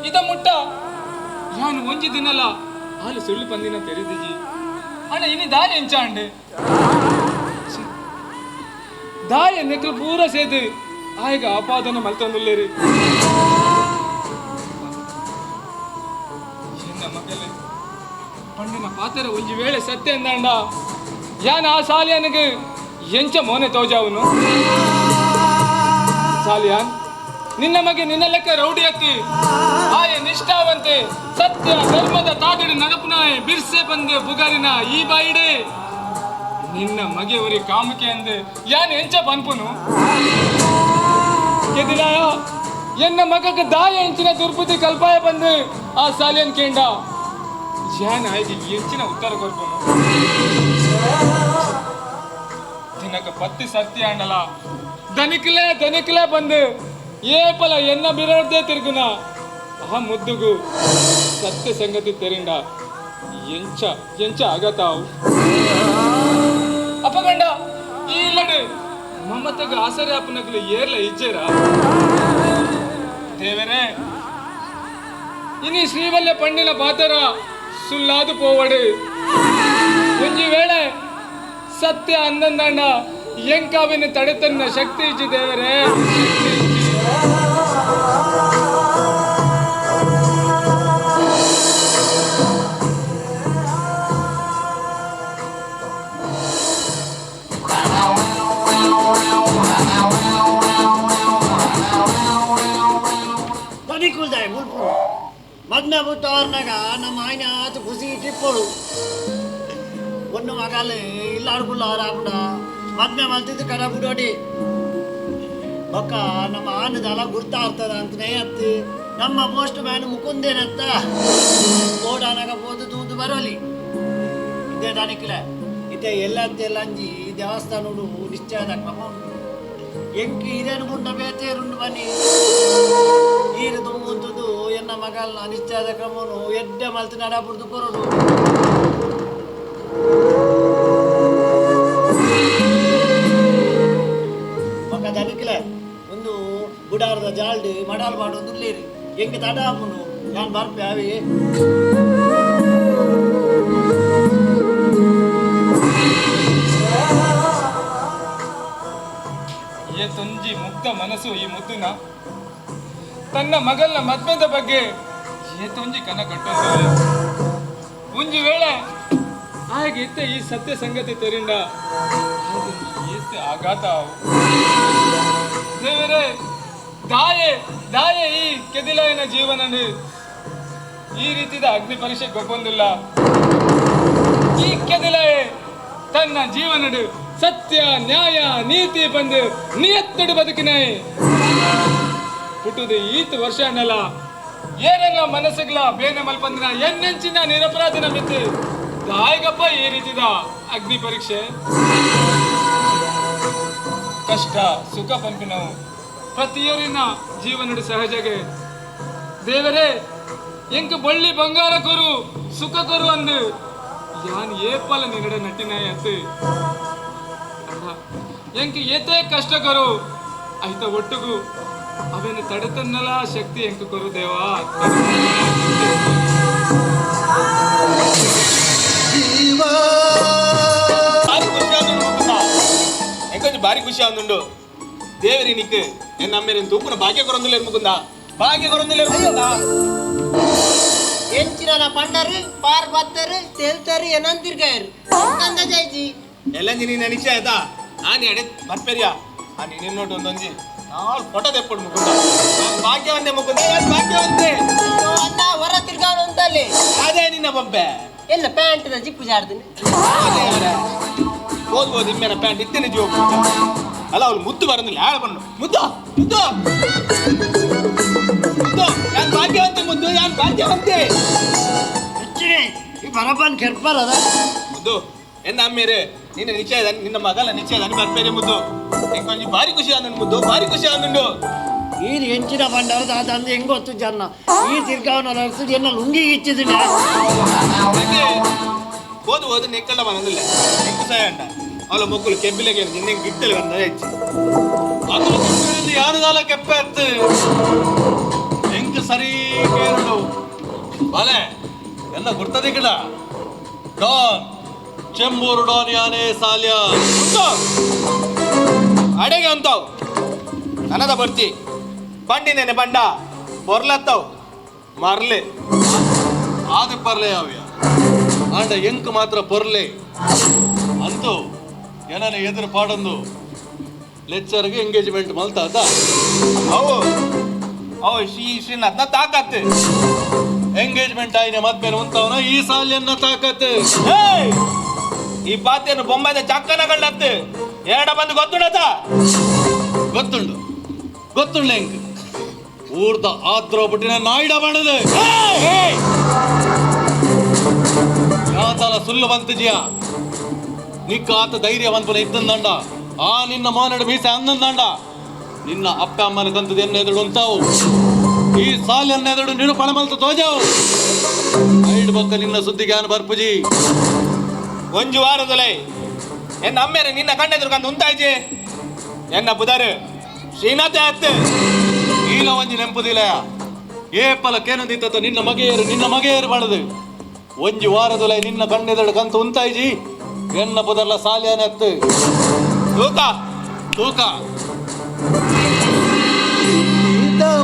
ಇದ ಮುಟ್ಟ ಯಾನು ಒಂಜಿ ದಿನಲ ಆಲು ಸುಳ್ಳು ಪಂದಿನ ತೆರಿದಿಜಿ ಅಣ್ಣ ಇನಿ ದಾರಿ ಎಂಚ ಅಂಡೆ ದಾಯ ನೆಕ್ಲು ಪೂರ ಸೇದು ಆಯಗ ಆಪಾದನೆ ಮಲ್ತೊಂದುಲ್ಲೇರಿ. ಎನ್ನ ಮಗಲೇ ಪಂಡಿನ ಪಾತ್ರ ಒಂಜಿ ವೇಳೆ ಸತ್ಯ ಎಂದಾಂಡ ಯಾನ ಆ ಸಾಲಿಯಾನಿಗೆ ಎಂಚ ಮೋನೆ ತೋಜಾವನು ಸಾಲಿಯಾನ್ ನಿನ್ನ ಮಗೆ ನಿನ್ನ ಲೆಕ್ಕ ರೌಡಿ ಅತ್ತಿ ಆಯ ನಿಷ್ಠಾವಂತೆ ಸತ್ಯ ಧರ್ಮದ ತಾದಿಡು ನಡಪುನಾಯ ಬಿರ್ಸೆ ಬಂದೆ ಬುಗಾರಿನ ಈ ಬಾಯಿಡೆ ನಿನ್ನ ಮಗೆ ಉರಿ ಕಾಮುಕೆ ಅಂದೆ ಯಾನ್ ಎಂಚ ಪನ್ಪುನು ಎದಿರಾಯ ಎನ್ನ ಮಗಕ್ಕೆ ದಾಯ ಎಂಚಿನ ದುರ್ಬುದ್ಧಿ ಕಲ್ಪಾಯ ಬಂದು ಆ ಸಾಲಿಯನ್ ಕೇಂಡ ಯಾನ್ ಆಯ್ಗೆ ಎಂಚಿನ ಉತ್ತರ ಕೊರ್ಪುನು ದಿನಕ್ಕೆ ಪತ್ತಿ ಸರ್ತಿ ಅಂಡಲ ದನಿಕ್ಲೆ ದನಿಕ್ಲೆ ಬಂದು ಏಪಲ ಎನ್ನ ಬಿರೋರ್ದೇ ತಿರುಗುನ ಆ ಮುದ್ದುಗು ಸತ್ಯ ಸಂಗತಿ ತೆರಿಂಡ ಎಂಚ ಎಂಚ ಆಗತಾವು ಅಪ್ಪಗಂಡ ಈ ಇಲ್ಲಡು ಮಮತಗ ಆಸರೆ ಅಪ್ಪನಗ್ಲು ಏರ್ಲ ಇಜ್ಜೇರ ದೇವರೇ ಇನಿ ಶ್ರೀವಲ್ಯ ಪಂಡಿನ ಪಾತರ ಸುಲ್ಲಾದು ಪೋವಡು ಒಂಜಿ ವೇಳೆ ಸತ್ಯ ಅಂದಂದಂಡ ಎಂಕಾವಿನ ತಡೆತನ್ನ ಶಕ್ತಿ ಇಜ್ಜಿ ದೇವರೇ ಶಕ್ತಿ ಇಜ್ಜಿ. ದನಿಕುಲ್ದಾಯ ಮುಲ್ಪುರು ಮದ್ಮೆ ಬುತ್ತವರ್ನಾಗ ನಮ್ಮ ఆయన ಆತ ಖುಷಿ ಟಿಪ್ಪೋಳು ಒಂದು ಮಗಾಲು ಇಲ್ಲಾಡ್ಗುಲ್ಲ ರಾಪುಡ ಮದ್ಮೆ ಮಲ್ತಿದ್ದು ಕಡ ಬಿಡೋಡಿ ಬೊಕ್ಕ ನಮ್ಮ ಆನದಲ್ಲ ಗುರ್ತಾ ಇರ್ತದ ಅಂತನೇ ಅತ್ತಿ ನಮ್ಮ ಪೋಸ್ಟ್ ಮ್ಯಾನ್ ಮುಕುಂದೇನತ್ತ ಓಡಾನಾಗ ಪೋದು ತೂದು ಬರೋಲಿ ಇದೇ ದಾನಿಕ್ಲೆ ಇದೇ ಎಲ್ಲ ಅಂಜಿ ದೇವಸ್ಥಾನಡು ನಿಶ್ಚಯದ ಕ್ರಮ ಉಂಟು ಎಂಕಿ ಇದೇನು ಗುಂಡ ಬೇತೇರುಂಡು ಬನ್ನಿ ಈರು ತುಂಬುಂತದ್ದು ಎನ್ನ ಮಗಲ್ನ ನಿಶ್ಚಯದ ಕ್ರಮನು ಎಡ್ಡೆ ಮಲ್ತು ನಡಪುಡ್ದು ಕೊರಡು ಮಗ ದನಿಕ್ಲೆ ಒಂದು ಗುಡಾರದ ಜಾಲ್ಡ್ ಮಡಾಲ್ ಮಾಡೋದು ಲೇರಿ ಎಂಕ್ ತಡ ಆಪುಂಡು ಯಾನ್ ಬರ್ಪೆ ಅವಿ. ಏತೊಂಜಿ ಮುಗ್ಧ ಮನಸ್ಸು ಈ ಮುದ್ದುನ ತನ್ನ ಮಗಲ್ನ ಮದ್ಮೆದ ಬಗ್ಗೆ ಏತೊಂಜಿ ಕನ ಕಟ್ಟೊಂದು ಒಂಜಿ ವೇಳೆ ಹಾಗೆ ಇತ್ತ ಈ ಸತ್ಯ ಸಂಗತಿ ತೆರಿಂಡ ಏತ್ ಆಘಾತ ದೇವರೇ ದಾಯೆ ದಾಯೆ ಈ ಕೆದಿಲಾಯನ ಜೀವನ ಈ ರೀತಿದ ಅಗ್ನಿ ಪರೀಕ್ಷೆ ಗೊಬ್ಬೊಂದಿಲ್ಲ. ಈ ಕೆದಿಲಾಯೆ ತನ್ನ ಜೀವನಡು ಸತ್ಯ ನ್ಯಾಯ ನೀತಿ ಬಂದು ನಿಯತ್ತಡು ಬದುಕಿನಾಯಿ ಹುಟ್ಟುದು ಈತ ವರ್ಷ ಅನ್ನಲ್ಲ ಏನೆಲ್ಲ ಮನಸ್ಸುಗಳ ಬೇನೆ ಮಲ್ಪಂದಿನ ಎನ್ನೆಂಚಿನ ನಿರಪರಾಧಿನ ಮಿತ್ತು ದಾಯಿಗಪ್ಪ ಈ ರೀತಿದ ಅಗ್ನಿ ಪರೀಕ್ಷೆ. ಕಷ್ಟ ಸುಖ ಪಂಪಿನವು ಪ್ರತಿಯೊರಿನ ಜೀವನಡು ಸಹಜಗೆ. ದೇವರೇ ಎಂಕ್ ಬಳ್ಳಿ ಬಂಗಾರ ಕೊರು ಸುಖ ಕೊರು ಅಂದು ಯಾನ್ ಏಪಲ ನಿನ್ನಡೆ ನಟಿನಾಯ ಅತ್ತು ಎಂಕ್ ಏತೇ ಕಷ್ಟ ಕೊರು ಐತ ಒಟ್ಟುಗು ಅವೇನು ತಡೆತನ್ನಲ ಶಕ್ತಿ ಎಂಕ್ ಕೊರು ದೇವಾ. ಭಾರಿ ಖುಷಿ ಆದುಂಡು ಎಂಕೊಂಚ ಭಾರಿ ಖುಷಿ ಆದುಂಡು ದೇವರಿ ನಿಕ್ ಎನ್ನ ಅಮ್ಮೇರಿನ ತೂಪುನ ಭಾಗ್ಯ ಕೊರೊಂದುಲ್ಲೆರ್ ಮುಕುಂದ ಭಾಗ್ಯ ಕೊರೊಂದುಲ್ಲೆರ್ ಮುಕುಂದ. ಎಂಚಿನ ಪಂಡರು ಪಾರ್ ಬತ್ತರು ತೇಲ್ತರು ಏನಂತಿರ್ಗಾಯರು ಅಂದಾಜಾಯ್ಜಿ ಎಲ್ಲಂಜಿ ನೀನು ನಿಶ್ಚಯ ಆಯ್ತಾ ಆನಿ ಅಡೆ ಬರ್ಪೆರಿಯಾ ಆನಿ ನಿನ್ನೋಟು ಒಂದೊಂಜಿ ನಾಲ್ ಫೋಟೋ ತೆಪ್ಪಡು ಮುಕುಂದ. ನಾನ್ ಭಾಗ್ಯವಂತೆ ಮುಕುಂದ, ಯಾನ್ ಭಾಗ್ಯವಂತೆ. ಅಣ್ಣ ಹೊರ ತಿರ್ಗಾವನು ಅಂತಲ್ಲಿ ಅದೇ ನಿನ್ನ ಬೊಬ್ಬೆ ಎಲ್ಲ ಪ್ಯಾಂಟ್ ಜಿಪ್ಪು ಜಾಡ್ತೀನಿ. ಓದ್ಬೋದು ಇಮ್ಮೇನ ಪ್ಯಾಂಟ್ ಇತ್ತೇನೆ ಜೀವ ಅಲ್ಲ ಅವಳು ಮುದ್ದು ಬರಂದಿಲ್ಲ ಯಾಳ ಬಣ್ಣು ಮುದ್ದು ಮುದ್ದು ಮುದ್ದು ಯಾನ್ ಭಾಗ್ಯವಂತೆ ಮುದ್ದು ಯಾನ್ ಭಾಗ್ಯವಂತೆ. ಈ ಬರಬನ್ ಕೆರ್ಪರದ ಮುದ್ದು ಎನ್ನ ಅಮ್ಮೇರೆ ನಿನ್ನ ನಿಶ್ಚಯ ನಿನ್ನ ಮಗಲ ನಿಶ್ಚಯ ಬರ್ಪೇರೆ ಮುದ್ದು. ಎಂಕೊಂಜಿ ಭಾರಿ ಖುಷಿ ಆದುಂಡು ಮುದ್ದು ಭಾರಿ ಖುಷಿ ಆದುಂಡು. ಈ ಎಂಚಿನ ಬಂಡಾರದ ಅದಂದು ಹೆಂಗ್ ಗೊತ್ತು ಜನ ಈ ತಿರ್ಗಾವನ ಎನ್ನ ಲುಂಗಿ ಇಚ್ಚಿದ್ದೀನಿ. ಓದು ಓದು ನೆಕ್ಕಲ್ಲ ಮನದಿಲ್ಲ ಎಂಕು ಸಹಾಯ ಅಂಡ ಅವಳ ಮೊಕ್ಕಲು ಕೆಬ್ಬಿಲೆಗೆ ನಿನ್ನೆ ಗಿಟ್ಟಲು ಬಂದ ಹೆಚ್ಚು ಅಗಲು ಕೆಪ್ಪೆಯಲ್ಲಿ ಯಾರುದಾಲ ಕೆಪ್ಪೆ ಅತ್ತು ಎಂಕ್ ಸರಿ ಕೇರಳು ಬಾಲೆ ಎಲ್ಲ ಗುರ್ತದೆ ಗಿಡ ಡಾನ್ ಚೆಂಬೂರು ಡಾನ್ ಯಾನೇ ಸಾಲ್ಯ ಅಡೆಗೆ ಅಂತಾವ್ ನನದ ಬರ್ತಿ ಬಂಡಿ ನೆನೆ ಬಂಡ ಬೊರ್ಲತ್ತಾವ್ ಮರ್ಲೆ ಆದಿ ಪರ್ಲೆ ಯಾವ್ಯ ಆಂಡ ಎಂಕ್ ಮಾತ್ರ ಪೊರ್ಲೆ ಅಂತೂ ಏನನ ಎದುರು ಪಾಡೊಂದು ಲೆಕ್ಚರ್ಗೆ ಎಂಗೇಜ್ಮೆಂಟ್ ಮಲ್ತಾತ. ಅವು ಅವು ಶ್ರೀ ಶ್ರೀನಾಥ್ನ ತಾಕತ್ತು ಎಂಗೇಜ್ಮೆಂಟ್ ಆಯ್ನೆ ಮದ್ಮೇಲೆ ಉಂತವನ ಈ ಸಾಲಿಯನ್ನ ತಾಕತ್ತು. ಈ ಪಾತೆಯನ್ನು ಬೊಂಬೈದ ಚಕ್ಕನ ಕಂಡತ್ತು ಎರಡ ಬಂದು ಗೊತ್ತುಂಡತ. ಗೊತ್ತುಂಡು ಗೊತ್ತುಂಡು ಎಂಕ್ ಊರ್ದ ಆದ್ರ ಬಿಟ್ಟಿನ ನಾಯಿಡ ಮಾಡದೆ ಯಾತಲ ಸುಳ್ಳು ಬಂತು ಜಿಯ ನಿಕ್ಕ ಆತ ಧೈರ್ಯ ಬಂದ್ಪುನ ಇದ್ದಂದಂಡ ಆ ನಿನ್ನ ಮಾನಡು ಮೀಸೆ ಅಂದಂದಂಡ ನಿನ್ನ ಅಪ್ಪ ಅಮ್ಮನ ಕಂತದ ಎನ್ನ ಎದುರು ಉಂತಾವು ಈ ಸಾಲನ್ನ ಎದುರು ನೀನು ಪಣಮಲ್ತ ತೋಜಾವು ಐಡ್ ಬೊಕ್ಕ ನಿನ್ನ ಸುದ್ದಿಗೆ ಬರ್ಪುಜಿ. ಒಂಜು ವಾರದಲೈ ಎನ್ನ ಅಮ್ಮೇರೆ ನಿನ್ನ ಕಣ್ಣೆದುರು ಕಂದು ಉಂತಾಯ್ಜಿ ಎನ್ನ ಬುದಾರು ಶ್ರೀನಾಥ ಆತ್ ಈಲ ಒಂಜಿ ನೆಂಪುದಿಲ್ಲ ಏ ಪಲ ಕೇನಂದಿತ್ತ ನಿನ್ನ ಮಗೆಯರು ನಿನ್ನ ಮಗೆಯರು ಬಾಳದು ಒಂಜಿ ವಾರದೊಲೆ ನಿನ್ನ ಕಣ್ಣೆದಳು ಕಂತು ಉಂತಾಯ್ಜಿ ಎನ್ನ ಪುದರ್ಲ ಸಾಲಿಯಾನೆ ಅತ್ತು ತೂಕ ತೂಕ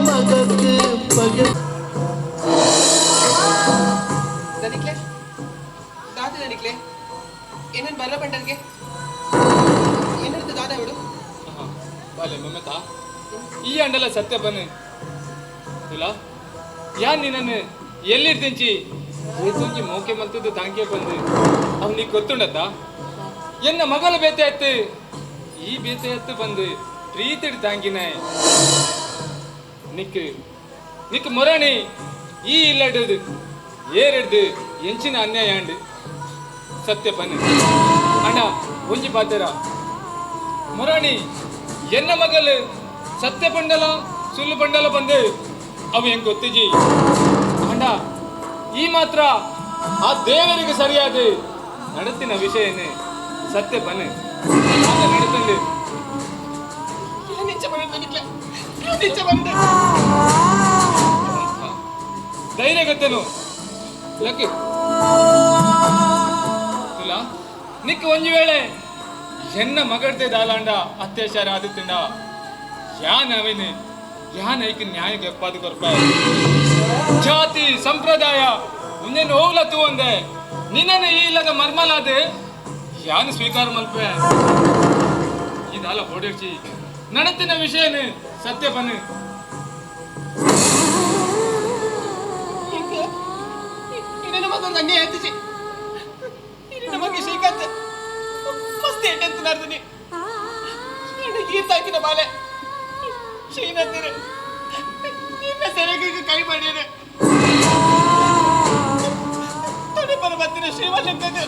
ಮಗಕ್ಕೆ ಪಗೆ ದನಿಕ್ಲೆ ದಾದ ದನಿಕ್ಲೆ ಏನೇನು ಬರ ಬಂಡಲ್ಗೆ ಏನಿರ್ತದೆ ದಾದ ಬಿಡು ಬಾಲೆ ಮಮತಾ ಈ ಅಂಡಲ ಸತ್ಯ ಬನ್ನಿ ತುಲಾ ಯಾನ್ ನಿನ್ನನ್ನು ಎಲ್ಲಿರ್ದಿಂಚಿ ಏತೊಂಜಿ ಮೋಕೆ ಮಲ್ತದ್ದು ತಾಂಕೆ ಬಂದು ಅವ್ ನೀ ಗೊತ್ತುಂಡತ್ತ ಎನ್ನ ಮಗಲ ಬೇತೆ ಆಯ್ತು ಈ ಬೇತೆ ಆಯ್ತು ಬಂದು ಪ್ರೀತಿಡ್ ತಾಂಗಿನ ನಿಕ್ ನಿಕ್ ಮೊರಣಿ ಈ ಇಲ್ಲಡ್ದು ಏರಿಡ್ದು ಎಂಚಿನ ಅನ್ಯಾಯ ಅಂಡು ಸತ್ಯ ಬನ್ನಿ ಅಣ್ಣ ಒಂಜಿ ಪಾತೆರ ಮೊರಾಣಿ ಎನ್ನ ಮಗಲು ಸತ್ಯ ಬಂಡಲ ಸುಳ್ಳು ಬಂಡಲ ಬಂದು ಅವು ಹೆಂಗ್ ಗೊತ್ತಿಜಿ ಅಣ್ಣ ಈ ಮಾತ್ರ ಆ ದೇವರಿಗೆ ಸರಿಯಾದ ನಡತಿನ ವಿಷಯನೇ ಸತ್ಯ ಬನ್ನಿ ನಡತಂಡು ಧೈರ್ಯ ಗೊತ್ತೇನು ಲಕ್ಕಿ ತುಲಾ ನಿಕ್ ಒಂಜಿ ವೇಳೆ ಎನ್ನ ಮಗಡ್ದೆ ದಾಲಾಂಡ ಅತ್ಯಾಚಾರ ಆದಿತ್ತಿಂಡ ಯಾನ್ ಅವೇನೆ ಯಾನ್ ಐಕ್ ನ್ಯಾಯ ಗೆಪ್ಪಾದ ಕೊರ್ಪ ಜಾತಿ ಸಂಪ್ರದಾಯ ಉಂದೆನ್ ಓವ್ಲ ತೂವಂದೆ ನಿನ್ನನ್ನು ಈ ಇಲ್ಲದ ಮರ್ಮಲಾದ ಯಾನ್ ಸ್ವೀಕಾರ ಮಲ್ಪೆ ಇದಾಲ ಓಡಿರ್ಚಿ ನಡತಿನ ವಿಷಯನೇ ಸತ್ಯ ಬನ್ನಿ ಮಗನ ಅನ್ಯಾಯ ಆತಿಜಿ ನಿನ್ನ ಮಗ ಶ್ರೀಕಾಂತ್ ಮಸ್ತ್ ಎಂಟಂತ ನರ್ದನಿ ಈ ತಾಕಿನ ಬಾಲೆ ಶ್ರೀನಾಥರು ನಿನ್ನ ಸೆರೆಗೆ ಕೈ ಮಾಡಿದೆ ತೊಡೆ ಬರ ಬತ್ತಿನ ಶ್ರೀವಲ್ಲಕ್ಕದು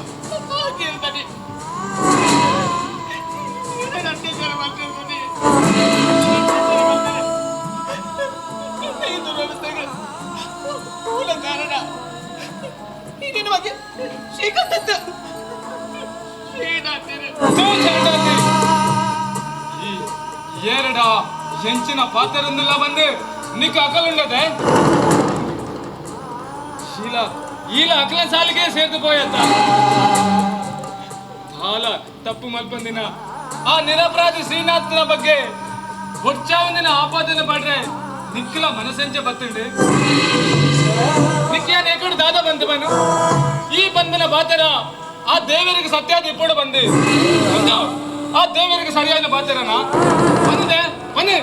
ಹಾಕಿರ್ತಾನೆ ಅತ್ಯಾಚಾರ ಮಾಡ್ತಿರ್ತಾನೆ ಈ ದುರವಸ್ಥೆಗೆ ಮೂಲ ಕಾರಣ ನಿನ್ನ ಬಗ್ಗೆ ಶ್ರೀಕಾಂತ್ ಶ್ರೀನಾಥರು ಈ ಎರಡ ಹೆಂಚಿನ ಪಾತ್ರರನ್ನೆಲ್ಲ ಬಂದು ನಿಕ್ಕ ಅಕಲುಂಡದೆ ಶೀಲಾ ಈಲ ಅಕಲ ಸಾಲಿಗೆ ಸೇರ್ದು ಪೋಯತ್ತ ದಾಲ ತಪ್ಪು ಮಲ್ಪಂದಿನ ಆ ನಿರಪರಾಧಿ ಶ್ರೀನಾಥನ ಬಗ್ಗೆ ಬೊಡ್ಚಾವಂದಿನ ಆಪಾದನೆ ಪಡ್ರೆ ನಿಕ್ಕಲ ಮನಸಂಚೆ ಬತ್ತುಂಡು ನಿಕ್ಕಿಯಾನ ಏಕಡು ದಾದ ಬಂತು ಬನು ಈ ಬಂದನ ಬಾತರ ಆ ದೇವರಿಗೆ ಸತ್ಯಾದ ಇಪ್ಪಡು ಬಂದು ಒಂದು ಆ ದೇವರಿಗೆ ಸರಿಯಾದ ಬಾತರನ ಬಂದಿದೆ ಬನ್ನಿ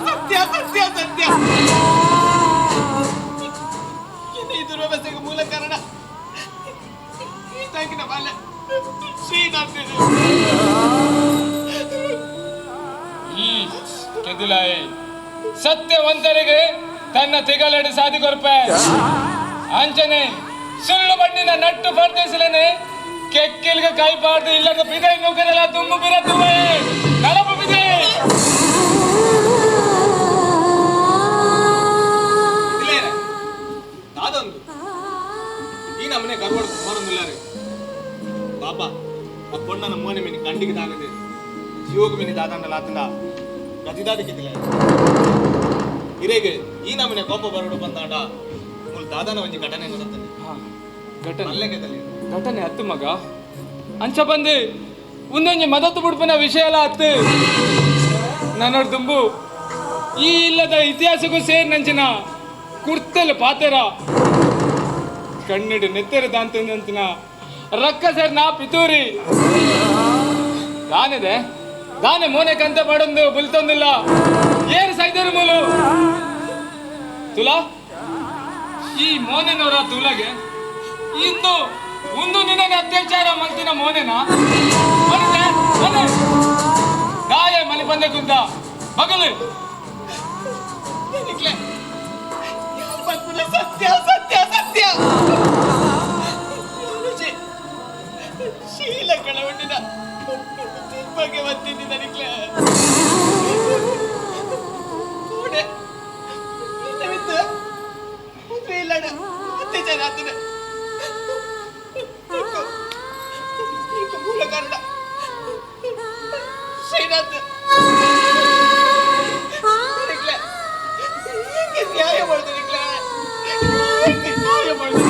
ಸತ್ಯ ಸತ್ಯ ಸತ್ಯ ಈ ದುರ್ವ್ಯವಸ್ಥೆಗೆ ಮೂಲ ಕಾರಣ ಈ ತಾಕಿನ ಬಾಲ್ಯ ಶ್ರೀನಾಥರು ಈ ಕೆದಿಲಾಯಿ ಸತ್ಯವಂತರಿಗೆ ತನ್ನ ತಿಗಲಡಿ ಸಾದಿ ಕೊರ್ಪೆ ಅಂಚನೆ ಸುಳ್ಳು ಬಣ್ಣಿನ ನಟ್ಟು ಪರ್ದೇಶಲನೆ ಕೆಕ್ಕಿಲ್ಗೆ ಕೈ ಪಾಡ್ದು ಇಲ್ಲದ ಬಿದೆ ನೂಕರೆಲ್ಲ ತುಂಬು ಬಿರತುವೆ ನಳಪು ಬಿದೆ. ದಾದೊಂದು. ಈ ನಮ್ಮನೆ ಗರ್ವಡ್ ಕುಮಾರೊಂದುಲ್ಲಾರೆ ಬಾಬಾ ಆ ಪೊಣ್ಣನ ಮೋನೆ ಮೀನು ಕಂಡಿಗೆ ತಾಗದೆ ಜೀವಕ್ಕೆ ಮೀನು ದಾದಂಡ ಲಾತಂಡ ಗತಿದಾದಕ್ಕಿದ್ದಿಲ್ಲ ಇರೇಗೆ ಈ ನಮ್ಮನೆ ಕೋಪ ಬರೋಡು ಬಂದಾಂಡ ಮುಲ್ ದಾದಾನ ಒಂಜಿ ಘಟನೆ ನಡತದೆ. ಘಟನೆ ಘಟನೆ ಹತ್ತು ಮಗ. ಅಂಚ ಬಂದು ಒಂದೊಂಜಿ ಮದತ್ತು ಬುಡ್ಪನ ವಿಷಯ ಎಲ್ಲ ಹತ್ತು ನನ್ನೋಡ್ ದುಂಬು ಈ ಇಲ್ಲದ ಇತಿಹಾಸಕ್ಕೂ ಸೇರಿ ನಂಚಿನ ಕುರ್ತಲ್ ಪಾತೆರ ಕಣ್ಣಿಡು ನೆತ್ತೆರ ದಾಂತಂತಿನ ರಕ್ಕ ಸೇರ್ ನಾ ಪಿತೂರಿ. ದಾನಿದೆ ದಾನೆ ಮೋನೆ ಕಂತೆ ಪಾಡೊಂದು ಬುಲ್ತೊಂದಿಲ್ಲ. ಏನು ಸೈದರು ಮೂಲು? ತುಲಾ ಈ ಮೋನೆನವರ ತುಲಗೆ ಇಂದು ಒಂದು ನಿನ್ನ ಅತ್ಯಾಚಾರ ಮಲ್ತಿನ ಮೋನೆನ ಮನೆ ಮನೆ ದಾಯ ಮನೆ ಬಂದೆ ಕುಂದ ಮಗಲು. ಸತ್ಯ ಸತ್ಯ ಸತ್ಯ. ಶೀಲ ಕಳವಟ್ಟಿನ ಬಗ್ಗೆ ಬಂದಿದ್ದಿ ನನಗೆ ಕೂಡೆ ಬಿತ್ತು ಮದುವೆ ಇಲ್ಲ ಅತ್ಯಾಚಾರ ಆಗ್ತದೆ. ಮೂಲ ಕಾರಣ ಶ್ರೀನಾಥ್. ಹೆಂಗೆ ನ್ಯಾಯ ಮಾಡ್ದೆ ಹೆಂಗೆ ನ್ಯಾಯ ಮಾಡ್ದೆ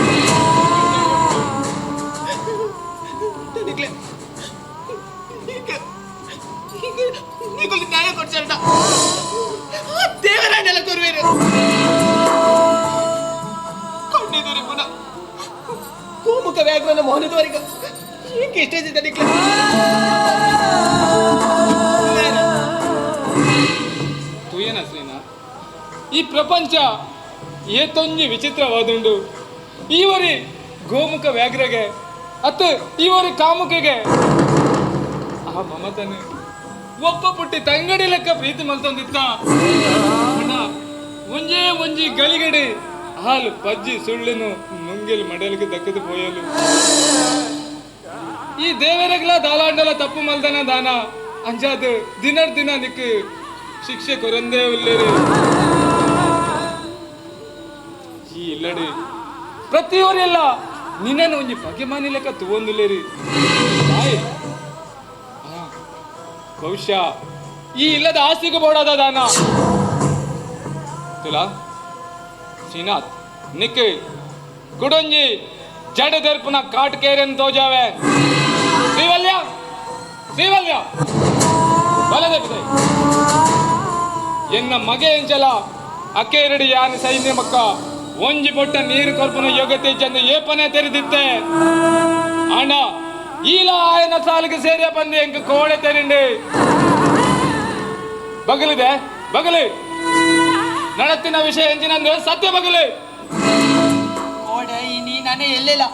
నీకు న్యాయం కొట్టారట ದೇವರಾಣೆಲ್ಲ ಕೊರುವೇರು ಕೊಂಡಿದ್ದೂರಿ ಪುನಃ ಗೋಮುಖ ವ್ಯಾಘ್ರನ ಮೋಹನದವರೆಗೆ ಏಕೆ ಎಷ್ಟೇ ನಿಕ್ಲೆ ತುಯನ ಶ್ರೀನಾ ಈ ಪ್ರಪಂಚ ಏತೊಂಜಿ ವಿಚಿತ್ರವಾದುಂಡು. ಈವರಿ ಗೋಮುಖ ವ್ಯಾಘ್ರಗೆ ಅತ್ತ ಈವರಿ ಕಾಮುಕೆಗೆ ಆ ಮಮತನೆ ಒಬ್ಬ ಪುಟ್ಟಿ ತಂಗಡಿ ಲೆಕ್ಕ ಪ್ರೀತಿ ಮಲ್ತೊಂದಿತ್ತ. ಅಣ್ಣ ಒಂಜೇ ಒಂಜಿ ಗಳಿಗಡಿ ಹಾಲು ಪಜ್ಜಿ ಸುಳ್ಳುನು ಮುಂಗಿಲ್ ಮಡಲಿಗೆ ದಕ್ಕದು ಪೋಯಲು. ಈ ದೇವರಗ್ಲ ದಾಲಾಂಡಲ ತಪ್ಪು ಮಲ್ದನ ದಾನ ಅಂಜಾದ ದಿನರ್ ದಿನ ನಿಕ್ ಶಿಕ್ಷೆ ಕೊರಂದೇ ಉಲ್ಲೇರಿ. ಈ ಇಲ್ಲಡಿ ಪ್ರತಿಯವರೆಲ್ಲ ನಿನ್ನನ್ನು ಒಂಜಿ ಬಗೆ ಲೆಕ್ಕ ತುವೊಂದುಲ್ಲೇರಿ. ಬಹುಶಃ ಈ ಇಲ್ಲದ ಆಸ್ತಿಗೆ ಬೋಡಾದ ದಾನ ತುಲಾ ಶ್ರೀನಾಥ್ ನಿಕ್ ಕುಡೊಂಜಿ ಜಡ ದರ್ಪನ ಕಾಟ್ಕೇರನ್ ತೋಜಾವೆ. ಶ್ರೀವಲ್ಯ ಶ್ರೀವಲ್ಯ ಬಲದೆ ಬಿದೆ ಎನ್ನ ಮಗೆ ಎಂಚಲ ಅಕ್ಕೇರಡಿ ಯಾನ ಸೈನ್ಯ ಮಕ್ಕ ಒಂಜಿ ಪೊಟ್ಟ ನೀರು ಕೊರ್ಪುನ ಯೋಗ್ಯತೆ ಚಂದ ಏಪನೆ ತೆರೆದಿತ್ತೆ ಅಣ್ಣ ಈಲ ಆಯನ ಸಾಲಿಗೆ ಸೇರಿಯ ಬಂದು ಎಂಕ ಕೋಡೆ ತೆರಿಂಡಿ ಬಗಲಿದೆ ಬಗಲಿ ನಡತ್ತಿನ ವಿಷಯ ಎಂಚಿನಂದು ಸತ್ಯ ಬಗಲಿ ಕೋಡೆ ಇನಿ ನಾನೇ ಎಲ್ಲೆಲ್ಲ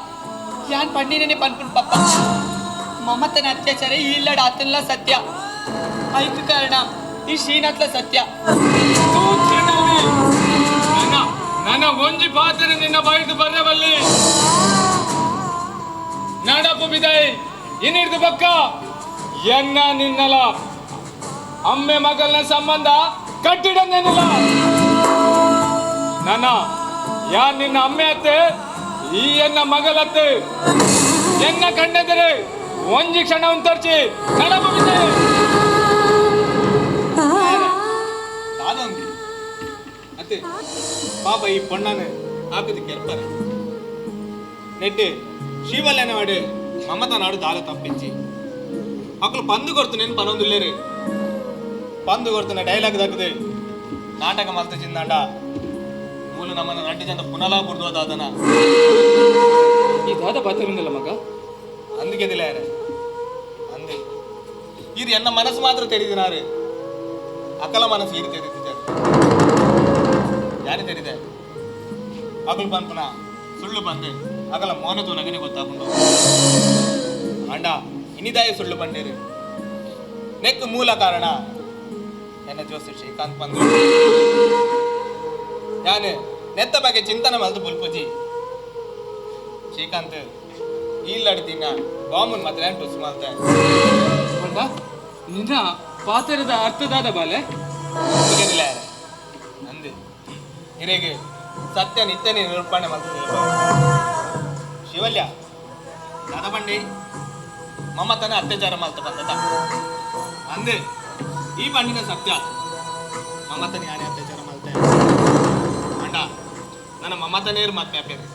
ಯಾನ್ ಪಣ್ಣಿನೇ ಪನ್ಪುನ್ ಪಪ್ಪ ಮಮತನ ಅತ್ಯಾಚಾರ ಇಲ್ಲಡ ಆತನ್ಲ ಸತ್ಯ ಐಕ್ ಕಾರಣ ಈ ಶ್ರೀನಾಥ್ಲ ಸತ್ಯ ನನ್ನ ನನ್ನ ಒಂಜಿ ಪಾತ್ರ ನಿನ್ನ ಬಾಯಿದು ಬರ್ರವಲ್ಲಿ ನಡಪು ಬಿದೈ ಇನ್ನಿಡ್ದು ಪಕ್ಕ ಎನ್ನ ನಿನ್ನಲ ಅಮ್ಮೆ ಮಗಲ್ನ ಸಂಬಂಧ ಕಟ್ಟಿಡನೇನಿಲ್ಲ ನನ್ನ ಯಾ ನಿನ್ನ ಅಮ್ಮೆ ಅತ್ತೆ ಈ ಎನ್ನ ಮಗಲತ್ತೆ ಎನ್ನ ಕಂಡೆದರೆ ಒಂಜಿ ಕ್ಷಣ ಉಂತರ್ಚಿ ನಡಪು ಬಿದೈ ದಾದಂದಿ ಅತ್ತೆ ಪಾಪ ಈ ಪೊಣ್ಣನ ಆಪಿದ ಕೆರ್ಪರ ನೆಟ್ಟು ಶ್ರೀವಲ್ಯನ ವಾಡು ಮಮತಾ ನಾಡು ದಾಲ ತಪ್ಪಿಂಚಿ ಅಕ್ಕಲು ಪಂದು ಕೊಡ್ತು నేను ಪನೊಂದುಲ್ಲೇರು ಪಂದು ಕೊಡ್తున్న ಡೈಲಾಗ್ ದಕ್ಕದೆ ನಾಟಕ ಮಲ್ತ ಚಿಂದಾಂಡ ಮೂಲು ನಮ್ಮನ್ನ ನಡ್ಡಿ ಜನ ಪುನಲಾ ಬುರ್ದು ದಾದನ ಈ ದಾದ ಪಾತ್ರನಿಲ್ಲ ಮಗ అందుకే తెలియను అందే ಇದು ಎನ್ನ ಮನಸ್ಸು ಮಾತ್ರ ತೆರೆದಿನಾರು ಅಕಲ ಮನಸ್ಸು ಇದು ತೆರೆದಿದ್ದಾರೆ ಯಾರು ತೆರೆದೆ ಅಗಲು ಪನ್ಪುನ ಸುಳ್ಳು ಬಂದು ಅಗಲ ಮೋನ ತೂನಗನೆ ಗೊತ್ತಾಪುಂಡು ಅಂಡ ಇನಿದಾಯ ಸುಳ್ಳು ಬಂಡೇರು ನೆಕ್ ಮೂಲ ಕಾರಣ ಎನ್ನ ಜೋಸ್ ಶ್ರೀಕಾಂತ್ ಬಂದು ಯಾನು ನೆತ್ತ ಬಗ್ಗೆ ಚಿಂತನೆ ಮಲ್ತು ಬುಲ್ಪುಜಿ ಶ್ರೀಕಾಂತ್ ಈಲ್ಲಾಡ್ತೀನ ಬಾಂಬನ್ ಮಾತ್ರ ಟುಸ್ ಮಾಡ್ತೆ ನಿನ್ನ ಪಾತ್ರದ ಅರ್ಥದಾದ ಬಾಲೆ అందుకేదిలే ಅಂದೆ ಹಿರೇಗೆ ಸತ್ಯ ನಿತ್ಯ ನಿರೂಪಣೆ ಮಾಡ್ತೀನಿ ಶಿವಲ್ಯ ದಾದಬಂಡಿ ಮಮತನ ಅತ್ಯಾಚಾರ ಮಾಡ್ತ ಬಂದದ ಅಂದೆ ಈ ಬಂಡಿನ ಸತ್ಯ ಮಮತನ ಯಾರೇ ಅತ್ಯಾಚಾರ ಮಾಡ್ತೆ ಬಂಡ ನನ್ನ ಮಮತನೇರು ಮತ್ತೆ ಅಪ್ಪೇರು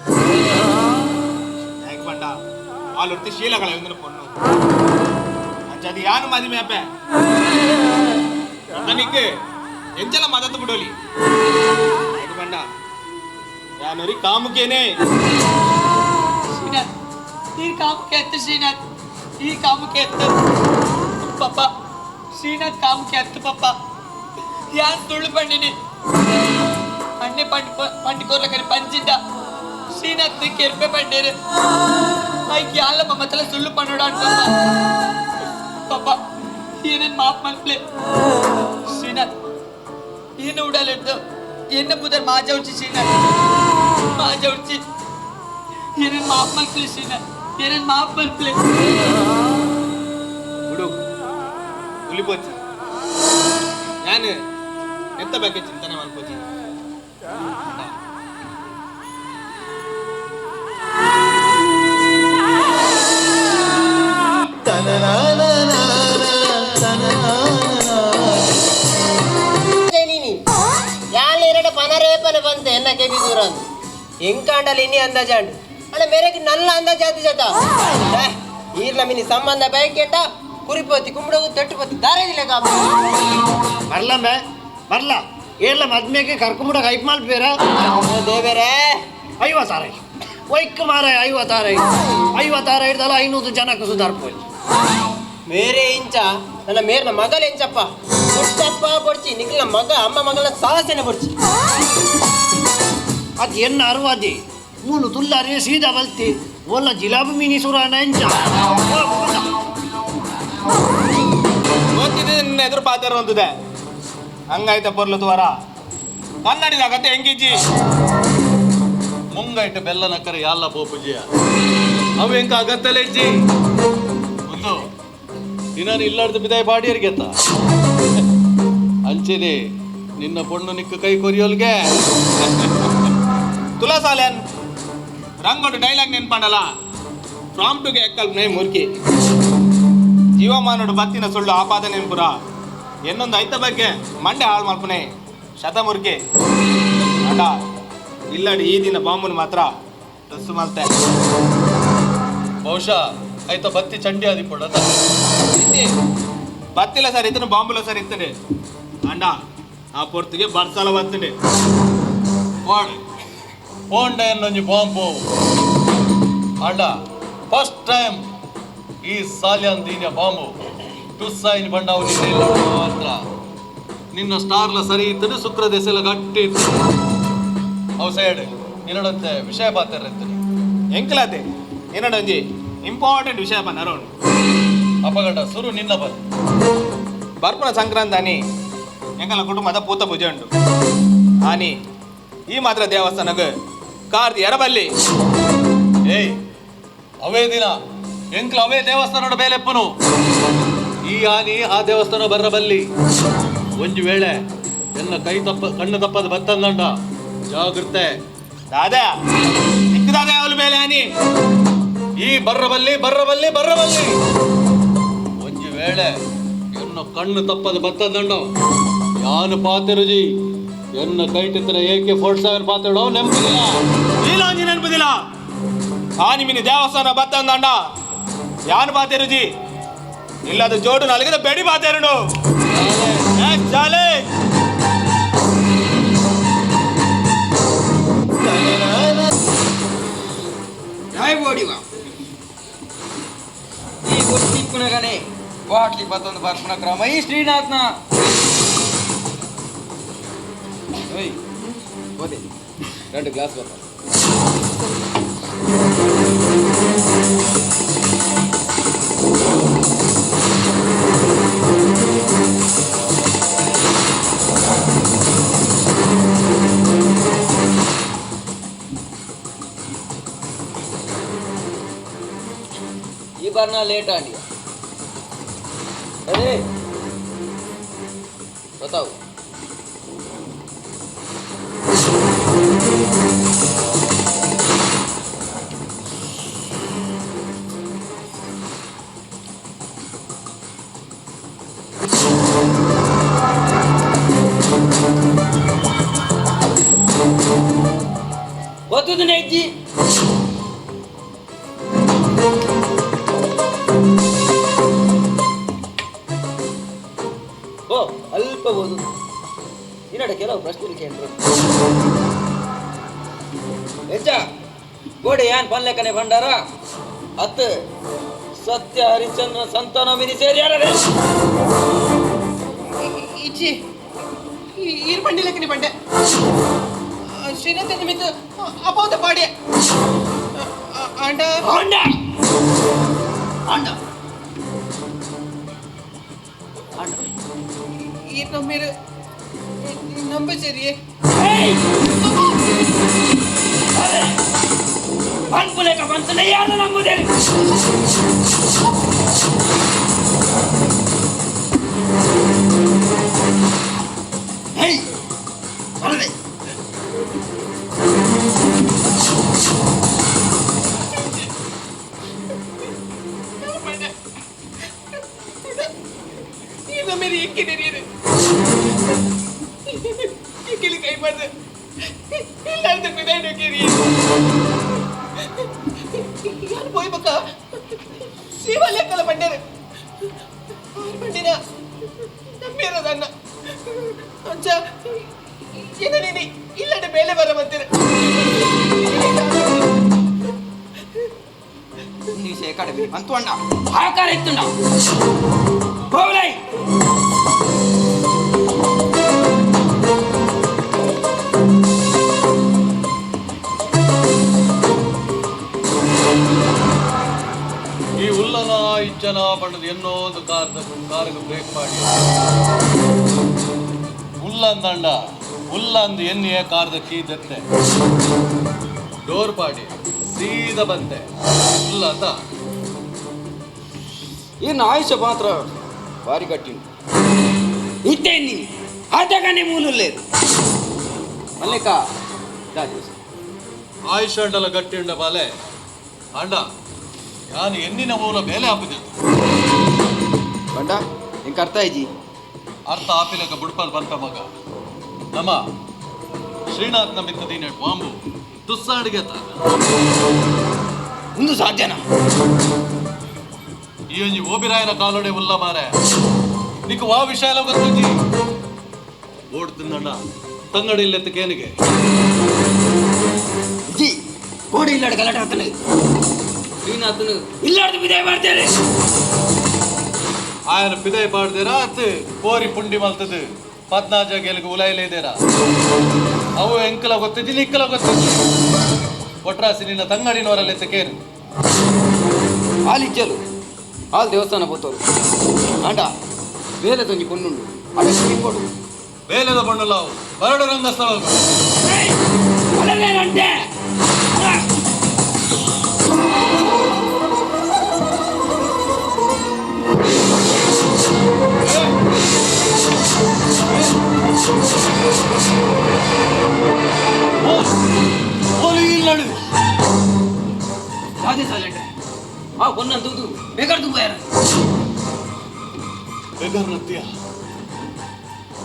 ಯಾಕೆ ಬಂಡ ಆಲುರ್ತಿ ಶೀಲಗಳ ಒಂದಿನ ಪೊಣ್ಣು ಅಂಚದು ಯಾನು ಮದಿ ಮೇಪೆ ತನಿಕ್ ಎಂಚಲ ಮದತ್ತು ಬಿಡೋಲಿ ಯಾಕೆ ಬಂಡ ಯಾನೊರಿ ಕಾಮುಕೇನೆ ಶ್ರೀನಾಥ್ ಈ ಕಾಮಕ್ಕೆ ಎತ್ತು ಶ್ರೀನಾಥ್ ಈ ಕಾಮಕ್ಕೆ ಎತ್ತು ಪಪ್ಪ ಶ್ರೀನಾಥ್ ಕಾಮಕ್ಕೆ ಎತ್ತು ಪಪ್ಪ ಯಾನ್ ಸುಳ್ಳು ಪಂಡಿನಿ ಅಣ್ಣೆ పండు పండుకోర్లకని పంచింద ಶ್ರೀನಾಥ್ ಕೆರ್ಪೆ పంಡೇರು ಐಕ್ ಯಾಲ ಮಮತಲ ಸುಳ್ಳು ಪಣ್ಣೋಡ ಪಪ್ಪ ಪಪ್ಪ ಏನೇನು ಮಾಪ್ ಮಲ್ಪ್ಲೆ ಶ್ರೀನಾಥ್ ಏನು ಉಡಾಲಿಡ್ದು ಎನ್ನ ಬುದರ್ ಮಾಜೌಡ್ಚಿ ಶ್ರೀನಾಥ್ ಮಾಜೌಡ್ಚಿ ಏನೇನು ಮಾಪ್ ಮಲ್ಪ್ಲೆ ಶ್ರೀನಾಥ್ ಏನೇನು ಮಾಪ್ ಮಲ್ಪ್ಲೆ ಬಿಡು ಉಲಿಪೋಚಿ ನಾನು ಎತ್ತ ಬಗ್ಗೆ ಚಿಂತನೆ ಮಾಡ್ಕೋಚಿ ನೀನಿ ಯಾನ್ ಎರಡ ಪನರೇಪನೆ ಬಂತೆ ಎನ್ನ ಕೆಬಿ ದೂರ ಅಂದು ಎಂಕಾಂಡಲ ಇನ್ನಿ ಅಂದಾಜಾಂಡು ಅಣ್ಣ ಮೇರೆಗೆ ನಲ್ಲ ಅಂದಾಜಾತಿ ಜತ ಈರ್ಲ ಮಿನಿ ಸಂಬಂಧ ಬಯಕೆಂಡ ಕುರಿಪೋತಿ ಕುಂಬಡಗು ತಟ್ಟುಪೋತಿ ದಾರ ಕಾಪು ಬರ್ಲಂಬೆ ಬರ್ಲ ಏರ್ಲ ಮದ್ಮೆಗೆ ಕರ್ಕೊಂಬಿಡ ಕೈಪ್ ಮಲ್ಪೇರ ದೇವೇರೇ ಐವತ್ತಾರೈ ಒಯ್ಕ್ ಮಾರಾಯ ಐವತ್ತಾರೈ ಐವತ್ತಾರ ಹಿಡ್ದಲ್ಲ 500 ಜನಕ್ಕೆ ಸುಧಾರ್ಪೋಯ್ ಮೇರೆ ಇಂಚ ನನ್ನ ಮೇರ್ನ ಮಗಲ ಎಂಚಪ್ಪ ಬೊಡ್ಚಪ್ಪ ಬೊಡ್ಚಿ ನಿಖಿಲ್ನ ಮಗ ಅಮ್ಮ ಮಗನ ಸಾಹಸನೆ ಬೊಡ್ಚಿ ಅದು ಎನ್ನ ಅರುವಾದಿ ಮೂಲು ತುಲ್ಲಾರಿ ಸೀದಾ ಬಲ್ತಿ ಒಲ್ಲ ಜಿಲಾಬಿ ಮೀನಿ ಸುರಾನ ಎಂಚ ಗೊತ್ತಿದೆ ನಿನ್ನ ಎದುರು ಪಾತ್ರ ಅಂತಿದೆ ಹಂಗಾಯ್ತ ಪೊರ್ಲು ತುವರ ಕನ್ನಡಿದ ಕತೆ ಹೆಂಗಿಜ್ಜಿ ಮುಂಗೈಟ್ ಬೆಲ್ಲನ ಕರೆ ಯಾಲ್ಲ ಪೋಪುಜಿಯ ಅವು ಎಂಕ ಅಗತ್ತಲೇ ಇಜ್ಜಿ ಒಂದು ನಿನ್ನನ್ನು ಇಲ್ಲಾರ್ದು ಬಿದಾಯ ಬಾಡಿಯರಿಗೆತ್ತ ಅಂಚೆನೆ ನಿನ್ನ ಪೊಣ್ಣು ನಿಕ್ಕ ಕೈ ಕೊರಿಯೋಲ್ಗೆ ತುಲಸಾಲೆನ್ ರಂಗೊಂಡು ಡೈಲಾಗ್ ನೆನ್ಪಂಡಲ ಪ್ರಾಂಪ್ಟುಗೆ ಎಕ್ಕಲ್ಪನೆ ಮುರ್ಕಿ ಜೀವಮಾನುಡು ಬತ್ತಿನ ಸುಳ್ಳು ಆಪಾದ ನೆನ್ಪುರ ಎನ್ನೊಂದು ಐತ ಬಗ್ಗೆ ಮಂಡೆ ಹಾಳು ಮಲ್ಪನೆ ಶತಮುರ್ಕಿ ಅಡ ಇಲ್ಲಡಿ ಈ ದಿನ ಬಾಂಬುನ್ ಮಾತ್ರ ಟಸ್ಸು ಮಲ್ತೆ ಬಹುಶಃ ಆಯ್ತ ಬತ್ತಿ ಚಂಡಿ ಆದಿಪ್ಪಡ. ಬತ್ತಿಲ್ಲ ಸರ್ ಇತ್ತನು, ಬಾಂಬುಲ ಸರ್ ಇತ್ತಂಡೆ. ಅಂಡ ಆ ಪೊರ್ತಿಗೆ ಬರ್ಸಲ ಬತ್ತಂಡೆ. ವಾಡ್ ಪೋಂಡ ಎನ್ನೊಂಜಿ ಬಾಂಬು ಅಂಡ ಫಸ್ಟ್ ಟೈಮ್ ಈ ಸಾಲ್ಯಾನ್ ದೀನ ಬಾಂಬು ಟುಸ್ಸಾಯಿನ ಬಂಡಾವು ನಿನ್ನ ಮಾತ್ರ ನಿನ್ನ ಸ್ಟಾರ್ಲ ಸರಿ ಇತ್ತದು, ಶುಕ್ರ ದೆಸೆಲ ಗಟ್ಟಿ ಇತ್ತು. ಅವು ಸೈಡ್ ನಿನ್ನಡಂತೆ ವಿಷಯ ಪಾತ್ರ ಇರ್ತದೆ. ಎಂಕಲಾತೆ ಏನಡೊಂಜಿ ಇಂಪಾರ್ಟೆಂಟ್ ವಿಷಯ ಪನ್ನರು. ಅಪಗಡ ಸುರು ನಿನ್ನ ಬರ್. ಬರ್ಪನ ಸಂಕ್ರಾಂತಿ ಆನಿ ಎಂಕಲ ಕುಟುಂಬದ ಪೂತ ಪೂಜೆ ಉಂಟು. ಆನಿ ಈ ಮಾತ್ರ ದೇವಸ್ಥಾನಕ್ಕೆ ಕಾರ್ದಿ ಎರಬಲ್ಲಿ. ಏಯ್ ಅವೇ ದಿನ ಎಂಕ್ಲ ಅವೇ ದೇವಸ್ಥಾನದ ಬೇಲೆಪ್ಪನು ಈ ಆನಿ ಆ ದೇವಸ್ಥಾನ ಬರ್ರಬಲ್ಲಿ. ಒಂಜಿ ವೇಳೆ ಎನ್ನ ಕೈ ತಪ್ಪ ಕಣ್ಣು ತಪ್ಪದ ಬತ್ತಂದಂಡ ಜಾಗೃತೆ. ದಾದಾ ನಿಕ್ಕ ದಾದಾ ಯಾವಲು ಬೇಲೆ ಆನಿ ಈ ಬರ್ರಬಲ್ಲಿ ಬರ್ರಬಲ್ಲಿ ಬರ್ರಬಲ್ಲಿ. ಒಂಜಿ ವೇಳೆ ಎನ್ನ ಕಣ್ಣು ತಪ್ಪದ ಬತ್ತಂದಂಡ ಯಾನು ಪಾತಿರುಜಿ ಎನ್ನ ಕೈಟಿತ್ರ AK-47 ಪಾತಿಡೋ ನೆಂಪುದಿಲ್ಲ. ಇಲ್ಲ ಒಂಜಿ ನೆನಪುದಿಲ್ಲ. ಆನಿ ಮಿನಿ ದೇವಸ್ಥಾನ ಬತ್ತಂದಂಡ ಯಾನು ಪಾತಿರುಜಿ ಇಲ್ಲದ ಜೋಡು ನಲಗಿದ ಬೆಡಿ ಪಾತೇರುಡು ಚಾಲೆ. ಬೋಡಿವ ಈ ಗೊತ್ತಿಪ್ಪುನಗನೆ ಬಾಟ್ಲಿ ಬತ್ತೊಂದು ಬರ್ಪುನ ಕ್ರಮ ಈ ಶ್ರೀನಾಥ್ನ. ಓಯ್ ಓದೆ 2 ಗ್ಲಾಸ್ ಬರ್ತ. ಈ ಬಾರ್ ನಾ ಲೇಟ್ ಆಂಡಿ. अरे बताओ ಗೊತ್ತುದು ನೈಜಿ. ಓ ಅಲ್ಪ ಓದು ಇನ್ನಡ ಕೆಲವು ಪ್ರಶ್ನೆ ಕೇಳ್ರು ಹೆಚ್ಚ ಗೋಡೆ ಯಾನ್ ಪನ್ಲೆಕ್ಕನೆ ಭಂಡಾರ ಅತ್ ಸತ್ಯ ಹರಿಶ್ಚಂದ್ರ ಸಂತಾನ ಮಿನಿ ಸೇರಿ ಯಾರೇ ಇಚ್ಚಿ ಈರ್ ಬಂಡಿಲಕ್ಕನೆ ಬಂಡೆ ಶ್ರೀನಾಥ ನಿಮಿತ್ತ ಅಪೌತ ಪಾಡೆ ಆಂಡ ಆಂಡ ಆಂಡ ಆಂಡ ಈರ್ ನಮ್ಮೇರು ನಂಬಚರಿಯೇ. ಅನ್ಪುಲೇಕ ಬಂತಲ್ಲ ಯಾರು ನಂಬುದೇ. ಈ ಉಲ್ಲನ ಇಜ್ಜನ ಬಣ್ಣದ ಎನ್ನೋ ಒಂದು ಕಾರ್ಗೆ ಬ್ರೇಕ್ ಮಾಡಿ ಉಲ್ಲಂದಂಡ ಉಲ್ಲಂದು ಎನ್ನಿಯ ಕಾರ್ದ ಕೀ ದತ್ತೆ ಡೋರ್ ಪಾಡಿ ಸೀದಾ ಬಂತೆ ಉಲ್ಲಂದ. ಇನ್ನು ಆಯುಷ್ಯ ಮಾತ್ರ ಭಾರಿ ಗಟ್ಟಿ ಇತ್ತೇ ನೀನು ಆತಗನೇ ಮೂಲುಲ್ಲೇದು ಮಲ್ಲಿಕ ಆಯುಷ್ಯ ಅಂಡಲ ಗಟ್ಟಿ ಉಂಡ ಬಾಲೆ ಅಂಡ ನಾನು ಎನ್ನಿನ ಮೂಲ ಮೇಲೆ ಹಾಕುದಿತ್ತು ಬಂಡ ಇಂಕ ಅರ್ಥ ಆಯ್ಜಿ. ಅರ್ಥ ಆಪಿಲಕ ಬುಡ್ಪದ ಬಂತ ಮಗ ನಮ್ಮ ಶ್ರೀನಾಥ್ ನಮ್ಮಿತ್ತ ದೀನ ಬಾಂಬು ದುಸ್ಸಾಡಿಗೆ ಒಂದು ಸಾಧ್ಯನಾ? ಈ ಒಂಜಿ ಓಬಿರಾಯನ ಕಾಲೋಡೆ ಉಲ್ಲ ಮಾರೆ ನಿಕ್ ವಾ ವಿಷಯ ಎಲ್ಲ ಗೊತ್ತುಂಜಿ ಓಡ್ತಿಂದಣ್ಣ ತಂಗಡಿ ಇಲ್ಲೆತ್ತ ಕೇನಿಗೆ ಜಿ ಕೋಡಿ ಇಲ್ಲಾಡು ಗಲಾಟೆ ಆತನು ಶ್ರೀನಾಥನು ಇಲ್ಲಾಡ್ದು ಬಿದಾಯ ಮಾಡ್ತೇನೆ. ఆయన పిదై పాడుదేరా అత్ కోరి ಪುಂಡಿ ಮಲ್ತದು ಪದ್ನಾಜ ಗೆಲುಗು ಉಲಾಯಿಲೇದೇರಾ ಅವು ಎಂಕಲ ಗೊತ್ತಿದ್ದಿ ನಿಕ್ಕಲ ಗೊತ್ತಿದ್ದಿ ಒಟ್ರಾಸಿ ನಿನ್ನ ತಂಗಡಿನವರಲ್ಲೆತ್ತ ಕೇನು ಹಾಲು ಇಜ್ಜಲು ಹಾಲು ದೇವಸ್ಥಾನ ಪೋತೋರು ಆಂಡ ಬೇಲೆ ತೊಂಜಿ ಪೊನ್ನುಂಡು ಅಡೆ ಕೊಡು. ಬೇಲೆದ ಬಣ್ಣಲಾವು ಬರಡು ರಂಗಸ್ಥಳ. అంటే ಇಲ್ಲಡು ರಾಜೇ ಸಾಲೆಂಡ್ರೆ ಆ ಪೊನ್ನನ್ ತೂದು ಬೇಕಾರ್ ತುಂಬ ಯಾರು ಬೆಗರ್ನತ್ತಿಯ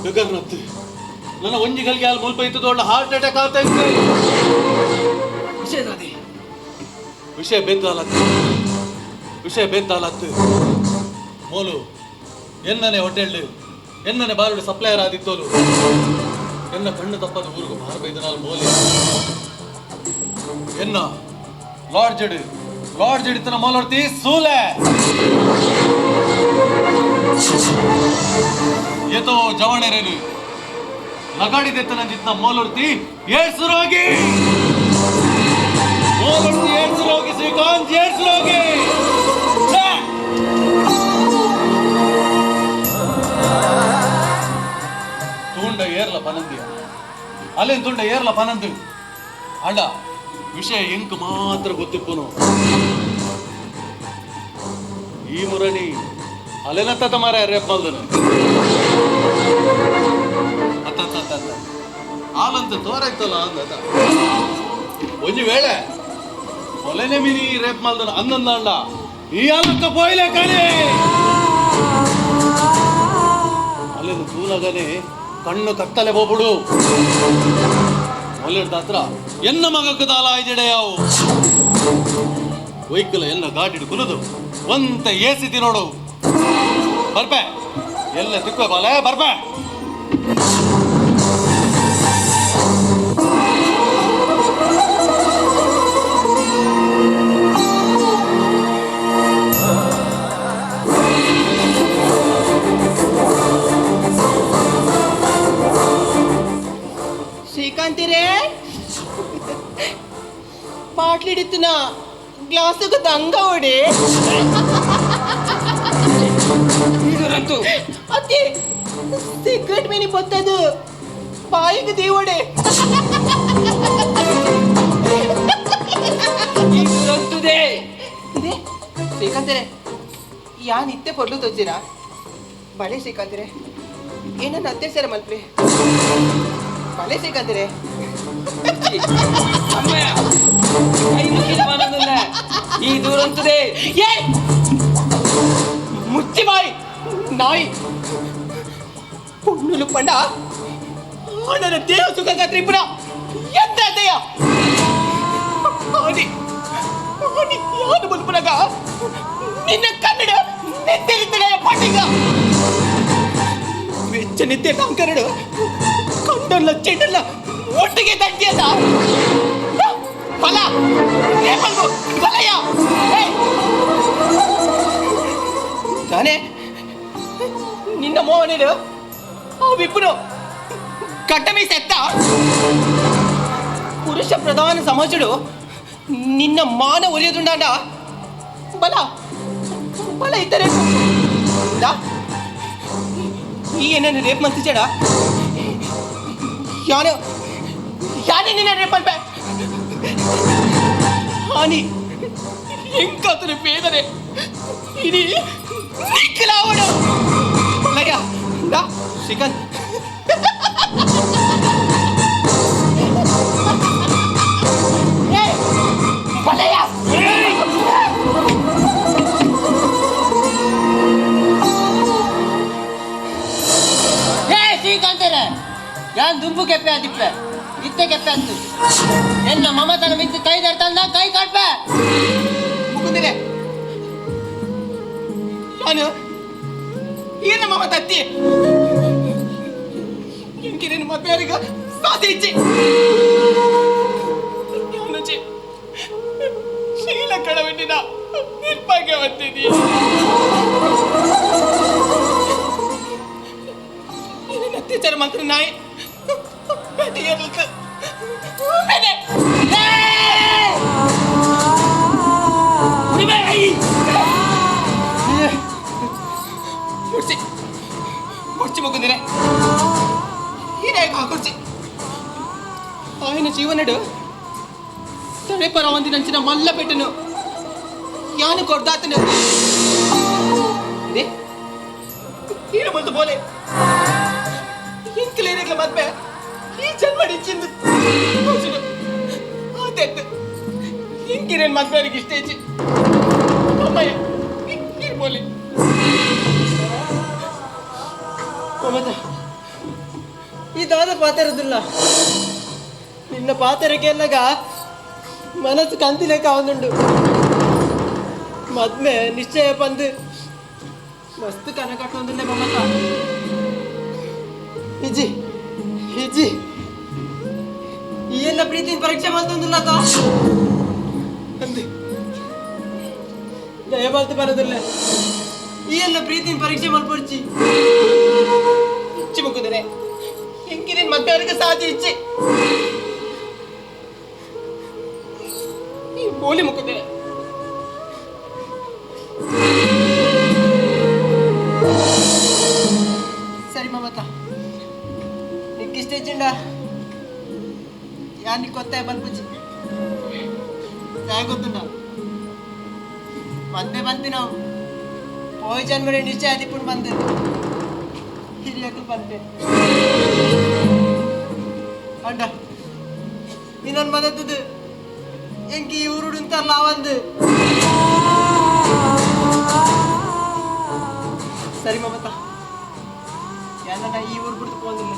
ಬೆಗರ್ನತ್ತಿ ನನ್ನ ಒಂಜಿ ಗಳಿಗೆ ಅಲ್ಲಿ ಮುಲ್ಪ ಇತ್ತು ದೊಡ್ಡ ಹಾರ್ಟ್ ಅಟ್ಯಾಕ್ ಆಗ್ತಾ ಇತ್ತು. ವಿಷಯ ಅದೇ ವಿಷಯ ಬೇತಾಲತ್ತು ವಿಷಯ ಬೇತಾಲತ್ತು ಮೋಲು ಎನ್ನನೆ ಹೋಟೆಲ್ ಎನ್ನನೆ ಬಾರುಡು ಸಪ್ಲೈಯರ್ ಆದಿತ್ತೋಲು ಎನ್ನ ಕಣ್ಣು ತಪ್ಪದ ಊರುಗು ಮಾರಬೈದನಾಲ್ ಮೋಲಿ ಎನ್ನ ಲಾಡ್ಜ್ ಲಾಡ್ಜ್ ಹಿಡಿತನ ಮೋಲರ್ತಿ ಸೂಲೆ ಏತೋ ಜವಣೆರೇನು ಲಗಾಡಿದೆತ್ತನ ಜಿತ್ನ ಮೋಲರ್ತಿ ಏಡ್ಸು ರೋಗಿ ಮೋಲರ್ತಿ ಏಡ್ಸು ರೋಗಿ ಶ್ರೀಕಾಂತ್ ಏಡ್ಸು ರೋಗಿ ಛೇ! ತೂಂಡ ಏರ್ಲ ಪನಂದಿಯ ಅಲ್ಲೇನ್ ತುಂಡ ಏರ್ಲ ಪನಂದು ಅಂಡ ವಿಷಯ ಎಂಕ್ ಮಾತ್ರ ಗೊತ್ತಿಪ್ಪುನು ಈ ಮುರಣಿ ಅಲ್ಲೇನ ಮಾರ ರೇಪ್ ಮಲ್ದನು ಅತ್ತ ಅತ್ತ ಅತ್ತ ಅತ್ತ ಹಾಲಂತ ತೋರಾಯ್ತಲ್ಲ ಅಂದ ಒಂಜಿ ವೇಳೆ ಒಲೆನೆ ಮಿನಿ ರೇಪ್ ಮಲ್ದನ ಅಂದಂದ ಈ ಹಾಲಕ್ಕ ಪೋಯ್ಲೆ ಕಣೆ ಅಲ್ಲೇನು ತೂಲಗನೆ ಕಣ್ಣು ಕತ್ತಲೆ ಹೋಗ್ಬಿಡು ಒಲೆಡ್ದ ಹತ್ರ ಎನ್ನ ಮಗಕ್ಕೆ ದಾಲ ಆಯ್ಜಡೆಯಾವು ವೈಕಲ ಎಲ್ಲ ಗಾಡಿಡು ಕುಲದು ಒಂತ ಏಸಿತಿ ನೋಡು ಬರ್ಪೆ ಎಲ್ಲ ತಿಕ್ಕ ಬಾಲೆ ಬರ್ಪೆ. ಶ್ರೀಕಾಂತಿರೇ ಬಾಟ್ಲಿಡಿತ್ತುನ ಗ್ಲಾಸುಗ ದಂಗ ಓಡಿ ಇದುರಂತೂ ಅತ್ತೆ ಸಿಗರೇಟ್ ಮಿನಿ ಪೊತ್ತದು ಬಾಯಿಗೆ ದೇವಡೆ. ಇದುರಂತುದೇ ಇದೆ ಶ್ರೀಕಾಂತರೇ ಯಾನ್ ಇತ್ತೆ ಪೊರ್ಲು ತೊಜ್ಜಿರಾ ಬಳೆ ಶ್ರೀಕಾಂತರೇ ಏನನ್ನ ಅತ್ಯಾಚಾರ ಮಲ್ಪ್ರಿ ಬಳೆ ಶ್ರೀಕಾಂತರೇ. ಅಮ್ಮಯ್ಯ ಕೈ ಮುಗಿದ ಮನದಲ್ಲ ಈ ದೂರಂತುದೇ. ಏ ಮುಚ್ಚಿ ಬಾಯಿ ನಾಯಿ ಪೊಣ್ಣುಲು ಪಂಡ ನನ್ನ ದೇಹ ಸುಖ ತ್ರಿಪುರ ಎಂತ ದಯ ಆನಿ ಆನಿ ಯಾನು ಬಲ್ಪುನಗ ನಿನ್ನ ಕನ್ನಡ ನೆತ್ತೆರಿತಡ ಪಂಡಿಗ ವೆಚ್ಚ ನಿತ್ಯ ಕಂಕರಡು ಕಂಡಲ್ಲ ಚೆಂಡಲ್ಲ ಒಟ್ಟಿಗೆ ತಟ್ಟಿಯದ ಫಲ ರೇಪಲ್ಗು ಫಲಯ ತಾನೇ ನಿನ್ನ ಮೋಹನೇನು ಆ ವಿಪುನು ಕಟ್ಟಮಿ ಸೆತ್ತ ಪುರುಷ ಪ್ರಧಾನ ಸಮಾಜಡು ನಿನ್ನ ಮಾನ ಒಲಿಯದುಂಡಾಂಡ ಬಲ ಬಲ ಇದ್ದರೆ ಈ ಏನನ್ನು ರೇಪ್ ಮಂತಿಚಡ ಯಾನು ಯಾನೇ ನಿನ್ನ ರೇಪ್ ಅಲ್ಪೆ ಹಾನಿ ಎಂಕಾತನ ಪೇದರೆ ఇది నిఖిలావడు లయ్యా దా శ్రీకాంత్. ಶ್ರೀಕಾಂತರೇ ಯಾನ್ ದುಂಬು ಕೆಪ್ಪೆ ಆದಿಪ್ಪೆ ಇತ್ತೆ ಕೆಪ್ಪೆ ಅಂತು ಎನ್ನ ಮಮತನ ಮಿತ್ತು ಕೈ ದರ್ತಂದ ಕೈ ಕಾಟ್ಪೆ. ಮುಕುಂದಿರೆ. ನಾನು ಈರ್ನ ಮಮ ತತ್ತಿ ಎಂಕಿರೇನು ಮದ್ವೆಯಾರಿಗ ಸಾಧ್ಯ ಇಚ್ಚಿ ಯಾನುಜಿ ಶೀಲ ಕಳವಟ್ಟಿನ ನಿರ್ಭಾಗ್ಯ ಬಂದಿದ್ದೀ. ಅತ್ಯಾಚಾರ ಮಾತ್ರ ನಾಯಿ ಕುರ್ಚಿ ಕುರ್ಚಿ ಮುಗ್ದಿರೆ ಹೀರೆ ಕುರ್ಚಿ ఆయన ಜೀವನಡು ತಡೆಪರ ಒಂದಿನಂಚಿನ ಮಲ್ಲ ಪೆಟ್ಟನು ಯಾನು ಕೊಡ್ದಾತನು ಇದೇ ಈಡ ಬಂತು ಬೋಲೆ ಇಂಕಲೇನಿಗ್ಲ ಮದ್ವೆ ಈ ಜನ್ಮಡಿಚ್ಚಿಂದು ಆತೆತ್ತು ಇಂಕಿರೇನು ಮದ್ವೆರಿಗೆ ಇಷ್ಟ ಇಚ್ಚಿ ಅಮ್ಮಯ್ಯ ನೀರು ಬೋಲೆ ಮಮತ ಈ ದಾದ ಪಾತಿರೋದಿಲ್ಲ ನಿನ್ನ ಪಾತೆರಕ್ಕೆಲ್ಲಗ ಮನಸ್ಸು ಕಂತಿಲೇಕ ಅವಂದುಂಡು ಮದ್ಮೆ ನಿಶ್ಚಯ ಪಂದು ಮಸ್ತ್ ಕನ ಕಟ್ಟೊಂದಿಲ್ಲ ಮಮತ ಇಜ್ಜಿ ಇಜ್ಜಿ ಈ ಎಲ್ಲ ಪ್ರೀತಿನ ಪರೀಕ್ಷೆ ಮಾಡ್ತೊಂದಿಲ್ಲ ತಾ ಅಂದು ದಯಮಾಲ್ತು ಬರೋದಿಲ್ಲ ಈ ಎಲ್ಲ ಪ್ರೀತಿನ ಪರೀಕ್ಷೆ ಮಲ್ಪೊಡ್ಚಿ ಇಚ್ಚಿ ಮುಗ್ಗುದರೆ ಎಂಕಿನೇನು ಮದ್ವೆಯವರಿಗೆ ಸಾಧ್ಯ ಇಚ್ಚಿ ಈ ಬೋಲಿ ಮುಕ್ಕುತ್ತದೆ. ಸರಿ ಮಮತ ನಿಕ್ಕಿಷ್ಟ ಇಚ್ಚಿಂಡ ಯಾ ನೀ ಕೊತ್ತ ಬಲ್ಪುಜಿ ಜಾಯ ಗೊತ್ತುಂಡ ಮದ್ವೆ ಬಂತಿ ನಾವು ಪೋಯ್ ಜನ್ಮರೆ ನಿಶ್ಚಯ ಅದಿಪುಂಡು ಬಂದು ಹಿರಿಯಕಲು ಬಂತೆ ಅಂಡ ಇನ್ನೊಂದು ಮದತ್ತದು ಎಂಕಿ ಈ ಊರುಡು ಲಾವಂದು. ಸರಿ ಮಮತ ಯಾನ ಈ ಊರು ಬಿಡ್ತು ಪೋಂದಿಲ್ಲ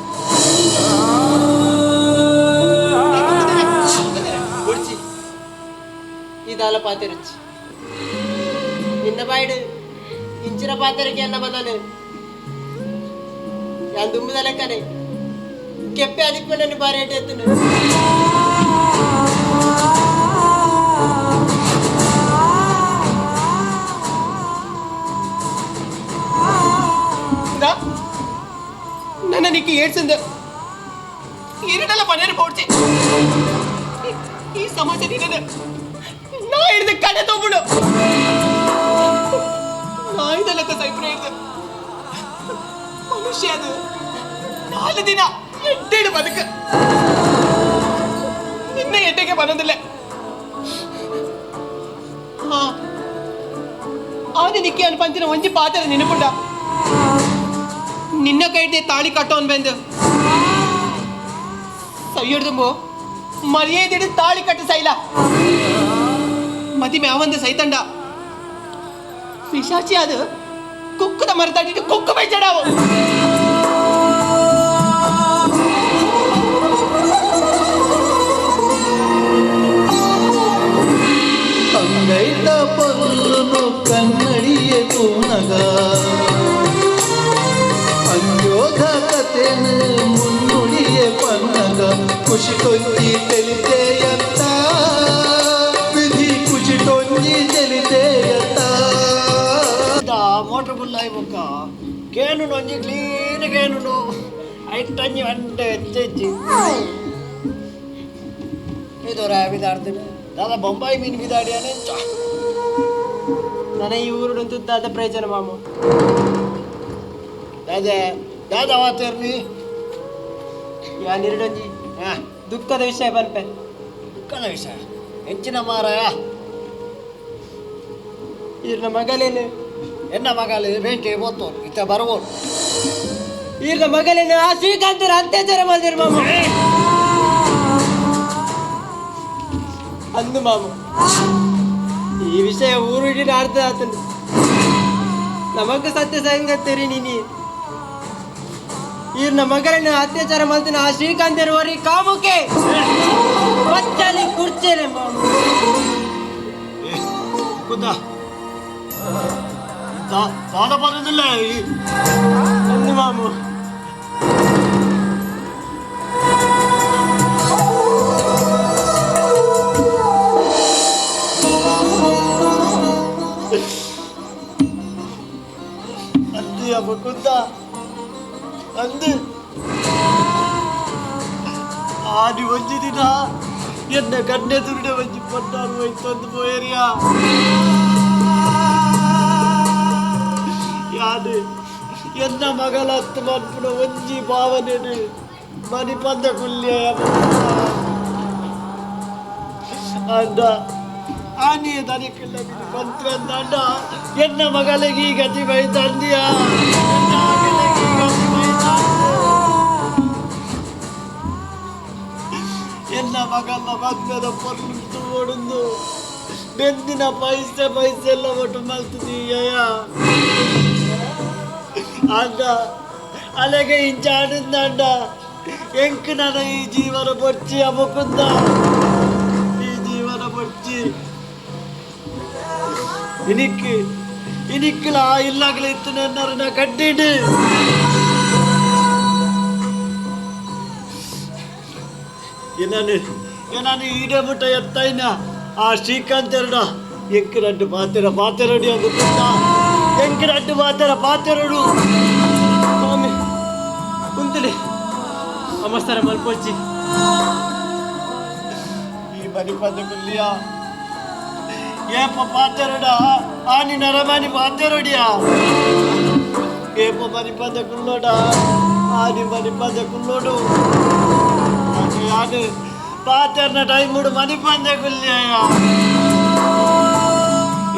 ಬುಡ್ಚಿ ಈ ದಾಲ ಪಾತೆರುಚಿ ನಿನ್ನ ಬಾಯ್ಡು ಇಂಚಿನ ಪಾತೆರಕ್ಕೆ ಅನ್ನ ಬದಲು ಯಾನ್ ದುಂಬುದ ಲೆಕ್ಕನೆ ಕೆಪ್ಪೆ ಅದಿಪ್ಪನನ್ನು ಬಾರಿ ಎತ್ತುನು. ನನ್ನ ನಿಕ್ಕೆ ಏಡ್ಸಂದ ಎರಡಲ್ಲ ಪನೇರು ಪೋಡ್ಚಿ ಈ ಸಮಾಜ ನಿನ್ನ ನಾ ಹಿಡಿದ ಕಡೆ ತಗೊಂಡು ನಾಯ್ದ ಲೆಕ್ಕ ಸೈಪ್ರೆ ಹಿಡ್ದು ಮನುಷ್ಯ ಅದು 4 ದಿನ ಎಡ್ಡೇಡು ಬದುಕ ನಿನ್ನ ಎಡ್ಡೆಗೆ ಬರೋದಿಲ್ಲ. ಹಾ ಆನೆ ನಿಕ್ಕೆ ಅನ್ಪಂತಿನ ಒಂಜಿ ಪಾತ್ರ ನೆನಪುಂಡ ನಿನ್ನ ಕೈಡ್ದೆ ತಾಳಿ ಕಟ್ಟೋನ್ ಬಂದು ಸೈಯಡ್ದುಂಬು ಮರ್ಯಾದೆ ತಾಳಿ ಕಟ್ಟು ಸೈಲ ಮದಿ ಮ್ಯಾವಂದ ಸೈತಂಡ ಪಿಶಾಚಿ ಅದು ಕುಕ್ಕದ ಮರದಾಟಿಟ್ಟು ಕುಕ್ಕು ಬೈಜಡಾವು. ಅಂಗೈತ ಪೊರ್ಲುನು ಕನ್ನಡಿಯೆ ತೂನಗ ಅಂಜೋಧ ಕತೆನು ಮುನ್ನುಡಿಯೆ ಪನ್ನಗ ಖುಷಿ ತೆಲಿತೆಯತ್ತ ವಿಧಿ ಖುಷಿ ಟೊಂಜಿ ತೆಲಿತೆಯತ್ತ. ಮೋಟ್ರ್ ಬುಲ್ಲಾಯಿ ಬೊಕ್ಕ ಕೇನುಂಡು ಒಂಜಿ ಕ್ಲೀನ್ ಕೇನುಂಡು ಐಟಂಜಿ వంటే ಹೆಚ್ಚೆಚ್ಚಿ ಇದೊರ ಬಿದಾಡ್ತೀನಿ ದಾದಾ ಬೊಂಬಾಯಿ ಮೀನು ಬಿದಾಡಿ ಅನೆ. ನನ್ನ ಈ ಊರುಡು ದಾದ ಪ್ರಯೋಜನ ಮಾಮ. ದಾದಾ ದಾದಾ ವಾತೇರ್ನಿ ಯಾನಿರಡೊಂಜಿ ದುಃಖದ ವಿಷಯ ಪನ್ಪೆ. ದುಃಖದ ವಿಷಯ ಹೆಚ್ಚಿನ ಮಾರಾಯ. ಈರ್ನ ಮಗಲೇನು ಎನ್ನ ಮಗಲು ಬೇಂಕೆ ಬೋತೋರು ಇತ್ತ ಬರಬೋದು. ಈರ್ನ ಮಗಲೇನು ಆ ಶ್ರೀಕಾಂತರ ಅತ್ಯಾಚಾರ ಮಾಡಿದ್ರು ಮಾಮ. ಅಂದು ಮಾಮ ಈ ವಿಷಯ ಊರು ಇಡೀ ಅರ್ಥ ಆತನು ನಮಗ ಸತ್ಯ ಸಂಗತ್ತೇರಿ ನೀನಿ ಈರ್ನ ಮಗನನ್ನು ಅತ್ಯಾಚಾರ ಮಾಡ್ತಾನೆ ಆ ಶ್ರೀಕಾಂತರು ಕಾಮುಕೆ ಬಚ್ಚಲಿ ಕುರ್ಚೇನೆ ಮಾಮ. ಕುಂದ ದಾದ ಪರದಿಲ್ಲ ಅಂದು ಮಾಮು. ಅಂದು ಮುಕುಂದ ಅಂದು ಆದಿ ಒಂಜಿ ದಿನ ಎನ್ನ ಕಣ್ಣೆ ದುರುಡೆ ಒಂಜಿ ಪೊನ್ನಾರು ಹೋಯ್ತಂದು ಪೋಯರಿಯಾ. ಯಾನು ಎನ್ನ ಮಗಲತ್ತು ಮನ್ಪುನ ಒಂಜಿ ಭಾವನೆನು ಮನಿಪಂದ ಕುಲ್ಯ ಅಂದ ಆನಿಯ ದನಿಕಿಲ್ಲ ಬಂತ್ರಂದ ಎನ್ನ ಮಗಳಿಗೆ ಈ ಗತಿ ಬೈತಂದಿಯಾ, ಎನ್ನ ಮಗಳಿಗೆ ಈ ಗತಿ ಬೈತಂದ, ಎನ್ನ ಮಗಲ್ಲ ಮದ್ವೆದ ಪೊರ್ಲು ಓಡುಂದು ಬೆಂದಿನ ಪೈಸೆ ಪೈಸೆ ಎಲ್ಲ ಒಟ್ಟು ಮಲ್ತದೀಯ ಅಂದ ಅಲೆಗೆ ಇಂಚಾಡಿಂದ ಎಂಕ್ ನನ್ನ ಈ ಜೀವನ ಬೊಚ್ಚಿ ಅಮುಕುಂದ ಈ ಜೀವನ ಬೊಚ್ಚಿ ಇನಿಕ್ ಇನಿಕ್ಲ ಇಲ್ಲಾಗಲೇ ಇತ್ತು ನನ್ನ ಕಟ್ಟಿಡು. ಏನಾನು ಏನಾನು ಈಡೇ ಮುಟ್ಟ ಎತ್ತೈನ ಆ ಶ್ರೀಕಾಂತ್ ಎರಡ ಎಂಕ್ ರಡ್ಡು ಪಾತೆರ ಪಾತೆರಡಿ ಅಮುಕುಂದ ಎಂಕ್ ರಡ್ಡು ಪಾತೆರ ಪಾತೆರಡು. ಮಾಮಿ ಕುಂತಲೆ ಅಮಸ್ತರ ಮಲ್ಪೊಚ್ಚಿ ಈ ಬಲಿ ಪದ ಕುಲ್ಲಿಯ ಏಪ ಪಾತೆರಡ ಆನಿ ನರಮಾನಿ ಪಾತೆರಡಿಯ ಏಪ ಬಲಿ ಪದ ಕುಲ್ಲೋಡ ಆನಿ ಬಲಿ ಪದ ಕುಲ್ಲೋಡು ಯಾನು ಪಾತೆರ್ನ ಟೈಮುಡು ಮನಿ ಪಂದ ಕುಲ್ಲಿಯ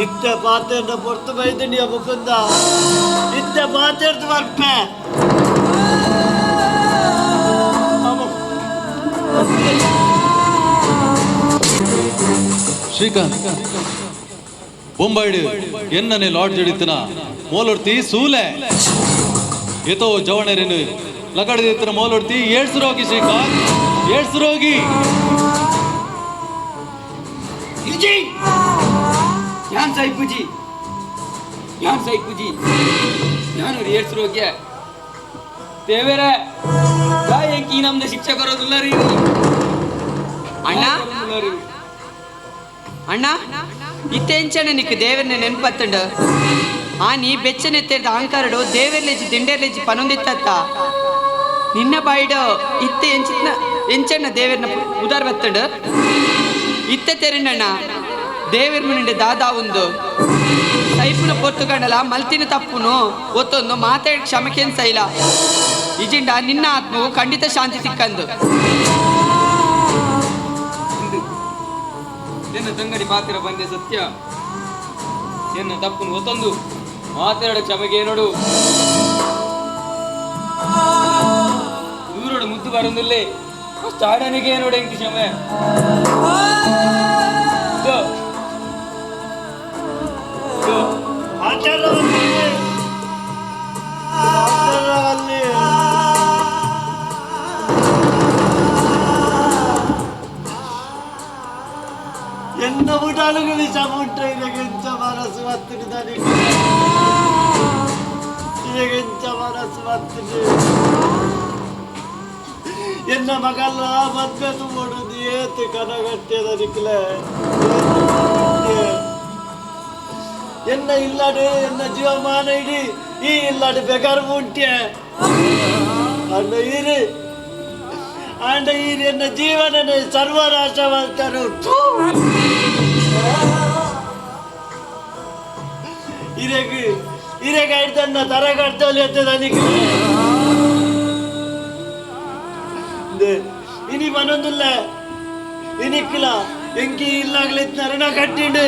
ಇತ್ತ ಪಾತೆರ್ನ ಪೊರ್ತು ಬೈದಂಡಿಯ ಮುಕುಂದ ಇತ್ತ ಪಾತೆರ್ದು ಬರ್ಪೆ. ಶ್ರೀಕಾಂತ್ ಬೊಂಬೈಡು ಎನ್ನನೆ ಲಾಡ್ಜ್ ಹಿಡಿತನ ಮೋಲೊಡ್ತಿ ಸೂಲೆ ಏತೋ ಜವಣರೇನು ಲಗಡದಿತ್ತನ ಮೋಲೊಡ್ತಿ ಏಡ್ಸ್ ರೋಗಿ ಶ್ರೀಕಾಂತ್ ಏಡ್ಸ್ ರೋಗಿ. ಯಾನ್ ಸಾಯ್ಪುಜಿ ಯಾನ್ ಸಾಯ್ಪುಜಿ ನಾನು ಏಡ್ಸ್ ರೋಗಿಯ ದೇವರೇ ಈ ನಮ್ದು ಶಿಕ್ಷೆ ಬರೋದಿಲ್ಲ ರೀ. ಅಣ್ಣ ಅಣ್ಣ ಇತ್ತೆಂಚನೆ ನಿಕ್ ದೇವರನ್ನ ನೆನ್ಪತ್ತಂಡ ಆ ನೀ ಬೆಚ್ಚನೆ ತೆರೆದ ಅಹಂಕಾರಡು ದೇವರ್ಲೆಜ್ಜಿ ದಿಂಡೇರ್ಲೆಜ್ಜಿ ಪನೊಂದಿತ್ತ ನಿನ್ನ ಬಾಯಿಡು ಇತ್ತೆ ಎಂಚಿನ ಎಂಚಣ್ಣ ದೇವರನ್ನ ಉದಾರ್ ಬತ್ತಂಡ ಇತ್ತೆ ತೆರೆಂಡಣ್ಣ ದೇವರ ಮುನಿಂಡೆ ದಾದಾ ಒಂದು ಸೈಪುನ ಪೊರ್ತುಗಂಡಲ ಮಲ್ತಿನ ತಪ್ಪುನು ಒತ್ತೊಂದು ಮಾತಾಡಿ ಕ್ಷಮಕೇನ್ ಸೈಲ ಇಜಿಂಡ ನಿನ್ನ ಆತ್ಮವು ಖಂಡಿತ ಶಾಂತಿ ಸಿಕ್ಕಂದು. ಎನ್ನ ತಂಗಡಿ ಪಾತ್ರ ಬಂದೆ ಸತ್ಯ ಎನ್ನ ತಪ್ಪುನು ಒತ್ತೊಂದು ಮಾತಾಡ ಕ್ಷಮೆಗೆ ನೋಡು ದೂರೋಡು ಮುದ್ದು ಬರೋದಿಲ್ಲೇ ಫಸ್ಟ್ ಆಡನಿಗೆ ನೋಡು ಎಂಕ್ ಕ್ಷಮೆ. ಎನ್ನ ಊಟಾಲುಗೂ ವಿಷ ಉಂಟು ಇದಕ್ಕೆಂಚ ಮನಸ್ಸು ಬರ್ತದೆ ನನಗೆ ಇದಕ್ಕೆಂಚ ಮನಸ್ಸು ಬರ್ತದೆ. ಎನ್ನ ಮಗಲ್ಲ ಮದ್ವೆ ತುಂಬುದು ಏತು ಕನಗಟ್ಟೆ ನನಕ್ಲೆ ಎನ್ನ ಇಲ್ಲಾಡು ಎನ್ನ ಜೀವಮಾನ ಇಡೀ ಈ ಇಲ್ಲಾಡು ಬೆಗಾರು ಉಂಟೆ ಅಂಡ ಈರು ಅಂಡ ಈರು ಎನ್ನ ಜೀವನನೇ ಸರ್ವನಾಶ ಮಾಡ್ತಾರು. ಇರೆಗ್ ಇರೆಗ್ ಐತನ್ನ ತರಗಡ್ತಲ್ಲಿ ಎತ್ತ ನನಗೆ ಇನಿ ಬನೊಂದಿಲ್ಲ ಇನಿಕ್ಕಿಲ್ಲ ಎಂಕಿ ಇಲ್ಲಾಗ್ಲಿತ್ ನರಣ ಕಟ್ಟಿಂಡು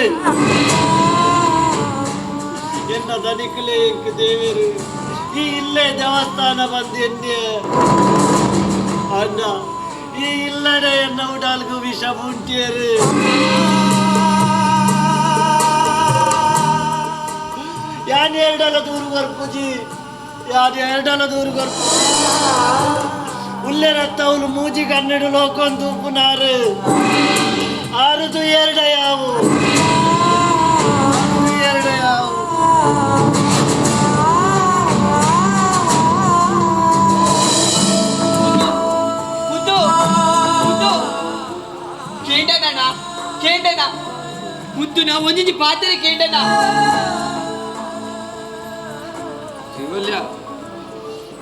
ಎನ್ನ ದನಿಕುಲೆ ಎಂಕ್ ದೇವರು ಈ ಇಲ್ಲೇ ದೇವಸ್ಥಾನ ಬಂದು ಎನ್ನೆ ಅಣ್ಣ ಈ ಇಲ್ಲಡೆ ಎನ್ನ ಉಡಾಲ್ಗು ವಿಷ ಉಂಟಿಯರು. ಯಾನ್ ಎರಡಲ ದೂರು ಬರ್ಪುಜಿ ಯಾನ್ ಎರಡಲ ದೂರು ಬರ್ಪು ಉಲ್ಲೆರತ್ತವನು ಮೂಜಿ ಕನ್ನಡ ಲೋಕೊಂದು ಉಪ್ಪುನಾರು ಆರುದು ಎರಡ ಯಾವು ಎರಡ ಯಾವು. ಒಂಜಿಂಜಿ ಪಾತ್ರೆ ಕೇಂಡನ ಶಿವಲ್ಯ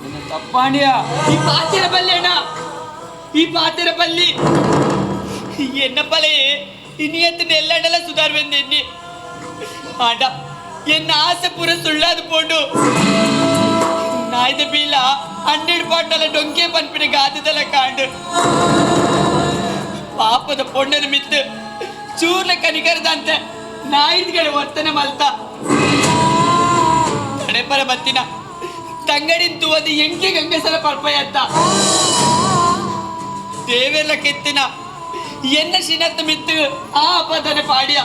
ನಿನ್ನ ತಪ್ಪಾಂಡ್ಯ. ಈ ಪಾತ್ರೆ ಬಲ್ಲಿ ಅಣ್ಣ, ಈ ಪಾತ್ರೆ ಬಲ್ಲಿ ಎನ್ನ ಪಲೆ ಇನಿಯತ್ತು ನೆಲ್ಲಂಡಲ ಸುಧಾರ್ವೆಂದೆನ್ನಿ ಆಂಡ ಎನ್ನ ಆಸೆ ಪೂರ ಸುಳ್ಳಾದ ಪೋಂಡು. ನಾಯ್ದ ಬೀಲ ಹನ್ನೆರಡು ಪಾಟಲ ಡೊಂಕೆ ಪನ್ಪಿನ ಗಾದೆದಲ ಕಾಂಡು. ಪಾಪದ ಪೊಣ್ಣನ ಮಿತ್ತು ಚೂರ್ಲ ಕನಿಕರದಂತೆ ನಾಯಿದ್ಗಡೆ ವರ್ತನೆ ಮಲ್ತ ತಡೆಪರ ಬತ್ತಿನ ತಂಗಡಿನ ತುವದು ಎಂಕೆ ಗಂಗಸರ ಪರ್ಪಯತ್ತ ದೇವೆಲ್ಲ ಕೆತ್ತಿನ ಎನ್ನ ಶ್ರೀನತ್ತ ಮಿತ್ತು ಆ ಅಪದನೆ ಪಾಡ್ಯ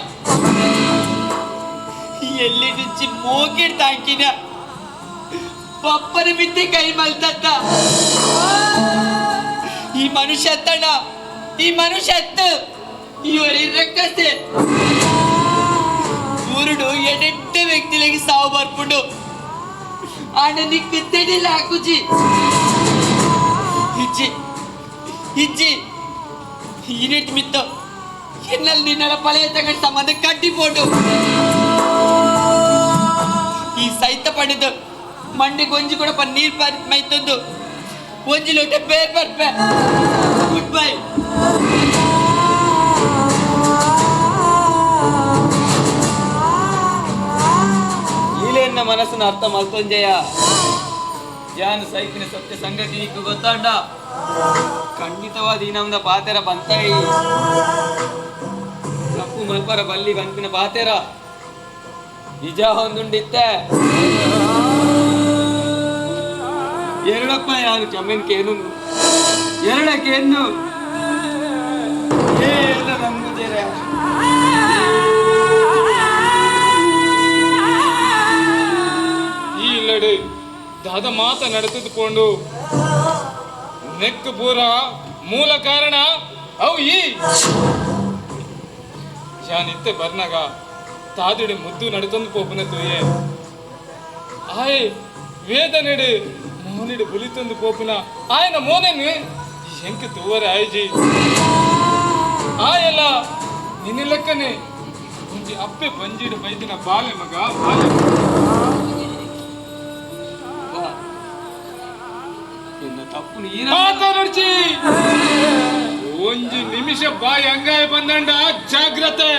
ಎಲ್ಲಿ నుంచి ಮೋಕಿಡ್ ತಾಂಕಿನ ಪಪ್ಪನ ಮಿತ್ತಿ ಕೈ ಮಲ್ತತ್ತ. ಈ ಮನುಷ್ಯ ಅತ್ತಣ್ಣ, ಈ ಮನುಷ್ಯ ಅತ್ತ ಇವರಿ ರಕ್ಕಸೆ ಊರುಡು ಎಡೆಟ್ಟ ವ್ಯಕ್ತಿಗಳಿಗೆ ಸಾವು ಬರ್ಪುಂಡು. ಆಂಡ ನಿಕ್ಕು ತೆಡಿಲ್ಲ ಹಾಕುಜಿ ಇಜ್ಜಿ ಇಜ್ಜಿ ಯೂನಿಟ್ ಮಿತ್ತು ಎನ್ನಲ್ಲಿ ನಿನ್ನೆಲ್ಲ ಪಳೆಯ ತಗೊಂಡು ಸಂಬಂಧ ಕಟ್ಟಿಪೋಟು. ಈ ಸೈತ ಪಡೆದು ಮಂಡಿಗೆ ಒಂಜಿ ಕೂಡ ನೀರು ಪರ್ ಮೈತೊಂದು ಒಂಜಿ ಲೋಟ ಬೇರ್ ಬರ್ಪೆ. Good bye. ಈಲೆನ್ನ ಮನಸ್ಸನ್ನು ಅರ್ಥ ಮಲ್ತೊಂಜೆಯ ಯಾನು ಸೈಕಿನ ಸತ್ಯ ಸಂಗತಿ ನಿಕ್ಕು ಗೊತ್ತಾಂಡ ಖಂಡಿತವಾದ ಈ ನಮ್ದ ಪಾತೆರ ಬಂತಾಯಿ ತಪ್ಪು ಮಲ್ಪರ ಬಲ್ಲಿ ಬಂತಿನ ಪಾತೆರ ನಿಜ ಹೊಂದುಂಡಿತ್ತೆ. ಎರಡಪ್ಪ ಯಾರು ಚಮ್ಮೆನ್ ಕೇನು ಎರಡಕ್ಕೇನು ಏ ನಂಬುದೇರ. ಈ ಇಲ್ಲಡೆ ದಾದ ಮಾತ ನಡೆದುಕೊಂಡು ನೆಕ್ ಪೂರ ಮೂಲ ಕಾರಣ ಅವು ಈ ಯಾನಿತ್ತೆ ಬರ್ನಾಗ ತಾದಿಡಿ ಮುದ್ದು ನಡತೊಂದು ಪೋಪುನ ತೂಯೆ ಆಯ್ ವೇದನೆಡು ಮೋನಿಡು ಬುಲಿತೊಂದು ಪೋಪುನ ಆಯನ ಮೋನೆನು ಎಂಕ್ ತೂವರೆ ಆಯ್ಜಿ ಆಯಲ್ಲ ನಿನ್ನ ಲೆಕ್ಕನೆ ಒಂಜಿ ಅಪ್ಪೆ ಬಂಜಿಡು ಬೈದಿನ ಬಾಲೆ ಮಗ ಬಾಲೆ. ನಿನ್ನ ತಪ್ಪು ಮಾತಾಡ್ಚಿ ಒಂಜಿ ನಿಮಿಷ ಬಾಯಿ ಅಂಗಾಯ ಬಂದಂಡ ಜಾಗ್ರತೆ.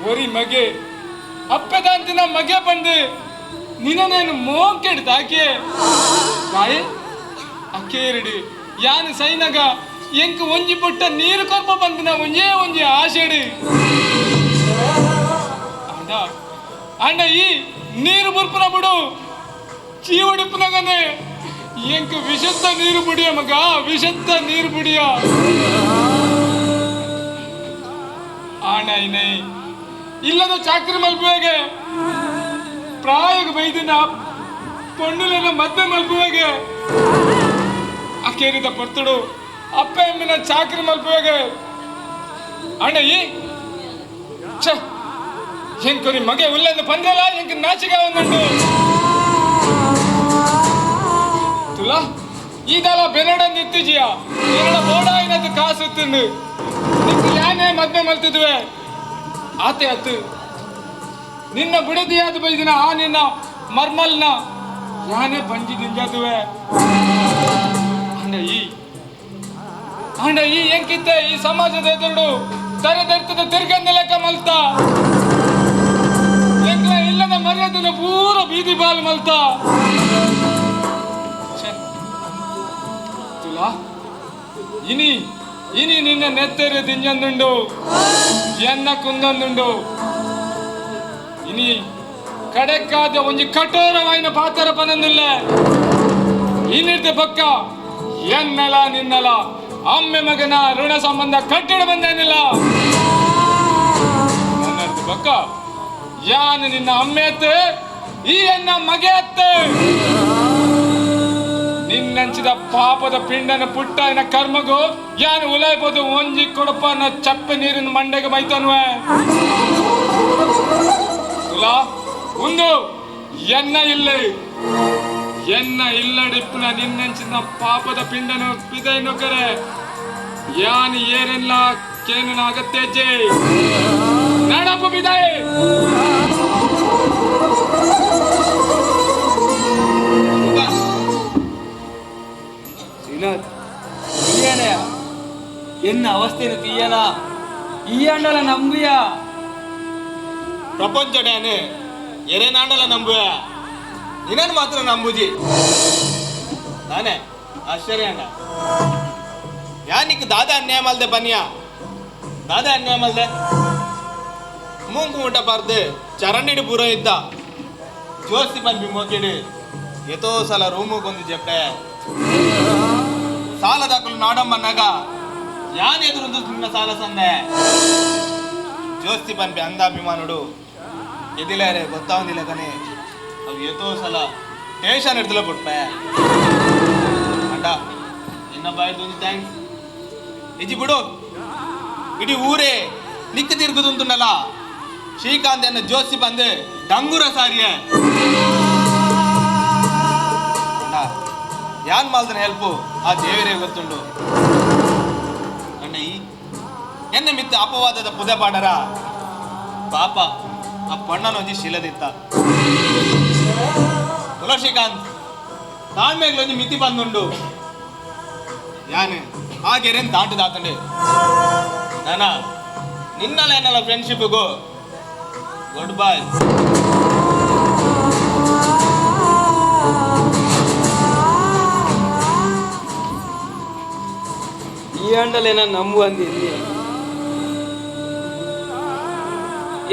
ಒರಿ ಮಗೆ ಅಪ್ಪೆದಾಂತಿನ ಮಗೆ ಬಂದು ನಿನ್ನ ಮೋಕೆಡ್ ತಾಕೆ ಬಾಯಿ ಅಕ್ಕೇರಿಡಿ ಯಾನು ಸೈನಗ ಎಂಕ್ ಒಂಜಿ ಪುಟ್ಟ ನೀರು ಕೊರ್ಪ ಬಂದಿನ ಒಂಜೇ ಒಂಜಿ ಆಶೆಡಿ. ಅಣ್ಣ ಅಣ್ಣ ಈ ನೀರು ಬುರ್ಪುನ ಬಿಡು ಚೀವಡಿಪ್ಪನಗನೆ ಎಂಕ್ ವಿಷತ್ತ ನೀರು ಬುಡಿಯ ಮಗ ವಿಷತ್ತ ನೀರು ಬುಡಿಯ ಆಣ ಇನೈ ಇಲ್ಲದ ಚಾಕ್ರಿ ಮಲ್ಪುವೆಗೆ ಪ್ರಾಯಗ ಬೈದಿನ ಪೊಣ್ಣುಲೆನ ಮದ್ವೆ ಮಲ್ಪುವೆಗೆ ಅಕ್ಕೇರಿದ ಪೊರ್ತುಡು ಅಪ್ಪ ಎಮ್ಮಿನ ಚಾಕ್ರಿ ಮಲ್ಪುವೆಗೆ ಅಣ್ಣ ಈ ಛೆ ಎಂಕೊರಿ ಮಗೆ ಉಲ್ಲಂದು ಪಂದ್ರಲ ಎಂಕ್ ನಾಚಿಗೆ ಒಂದುಂಡು ತುಲಾ ಇದೆಲ್ಲ ಬೆನಡಂದು ಇತ್ತಿಜಿಯ ಎರಡ ಬೋಡಾಯಿನದು ಕಾಸು ತಿಂದು ನಿಕ್ಕು ಯಾನೇ ಮದ್ವೆ ಮಲ್ತಿದ್ವೆ ಆತೆ ಅತ್ತು ನಿನ್ನ ಬಿಡದಿಯಾದ ಬೈದಿನ ಆ ನಿನ್ನ ಮರ್ಮಲ್ನ ಯಾನೇ ಬಂಜಿ ದಿಂಜಾದುವೆ. ಅಂಡ ಈ ಅಂಡ ಈ ಎಂಕಿತ್ತೆ ಈ ಸಮಾಜದ ಎದುರುಡು ತರೆದೆರ್ತದ ತಿರ್ಗಂದ ಲೆಕ್ಕ ಮಲ್ತ ಎಂಕ್ಲ ಇಲ್ಲದ ಮರ್ಯಾದೆನ ಪೂರ ಬೀದಿ ಬಾಲ್ ಮಲ್ತ. ತುಲಾ ಇನಿ ಇನಿ ನಿನ್ನ ನೆತ್ತೆರೆ ದಿಂಜಂದುಂಡು ಎನ್ನ ಕುಂದೊಂದುಂಡು ಇನಿ ಕಡೆಕ್ಕಾದ ಒಂಜಿ ಕಠೋರವಾಯಿನ ಪಾತ್ರ ಪನಂದಿಲ್ಲ ಇನ್ನಿರ್ದ ಪಕ್ಕ ಎನ್ನಲ ನಿನ್ನಲ ಅಮ್ಮೆ ಮಗನ ಋಣ ಸಂಬಂಧ ಕಟ್ಟಿಡ ಬಂದೇನಿಲ್ಲ. ನನ್ನರ್ದ ಪಕ್ಕ ಯಾನು ನಿನ್ನ ಅಮ್ಮೆ ಅತ್ತೆ ಈ ಎನ್ನ ಮಗೆ ಅತ್ತೆ ನಿನ್ನಂಚಿದ ಪಾಪದ ಪಿಂಡನ ಪುಟ್ಟನ ಕರ್ಮಗು ಯಾನು ಉಲಾಯ್ಬೋದು ಒಂಜಿ ಕೊಡಪನ ಚಪ್ಪೆ ನೀರಿನ ಮಂಡೆಗೆ ಮೈತನ್ವೆ. ತುಲಾ ಒಂದು ಎನ್ನ ಇಲ್ಲ ಎನ್ನ ಇಲ್ಲಡಿಪ್ಪನ ನಿನ್ನಂಚಿನ ಪಾಪದ ಪಿಂಡನು ಪಿದೈನು ಕರೆ ಯಾನು ಏನೆಲ್ಲ ಕೇನನ ಅಗತ್ಯ. ನಾಡಪ್ಪ ಬಿದಾಯಿ. ಶ್ರೀನಾಥ್ ಇಯ್ಯನಯ ಎನ್ನ ಅವಸ್ಥೆನು ತೀಯನ ಈ ಅಂಡಲ ನಂಬುಯ ಪ್ರಪಂಚಡೇನೆ ಎರೆನಾಂಡಲ ನಂಬುಯ ನಿನ್ನನ್ನು ಮಾತ್ರ ನಂಬುಜಿ ತಾನೆ ಆಶ್ಚರ್ಯ ಅಂಡ ಯಾನಿಕ್ ದಾದಾ ಅನ್ಯಾಯ ಮಲ್ದೆ ಬನ್ನಿಯ ದಾದಾ ಅನ್ಯಾಯ ಮಲ್ದೆ ಮೂಂಕು ಮುಟ್ಟ ಪಾರ್ದು ಚರಂಡಿಡು ಪೂರ ಇದ್ದ ಜೋಸ್ತಿ ಪನ್ಪಿ ಮೋಕಿಡು ಎತೋ ಸಲ ರೂಮು ಕೊಂದು ಜೆಪ್ಪೆ ಸಾಲ ದಾಖಲು ನಾಡಂಬನ್ನಾಗ ಯಾನ್ ಎದುರು ನಿನ್ನ ಸಾಲ ಸಂದೆ ಜೋಸ್ತಿ ಪನ್ಪಿ ಅಂದಾಭಿಮಾನುಡು ಎದಿಲಾರೆ ಗೊತ್ತಾವಂದಿಲ್ಲ ಕಣೆ ಅವು ಎತೋ ಸಲ ಟೇಷನ್ ಎಡ್ತಲ ಪುಟ್ಪೆ ಅಡ್ಡ ನಿನ್ನ ಬಾಯ್ದು thanks ಇಜ್ಜಿ ಬಿಡು ಇಡೀ ಊರೇ ನಿಕ್ಕ ತಿರುಗುದುಂಟುಂಡಲ್ಲ ಶ್ರೀಕಾಂತ್ ಎನ್ನ ಜೋಸಿ ಬಂದು ಡಂಗೂರ ಸಾರಿಯೇ ಅಣ್ಣ ಯಾನ್ ಮಾಲ್ದನ ಹೆಲ್ಪು ಆ ದೇವರೇ ಗೊತ್ತುಂಡು ಅಣ್ಣ ಈ ಎನ್ನ ಮಿತ್ತ ಅಪವಾದದ ಪುದೆ ಪಾಡರ ಪಾಪ ಆ ಪಣ್ಣನೊಂಜಿ ಶಿಲದಿತ್ತ ತುಳಸಿಕಾಂತ್ ತಾಳ್ಮೆಗ್ಲೊಂಜಿ ಮಿತಿ ಬಂದುಂಡು ಯಾನು ಆ ಗೆರೆನ್ ದಾಟು ದಾತಂಡೆ ನಾನಾ ನಿನ್ನಲ್ಲ ಎನ್ನಲ್ಲ ಫ್ರೆಂಡ್ಶಿಪ್ಗೂ ಗುಡ್ ಬೈ. ಈ ಅಂಡಲೇನ ನಂಬುವಂದಿ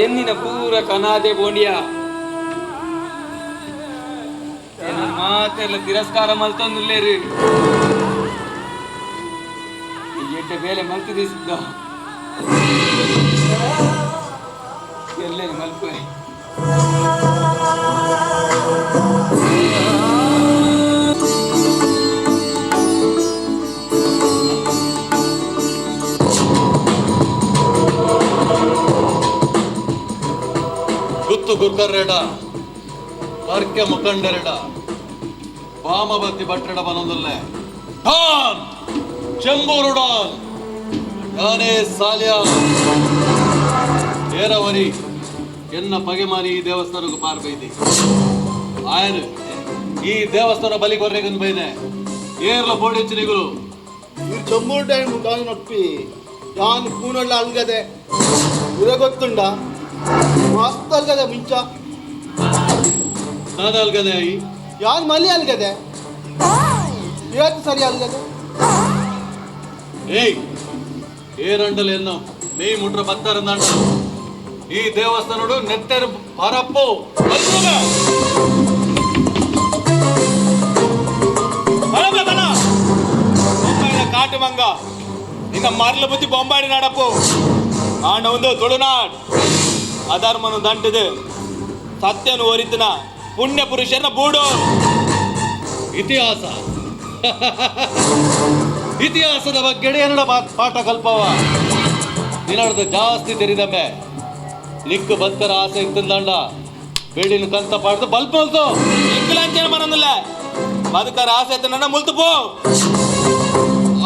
ಎನ್ನಿನ ಪೂರ ಕನಾದೆ ಬೋಂಡಿಯ ಮಾತೆಲ್ಲ ತಿರಸ್ಕಾರ ಮಲ್ತೊಂದುಲ್ಲೇರು ಎಡ್ಡೆ ಬೇಲೆ ಮಲ್ತಿದೆ ಸಿದ್ಧ ಎಲ್ಲೇನು ಮಲ್ಪೆ. ಗುತ್ತು ಗುರ್ಕರ್ರೆಡ ಬರ್ಕೆ ಮುಖಂಡರೆಡ ಬಾಮಬತ್ತಿ ಭಟ್ರೆಡ ಬನೊಂದುಲ್ಲೆ ಡಾನ್ ಚೆಂಬೂರು ಡಾನ್ ಯಾನೇ ಸಾಲ್ಯ ಏರವರಿ ಎನ್ನ ಪಗೆಮಾನಿ ಈ ದೇವಸ್ಥಾನಕ್ಕೂ ಪಾರ್ ಬೈದಿ ಆಯನು ಈ ದೇವಸ್ಥಾನ ಬಲಿ ಕೊರ್ರೆಗಂದು ಬೈದೆ ಏರ್ಲ ಬೋಡಿಚ್ಚನಿಗಳು ಇವ್ರು ಚೆಂಬೂರು ಟೈಮ್ ಡಾನ್ ನೊಪ್ಪಿ ಯಾನ್ ಕೂನೊಳ್ಳ ಅಲ್ಗದೆ ಉರ ಗೊತ್ತುಂಡ ಮಸ್ತ್ ಅಲ್ಗದೆ ಮುಂಚ ದಾದ ಅಲ್ಗದೆ I ಯಾನ್ ಮಲಿ ಅಲ್ಗದೆ ಇವತ್ತು ಸರಿ ಅಲ್ಗದೆ. ಏಯ್ ಏರಂಡಲ್ ಎನ್ನು ಮೇಯ್ ಮುಟ್ರ ಬತ್ತಾರಂದಾಂಡ ಈ ದೇವಸ್ಥಾನಡು ನೆತ್ತೆರು ಪರಪ್ಪು ಬೊಂಬಾಯಿನ ಕಾಟು ಮಂಗ ನಿನ್ನ ಮರಲ ಬುದ್ಧಿ ಬೊಂಬಾಡಿ ನಾಡಪ್ಪು ಆಂಡ ಒಂದು ತುಳುನಾಡ್ ಅಧರ್ಮನು ದಂಟದು ಸತ್ಯನು ಒರಿತನ ಪುಣ್ಯ ಪುರುಷನ ಬೂಡು. ಇತಿಹಾಸ ಇತಿಹಾಸದ ಬಗ್ಗೆ ಎನ್ನಡ ಪಾಠ ಕಲ್ಪವ ನಿನ್ನಡ್ದ ಜಾಸ್ತಿ ತೆರಿದಮ್ಮೆ ನಿಕ್ಕು ಬತ್ತರ ಆಸೆ ಇತ್ತಂದಂಡ ಬೇಡಿನ ಕಂತ ಪಾಡ್ದು ಬಲ್ಪ್ ಮಲ್ತು ನಿಕ್ಕುಲಂಚನ ಮನಂದಿಲ್ಲ ಬದುಕರ ಆಸೆ ಇತ್ತಂಡ ಮುಲ್ತು ಪೋ.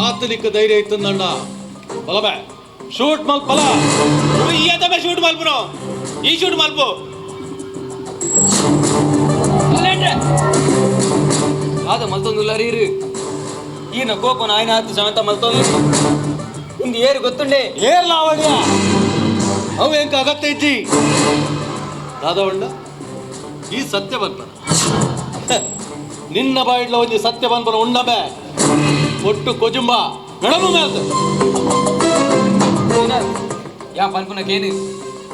ಆತ ನಿಕ್ಕು ಧೈರ್ಯ ಇತ್ತಂದಂಡ ಬಲಬೆ ಶೂಟ್ ಮಲ್ಪಲ ಈ ಅದ ಶೂಟ್ ಮಲ್ಪುನು ಈ ಶೂಟ್ ಮಲ್ಪು. ಆದ ಮಲ್ತೊಂದುಲ್ಲ ರೀರು ಈನ ಕೋಪನ ಆಯ್ನ ಆತು ಶಾಂತ ಮಲ್ತೊಂದು ಇಂದು ಏರು ಗೊತ್ತುಂಡೆ ಏರ್ಲ ಅವಳಿಯ ಅವು ಎಂಕ ಅಗತ್ಯ ಇಜ್ಜಿ ದಾದವಣ್ಣ ಈ ಸತ್ಯ ಬಂದ್ಬನ ನಿನ್ನ ಬಾಯಿಡ್ಲ ಒಂಜಿ ಸತ್ಯ ಬಂದ್ಬನ ಉಣ್ಣಬೆ ಒಟ್ಟು ಕೊಜುಂಬ ನಡಮು ಮೇಲ್ತ ಯಾ ಪನ್ಪುನ ಕೇನು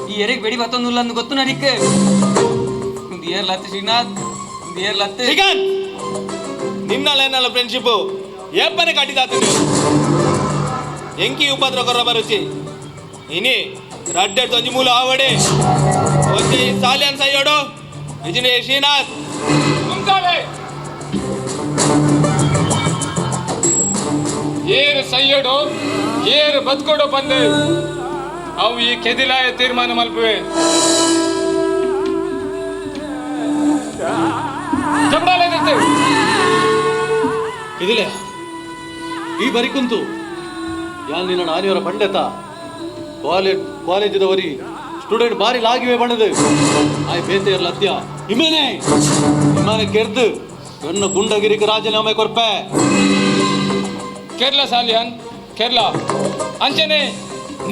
ಈ ಎರೆಗೆ ಬೆಡಿ ಬತ್ತೊಂದುಲ್ಲ ಅಂದು ಗೊತ್ತು ನಡಿಕ್ಕೆ ಇಂದು ಏರ್ಲ ಹತ್ತು ಶ್ರೀನಾಥ್ ಇಂದು ಏರ್ಲ ಹತ್ತು ಶ್ರೀಕಾಂತ್ ನಿನ್ನಲ್ಲ ಎನ್ನಲ್ಲ ಫ್ರೆಂಡ್ಶಿಪ್ ಏಪನೆ ಕಟ್ಟಿದಾತನು ಎಂಕಿ ಉಪದ್ರ ಕೊರ್ರ ಬರುಚಿ ಇನಿ ರಡ್ಡೆ ತೊಂಜಿ ಮೂಲ ಆವಡೆ ಒಂಜಿ ಸಾಲಿಯನ್ ಸಯ್ಯೋಡು ಇಜಿನೇ ಶ್ರೀನಾಥ್ ಮುಂತಾಳೆ ಏರು ಸಯ್ಯೋಡು ಏರು ಬದುಕೋಡು ಬಂದೆ ಅವು ಈ ಕೆದಿಲಾಯ ತೀರ್ಮಾನ ಮಲ್ಪುವೆ. ಜಬಡಾಲ ಇದಿಲೆ ಈ ಬರಿ ಕುಂತು ಯಾನ್ ನಿನ್ನ ಆನಿಯವರ ಪಂಡೆತ ಕಾಲೇಜ್ ಕಾಲೇಜದವರಿ ಸ್ಟೂಡೆಂಟ್ ಬಾರಿ ಲಾಗಿವೆ ಬಣ್ಣದು ಆಯ್ ಬೇತೆ ಲತ್ಯ ಇಮೇನೆ ಇಮಾನೆ ಕೆರ್ದು ನನ್ನ ಗುಂಡಗಿರಿಗೆ ರಾಜೀನಾಮೆ ಕೊರ್ಪೆ. ಕೇರಳ ಸಾಲಿಯನ್ ಕೇರಳ ಅಂಚನೆ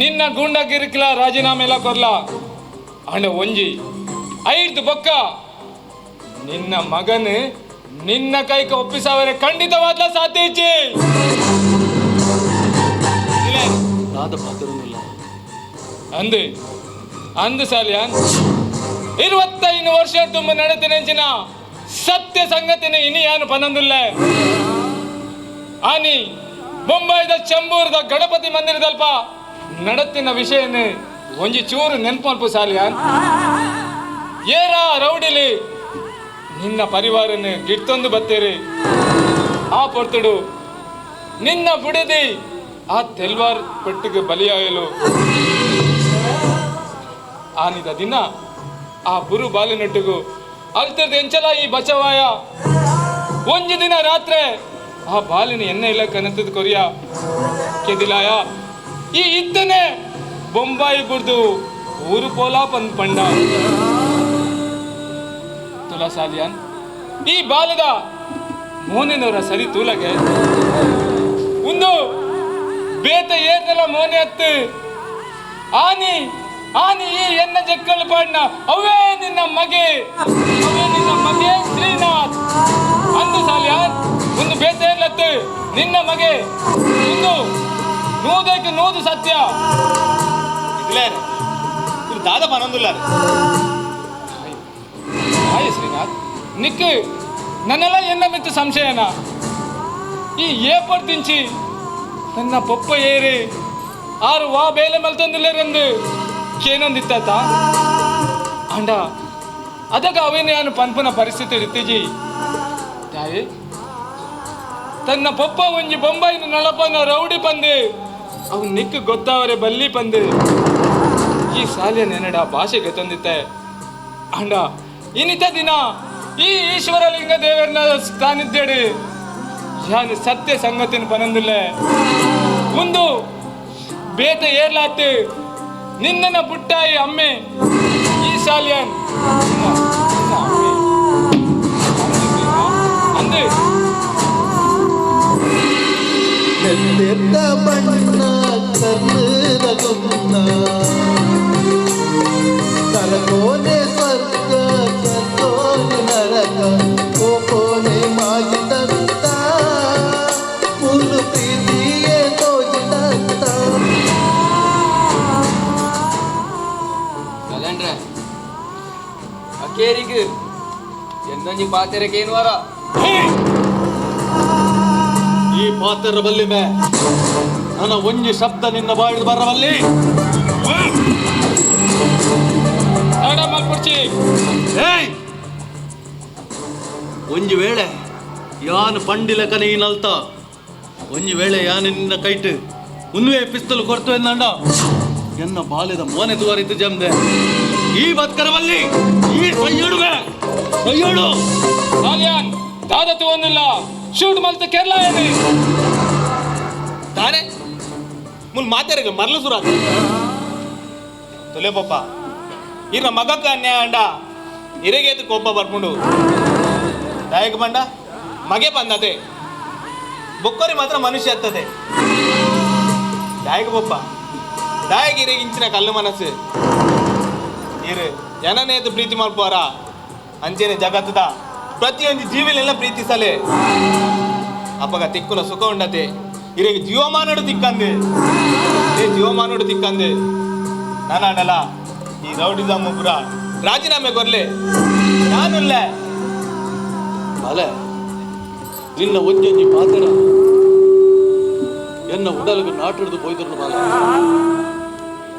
ನಿನ್ನ ಗೂಂಡಗಿರಿಕ್ಲ ರಾಜೀನಾಮೆ ಎಲ್ಲ ಕೊರ್ಲ. ಅಂಡ ಒಂಜಿ ಐದು ಬೊಕ್ಕ ನಿನ್ನ ಮಗನು ನಿನ್ನ ಕೈಗೆ ಒಪ್ಪಿಸವರೆ ಖಂಡಿತವಾದ್ಲ ಸಾಧ್ಯ ಇಜ್ಜಿ. ದಾದ ಪಾತ್ರನಿಲ್ಲ ಅಂದು ಅಂದು ಸಾಲಿಯನ್ 25 ವರ್ಷ ತುಂಬ ನಡೆದ ಸತ್ಯ ಸಂಗತಿನ ಇನಿ ಯಾನು ಪನಂದುಲ್ಲ. ಆನಿ ಬೊಂಬಾಯಿದ ಚಂಬೂರದ ಗಣಪತಿ ಮಂದಿರದಲ್ಪ ನಡತಿನ ವಿಷಯನೇ ಒಂಜಿ ಚೂರು ನೆನ್ಪಲ್ಪು ಸಾಲಿಯಾನ್. ಏರಾ ರೌಡಿಲಿ ನಿನ್ನ ಪರಿವಾರನ ಗಿಟ್ಟೊಂದು ಬತ್ತೀರಿ. ಆ ಪೊರ್ತುಡು ನಿನ್ನ ಬುಡದಿ ಆ ತೆಲ್ವಾರ್ ಪೆಟ್ಟಿಗೆ ಬಲಿಯಾಯಲು. ಆನಿದ ದಿನ ಆ ಬುರು ಬಾಲಿನೊಟ್ಟಿಗೂ ಅಲ್ತದ ಎಂಚಲ ಈ ಬಚವಾಯ. ಒಂಜಿ ದಿನ ರಾತ್ರಿ ಆ ಬಾಲಿನ ಎಣ್ಣೆ ಇಲ್ಲ ಕನತದ ಕೊರಿಯ ಕೆದಿಲಾಯ ಈ ಇತ್ತನೆ ಬೊಂಬಾಯಿ ಬುಡ್ದು ಊರು ಪೋಲಾ ಪಂದ್ ಪಂಡ ತುಲಸಾಲಿಯನ್. ಈ ಬಾಲದ ಮೋನಿನವರ ಸರಿ ತೂಲಗೆ ಒಂದು ಬೇತ ಏರ್ದಲ ಮೋನೆ ಹತ್ತು ಆನಿ ಆನಿ ಈ ಎನ್ನ ಜಕ್ಕಳು ಪಾಡ್ನ ಅವೇ ನಿನ್ನ ಮಗೆ, ಅವೇ ನಿನ್ನ ಮಗೆ ಶ್ರೀನಾಥ್ ಅಂದು ಸಾಲಿಯಾನ್. ಒಂದು ಬೇತ ಏರ್ಲತ್ತು ನಿನ್ನ ಮಗೆ ಒಂದು ನೂದಕ್ಕೆ ನೂದು ಸತ್ಯ. ಇದು ದಾದ ಪನೊಂದುಲ್ಲ. ಹಾಯ್ ಶ್ರೀನಾಥ್, ನಿಕ್ ನನ್ನೆಲ್ಲ ಎನ್ನ ಮಿತ್ತು ಸಂಶಯನ ಈ ಏಪಡ್ತಿಂಚಿ ನನ್ನ ಪೊಪ್ಪ ಏರಿ ಆರು ವಾ ಬೇಲೆ ಮಲ್ತೊಂದಿಲ್ಲೇರೆಂದು ಕೇನೊಂದಿತ್ತ ಅಂಡ ಅದಕ್ಕೆ ಅವೇನು ನಾನು ಪನ್ಪುನ ಪರಿಸ್ಥಿತಿ ಇತ್ತೀಜಿ. ತಾಯಿ ತನ್ನ ಪೊಪ್ಪ ಒಂಜಿ ಬೊಂಬಾಯಿನ ನಳಪನ ರೌಡಿ ಪಂದು ಅವು ನಿಕ್ ಗೊತ್ತಾವರೆ ಬಲ್ಲಿ ಪಂದು ಈ ಸಾಲಿಯ ನೆನಡ ಭಾಷೆಗೆ ತಂದಿತ್ತೆ ಅಂಡ. ಇನ್ನಿತ ದಿನ ಈ ಈಶ್ವರಲಿಂಗ ದೇವರನ್ನ ಸ್ಥಾನಿದ್ದೇಡು ಯಾನು ಸತ್ಯ ಸಂಗತಿನ ಪನಂದಿಲ್ಲ. ಒಂದು ಬೇತ ಏರ್ಲಾತು ನಿನ್ನ ಪುಟ್ಟಾಯಿ ಅಮ್ಮೆ ಈ ಸಾಲಿಯನ್ ಅಂದು ಬಣ್ಣ ಕರ್ಣದ ಕರಕೋನೆ ಸ್ವರ್ಗ ಕರ್ಕೋನೆ ನರಕ ಕೋಕೋನೆ ಮಾಜಿದಂತ ಮೂಲು ಪ್ರೀತಿಯೇ ತೋಜಿದಂತ. ಕಲಂಡ್ರೆ ಅಕೇರಿಗೆ ಎಂದೊಂಜಿ ಪಾತೆರಕೇನು ವಾರ ಈ ಪಾತ್ರ ಬಲ್ಲಿ ಮೇ ನನ್ನ ಒಂಜಿ ಶಬ್ದ ನಿನ್ನ ಬಾಳಿದು ಬರವಲ್ಲಿ. ಒಂಜಿ ವೇಳೆ ಯಾನು ಪಂಡಿಲಕ ನೀನಲ್ತ, ಒಂಜಿ ವೇಳೆ ಯಾನು ನಿನ್ನ ಕೈಟ್ ಉನ್ವೇ ಪಿಸ್ತಲು ಕೊಡ್ತು ಎಂದಂಡ ಎನ್ನ ಬಾಲ್ಯದ ಮೋನೆ ತುವರಿತು ಜಮ್ದೆ. ಈ ಬತ್ಕರವಲ್ಲಿ ಈ ಸೈಯೋಡುವೆ ಸೈಯೋಡು ಸಾಲಿಯಾನ್ ದಾದತು ಒಂದಿಲ್ಲ ಶೂಟ್ ಮಲ್ತ ಕೇರಳ ಏನಿ ತಾನೆ ಮುಲ್ ಮಾತಾಡಿಗ ಮರ್ಲು ಸುರ ತೊಲೆ ಪಪ್ಪ ಇನ್ನ ಮಗಕ್ಕ ಅನ್ಯಾಯ ಅಂಡ ಇರೆಗೇತು ಕೋಪ ಬರ್ಪುಂಡು ನಾಯಕ ಬಂಡ ಮಗೆ ಬಂದತೆ ಬೊಕ್ಕರಿ ಮಾತ್ರ ಮನುಷ್ಯ ಹತ್ತದೆ. ನಾಯಕ ಬೊಪ್ಪ ದಾಯಕ ಇರೆಗಿಂಚಿನ ಕಲ್ಲು ಮನಸ್ಸು ಇರು ಜನನೇತು ಪ್ರೀತಿ ಮಲ್ಪುವಾರ ಅಂಚೆನೆ ಜಗತ್ತದ ಪ್ರತಿಯೊಂದು ಜೀವಿಲೆಲ್ಲ ಪ್ರೀತಿಸಲೆ ಅಪ್ಪಗ ತಿಕ್ಕುನ ಸುಖ ಉಂಡತೆ ಇರೆಗೆ ಜೀವಮಾನಡು ತಿಕ್ಕಂದೆ ಏ ಜೀವಮಾನಡು ತಿಕ್ಕಂದೆ ನಾನಾಡಲ್ಲ ಈ ರೌಡಿಸಮ್ ಪುರ ರಾಜೀನಾಮೆ ಕೊರ್ಲೆ ನಾನುಲ್ಲ. ಬಲೆ ನಿನ್ನ ಒಂಜೊಂಜಿ ಪಾತ್ರ ಎನ್ನ ಉಡಲ್ಗೆ ನಾಟಿಡ್ದು ಪೋಯ್ತರು ಬಾಲ.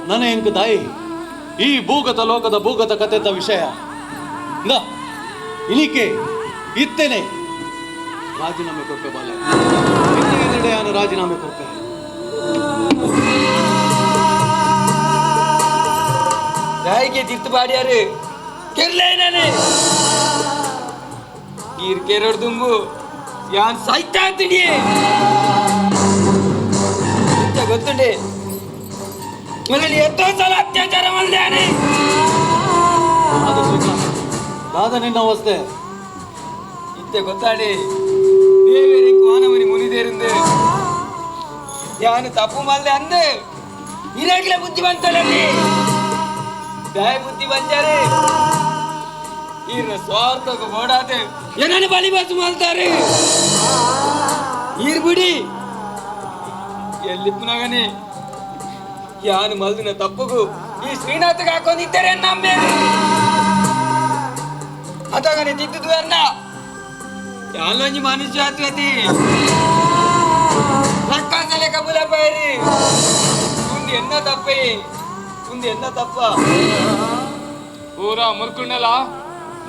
ನನ್ನ ಎಂಕ ದಾಯಿ ಈ ಭೂಗತ ಲೋಕದ ಭೂಗತ ಕಥೆತ ವಿಷಯ ಇಂದ ಇನಿಕೆ ಇತ್ತೇನೆ ರಾಜೀನಾಮೆ ಕೊಟ್ಟೆ ಬಾಲೆ. ಯಾನು ರಾಜೀನಾಮೆ ಕೊಟ್ಟೆ. ದಾಯಿಗೆ ತಿರ್ತು ಬಾಡಿಯಾರು ಕೆರ್ಲೆ ನಾನೇ ಈರ್ ಕೆರಡ್ ದುಂಬು ಯಾನ್ ಸಾಯ್ತಾ ಅಂತೀನಿ. ಗೊತ್ತುಂಡೆ ಮೊದಲು ಎತ್ತೋ ಸಲ ಅತ್ಯಾಚಾರ ಮಲ್ದಾನೆ. ದಾದ ನಿನ್ನ ಅವಸ್ಥೆ ಇತ್ತೆ ಗೊತ್ತಾಡಿ ದೇವೇರಿಂಗ್ ವಾನಮನಿ ಮುನಿದೇರಿಂದ ಯಾನು ತಪ್ಪು ಮಲ್ದೆ ಅಂದೆ ಇರಾಗ್ಲೇ ಬುದ್ಧಿ ಬಂತಲಲ್ಲಿ ದಾಯ ಬುದ್ಧಿ ಬಂಜಾರೆ ಈರ್ನ ಸ್ವಾರ್ಥಕ್ಕೆ ಓಡಾದೆ ಏನನ್ನು ಬಲಿ ಬಸ್ ಮಲ್ತಾರೆ ಈರ್ ಬಿಡಿ ಎಲ್ಲಿಪ್ಪನಾಗನೆ ಯಾನು ಮಲ್ದಿನ ತಪ್ಪುಗು ಈ ಶ್ರೀನಾಥಗೆ ಹಾಕೊಂಡಿದ್ದಾರೆ ನಮ್ಮೇ ಅದಾಗನೆ ತಿದ್ದುದು ಅನ್ನ ಯಾಲೊಂಜಿ ಮನುಷ್ಯ ಆತ್ವತಿ ರಕ್ಕಾಸಲೆ ಕಬುಲ ಪೈರಿ ಉಂದು ಎನ್ನ ತಪ್ಪೇ ಉಂದು ಎನ್ನ ತಪ್ಪ ಪೂರ ಮುರ್ಕುಂಡಲ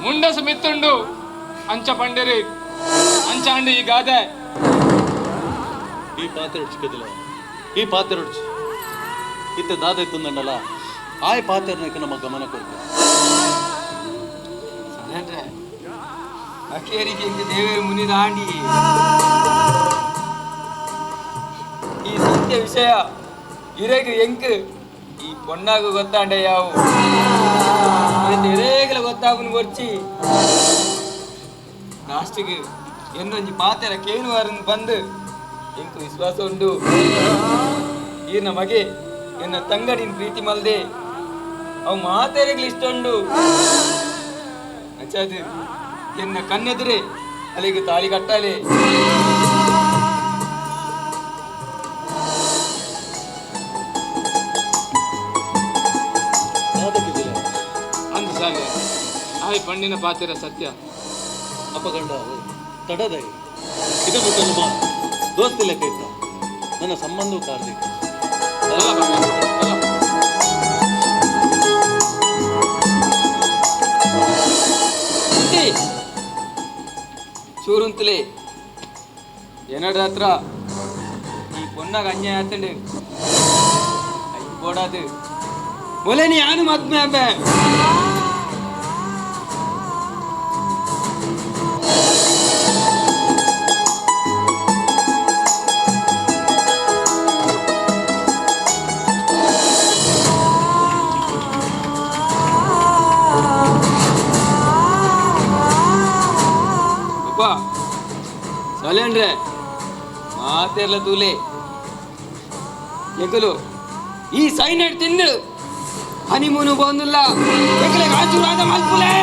ಮುಂಡಸ ಮಿತ್ತುಂಡು ಅಂಚ ಪಂಡಿರಿ ಅಂಚ ಅಂಡು ಈ ಗಾದೆ. ಈ ಪಾತ್ರೆ ಚಿಕ್ಕದಿಲ್ಲ ಈ ಪಾತ್ರೆ ಇತ್ತೆ ದಾದೆ ತುಂದಂಡಲ ಆಯ್ ಪಾತ್ರೆನಕ್ಕೆ ನಮ್ಮ ಗಮನ ಕೊಡ್ತೇವೆ. ಅಕೇರಿಗೆ ಇಂದು ದೇವರು ಮುನಿದಾಂಡಿ ಈ ಸತ್ಯ ವಿಷಯ ಇರಗು ಎಂಕ್ ಈ ಪೊನ್ನಾಗು ಗೊತ್ತಾಂಡ ಯಾವು ಇರೇಗಲ ಗೊತ್ತಾಗುನು ಬರ್ಚಿ ಲಾಸ್ಟಿಗೆ എന്നೊಂಜಿ ಪಾತೆರ ಕೇಣುವಾರನ್ ಬಂದು ಎಂಕು ವಿಶ್ವಾಸ ಉಂಡು. ಈರ್ನ ಮಗೆ ಎನ್ನ ತಂಗಡಿನ ಪ್ರೀತಿ ಮಲ್ದೆ ಅವು ಮಾತೆರೆಗ್ಲು ಇಷ್ಟ ಉಂಡು. ಅಚ್ಚಾದು ಎನ್ನ ಕಣ್ಣೆದುರೆ ಅಲ್ಲಿಗೆ ತಾಳಿ ಕಟ್ಟಾಲೆ. ಅಂದು ಸಾಲೆ ಆಯ್ ಪಂಡಿನ ಪಾತಿರ ಸತ್ಯ ಅಪಗಂಡ ತಡದೈ ಇದು ನಮ್ಮ ದೋಸ್ತಿ ಲೆಕ್ಕ ಇತ್ತ ನನ್ನ ಸಂಬಂಧವು ಕಾರ್ದಿಕ್. ಚೂರುಂತಲೇ ಏನಡ ಹತ್ರ ಈ ಪೊನ್ನಾಗ ಅನ್ಯಾಯ ಆತಂಡು I ಬೋಡಾದು ಮೊಲೆ ನೀ ಯಾನು ಮದ್ಮೆ ಅಬ್ಬೆ. ಅಪ್ಪ ಸಲೇಂಡ್ರೆ ಮಾತೆರ್ಲ ತೂಲೆ ಎಗಲು ಈ ಸೈನಡ್ ತಿಂದು ಹನಿಮೂನು ಬಂದಿಲ್ಲ ಎಗಲೆ ಆಶೀರ್ವಾದ ಮಲ್ಪುಲೆ.